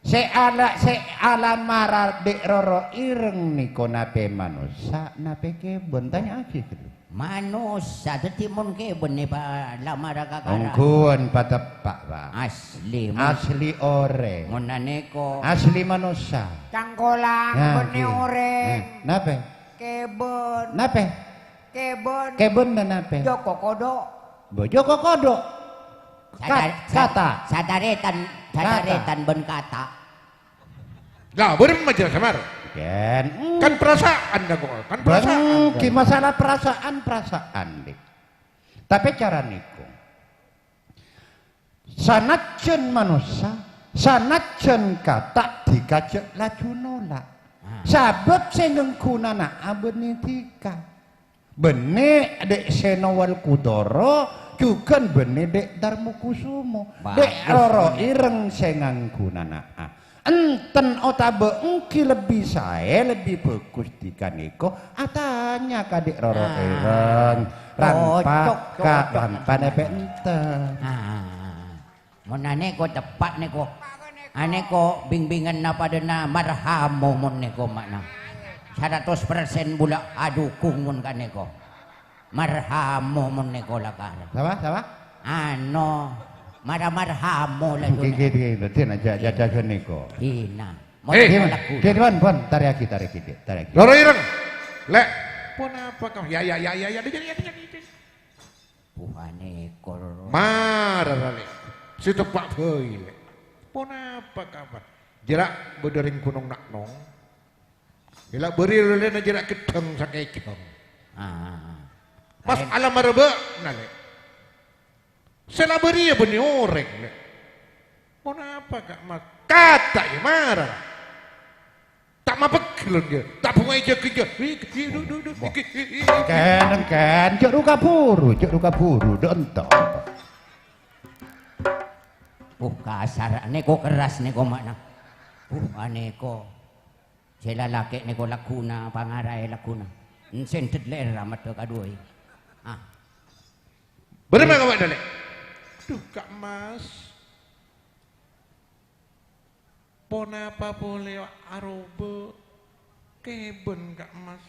Sè ala-, sè alamara Dhi' Roro Ireng nèko napè manossa, napè kèbân? Tanya'aghi ghâllu. Manossa, dhâddhi mon kèbân nè, Pak, lamara kakara. Ongghuwân pateppa', Pak. Asli, mon. Asli orèng. Mon anèko. Asli manossa. Cangkolang, nah, bânnè ngghi. Orèng. Eh, napè? Kèbân. Napè? Kèbân. Kèbân napè? Joko kodok. Bo, joko kodok. Kat-, Sadar-, sad-, kata. Sataretan, kata. Sataretan bân kata. Lah, bârâmma jâ, Semar? Ken. Kan perasaan, kan, kan perasaan, kan? Èngghi masalah perasaan, perasaan, Dhi'. Tapè cara nèko. Sanajjhân manossa, sanajjhân kata' dhika jhâ' laju nola'. Ah. Sabâb sè ngangghunana'a bânnè dhika. Bânnè Dhi' Senowal Kudoro, jhughân bânnè Dhi' Darmokusumo. Bagus, Dhi' Roro Ireng sè ngangghunana'a. Enten otabâ èngghi lebbi saè, lebbi bhâghus dhika nèko, atanya ka Dhi' Roro Ireng. Ah. Cocok, cocok. Rampa ka, rampa nèpè enten. Ah. Mon anèko teppa' nèko. Anèko bing-binganna padâna marhamu mon nèko ma'na. Saratos persen bulâ adhukung mon kanèko. Marhamo mon nèko lakar. Sapa? Sapa? Ano, mara marhamo la Ghi, ghi, ghi, ghi, aja, aja, aja nèko. Dina. Mon Eh. nèko lagu. Ghi, pon, pon, tarèyaghi, tarèyaghi, Dek, tarèyaghi. Roro ireng. Lè'. Ponapa kau? Ya, ya, ya, ya, ya, ya, ya, ya, ya. Buhane kor. Mara, Lè'. Sè teppa' bhâi, Lè'. Ponapa kabar? Jârâ' bâdâ rèng Gunong Naknong. Ella bâri' lolèna jârâ' ghedhâng sakejjhâng. Ah. Pas Laèn. Alamar bâ'na, Lè'. Sè la bâriyâ bânnè orèng, Lè'. Ponapa, Ka' Mas? Kata' ya, mara. Ta' mapeggel, ya. Ta' bunga'è jâgâ, ya. Wi, wi, du, du, du, Mbok. Iki, i, i, i. Kèn, kèn. Jâ' ru kabhuru, jâ' ru kabhuru, dâ' ento. Uh, kasar. Nèko kerras nèko, ma'na. Uh, anèko. Sè lalakè' nèko laguna, pangaraè laguna. Sèndhât lèra maddhâ kaduwâ. Ah. Bârâmma ka bâ'na, Lè'? Duh, Ka' Mas. Ponapa polè arobâ? Kèbân, Ka' Mas.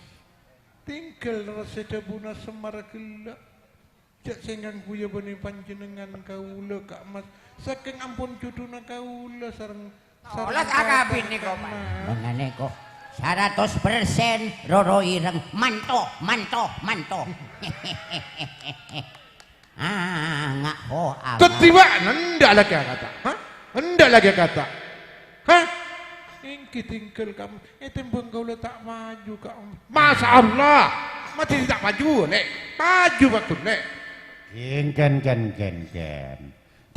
Tinggal rassa dhâbuna Semar ghellâ'. Jâ' sè ngangghuya bânnè panjhennengngan kaulâ, Ka' Mas. Sakèng ampon jhudhuna kaulâ sareng, sareng Ola ta' kabin nèko, Pak. Mangkana nèko, saratos persen roro ireng. Manto, manto, manto. Ah, nga' ho, apa? Kadhiwâ' endâ' lagi akata', ha? Endâ' lagi akata', ha? Èngghi tinggal kamu, ètèmbhâng kaulâ ta' paju, Ka'. Masya Allah, mati ta' paju, Lè'. Paju bagus, Lè'. Kèn, kèn, kèn, kèn, kèn.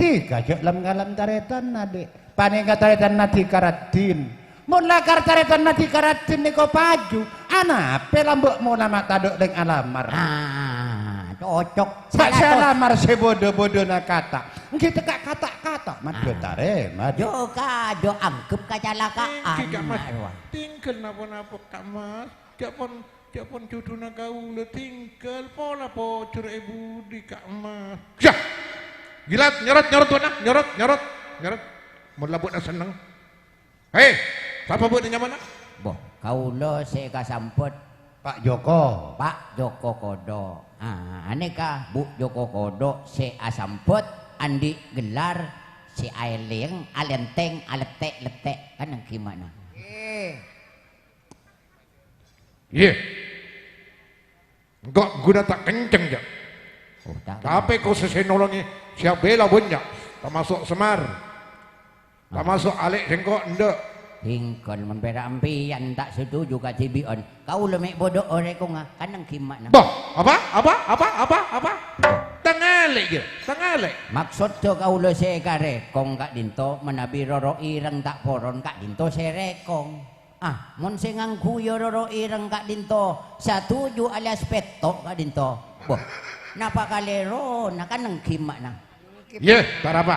Dhika jâ' lem-ngalem tarètanna, Dhi'. Panèka tarètanna dhika raddhin. Mon lakar tarètanna dhika raddhin nèko paju, anapè lambâ' mola ma' tadâ' lèng alamar? Ah, cocok. Sa' sè alamar sè bâdâ-bâdâna kata'. Èngghi tekka' kata'-kata', maddhâ Ah. tarè, maddhâ. Jo ka, jo anggep kacelakaan, Èngghi, Ka' Mas. Marwa. Tinggal napa-napa, Ka' Mas. Jâ' pon, jâ' pon jhudhuna kaulâ tinggal pola pojhur è budi, Ka' Mas. Yah! Jilat, nyorot, nyorot, bâ'na. Nyorot, nyorot, nyorot. Mon la bâ'na senneng. He, sapa bâ'na nyamana? Bo, kaulâ sè kasampet. Pak Joko. Pak Joko Kodok. Ah, anèka Bu Joko Kodok sè asampet andi' gellar sè aèlèng, alèntèng, alèttè'-lèttè'. Kan èngghi ma'na. Eh. Iyâ. Engko' ghuna ta' kenceng, jâ'. Oh, ta' Tapè kenceng. Kosè sè nolongè sè abhilâ bânnya', tamaso' Semar. Ah. Tamaso' alè' sèngko' endâ'. Tinggal mon pèra' empèyan ta' setuju ka dhibi'ân, kaulâ mè' bâdâ orèkongnga, kan èngghi ma'na. Bah, apa? Apa? Apa? Apa? Apa? Tangalè, jâ. Tangalè. Maksodda kaulâ sè èkarèkong ka'dinto, manabi roro ireng ta' poron ka'dinto sè rèkong. Ah, mon sè ngangghuya roro ireng ka'dinto, satuju alias pètto' ka'dinto. Boh, napa kalèrona kan èngghi ma'na? Iyâ, ta' arapa.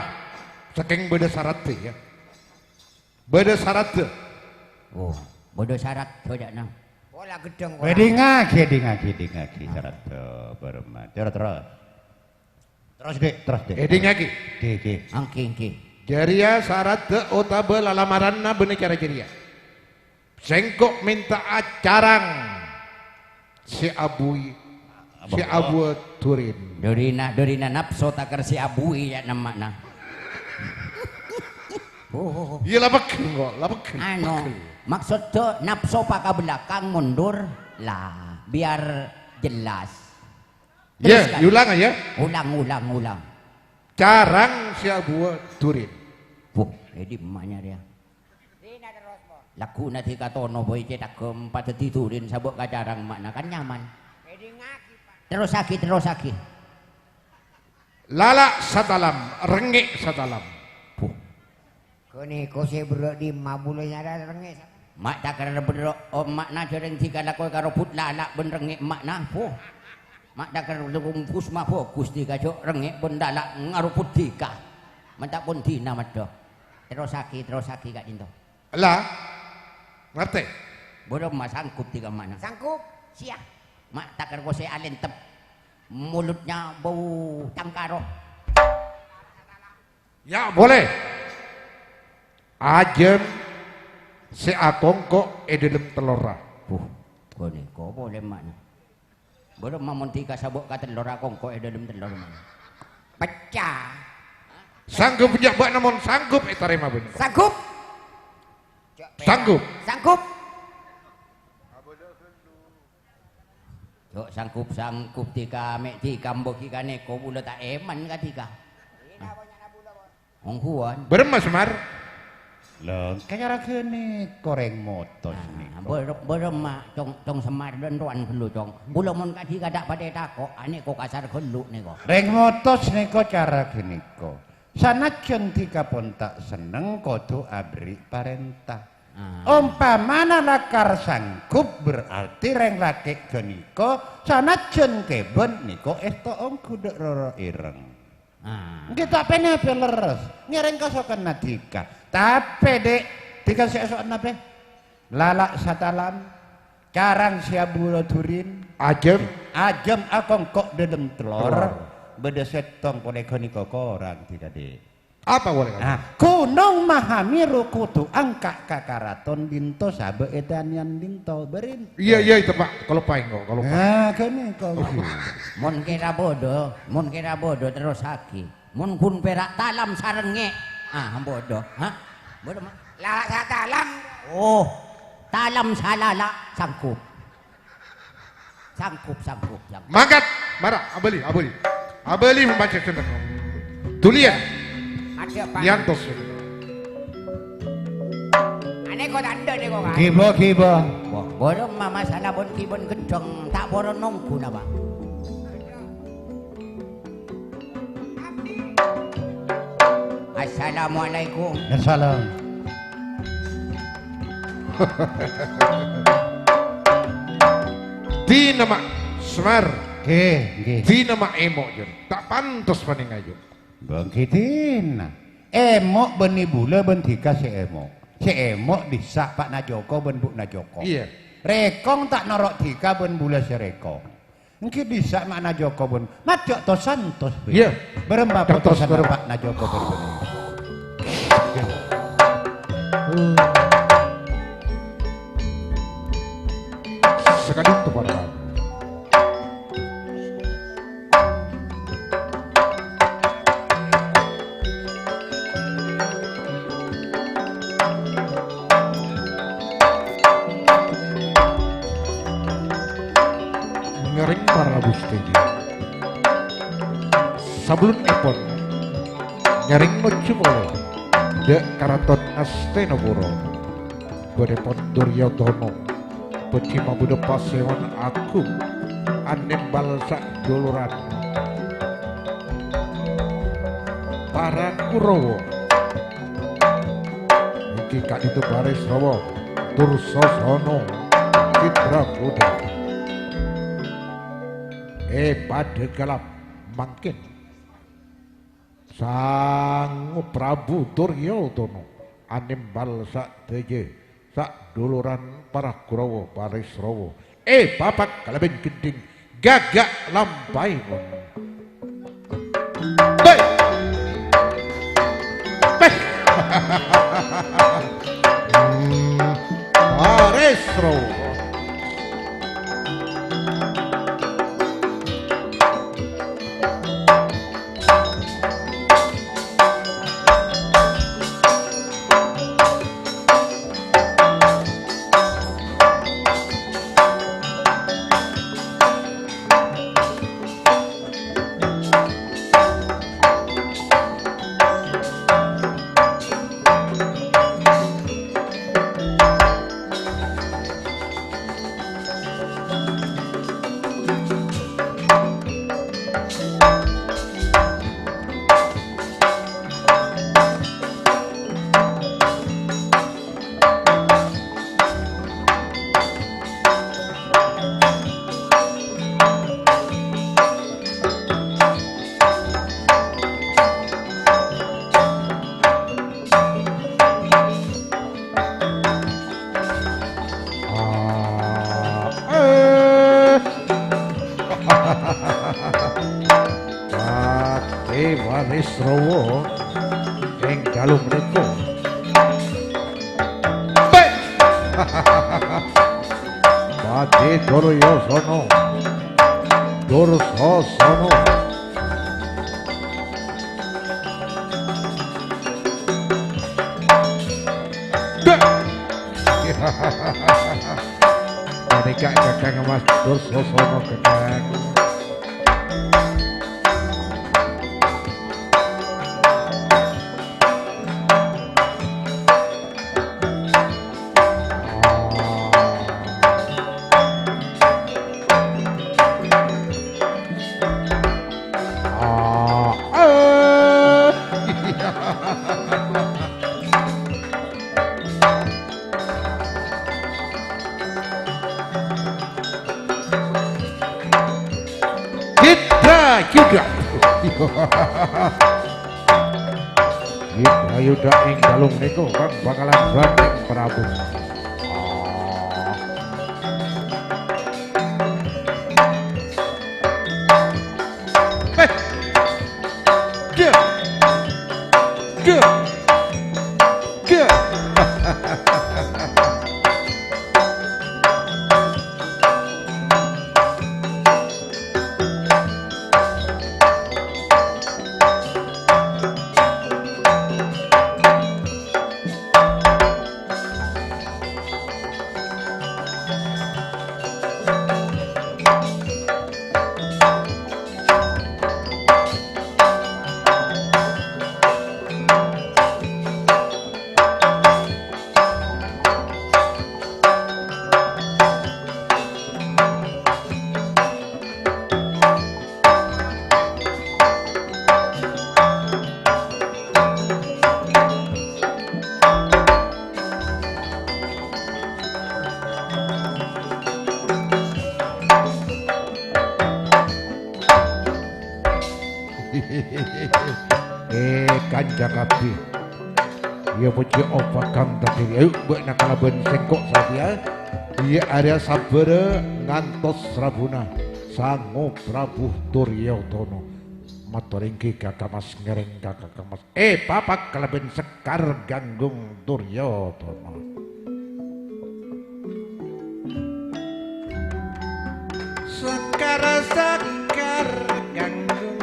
Sakèng bâdâ saradda, yâ. Bâdâ saradda. Oh, bâdâ saradda, jâ'na. Pola ghedhâng, pola. Èdingngaghi, èdingngaghi, èdingngaghi, saradda, bârâmma. Terros, terros. Terros, Dhi', terros, Dhi'. Èdingngaghi. Ghi, ghi. Ènggi, ènggi. Jârèya saradda otabâ lalamaranna bânnè cara jârèya. Sèngko' mènta'a carang sè abuwi, sè abuwâ Durin. Durina, durina napso takèr sè abuwi, yâ, namma'na. Oh, oh, oh. Iyâ, la pegghel, kok, la pegghel, Ano, pegghel. Maksodda napso pakabelakang mundur, la, biar jelas. Yâ, teruskan. Ulang, yâ. Ulang, ulang, ulang. Carang sè abuwâ Durin. Wah, è dimma nyarèya? Laguna dhika tono, boy, cèthagghâ padâddhi Durin sabâ' ka carang ma'na, kan nyaman. Terrosaghi, terrosaghi. Lala' satalam, rengngè' satalam. Buh. Ghânèka sè berrâ' dimma bulâ nyarè rengngè' sa-, Ma' takèr berrâ', oh, ma'na jârèng dhika lakoè karobhut lala' bân rengngè' ma'na, buh. Ma' takèr lurung bus ma' bhâghus dhika jâ' rengngè' bân lala' ngarobhut dhika. Menta pon dhina maddhâ. Terrosaghi, terrosaghi ka'dinto. Ella, ngartè? Bârâmma sanggup dhika ma'na. Sanggup, siap. Ma' takèr kosè alèntep. Mulutnya bau tangkaro. Ya, boleh. Ajâm sè akongko' è dâlem tellorra. Buh. Ghânèka polè ma'na. Bârâmma mon dhika sabâ' ka tellor akongko' è dâlem tellor ma'na. Pecah. Sanggup nya' bâ'na mon sanggup ètarèma bân. Sanggup. Sanggup. Sanggup. Jo' sanggup-sanggup dhika, mè' dhika mbâgi kanèko bulâ ta' èman ka dhika. Ongghuwân. Bârâmma, Semar? Lho, ka cara ghânèka rèng motos Ah, nèko. bârâ-, bârâmma, Cong, Cong Semar, dhân rowan ghâllu, Cong. Bulâ mon kadhi kadâ' padâ tako', anèko kasar ghâllu nèko. Rèng motos nèko cara ghânèka. Sanajjân dhika pon ta' senneng, kodhu aberri' parènta. Ah. Ompamana lakar sanggup, berarti rèng lakè' ghânèka sanajjân kèbân nèko èsto ongghu dâ' roro ireng. Ah. Ènggi ta' pènè pè lerres, ngèrèng kasokanna dhika. Tapè, Dhi', dhika sè èso'on napè? Lala' satalam, carang sè abhuru durin. Ajâm. Ajâm akongko' dâlem tellor. Tellor. Bâdâ sèttong polè ghânèka korang dhika, Dhi'. Apa polè, Kang? Ah, Gunung Mahameru kodhu angka' ka karaton dinto sabâ' ètanèyan dinto. Bârin. Iyâ, iyâ, èteppa'. Kaloppaè engko', kaloppaè. Ah, ghânèka. Oh. Mon kèra bâdâ, mon kèra bâdâ, terrossaghi. Mon ghun pèra' talam sarengngè'. Ah, bâdâ. Hah? Bâdâ, Ma'? Lala' satalam. Oh, talam salala' sanggup. Sanggup, sanggup, sanggup. Mangkat, mara, abâli, abâli. Abâli maca sendek. Duliyan. Ada apa? Liyantos. Anèko tandhâ nèko, kan? Ghibâ, ghibâ. Wah, bârâmma masalah bân ghibân gendheng, ta' poro nonggu napa? Assalamualaikum. Assalam. Dina ma' Semar. Ngghi, ngghi. Dina ma' Èmo', Jun. Ta' pantes panènga, Jun. Bângkè dina. Èmo' bânnè bulâ bân dhika sè èmo'. Sè èmo' dissa' Pa' Najoko bân Bu' Najoko. Iyâ. Rèkong ta' noro' dhika bân bulâ sè rèkong. Ènggi dissa' Ma' Najoko bân, maddhâ' tos-santos, bân. Iyâ. Bârâmma Tos-santos potosanna bârâmma. Pa' Najoko bân bân. Sakadinto para rabu. Ngèrèng para rabu sadhâjâ. Sabellunnèpon ngèrèng nojjhu polè dâ' Karaton Astinapura. Bâdâ pon Duryodana, bâdâ mabâdâ pasèwan agung, anèmbal sadhulurân. Para Kurawa. Ènggi ka'dinto Barisrawa, Dursasana, Citrakuda. È padâ ghâlâp mangkèn. Sango Prabu Duryodana anèmbal sadhâjâ, sadhulurân para Kurawa Barisrawa. È, papak kalabân gendhing, ghâgâ' lampahèpon. Bâi! Bâi! Barisrawa. Ah, eh. Patè Barisrawa ing dalem nèko. Bâi! Adi Duryosana. Dursasana. Dak. Panèka Kakang Mas Dursasana, Kakang. Citrayuda. Citrayuda ing galung niku kan bakalan banteng Prabu. Eh. Duh. Duh. Duh. Eh, kanca kabbhi. Iyâ, pojhi opa kang tadhiri. Ayo, bâ'na kalabân sèngko' satèya. Iyâ, arèya sabbhârâ ngantos rabuna Sango Prabu Duryodana. Mator èngghi ka Kang Mas, ngèrèng ka Kang Mas. Eh, papak kalabân Sekar Ganggung Duryodana. Sekar, Sekar Ganggung.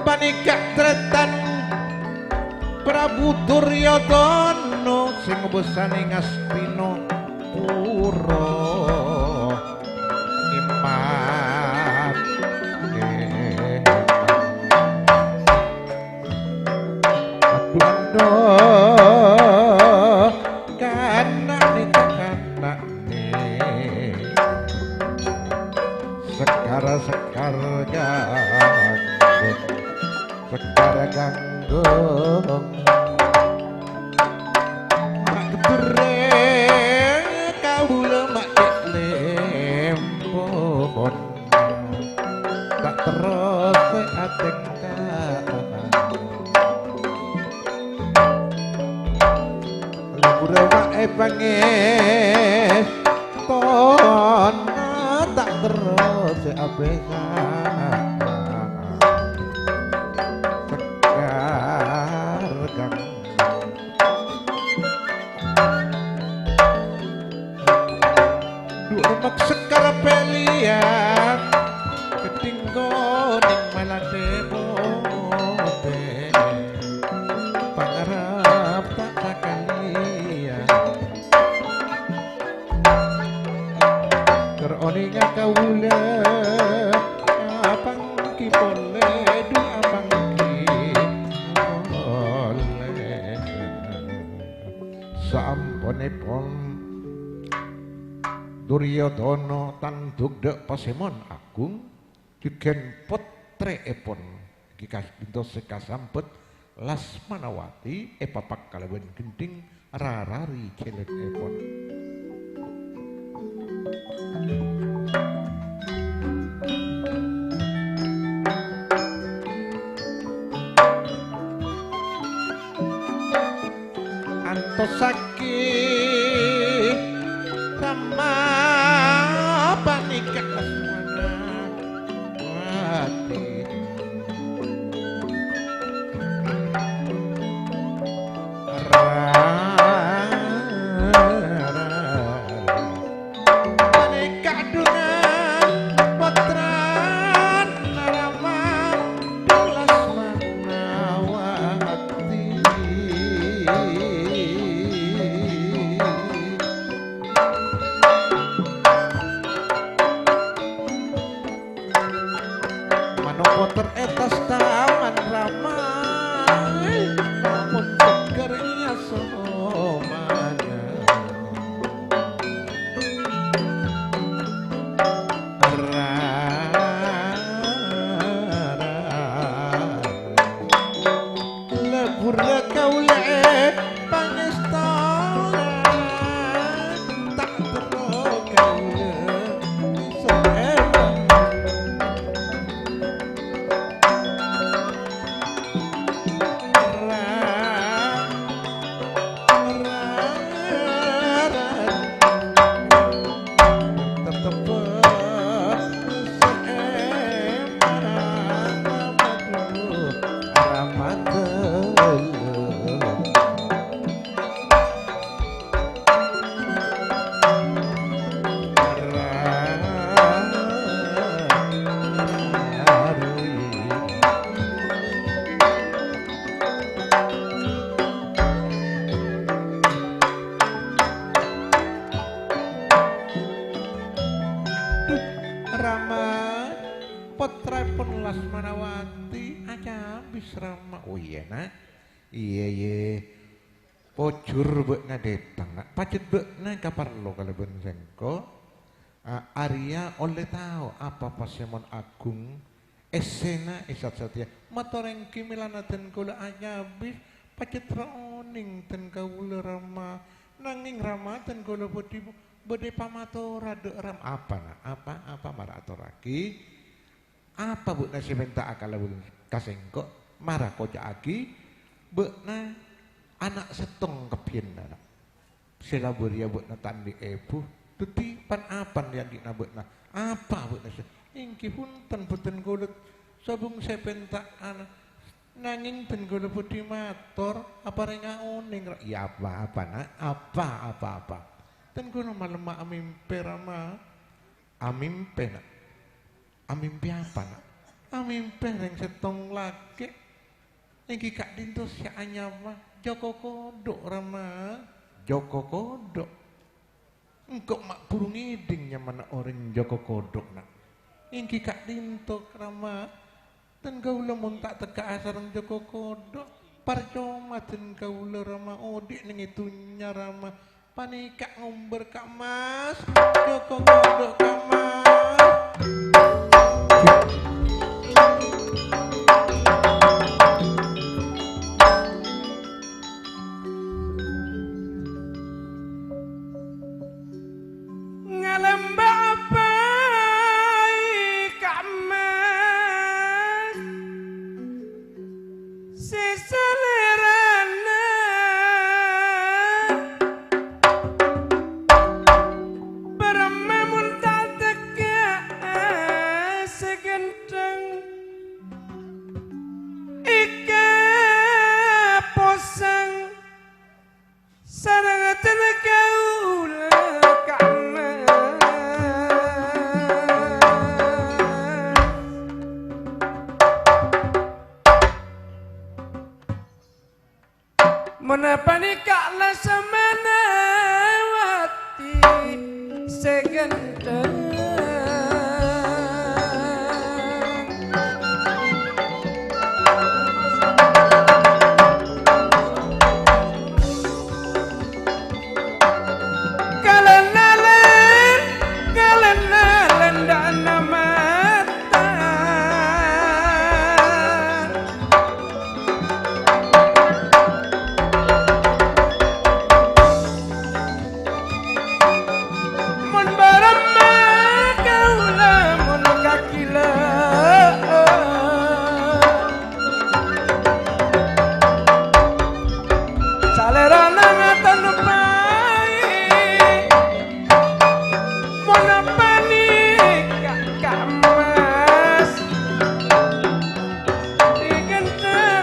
Panèka tarètan Prabu Duryodana sè ngobâsanè Ngastina. Pura iman. Aduh, aduh, kana'na, kana'na. Sekar, Sekar Ganggung. Sekar Ganggung. Ma' keddurrè kaulâ ma' cè' lèmpon. Ta' terros sè atèngka. Lèbur ma' èpangèstona ta' terros sè apèsa. Sekar Ganggung. Dhu' remmek Sekar pèlèyan, kedding konèng malathè potè. Pangarep ta' sakalèyan. Ker onènga kaulâ, apangghi polè, dhu apangghi polè. Saamponèpon Duryodana tandhuk dâ' Pasemon Agung, jhughân pottrèèpon, èngghi kas-, bhunto sè kasambhât Lasmanawati èpapak kalabân gendhing rarari jhâlânèpon. Antosaghi rama panèka Lasmanawati. Ra- Teppa' sè èmana madu Ramadan. Rama, pottraèpon Lasmanawati, acabis, Rama. Oh, iyâ, Na'. Iyâ, iyâ. Pojhur bâ'na dâteng, Na'. Pajhât bâ'na èkaparlo kalabân sèngko'. A-, arèya ollè tao apa pas sè mon aghung Essèna è sat-satèya, mator èngghi mèlana dân kaulâ acabis, pajhât ra onèng dân kaulâ, Rama. Nangèng, Rama, dân kaulâ bhâdhi, bhâdhi pamatora dâ' Rama. Apa, Na'? Apa, apa mara atorraghi? Apa bâ'na sè mènta'a kalabân ka sèngko'? Mara koca'aghi, bâ'na ana' sèttong kabbhiyanna, Na'. Sè la bâriyâ bâ'na ta' andi' èbhu, dhâddhi pan-apan è andi'na bâ'na. Apa bâ'na sè, èngghi bhunten, bhunten kaulâ sabung sè pènta'an. Nangèng dân kaulâ bhâdhi mator, aparènga onèng, Ra-, iyâ, apa, apa, Na'? Apa, apa, apa? Dân kaulâ malemma amimpè, Rama. Amimpè, Na'. Amimpè apa, Na'? Amimpè rèng sèttong lakè'. Èngghi ka'dinto sè anyama Joko Kodok, Rama. Joko Kodok. Engko' ma' buru ngèdhing nyamana orèng Joko Kodok, Na'. Èngghi ka'dinto, Rama. Dân kaulâ mon ta' tekka'a sareng Joko Kodok, parcoma dân kaulâ, Rama, odi' neng è dhunnya, Rama. Panèka ngombâr Ka' Mas, Joko Kodok Ka' Mas. Ngalambâ' apaè Ka' Mas sè salèrana? Bârâmma mon ta' tekka'a sè ghântheng, èkaposang sareng atèna kaulâ Ka' Mas. Mon panèka Lasmanawati sè ghântheng. Kalènalen, kalènalen dâ'na mata. Mon bârâmma kaulâ mon kakila, salèrana ngaton paè. Mon panèka Ka' Mas sè ghântheng.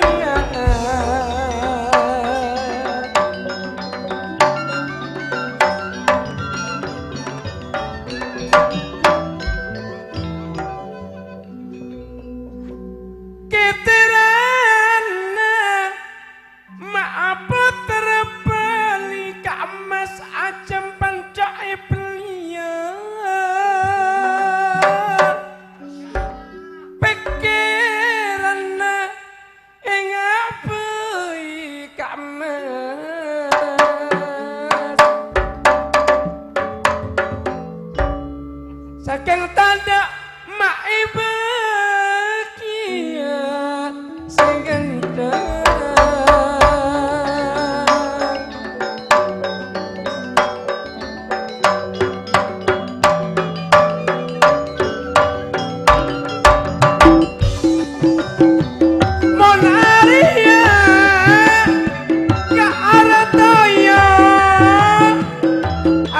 Kèterranna ma' apoter bâli Ka' Mas ajâm panca' èbelliyâ. Pèkkèranna èngabây Ka' Mas. Sakèng tadâ' ma' èbâghiyâ sè ghântheng. Mon arèya ka' artoya,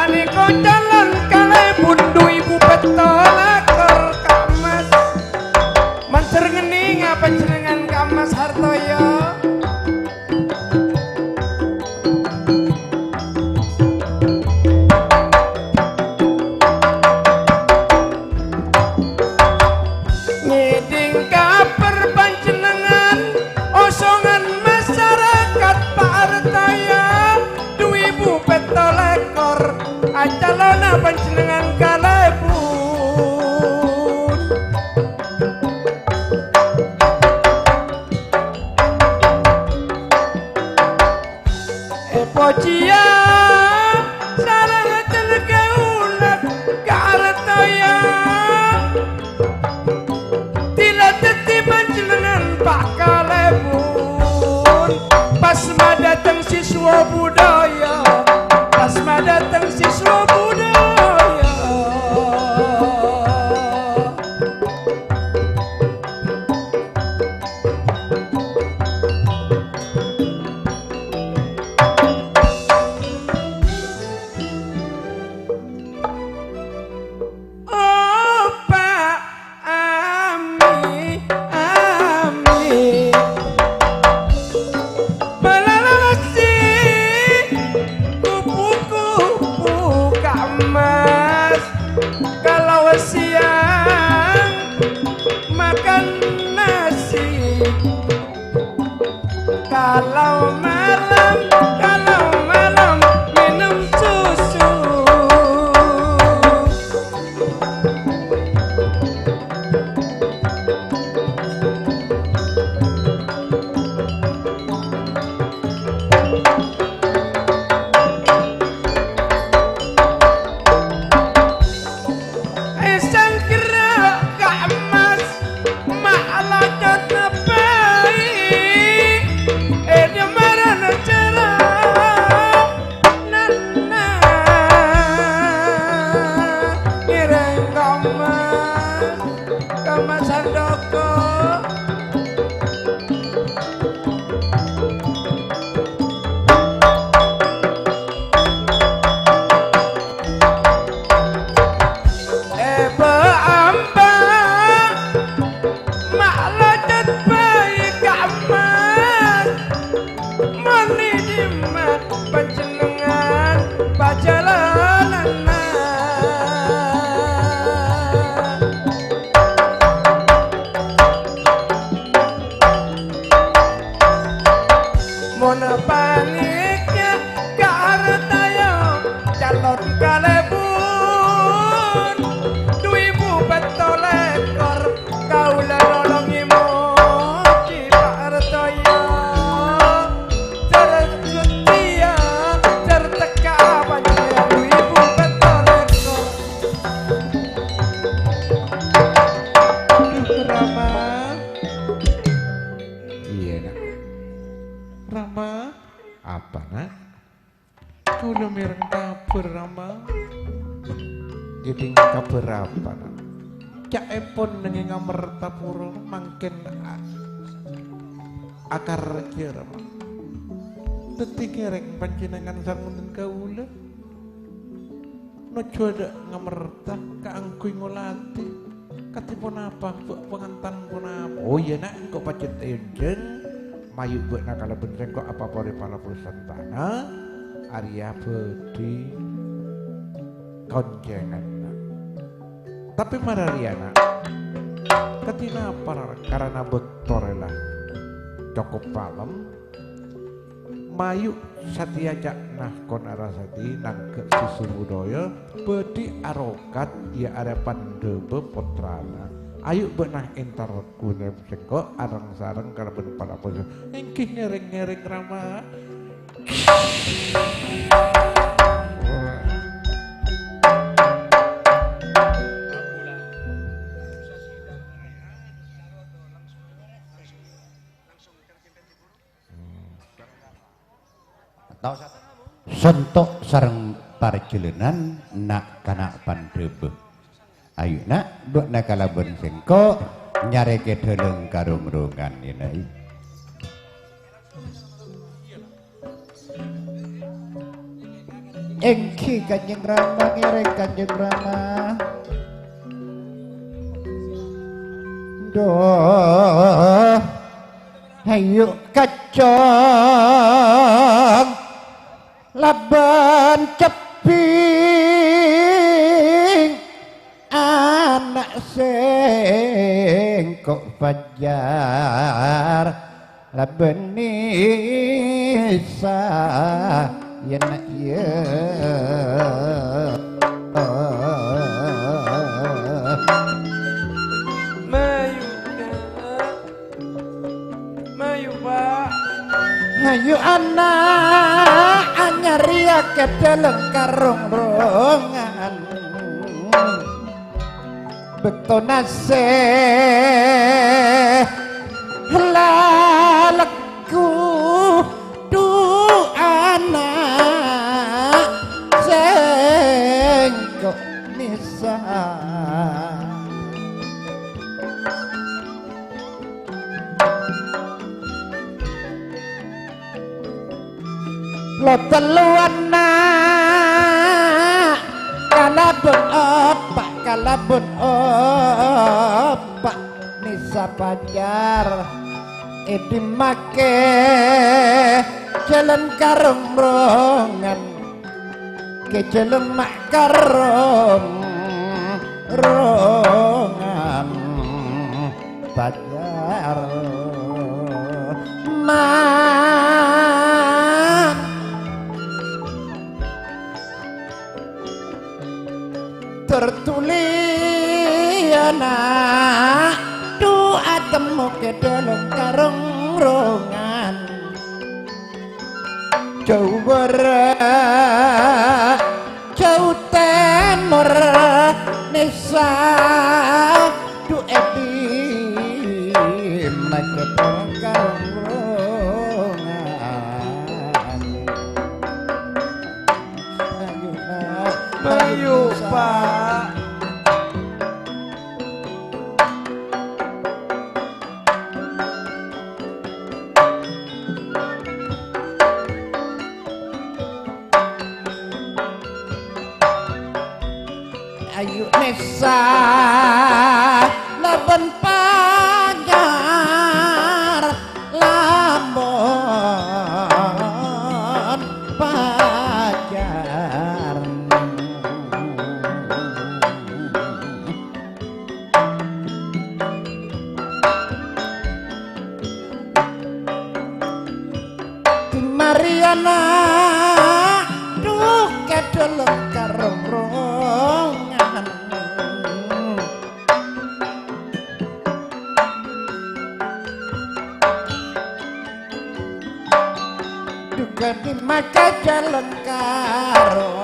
anèko calon kalè bundu ibu panjhennengngan kalèbun. Èpojhiyâ sareng ajâ kaulâ ka artaya. Dhila dhâddhi panjhennengngan pa' kalèbun. Pas madâteng siswa budaya, pas madâteng siswa budaya. Opa' ami, ami. Palalasi kupu-kupu Kak Mas. Kalau siang makan nasi. Kalau malam, kalau malam minum susu. Èsangkèrra Kak Mas, ma' lacot bhâi, è dhâmmaran cara nana ngèrèng Kak Mas, Kak Mas Sandoko. Èbâ amba, ma' lacet bhâi Kak Mas. Mon è dimma panjhennengngan pajhâlânanna. Mon panèka ka artaya calon kalèbun, du èbu pètto lèkor kaulâ nolongè moji pa' artaya. Jhâr jhâjhiyâ, jhâr tekka panjhennengngan du èbu pètto lèkor. Rama. Iyâ, Nak. Rama. Apa, Nak? Kaulâ mèreng kabhâr, Rama. Ngèdhing kabhâr apa, Nak? Ca'èpon nèngè ngamerta pura mangkèn a-, akarjâ, Rama. Dhâddhi ngèrèng panjhennengngan sareng bhunten kaulâ. Nojo adâ' ngamerta kaangghuy ngolatè. Kadhi ponapa, bâ' pangantan ponapa? Oh, iyâ, Nak, engko' pajhât èonjhâng, mayu' bâ'na kalabân sèngko' apaporè palapo santana, arèya bhâdhi kaonjhângan, Nak. Tapè mara rèya, Nak, kadhi napa, karana bâkto rè la cokop malem, mayu' satèya ca'na Konarasadi nangghâ' siswa budaya bhâdhi arokat, iyâ arèya Pandhâbâ pottrana. Ayu' bâ'na entar ghunèng sèngko' areng-sareng kalabân palapo. Èngghi ngèrèng-ngèrèng, Rama. Sonto' sareng parjhâlânan na'-kana' Pandhâbâ. Ayu, Na', bâ'na kalabân sèngko' nyarè kèdhâlâng ka rong-rongan, yâ, Na'. Èngghi, Kanjeng Rama, ngèrèng, Kanjeng Rama. Duh. Ayu kacong labân cebbhing ana' sèngko' fajar labân Nisa, yâ, Na', yâ. Mayu, Kak. Mayu, Pak. Ayu ana' anyar rèya ka dâlem karong-rongan. Bâktona sè la lagghu, dhu ana' sèngko' mèsa. Lo tello ana' kalabân eppa', kalabân eppa' mèsa pajar. Èdhimmaghi jhâlân karong-rongan. Kè jhâlân ma' karong-rongan pajar. Man. Tertuliyana dhu atemmo kè dâlem karong-rongan. Jhâu bârâ', jhâu tèmor, nèsa dhu èdhimmaghi karong-rongan. Ayo, Pak. Ayo, Pak. Ayu nèsa labân pajar, labân pajar. Mariyana dhu kè dâlem karong-rongan. Dhu kè dhimma kè dâlem karong.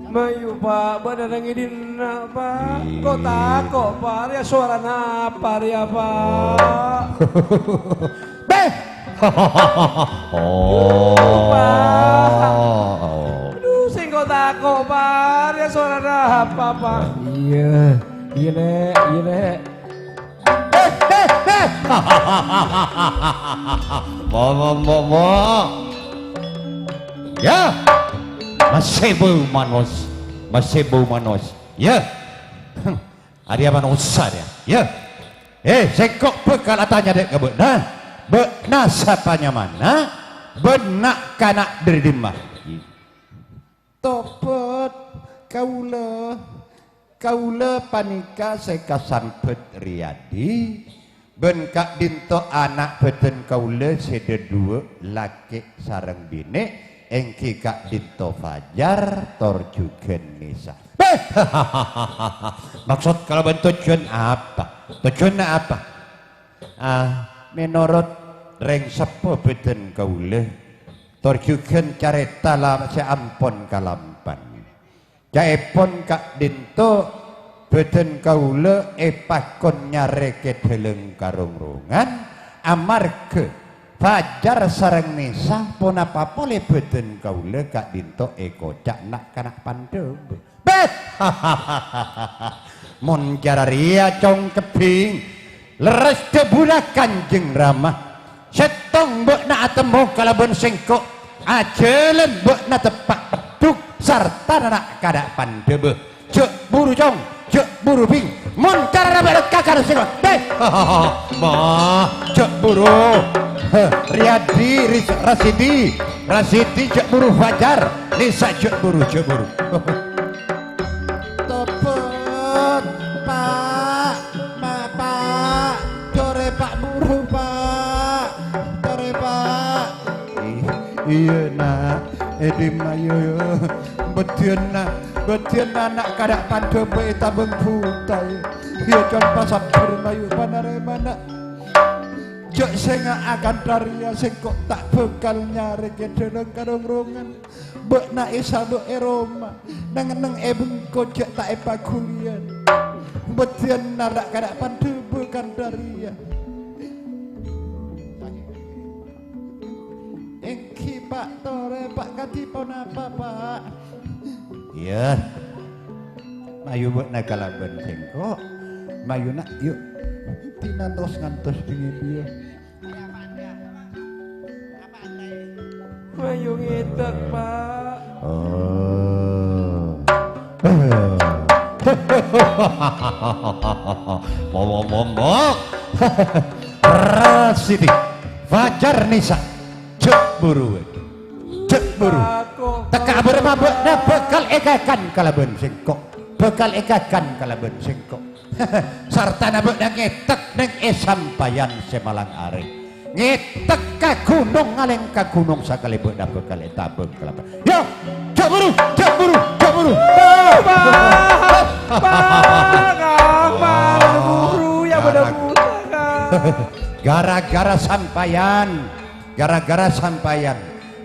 Mayu, Pak, bâdâ nang è dinna', Pak. Engko' tako', Pak. Arèya sowarana apa rèya, Pak? Beh! Oh. Aduh, Pak. Aduh, sèngko' tako', Pak. Arèya sowarana apa, Pak? Iyâ, iyâ, Lè', iyâ, Lè'. Beh, beh, beh. Mo, mo, mo, mo. Yâ. Masè bâu manos. Masè bâu manos. Yâ. Arèya manossa rèya. Yâ. Eh, sèngko' bhâkal atanya dâ' ka bâ'na. Bâ'na sapa nyamana? Bân na'-kana' dâri dimma? Tobhât, kaulâ, kaulâ panèka sè kasambhât Riyadi, bân ka'dinto ana' bhâdhân kaulâ sè dhâduwâ', lakè' sareng binè', èngghi ka'dinto Fajar tor jhughân Nisa. Beh! Maksod kalabân tojjhuwân apa? Tojjhuwânna apa? Ah, mènorot rèng seppo bhâdhân kaulâ, tor jhughân carèta la-, sè ampon kalampan. Ca'èpon ka'dinto bhâdhân kaulâ èpakon nyarè kè dâlem karong-rongan, amarghâ Fajar sareng Nisa ponapa polè bhâdhân kaulâ ka'dinto èkoca' na'-kana' pandhâbâ. Beh! Mon cara rèya, Cong Kebbhing, lerres dhâbuna Kanjeng Rama. Sèttong bâ'na atemmo kalabân sèngko', ajhâlân bâ'na teppa', duk sartana na'-kana' pandhâbâ. Jhâ' buru, Cong, jhâ' buru, Bhing. Mon carana bâ'na kakar sèngko', beh! Bah, jhâ' buru. Heh, Riyadi, Ris-, Rasidi, Rasidi, jhâ' buru, Fajar. Nisa, jhâ' buru, jhâ' buru. Tobât, Pa', Ma', Pa', torè, Pa', buru, Pa', torè, Pa'. I-, iyâ, Na', è dimma, iyâ, iyâ. Bâddhiyân, Na', bâddhiyân ana' kadhâ' pandhâ bâ' ètabâng buta, iyâ. Iyâ, can pasabbhâr, mayu panarèma, Na'. Jhâ' sènga' akantha rèya, sèngko' ta' bhâkal nyarè kèdhâlâng karongrongan. Bâ'na èsabâ' è roma, neng-enneng è bengko jhâ' ta' èpaghuliyân. Bâddhiyân nara' kadhâ' pandhâbâ kantha rèya. Èngghi, Pa', torè, Pa', kadhi ponapa, Pa'? Iyâ. Mayu bâ'na kalabân sèngko'. Mayu, Na', yu. Dinantos ngantos bingèn, iyâ. Mayu ngèdhek, Pa'. Oh. Momong-momong. Rasidi, Fajar Nisa. Jhâ' buru, wè. Jhâ' buru. Tekka' bârâmma bâ'na bhâkal èkakan kalabân sèngko'. Bhâkal èkakan kalabân sèngko'. Sartana bâ'na ngèdhek neng è sampayan sè malang arè. Ngèdhek ka ghunong, ngalèng ka ghunong, sakalè bâ'na bhâkal ètabâng kalabân. Yo, jhâ' buru, jhâ' buru, jhâ' buru. Buru, ya, buru, ya. Gara-gara sampayan, gara-gara sampayan,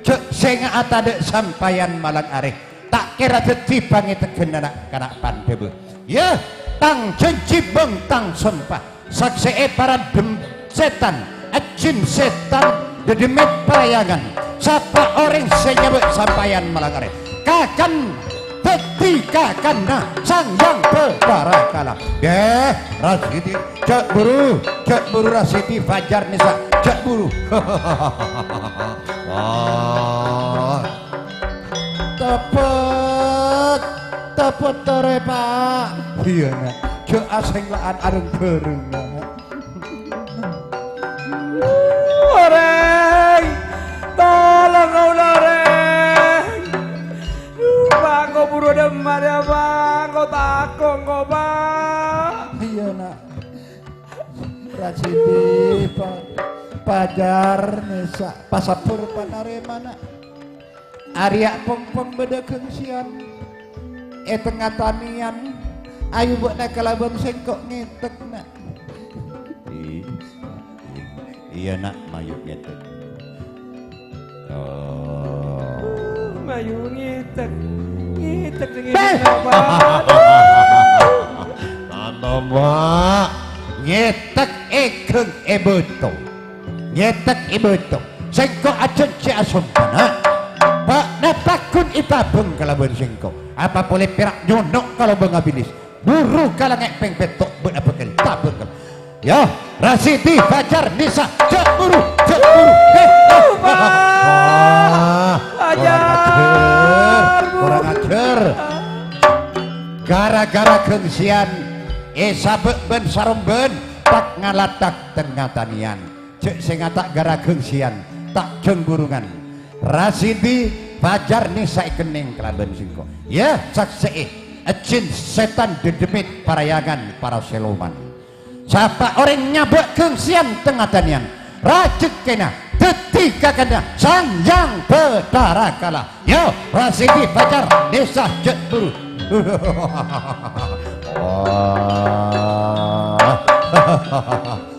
jhâ' sènga'a tadâ' sampayan malang arè. Ta' kèra dhâddhi pangèteggâna na'-kana' pandhâbâ. Yâ, tang jhânjhi bân tang sompa, saksè'è para dem-, sètan, ajin sètan, dhâddhi mèt parayangan. Sapa orèng sè nyabâ' sampayan malang arè, kakan dhâddhi kakanna Sang Hyang Bhâtara Kala. Yâ, Rasidi, jhâ' buru, jhâ' buru Rasidi, Fajar Nisa, jhâ' buru. Wah. Tepet, tepet torè, Pa'. Iyâ, Na'. Jhâ' asèngla'an areng-bhâreng, Na'. Orèng! Tolong kaulâ, orèng! Pa', engko' buru dâmma, yâ, Pa'. Engko' tako', engko', Pa'. Iyâ, Na'. Rasidi, Pa-, Fajar Nisa, pasabbhâr panarèma, Na'. Arèya' pong-pong bâdâ ghângsèyan è tengnga tanèyan. Ayu bâ'na kalabân sèngko' ngèdhek, Na'. I-, i-, iyâ, Na', mayu ngèdhek. Oh. Mayu ngèdhek. Ngèdhek, ngèdhek, Beh! Apa? Tantama. Ngèdhek èghâng è bâto. Ngèdhek è bâto. Sèngko' ajhânjhi asompana. Bâ'na pagghun ètabâng kalabân sèngko'. Apa polè pèra' nyono' ka lobângnga bilis. Buru ka langngè' pèng pètto' bâ'na bhâkal tabâng. Yâ, Rasidi, Fajar, Nisa, jhâ' buru, jhâ' buru. Eh, eh, Wah, eh. Wah, Fajar. Kurang ajar, kurang ajar. Gara-gara ghângsèyan, èsabâ' bân sarombân, tak ngalatak tengnga tanèyan. Jhâ' sèngata' gara ghângsèyan, ta' jhâng burungan. Rasidi, Fajar, Nisa èkennèng kalabân sèngko'. Yâ, saksè'è, ajin sètan dhâddhi mèt parayangan para sèloman. Sapa orèng nyabâ' ghângsèyan tengnga tanèyan, rajhekkèna dhâddhi kakanna Sang Hyang Bhâtara Kala. Yâ, Rasidi, Fajar, Nisa, jhâ' buru. Wah.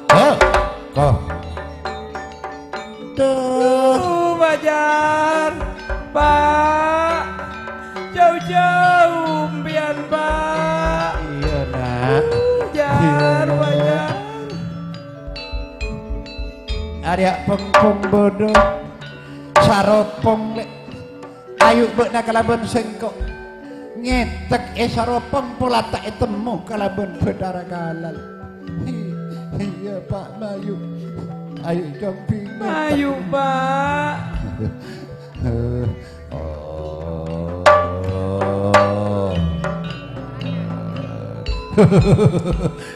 Hah? Hah? Duh. Duh, Fajar. Pa'. Jhâu-jhâu empèyan, Pa'. Iyâ, Na'. Duh, Jar, iyâ. Fajar. Arèya' pong-pong bâdâ. Saropong, Lè'. Ayu bâ'na kalabân sèngko'. Ngèdhek è saropong pola ta' ètemmo kalabân Bhâtara Kala. Iyâ, Pa', mayu. Ayu, Cong, bingèt. Mayu, Pa'. Oh.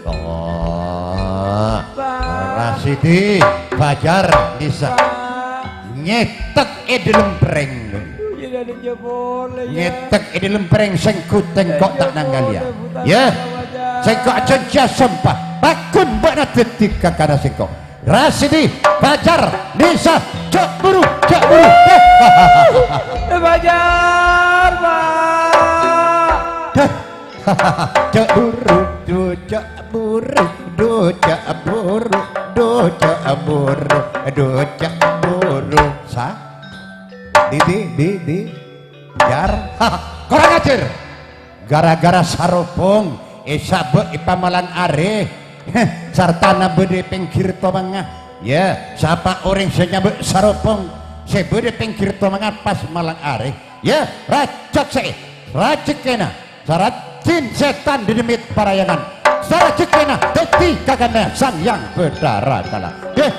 Oh. Pa'. Rasidi, Fajar, Nisa. Pa'. Ngèdhek è dhâlem pèrèng. Aduh, ya, Ngetek è dâlem pèrèng sèngko' tèngko' ta' nangghâliyâ. Yâ, sèngko' ajhânjhiyâ sompa, pagghun bâ'na dhâddhi kakana sèngko'. Rasidi, Fajar, Nisa, jhâ' buru, jhâ' buru. Fajar, Pak. Deh. Jhâ' buru, du jhâ' buru, du jhâ' buru, du jhâ' buru, du jhâ' buru. Sa? Di, di, di, di. Jar. Hah, kurang ajar. Gara-gara sarobhâng, èsabâ' è pamalang arè. Heh, sartana bâdâ è pèngghir tomangnga. Yâ, sapa orèng sè nyabâ' sarobhâng sè bâdâ è pèngghir tomangnga pas malang arè? Yâ, rajâk sè, rajhekkèna. Sarajin sètan dhâddhi paraya'an. Sarajhekkèna dhâddhi kakana Sang Hyang Bathara Kala. Deh.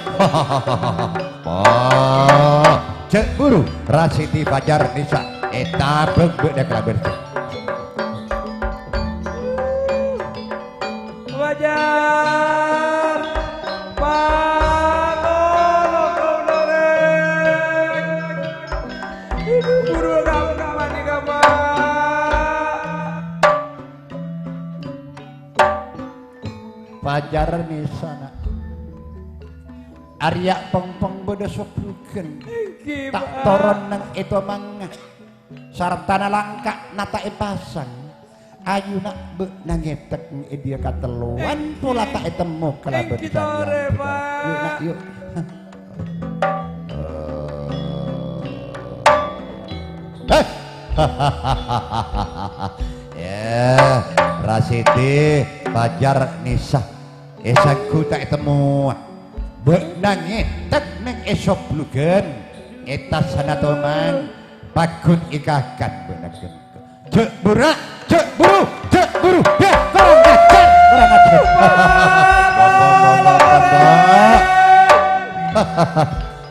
Oh, jhâ' buru, Rasidi Fajar Nisa. Ètabâng bâ'na kalabân. Fajar, patolong kaulâ, Rèng. Ibu guru kaulâ panèka, Pak. Fajar Nisa, Na'. Arèya pèng-pèng bâdâ soblugân. Èngghi, ta' Pak. Toron neng è tomangnga. Sartana langkana ta' èpasang. Ayu, Na', bâ'na ngetek è dâjâ katellowan pola ta' ètemmo kalabân Èngghi, Sang Hyang tore, Buddha. Pak. Yu, Na', yu. Heh. Yâ, Rasidi, Fajar, Nisa. Èsangghu ta' ètemmo. Bâ'na ngetek neng è soblugân. È tasanna tomang. Pagghun èkakan bâ'na ghânèka. Jhâ' buru, jhâ' buru, jhâ' buru. Yâ, kurang ajar, kurang ajar.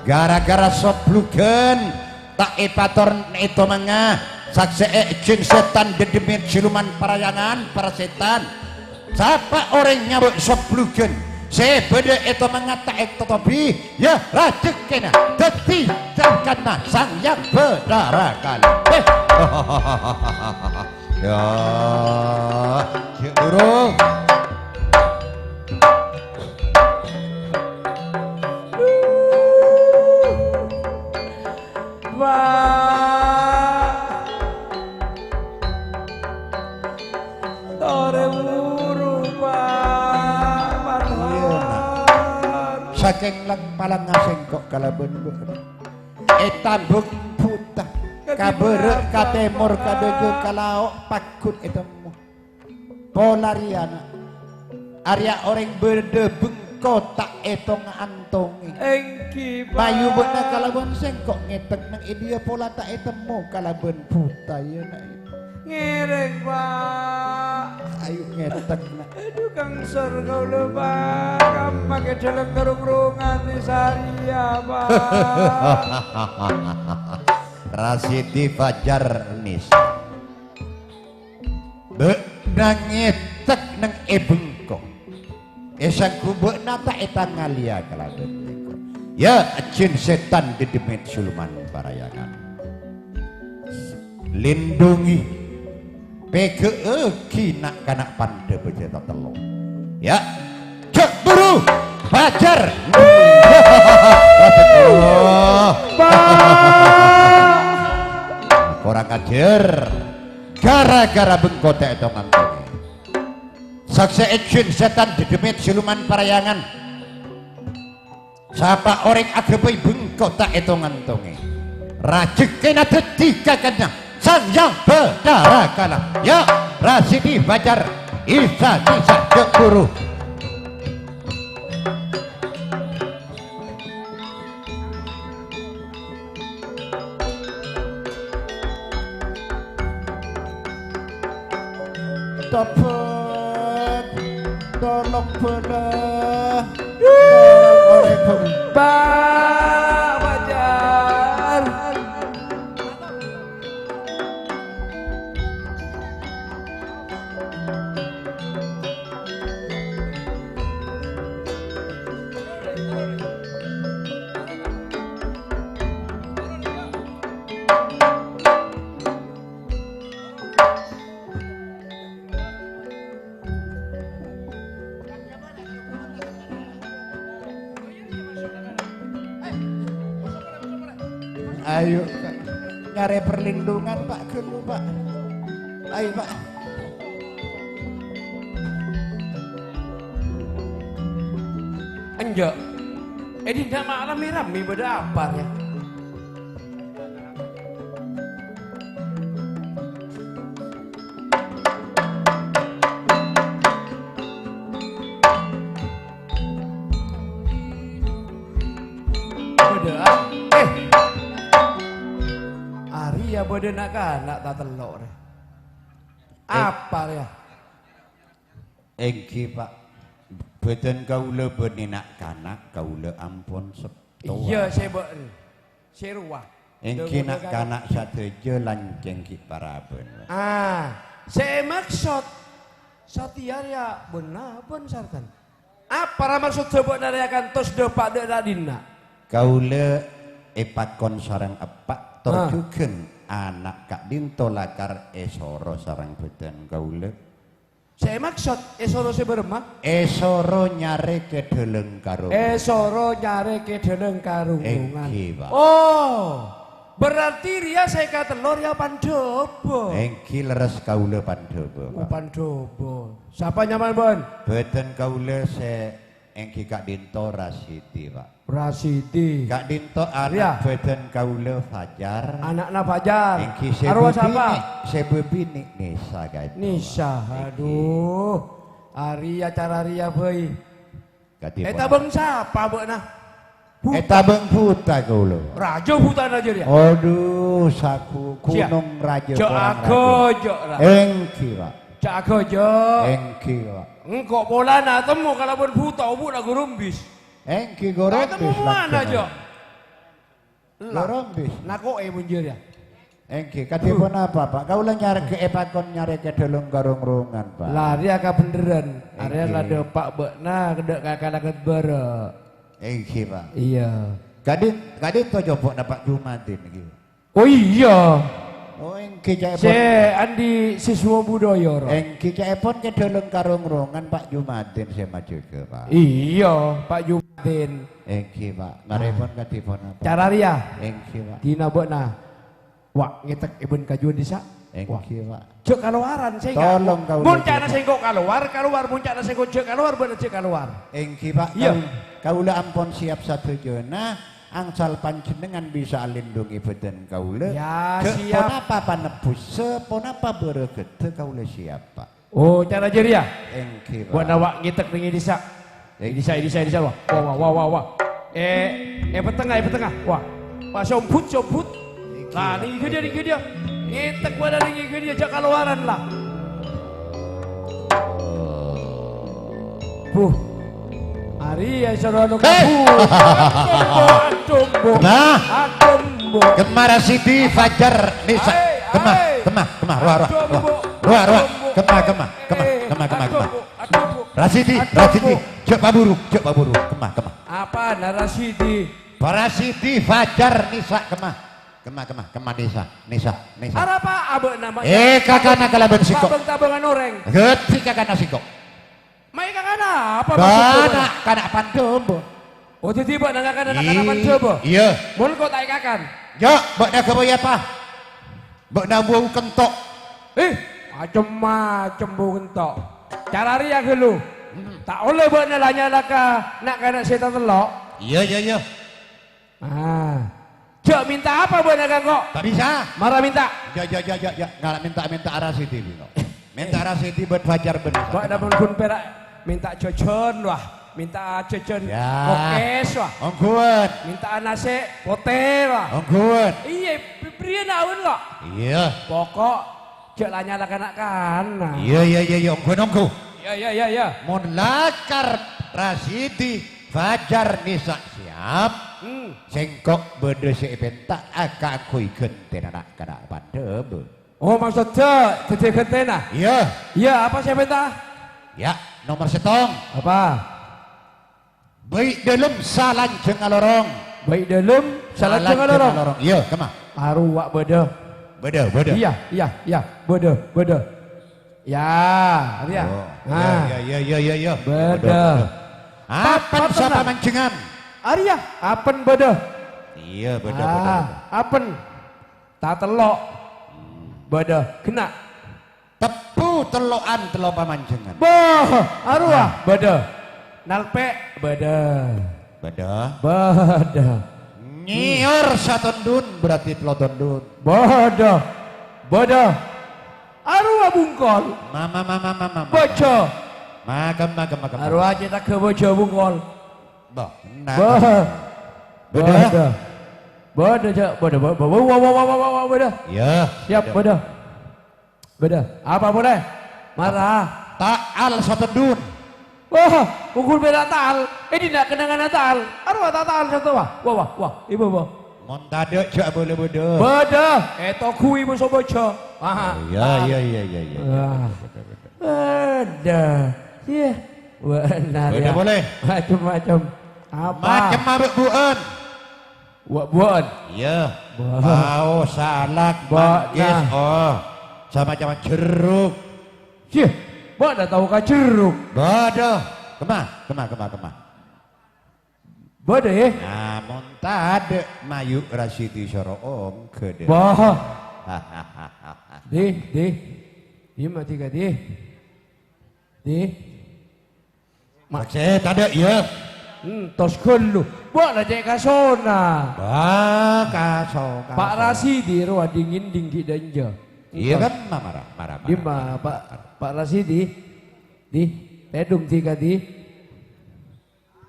Gara-gara soblugân ta' èpator è tomangnga, saksè'è jin sètan dhâddhi mèt siluman paraya'an para sètan. Sapa orèng nyabâ' soblugân sè bâdâ è tomangnga ta' ètotobi, yâ, rajhekkèna dhâddhi kakana Sang Hyang Bathara Kala. Eh. Yâ, jhâ' buru. Pak. Torè buru, Pak. Iyâ, Mat. Sakèng lang-palangnga sèngko' kalabân bâ'na. Ètambung buta. Ka bârâ', ka tèmor, ka dâjâ, ka lao', pagghun ètemmo. Pola rèya, Na'. Arèya orèng bâdâ bengko ta' ètong-antongè. Èngghi, Pak. Mayu bâ'na kalabân sèngko' ngetek neng è dâjâ pola ta' ètemmo kalabân buta, yâ, Na'. Ngèrèng, Pak. Ayu ngetek, Na'. Adu, kangsor kaulâ, Pak. Kamma kè dhâlem karung-rungan è sarèya, Pak. Rasidi Fajar Nisa. Bâ'na ngetek neng è bengko. Èsangghu bâ'na ta' ètangalèya kalabân bengko. Yâ, jin sètan dhâddhi mèt siluman paraya'an. Lindungi, pèghâ'âghi na'-kana' pandhâbhâ sè tatello. Yâ, jhâ' buru, Fajar. Astagfirullah. Kurang ajar. Gara-gara bengko ta' ètong-antongè. Saksè'è jin sètan dhâddhi mèt siluman paraya'an. Sapa orèng aghâbây bengko ta' ètong-antongè. Rajhekkèna dhâddhi kakana Sang Hyang Bathara Kala. Yâ, Rasidi Fajar, Isa, Isa, jhâ' buru. Tobât, tolong bâlâ, tolong orèng. Pak Fajar. Ayo, Pak. Nyarè perlindungan, Pak, ghâllu, Pak. Ayo, Pak. Enjâ'. È dinna' malem rame bâdâ apa, yâ? Bâdâ, ah. Eh. Arèya bâdâ na'-kana' tatello' rè. Eh. Apa rèya? Èngghi, Pak. Bâdân kaulâ bânnè na'-kana', kaulâ ampon sè towa. Iyâ, sè bâ-, sè rowa. Èngghi na'-kana' sadhâjâ lancèng ghi' parabân, Pak. Ah, sè èmaksod satèya rèya bân-abân sartan. Apa ra maksodda bâ'na rèya kantos dâpa' dâ' ra dinna'? Kaulâ èpakon sareng eppa', tor Ah. jhughân ana' ka'dinto lakar èsoro sareng bâdân kaulâ. Sè èmaksod èsoro sè bârâmma? Èsoro nyarè kadhâlâng karungan. Èsoro nyarè kadhâlâng karungan. Èngghi, Pak. Oh, berarti rèya sè katello rèya Pandhâbâ. Èngghi, lerres kaulâ Pandhâbâ, Oh, Pak. Pandhâbâ. Sapa nyamana, Bân? Bâdân kaulâ sè èngghi ka'dinto Rasidi, Pak. Rasidi. Ka'dinto ana' Iya. bâdân kaulâ Fajar. Ana'na Fajar. Èngghi sè Arwah bâbinè', sapa? sè bâbinè' Nisa ka'dinto, Nisa, Pak. Èngghi. Aduh. Arèya cara rèya, bhâi. Kadhi Ètabâng sapa bâ'na? Bu- Ètabâng buta kaulâ. Rajâ buta rajâ rèya. Aduh, saku Siap. gunung rajâ Jâ' korang rajâ. agâjâ', Ra. Èngghi, Pak. Jâ' agâjâ'. Èngghi, Pak. Engko' polana temmo kalabân buta, obu'na gorombis. Èngghi, gorombis Temmo mowana, langsung. Jâ'. Lah, Gorombis. nako'è mon jârèya. Èngghi, kadhi Huh. ponapa, Pak? Kaulâ nyarè, èpakon nyarè kadhâlâng karungan, Pak. Lah, rèya kabhendherrân. Arèya Èngghi. la dâpa' bâ'na, dâ' kakalaket bârâ'. Èngghi, Pak. Iyâ. Kadhi, ka'dinto coba napa' Jumadin, èngghi. Oh, iyâ. Oh, èngghi, ca'èpon. Sè andi' siswa budaya, Ra. Èngghi, ca'èpon kadhâlâng karungan, Pak Jumadin sè majâgâ, Pak. Iyâ, Pak Jumadin. Èngghi, Pak. Marèpon Ah. kadhi ponapa? Cara rèya. Èngghi, Pak. Dina bâ'na. Wa', ngètek èbân kajuwân dissa'. Èngghi, Wa'. Pak. Jâ' kalowaran, sèngko'. Tolong kaulâ, Mon ca'na Pak. sèngko' kalowar, kalowar. Mon ca'na sèngko' jâ' kalowar, bâ'na jâ' kalowar. Èngghi, Pak. Iyâ. Kau-, kaulâ ampon siap sadhâjâna. Angsal panjhennengngan bisa alindhungi bâdân kaulâ. Ya, Jâ' siap. ponapa panebbhussa, ponapa bârâghâddhâ kaulâ siap, Pak. Oh, cara jârèya? Èngghi, Pak. Bâ'na wa' ngètek nèng è dissa'. Èngghi. È dissa', è dissa', è dissa', wa. Wa, wa, wa, wa, wa. Eh, è petengnga, è petengnga. Wa. Wa, sombut, sombut. Èngghi, Lah, Pak. nèng è ghâdhiyâ, nèng è ghâdhiyâ. Ngètek bâ'na nèng è ghâdhiyâ, jâ' kalowaran, lah. Buh. Arèya soro anu Eh. kabu. Aduh, Bu. Nah. Aduh, Bu. Kemma Rasidi, Fajar, Nisa. Hai, Kemma, hai. kemma, kemma, rowa, rowa, Aduh, rowa. Bu. Rowa, rowa. Aduh, Bu. Kemma, kemma, kemma, Eh, kemma, kemma, aduh, kemma. Bu. Aduh, Bu. Rasidi, Aduh, Rasidi. Bu. Cè' paburu, cè' paburu. Kemma, kemma. Apa, nah, Rasidi? Rasidi, Fajar, Nisa, kemma. Kemma, kemma, kemma, Nisa, Nisa, Nisa. Arapa abâ' nama Eh, kakana kalabân sèngko'. Tabâng-tabângan orèng. Ghâdhi kakana sèngko'. Mayu kakana apa maksudnya? Kana', kana' pandhâbâ. Oh, dhâddhi bâ'na ngakan anak-anak Ih, pandhâbâ? Iyâ. Mon kok ta' èkakan? Jâ', bâ'na ghâbây apa? Bâ'na bâu kento'. Eh, macem-macem bâu kento'. Cara rèya ghâllu. Hmm. Ta' ollè bâ'na la nyalaka na'-kana' sè tatello'. Iyâ, iyâ, iyâ. Ah. Jâ' mènta apa bâ'na ka engko'? Ta' bisa. Mara mènta. Jâ', jâ', jâ', jâ', jâ'. Ngala' mènta, mènta Rasidi, Lino. Mènta Rasidi bât Fajar bân Bâ'na pon ghun pèra' mènta jhâjhân, wah. Mènta jhâjhân Ya. kokès, wah. Ongghuwân. Mènta nasè' potè, wah. Ongghuwân. Iyâ, bri-, bhriyân awen, kok. Iyâ. Pokok jâ' la nyalaka na'-kana'. Iyâ, iyâ, iyâ, iyâ. Ongghuwân, ongghu. Iyâ, iyâ, iyâ, iyâ. Mon lakar Rasidi Fajar Nisa siap. Hmm. Sèngko' bâdâ sè èpènta'a kaangghuy ghântèna na'-kana' pandhâbâ. Oh, maksodda dhâddhi ghântèna? Iyâ. Iyâ, apa sè èpènta'a? Yâ, nomer sèttong. Apa? Bâi' dhâlem salanjhângnga lorong. Bâi' dhâlem salanjhângnga Salanjhângnga lorong. lorong. Iyâ, kemma. Arowa bâdâ. Bâdâ, bâdâ. Iyâ, iyâ, iyâ. Bâdâ, bâdâ. Ya, arèya. Oh, Nah. iya, iya, iya, iya, iya. Bâdâ. Bâdâ, bâdâ. Apan Pap-, sapa papengan. manjhângan? Arèya, apan bâdâ. Iyâ, bâdâ, bâdâ, Ah, bâdâ. Apen. Tatello'. Hmm. Bâdâ. Ghenna'. Teppu tello'an tello' pamanjhângan. Bâh, arowa. Nah. Bâdâ. Nalpè'. Bâdâ. Bâdâ. Bâdâ. Nyèyor satondhun berarti tello tondhun. Bâdâ. Bâdâ. Arowa bungkol. Mama, mama, mama, mama. Bâjâ. Maghem, maghem, maghem, maghem. Arowa cètaghâ bâjâ bungkol. Bâh, nah. Bâh. Bâdâ. Bâdâ. Bâdâ, Cak. Bâdâ, bâ-, bâ-, bâ-, wa-, wa-, bâdâ. Iyâ. Siap, bâdâ. Bâdâ. Bâdâ. Apa polè? Mara. Ta'al satondhun. Wah, mongghul bela ta'al. È dinna' kennengnganna ta'al. Arowa ta' ta'al sèttong, wah. Wah, wah, wah. Ibu, wah. Mon tadâ' jhâ' bâlâ bâdâ. Bâdâ. Ètoghuwi moso bâjâ. Aha. Oh, iyâ, iyâ, iyâ, iyâ, iyâ. Wah. Bâdâ, bâdâ, bâdâ. Iyâ. Benar, ya. Bâdâ polè. Macem-macem. Apa? Macem mabuk-bukan. Wa-, bukan. Iyâ. Wah. Tao, salak, Ba-, manggis, nah. Oh. Samacem jeruk. Sih, bâ'na tao ka jeruk? Bâdâ. Kemma, kemma, kemma, kemma. Bâdâ, yâ? Nah, mon tadâ' mayu' Rasidi soro ongghâ, dâ. Wah. Di, di. Di, mati ka di. Di. Ma- Maksè tadâ', yâ? Hmm, tos ghâllu. Bâ'na cè' kasona. Wah, kaso, kaso. Pak Rasidi rowa dingin dinggi' dânjâ. Iyâ, kan, ma-, mara, mara, mara, Di, ma-, mara, Pak, mara. Pak Rasidi. Di, tèdung di ka di.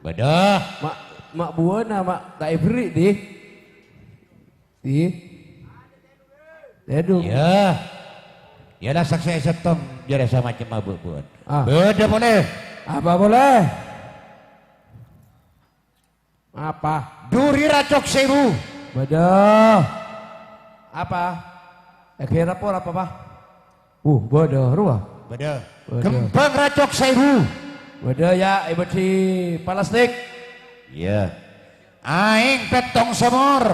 Bâdâ. Ma', ma' buwâna, ma' ta' èberri', di. Di. Tèdung. Iyâ. Iyâ la saksè sèttong jârèya samacem mabuk-bukan. Ah. Bâdâ polè. Apa polè? Apa? Duri racok sèbu. Bâdâ. Apa? Èghâbây rapor apa, Pa? Uh, bâdâ rowa. Bâdâ. Bâdâ. Kembang racok sèbu. Bâdâ, yâ, èbâdhi plastik. Iyâ. Aèng pèttong somor.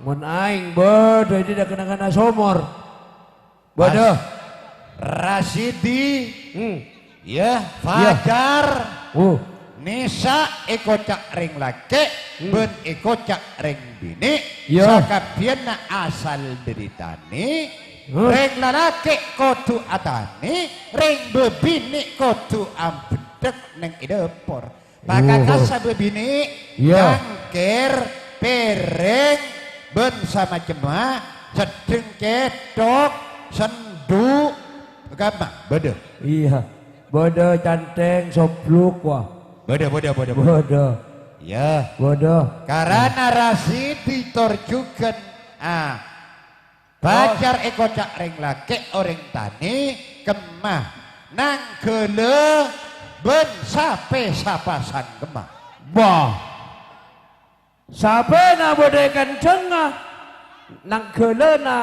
Mon aèng bâdâ, è dinna' kennengnganna somor. Bâdâ. Pas. Rasidi. Hmm. Iyâ, Iyâ. Fajar. Oh. Nisa èkoca' rèng lakè', Hmm. bân èkoca' rèng binè', Iyâ. Sakabbhiyânna asal dâri tanè, Hmm. rèng lalakè' kodhu atanè, rèng bâbinè' kodhu ambendhek neng è dâpor. Pakakassa Oh. bâbinè', Iyâ. cangkèr, pèrèng, bân samacemma, seddheng kèthok, sendu', kemma, bâdâ. Iyâ. Bâdâ canthèng sobluk, wah. Bâdâ, bâdâ, bâdâ, bâdâ. Bâdâ. Iyâ. Bâdâ. Karana Rasidi tor jhughân, ah, Fajar èkoca' rèng lakè' orèng tanè, kemma, nangghâlâ bân sapè sapasang kemma. Bah. Sapèna bâdâ è kendhengnga, nangghâlâna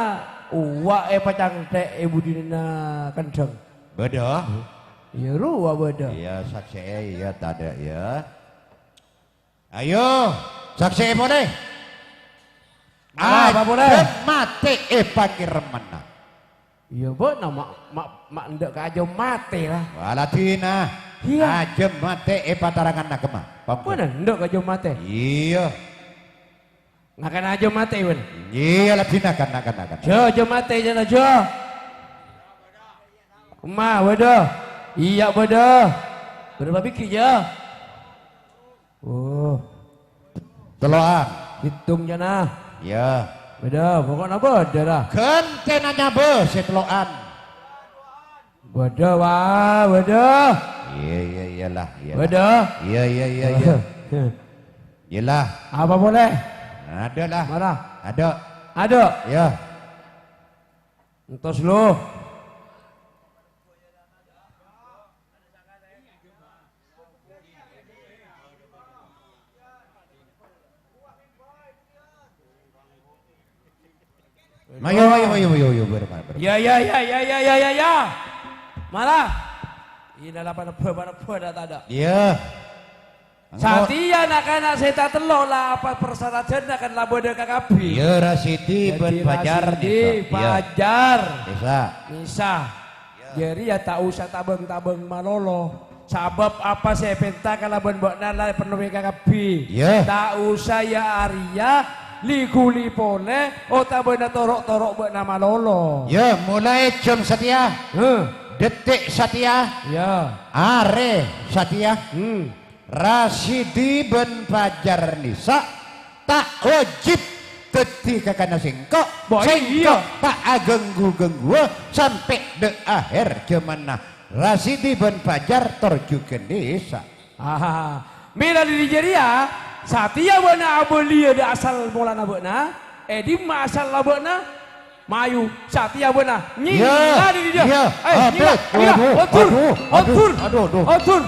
uwa' èpacangthè' è budina kendheng. Bâdâ? Iyâ, rowa bâdâ. Iyâ, saksè'è, iyâ, tadâ', iyâ. Ayo, saksè'è polè. Apa, apa polè? Ajâm matè è pangèrèmanna. Iyâ, bâ'na ma', ma', ma' endâ' ka ajâm matè, la. Waladdhinna. Iyâ. Ajâm matè è pataranganna kemma. Pambu. Bâ'na endâ' ka ajâm matè. Iyâ. Ngakan ajâm matè, bân. Iyâ, laddhinna, kan, kan, kan. Jâ, ajâm matè, jâ, la, jâ. Kemma, bâdâ. Iyâ, bâdâ. Bârâmpa bighi, jâ? Oh. Tello'an. Hitung, jâ, na. Iyâ. Bâdâ, pokokna bâdâ, la. Ghântèna nyabâ sè tello'an. Bâdâ, wa, bâdâ. Iyâ, iyâ, iyâlah, iyâlah. Bâdâ. Iyâ, iyâ, iyâ, iyâ. Iyâlah. Apa polè? Adâ, la. Mara. Adâ. Adâ. Iyâ. Entos, lo. Mayu, mayu, mayu, mayu, mayu, bârâmpa, bârâmpa. Ya, ya, ya. Mara. Ina la panebbhâ, panebbhâ, ta', tadâ'. Iyâ. Satèya na'-kana' sè tatello' la apa parsaradhânna kan la bâdâ kakabbhi. Iyâ, Rasidi bân Fajar Rasidi, nèka. Iyâ. Fajar. Nisa. Nisa. Jârèya ta' osa tabâng-tabâng malolo. Sabâb apa sè èpènta kalabân bâ'na la èpennowè kakabbhi. Iyâ. Ta' osa ya arèya Li-ghuli polè, otabâna toro'-toro' bâ'na malolo. Ya, molaè jhâm satèya. Heh. Dhetik satèya. Ya. Arè satèya. Hmm. Rasidi bân Pajar Nisa ta' wajib dhâddhi kakana sèngko'. Bâh, sèngko' iyâ. Ta' aghânggu-ghângguwâ sampè' dâ' ahèr jhâmanna Rasidi bân Pajar tor jhughân Nisa. Aha. Mèla dhâri jârèya, satèya bâ'na abâliyâ dâ' asal molana bâ'na, è dimma asalla bâ'na, mayu satèya bâ'na. Iyâ, nyèngla dhâri jâ. Iyâ. Eh, aduh, nyèngla, nyèngla. Aduh, aduh, aduh, aduh, aduh.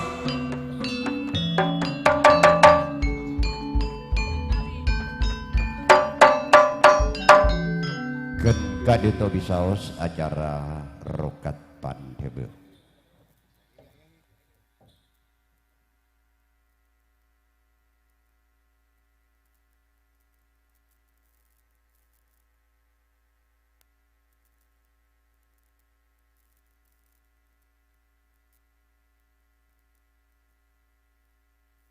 Ghân ka'dinto bisaos acara rokat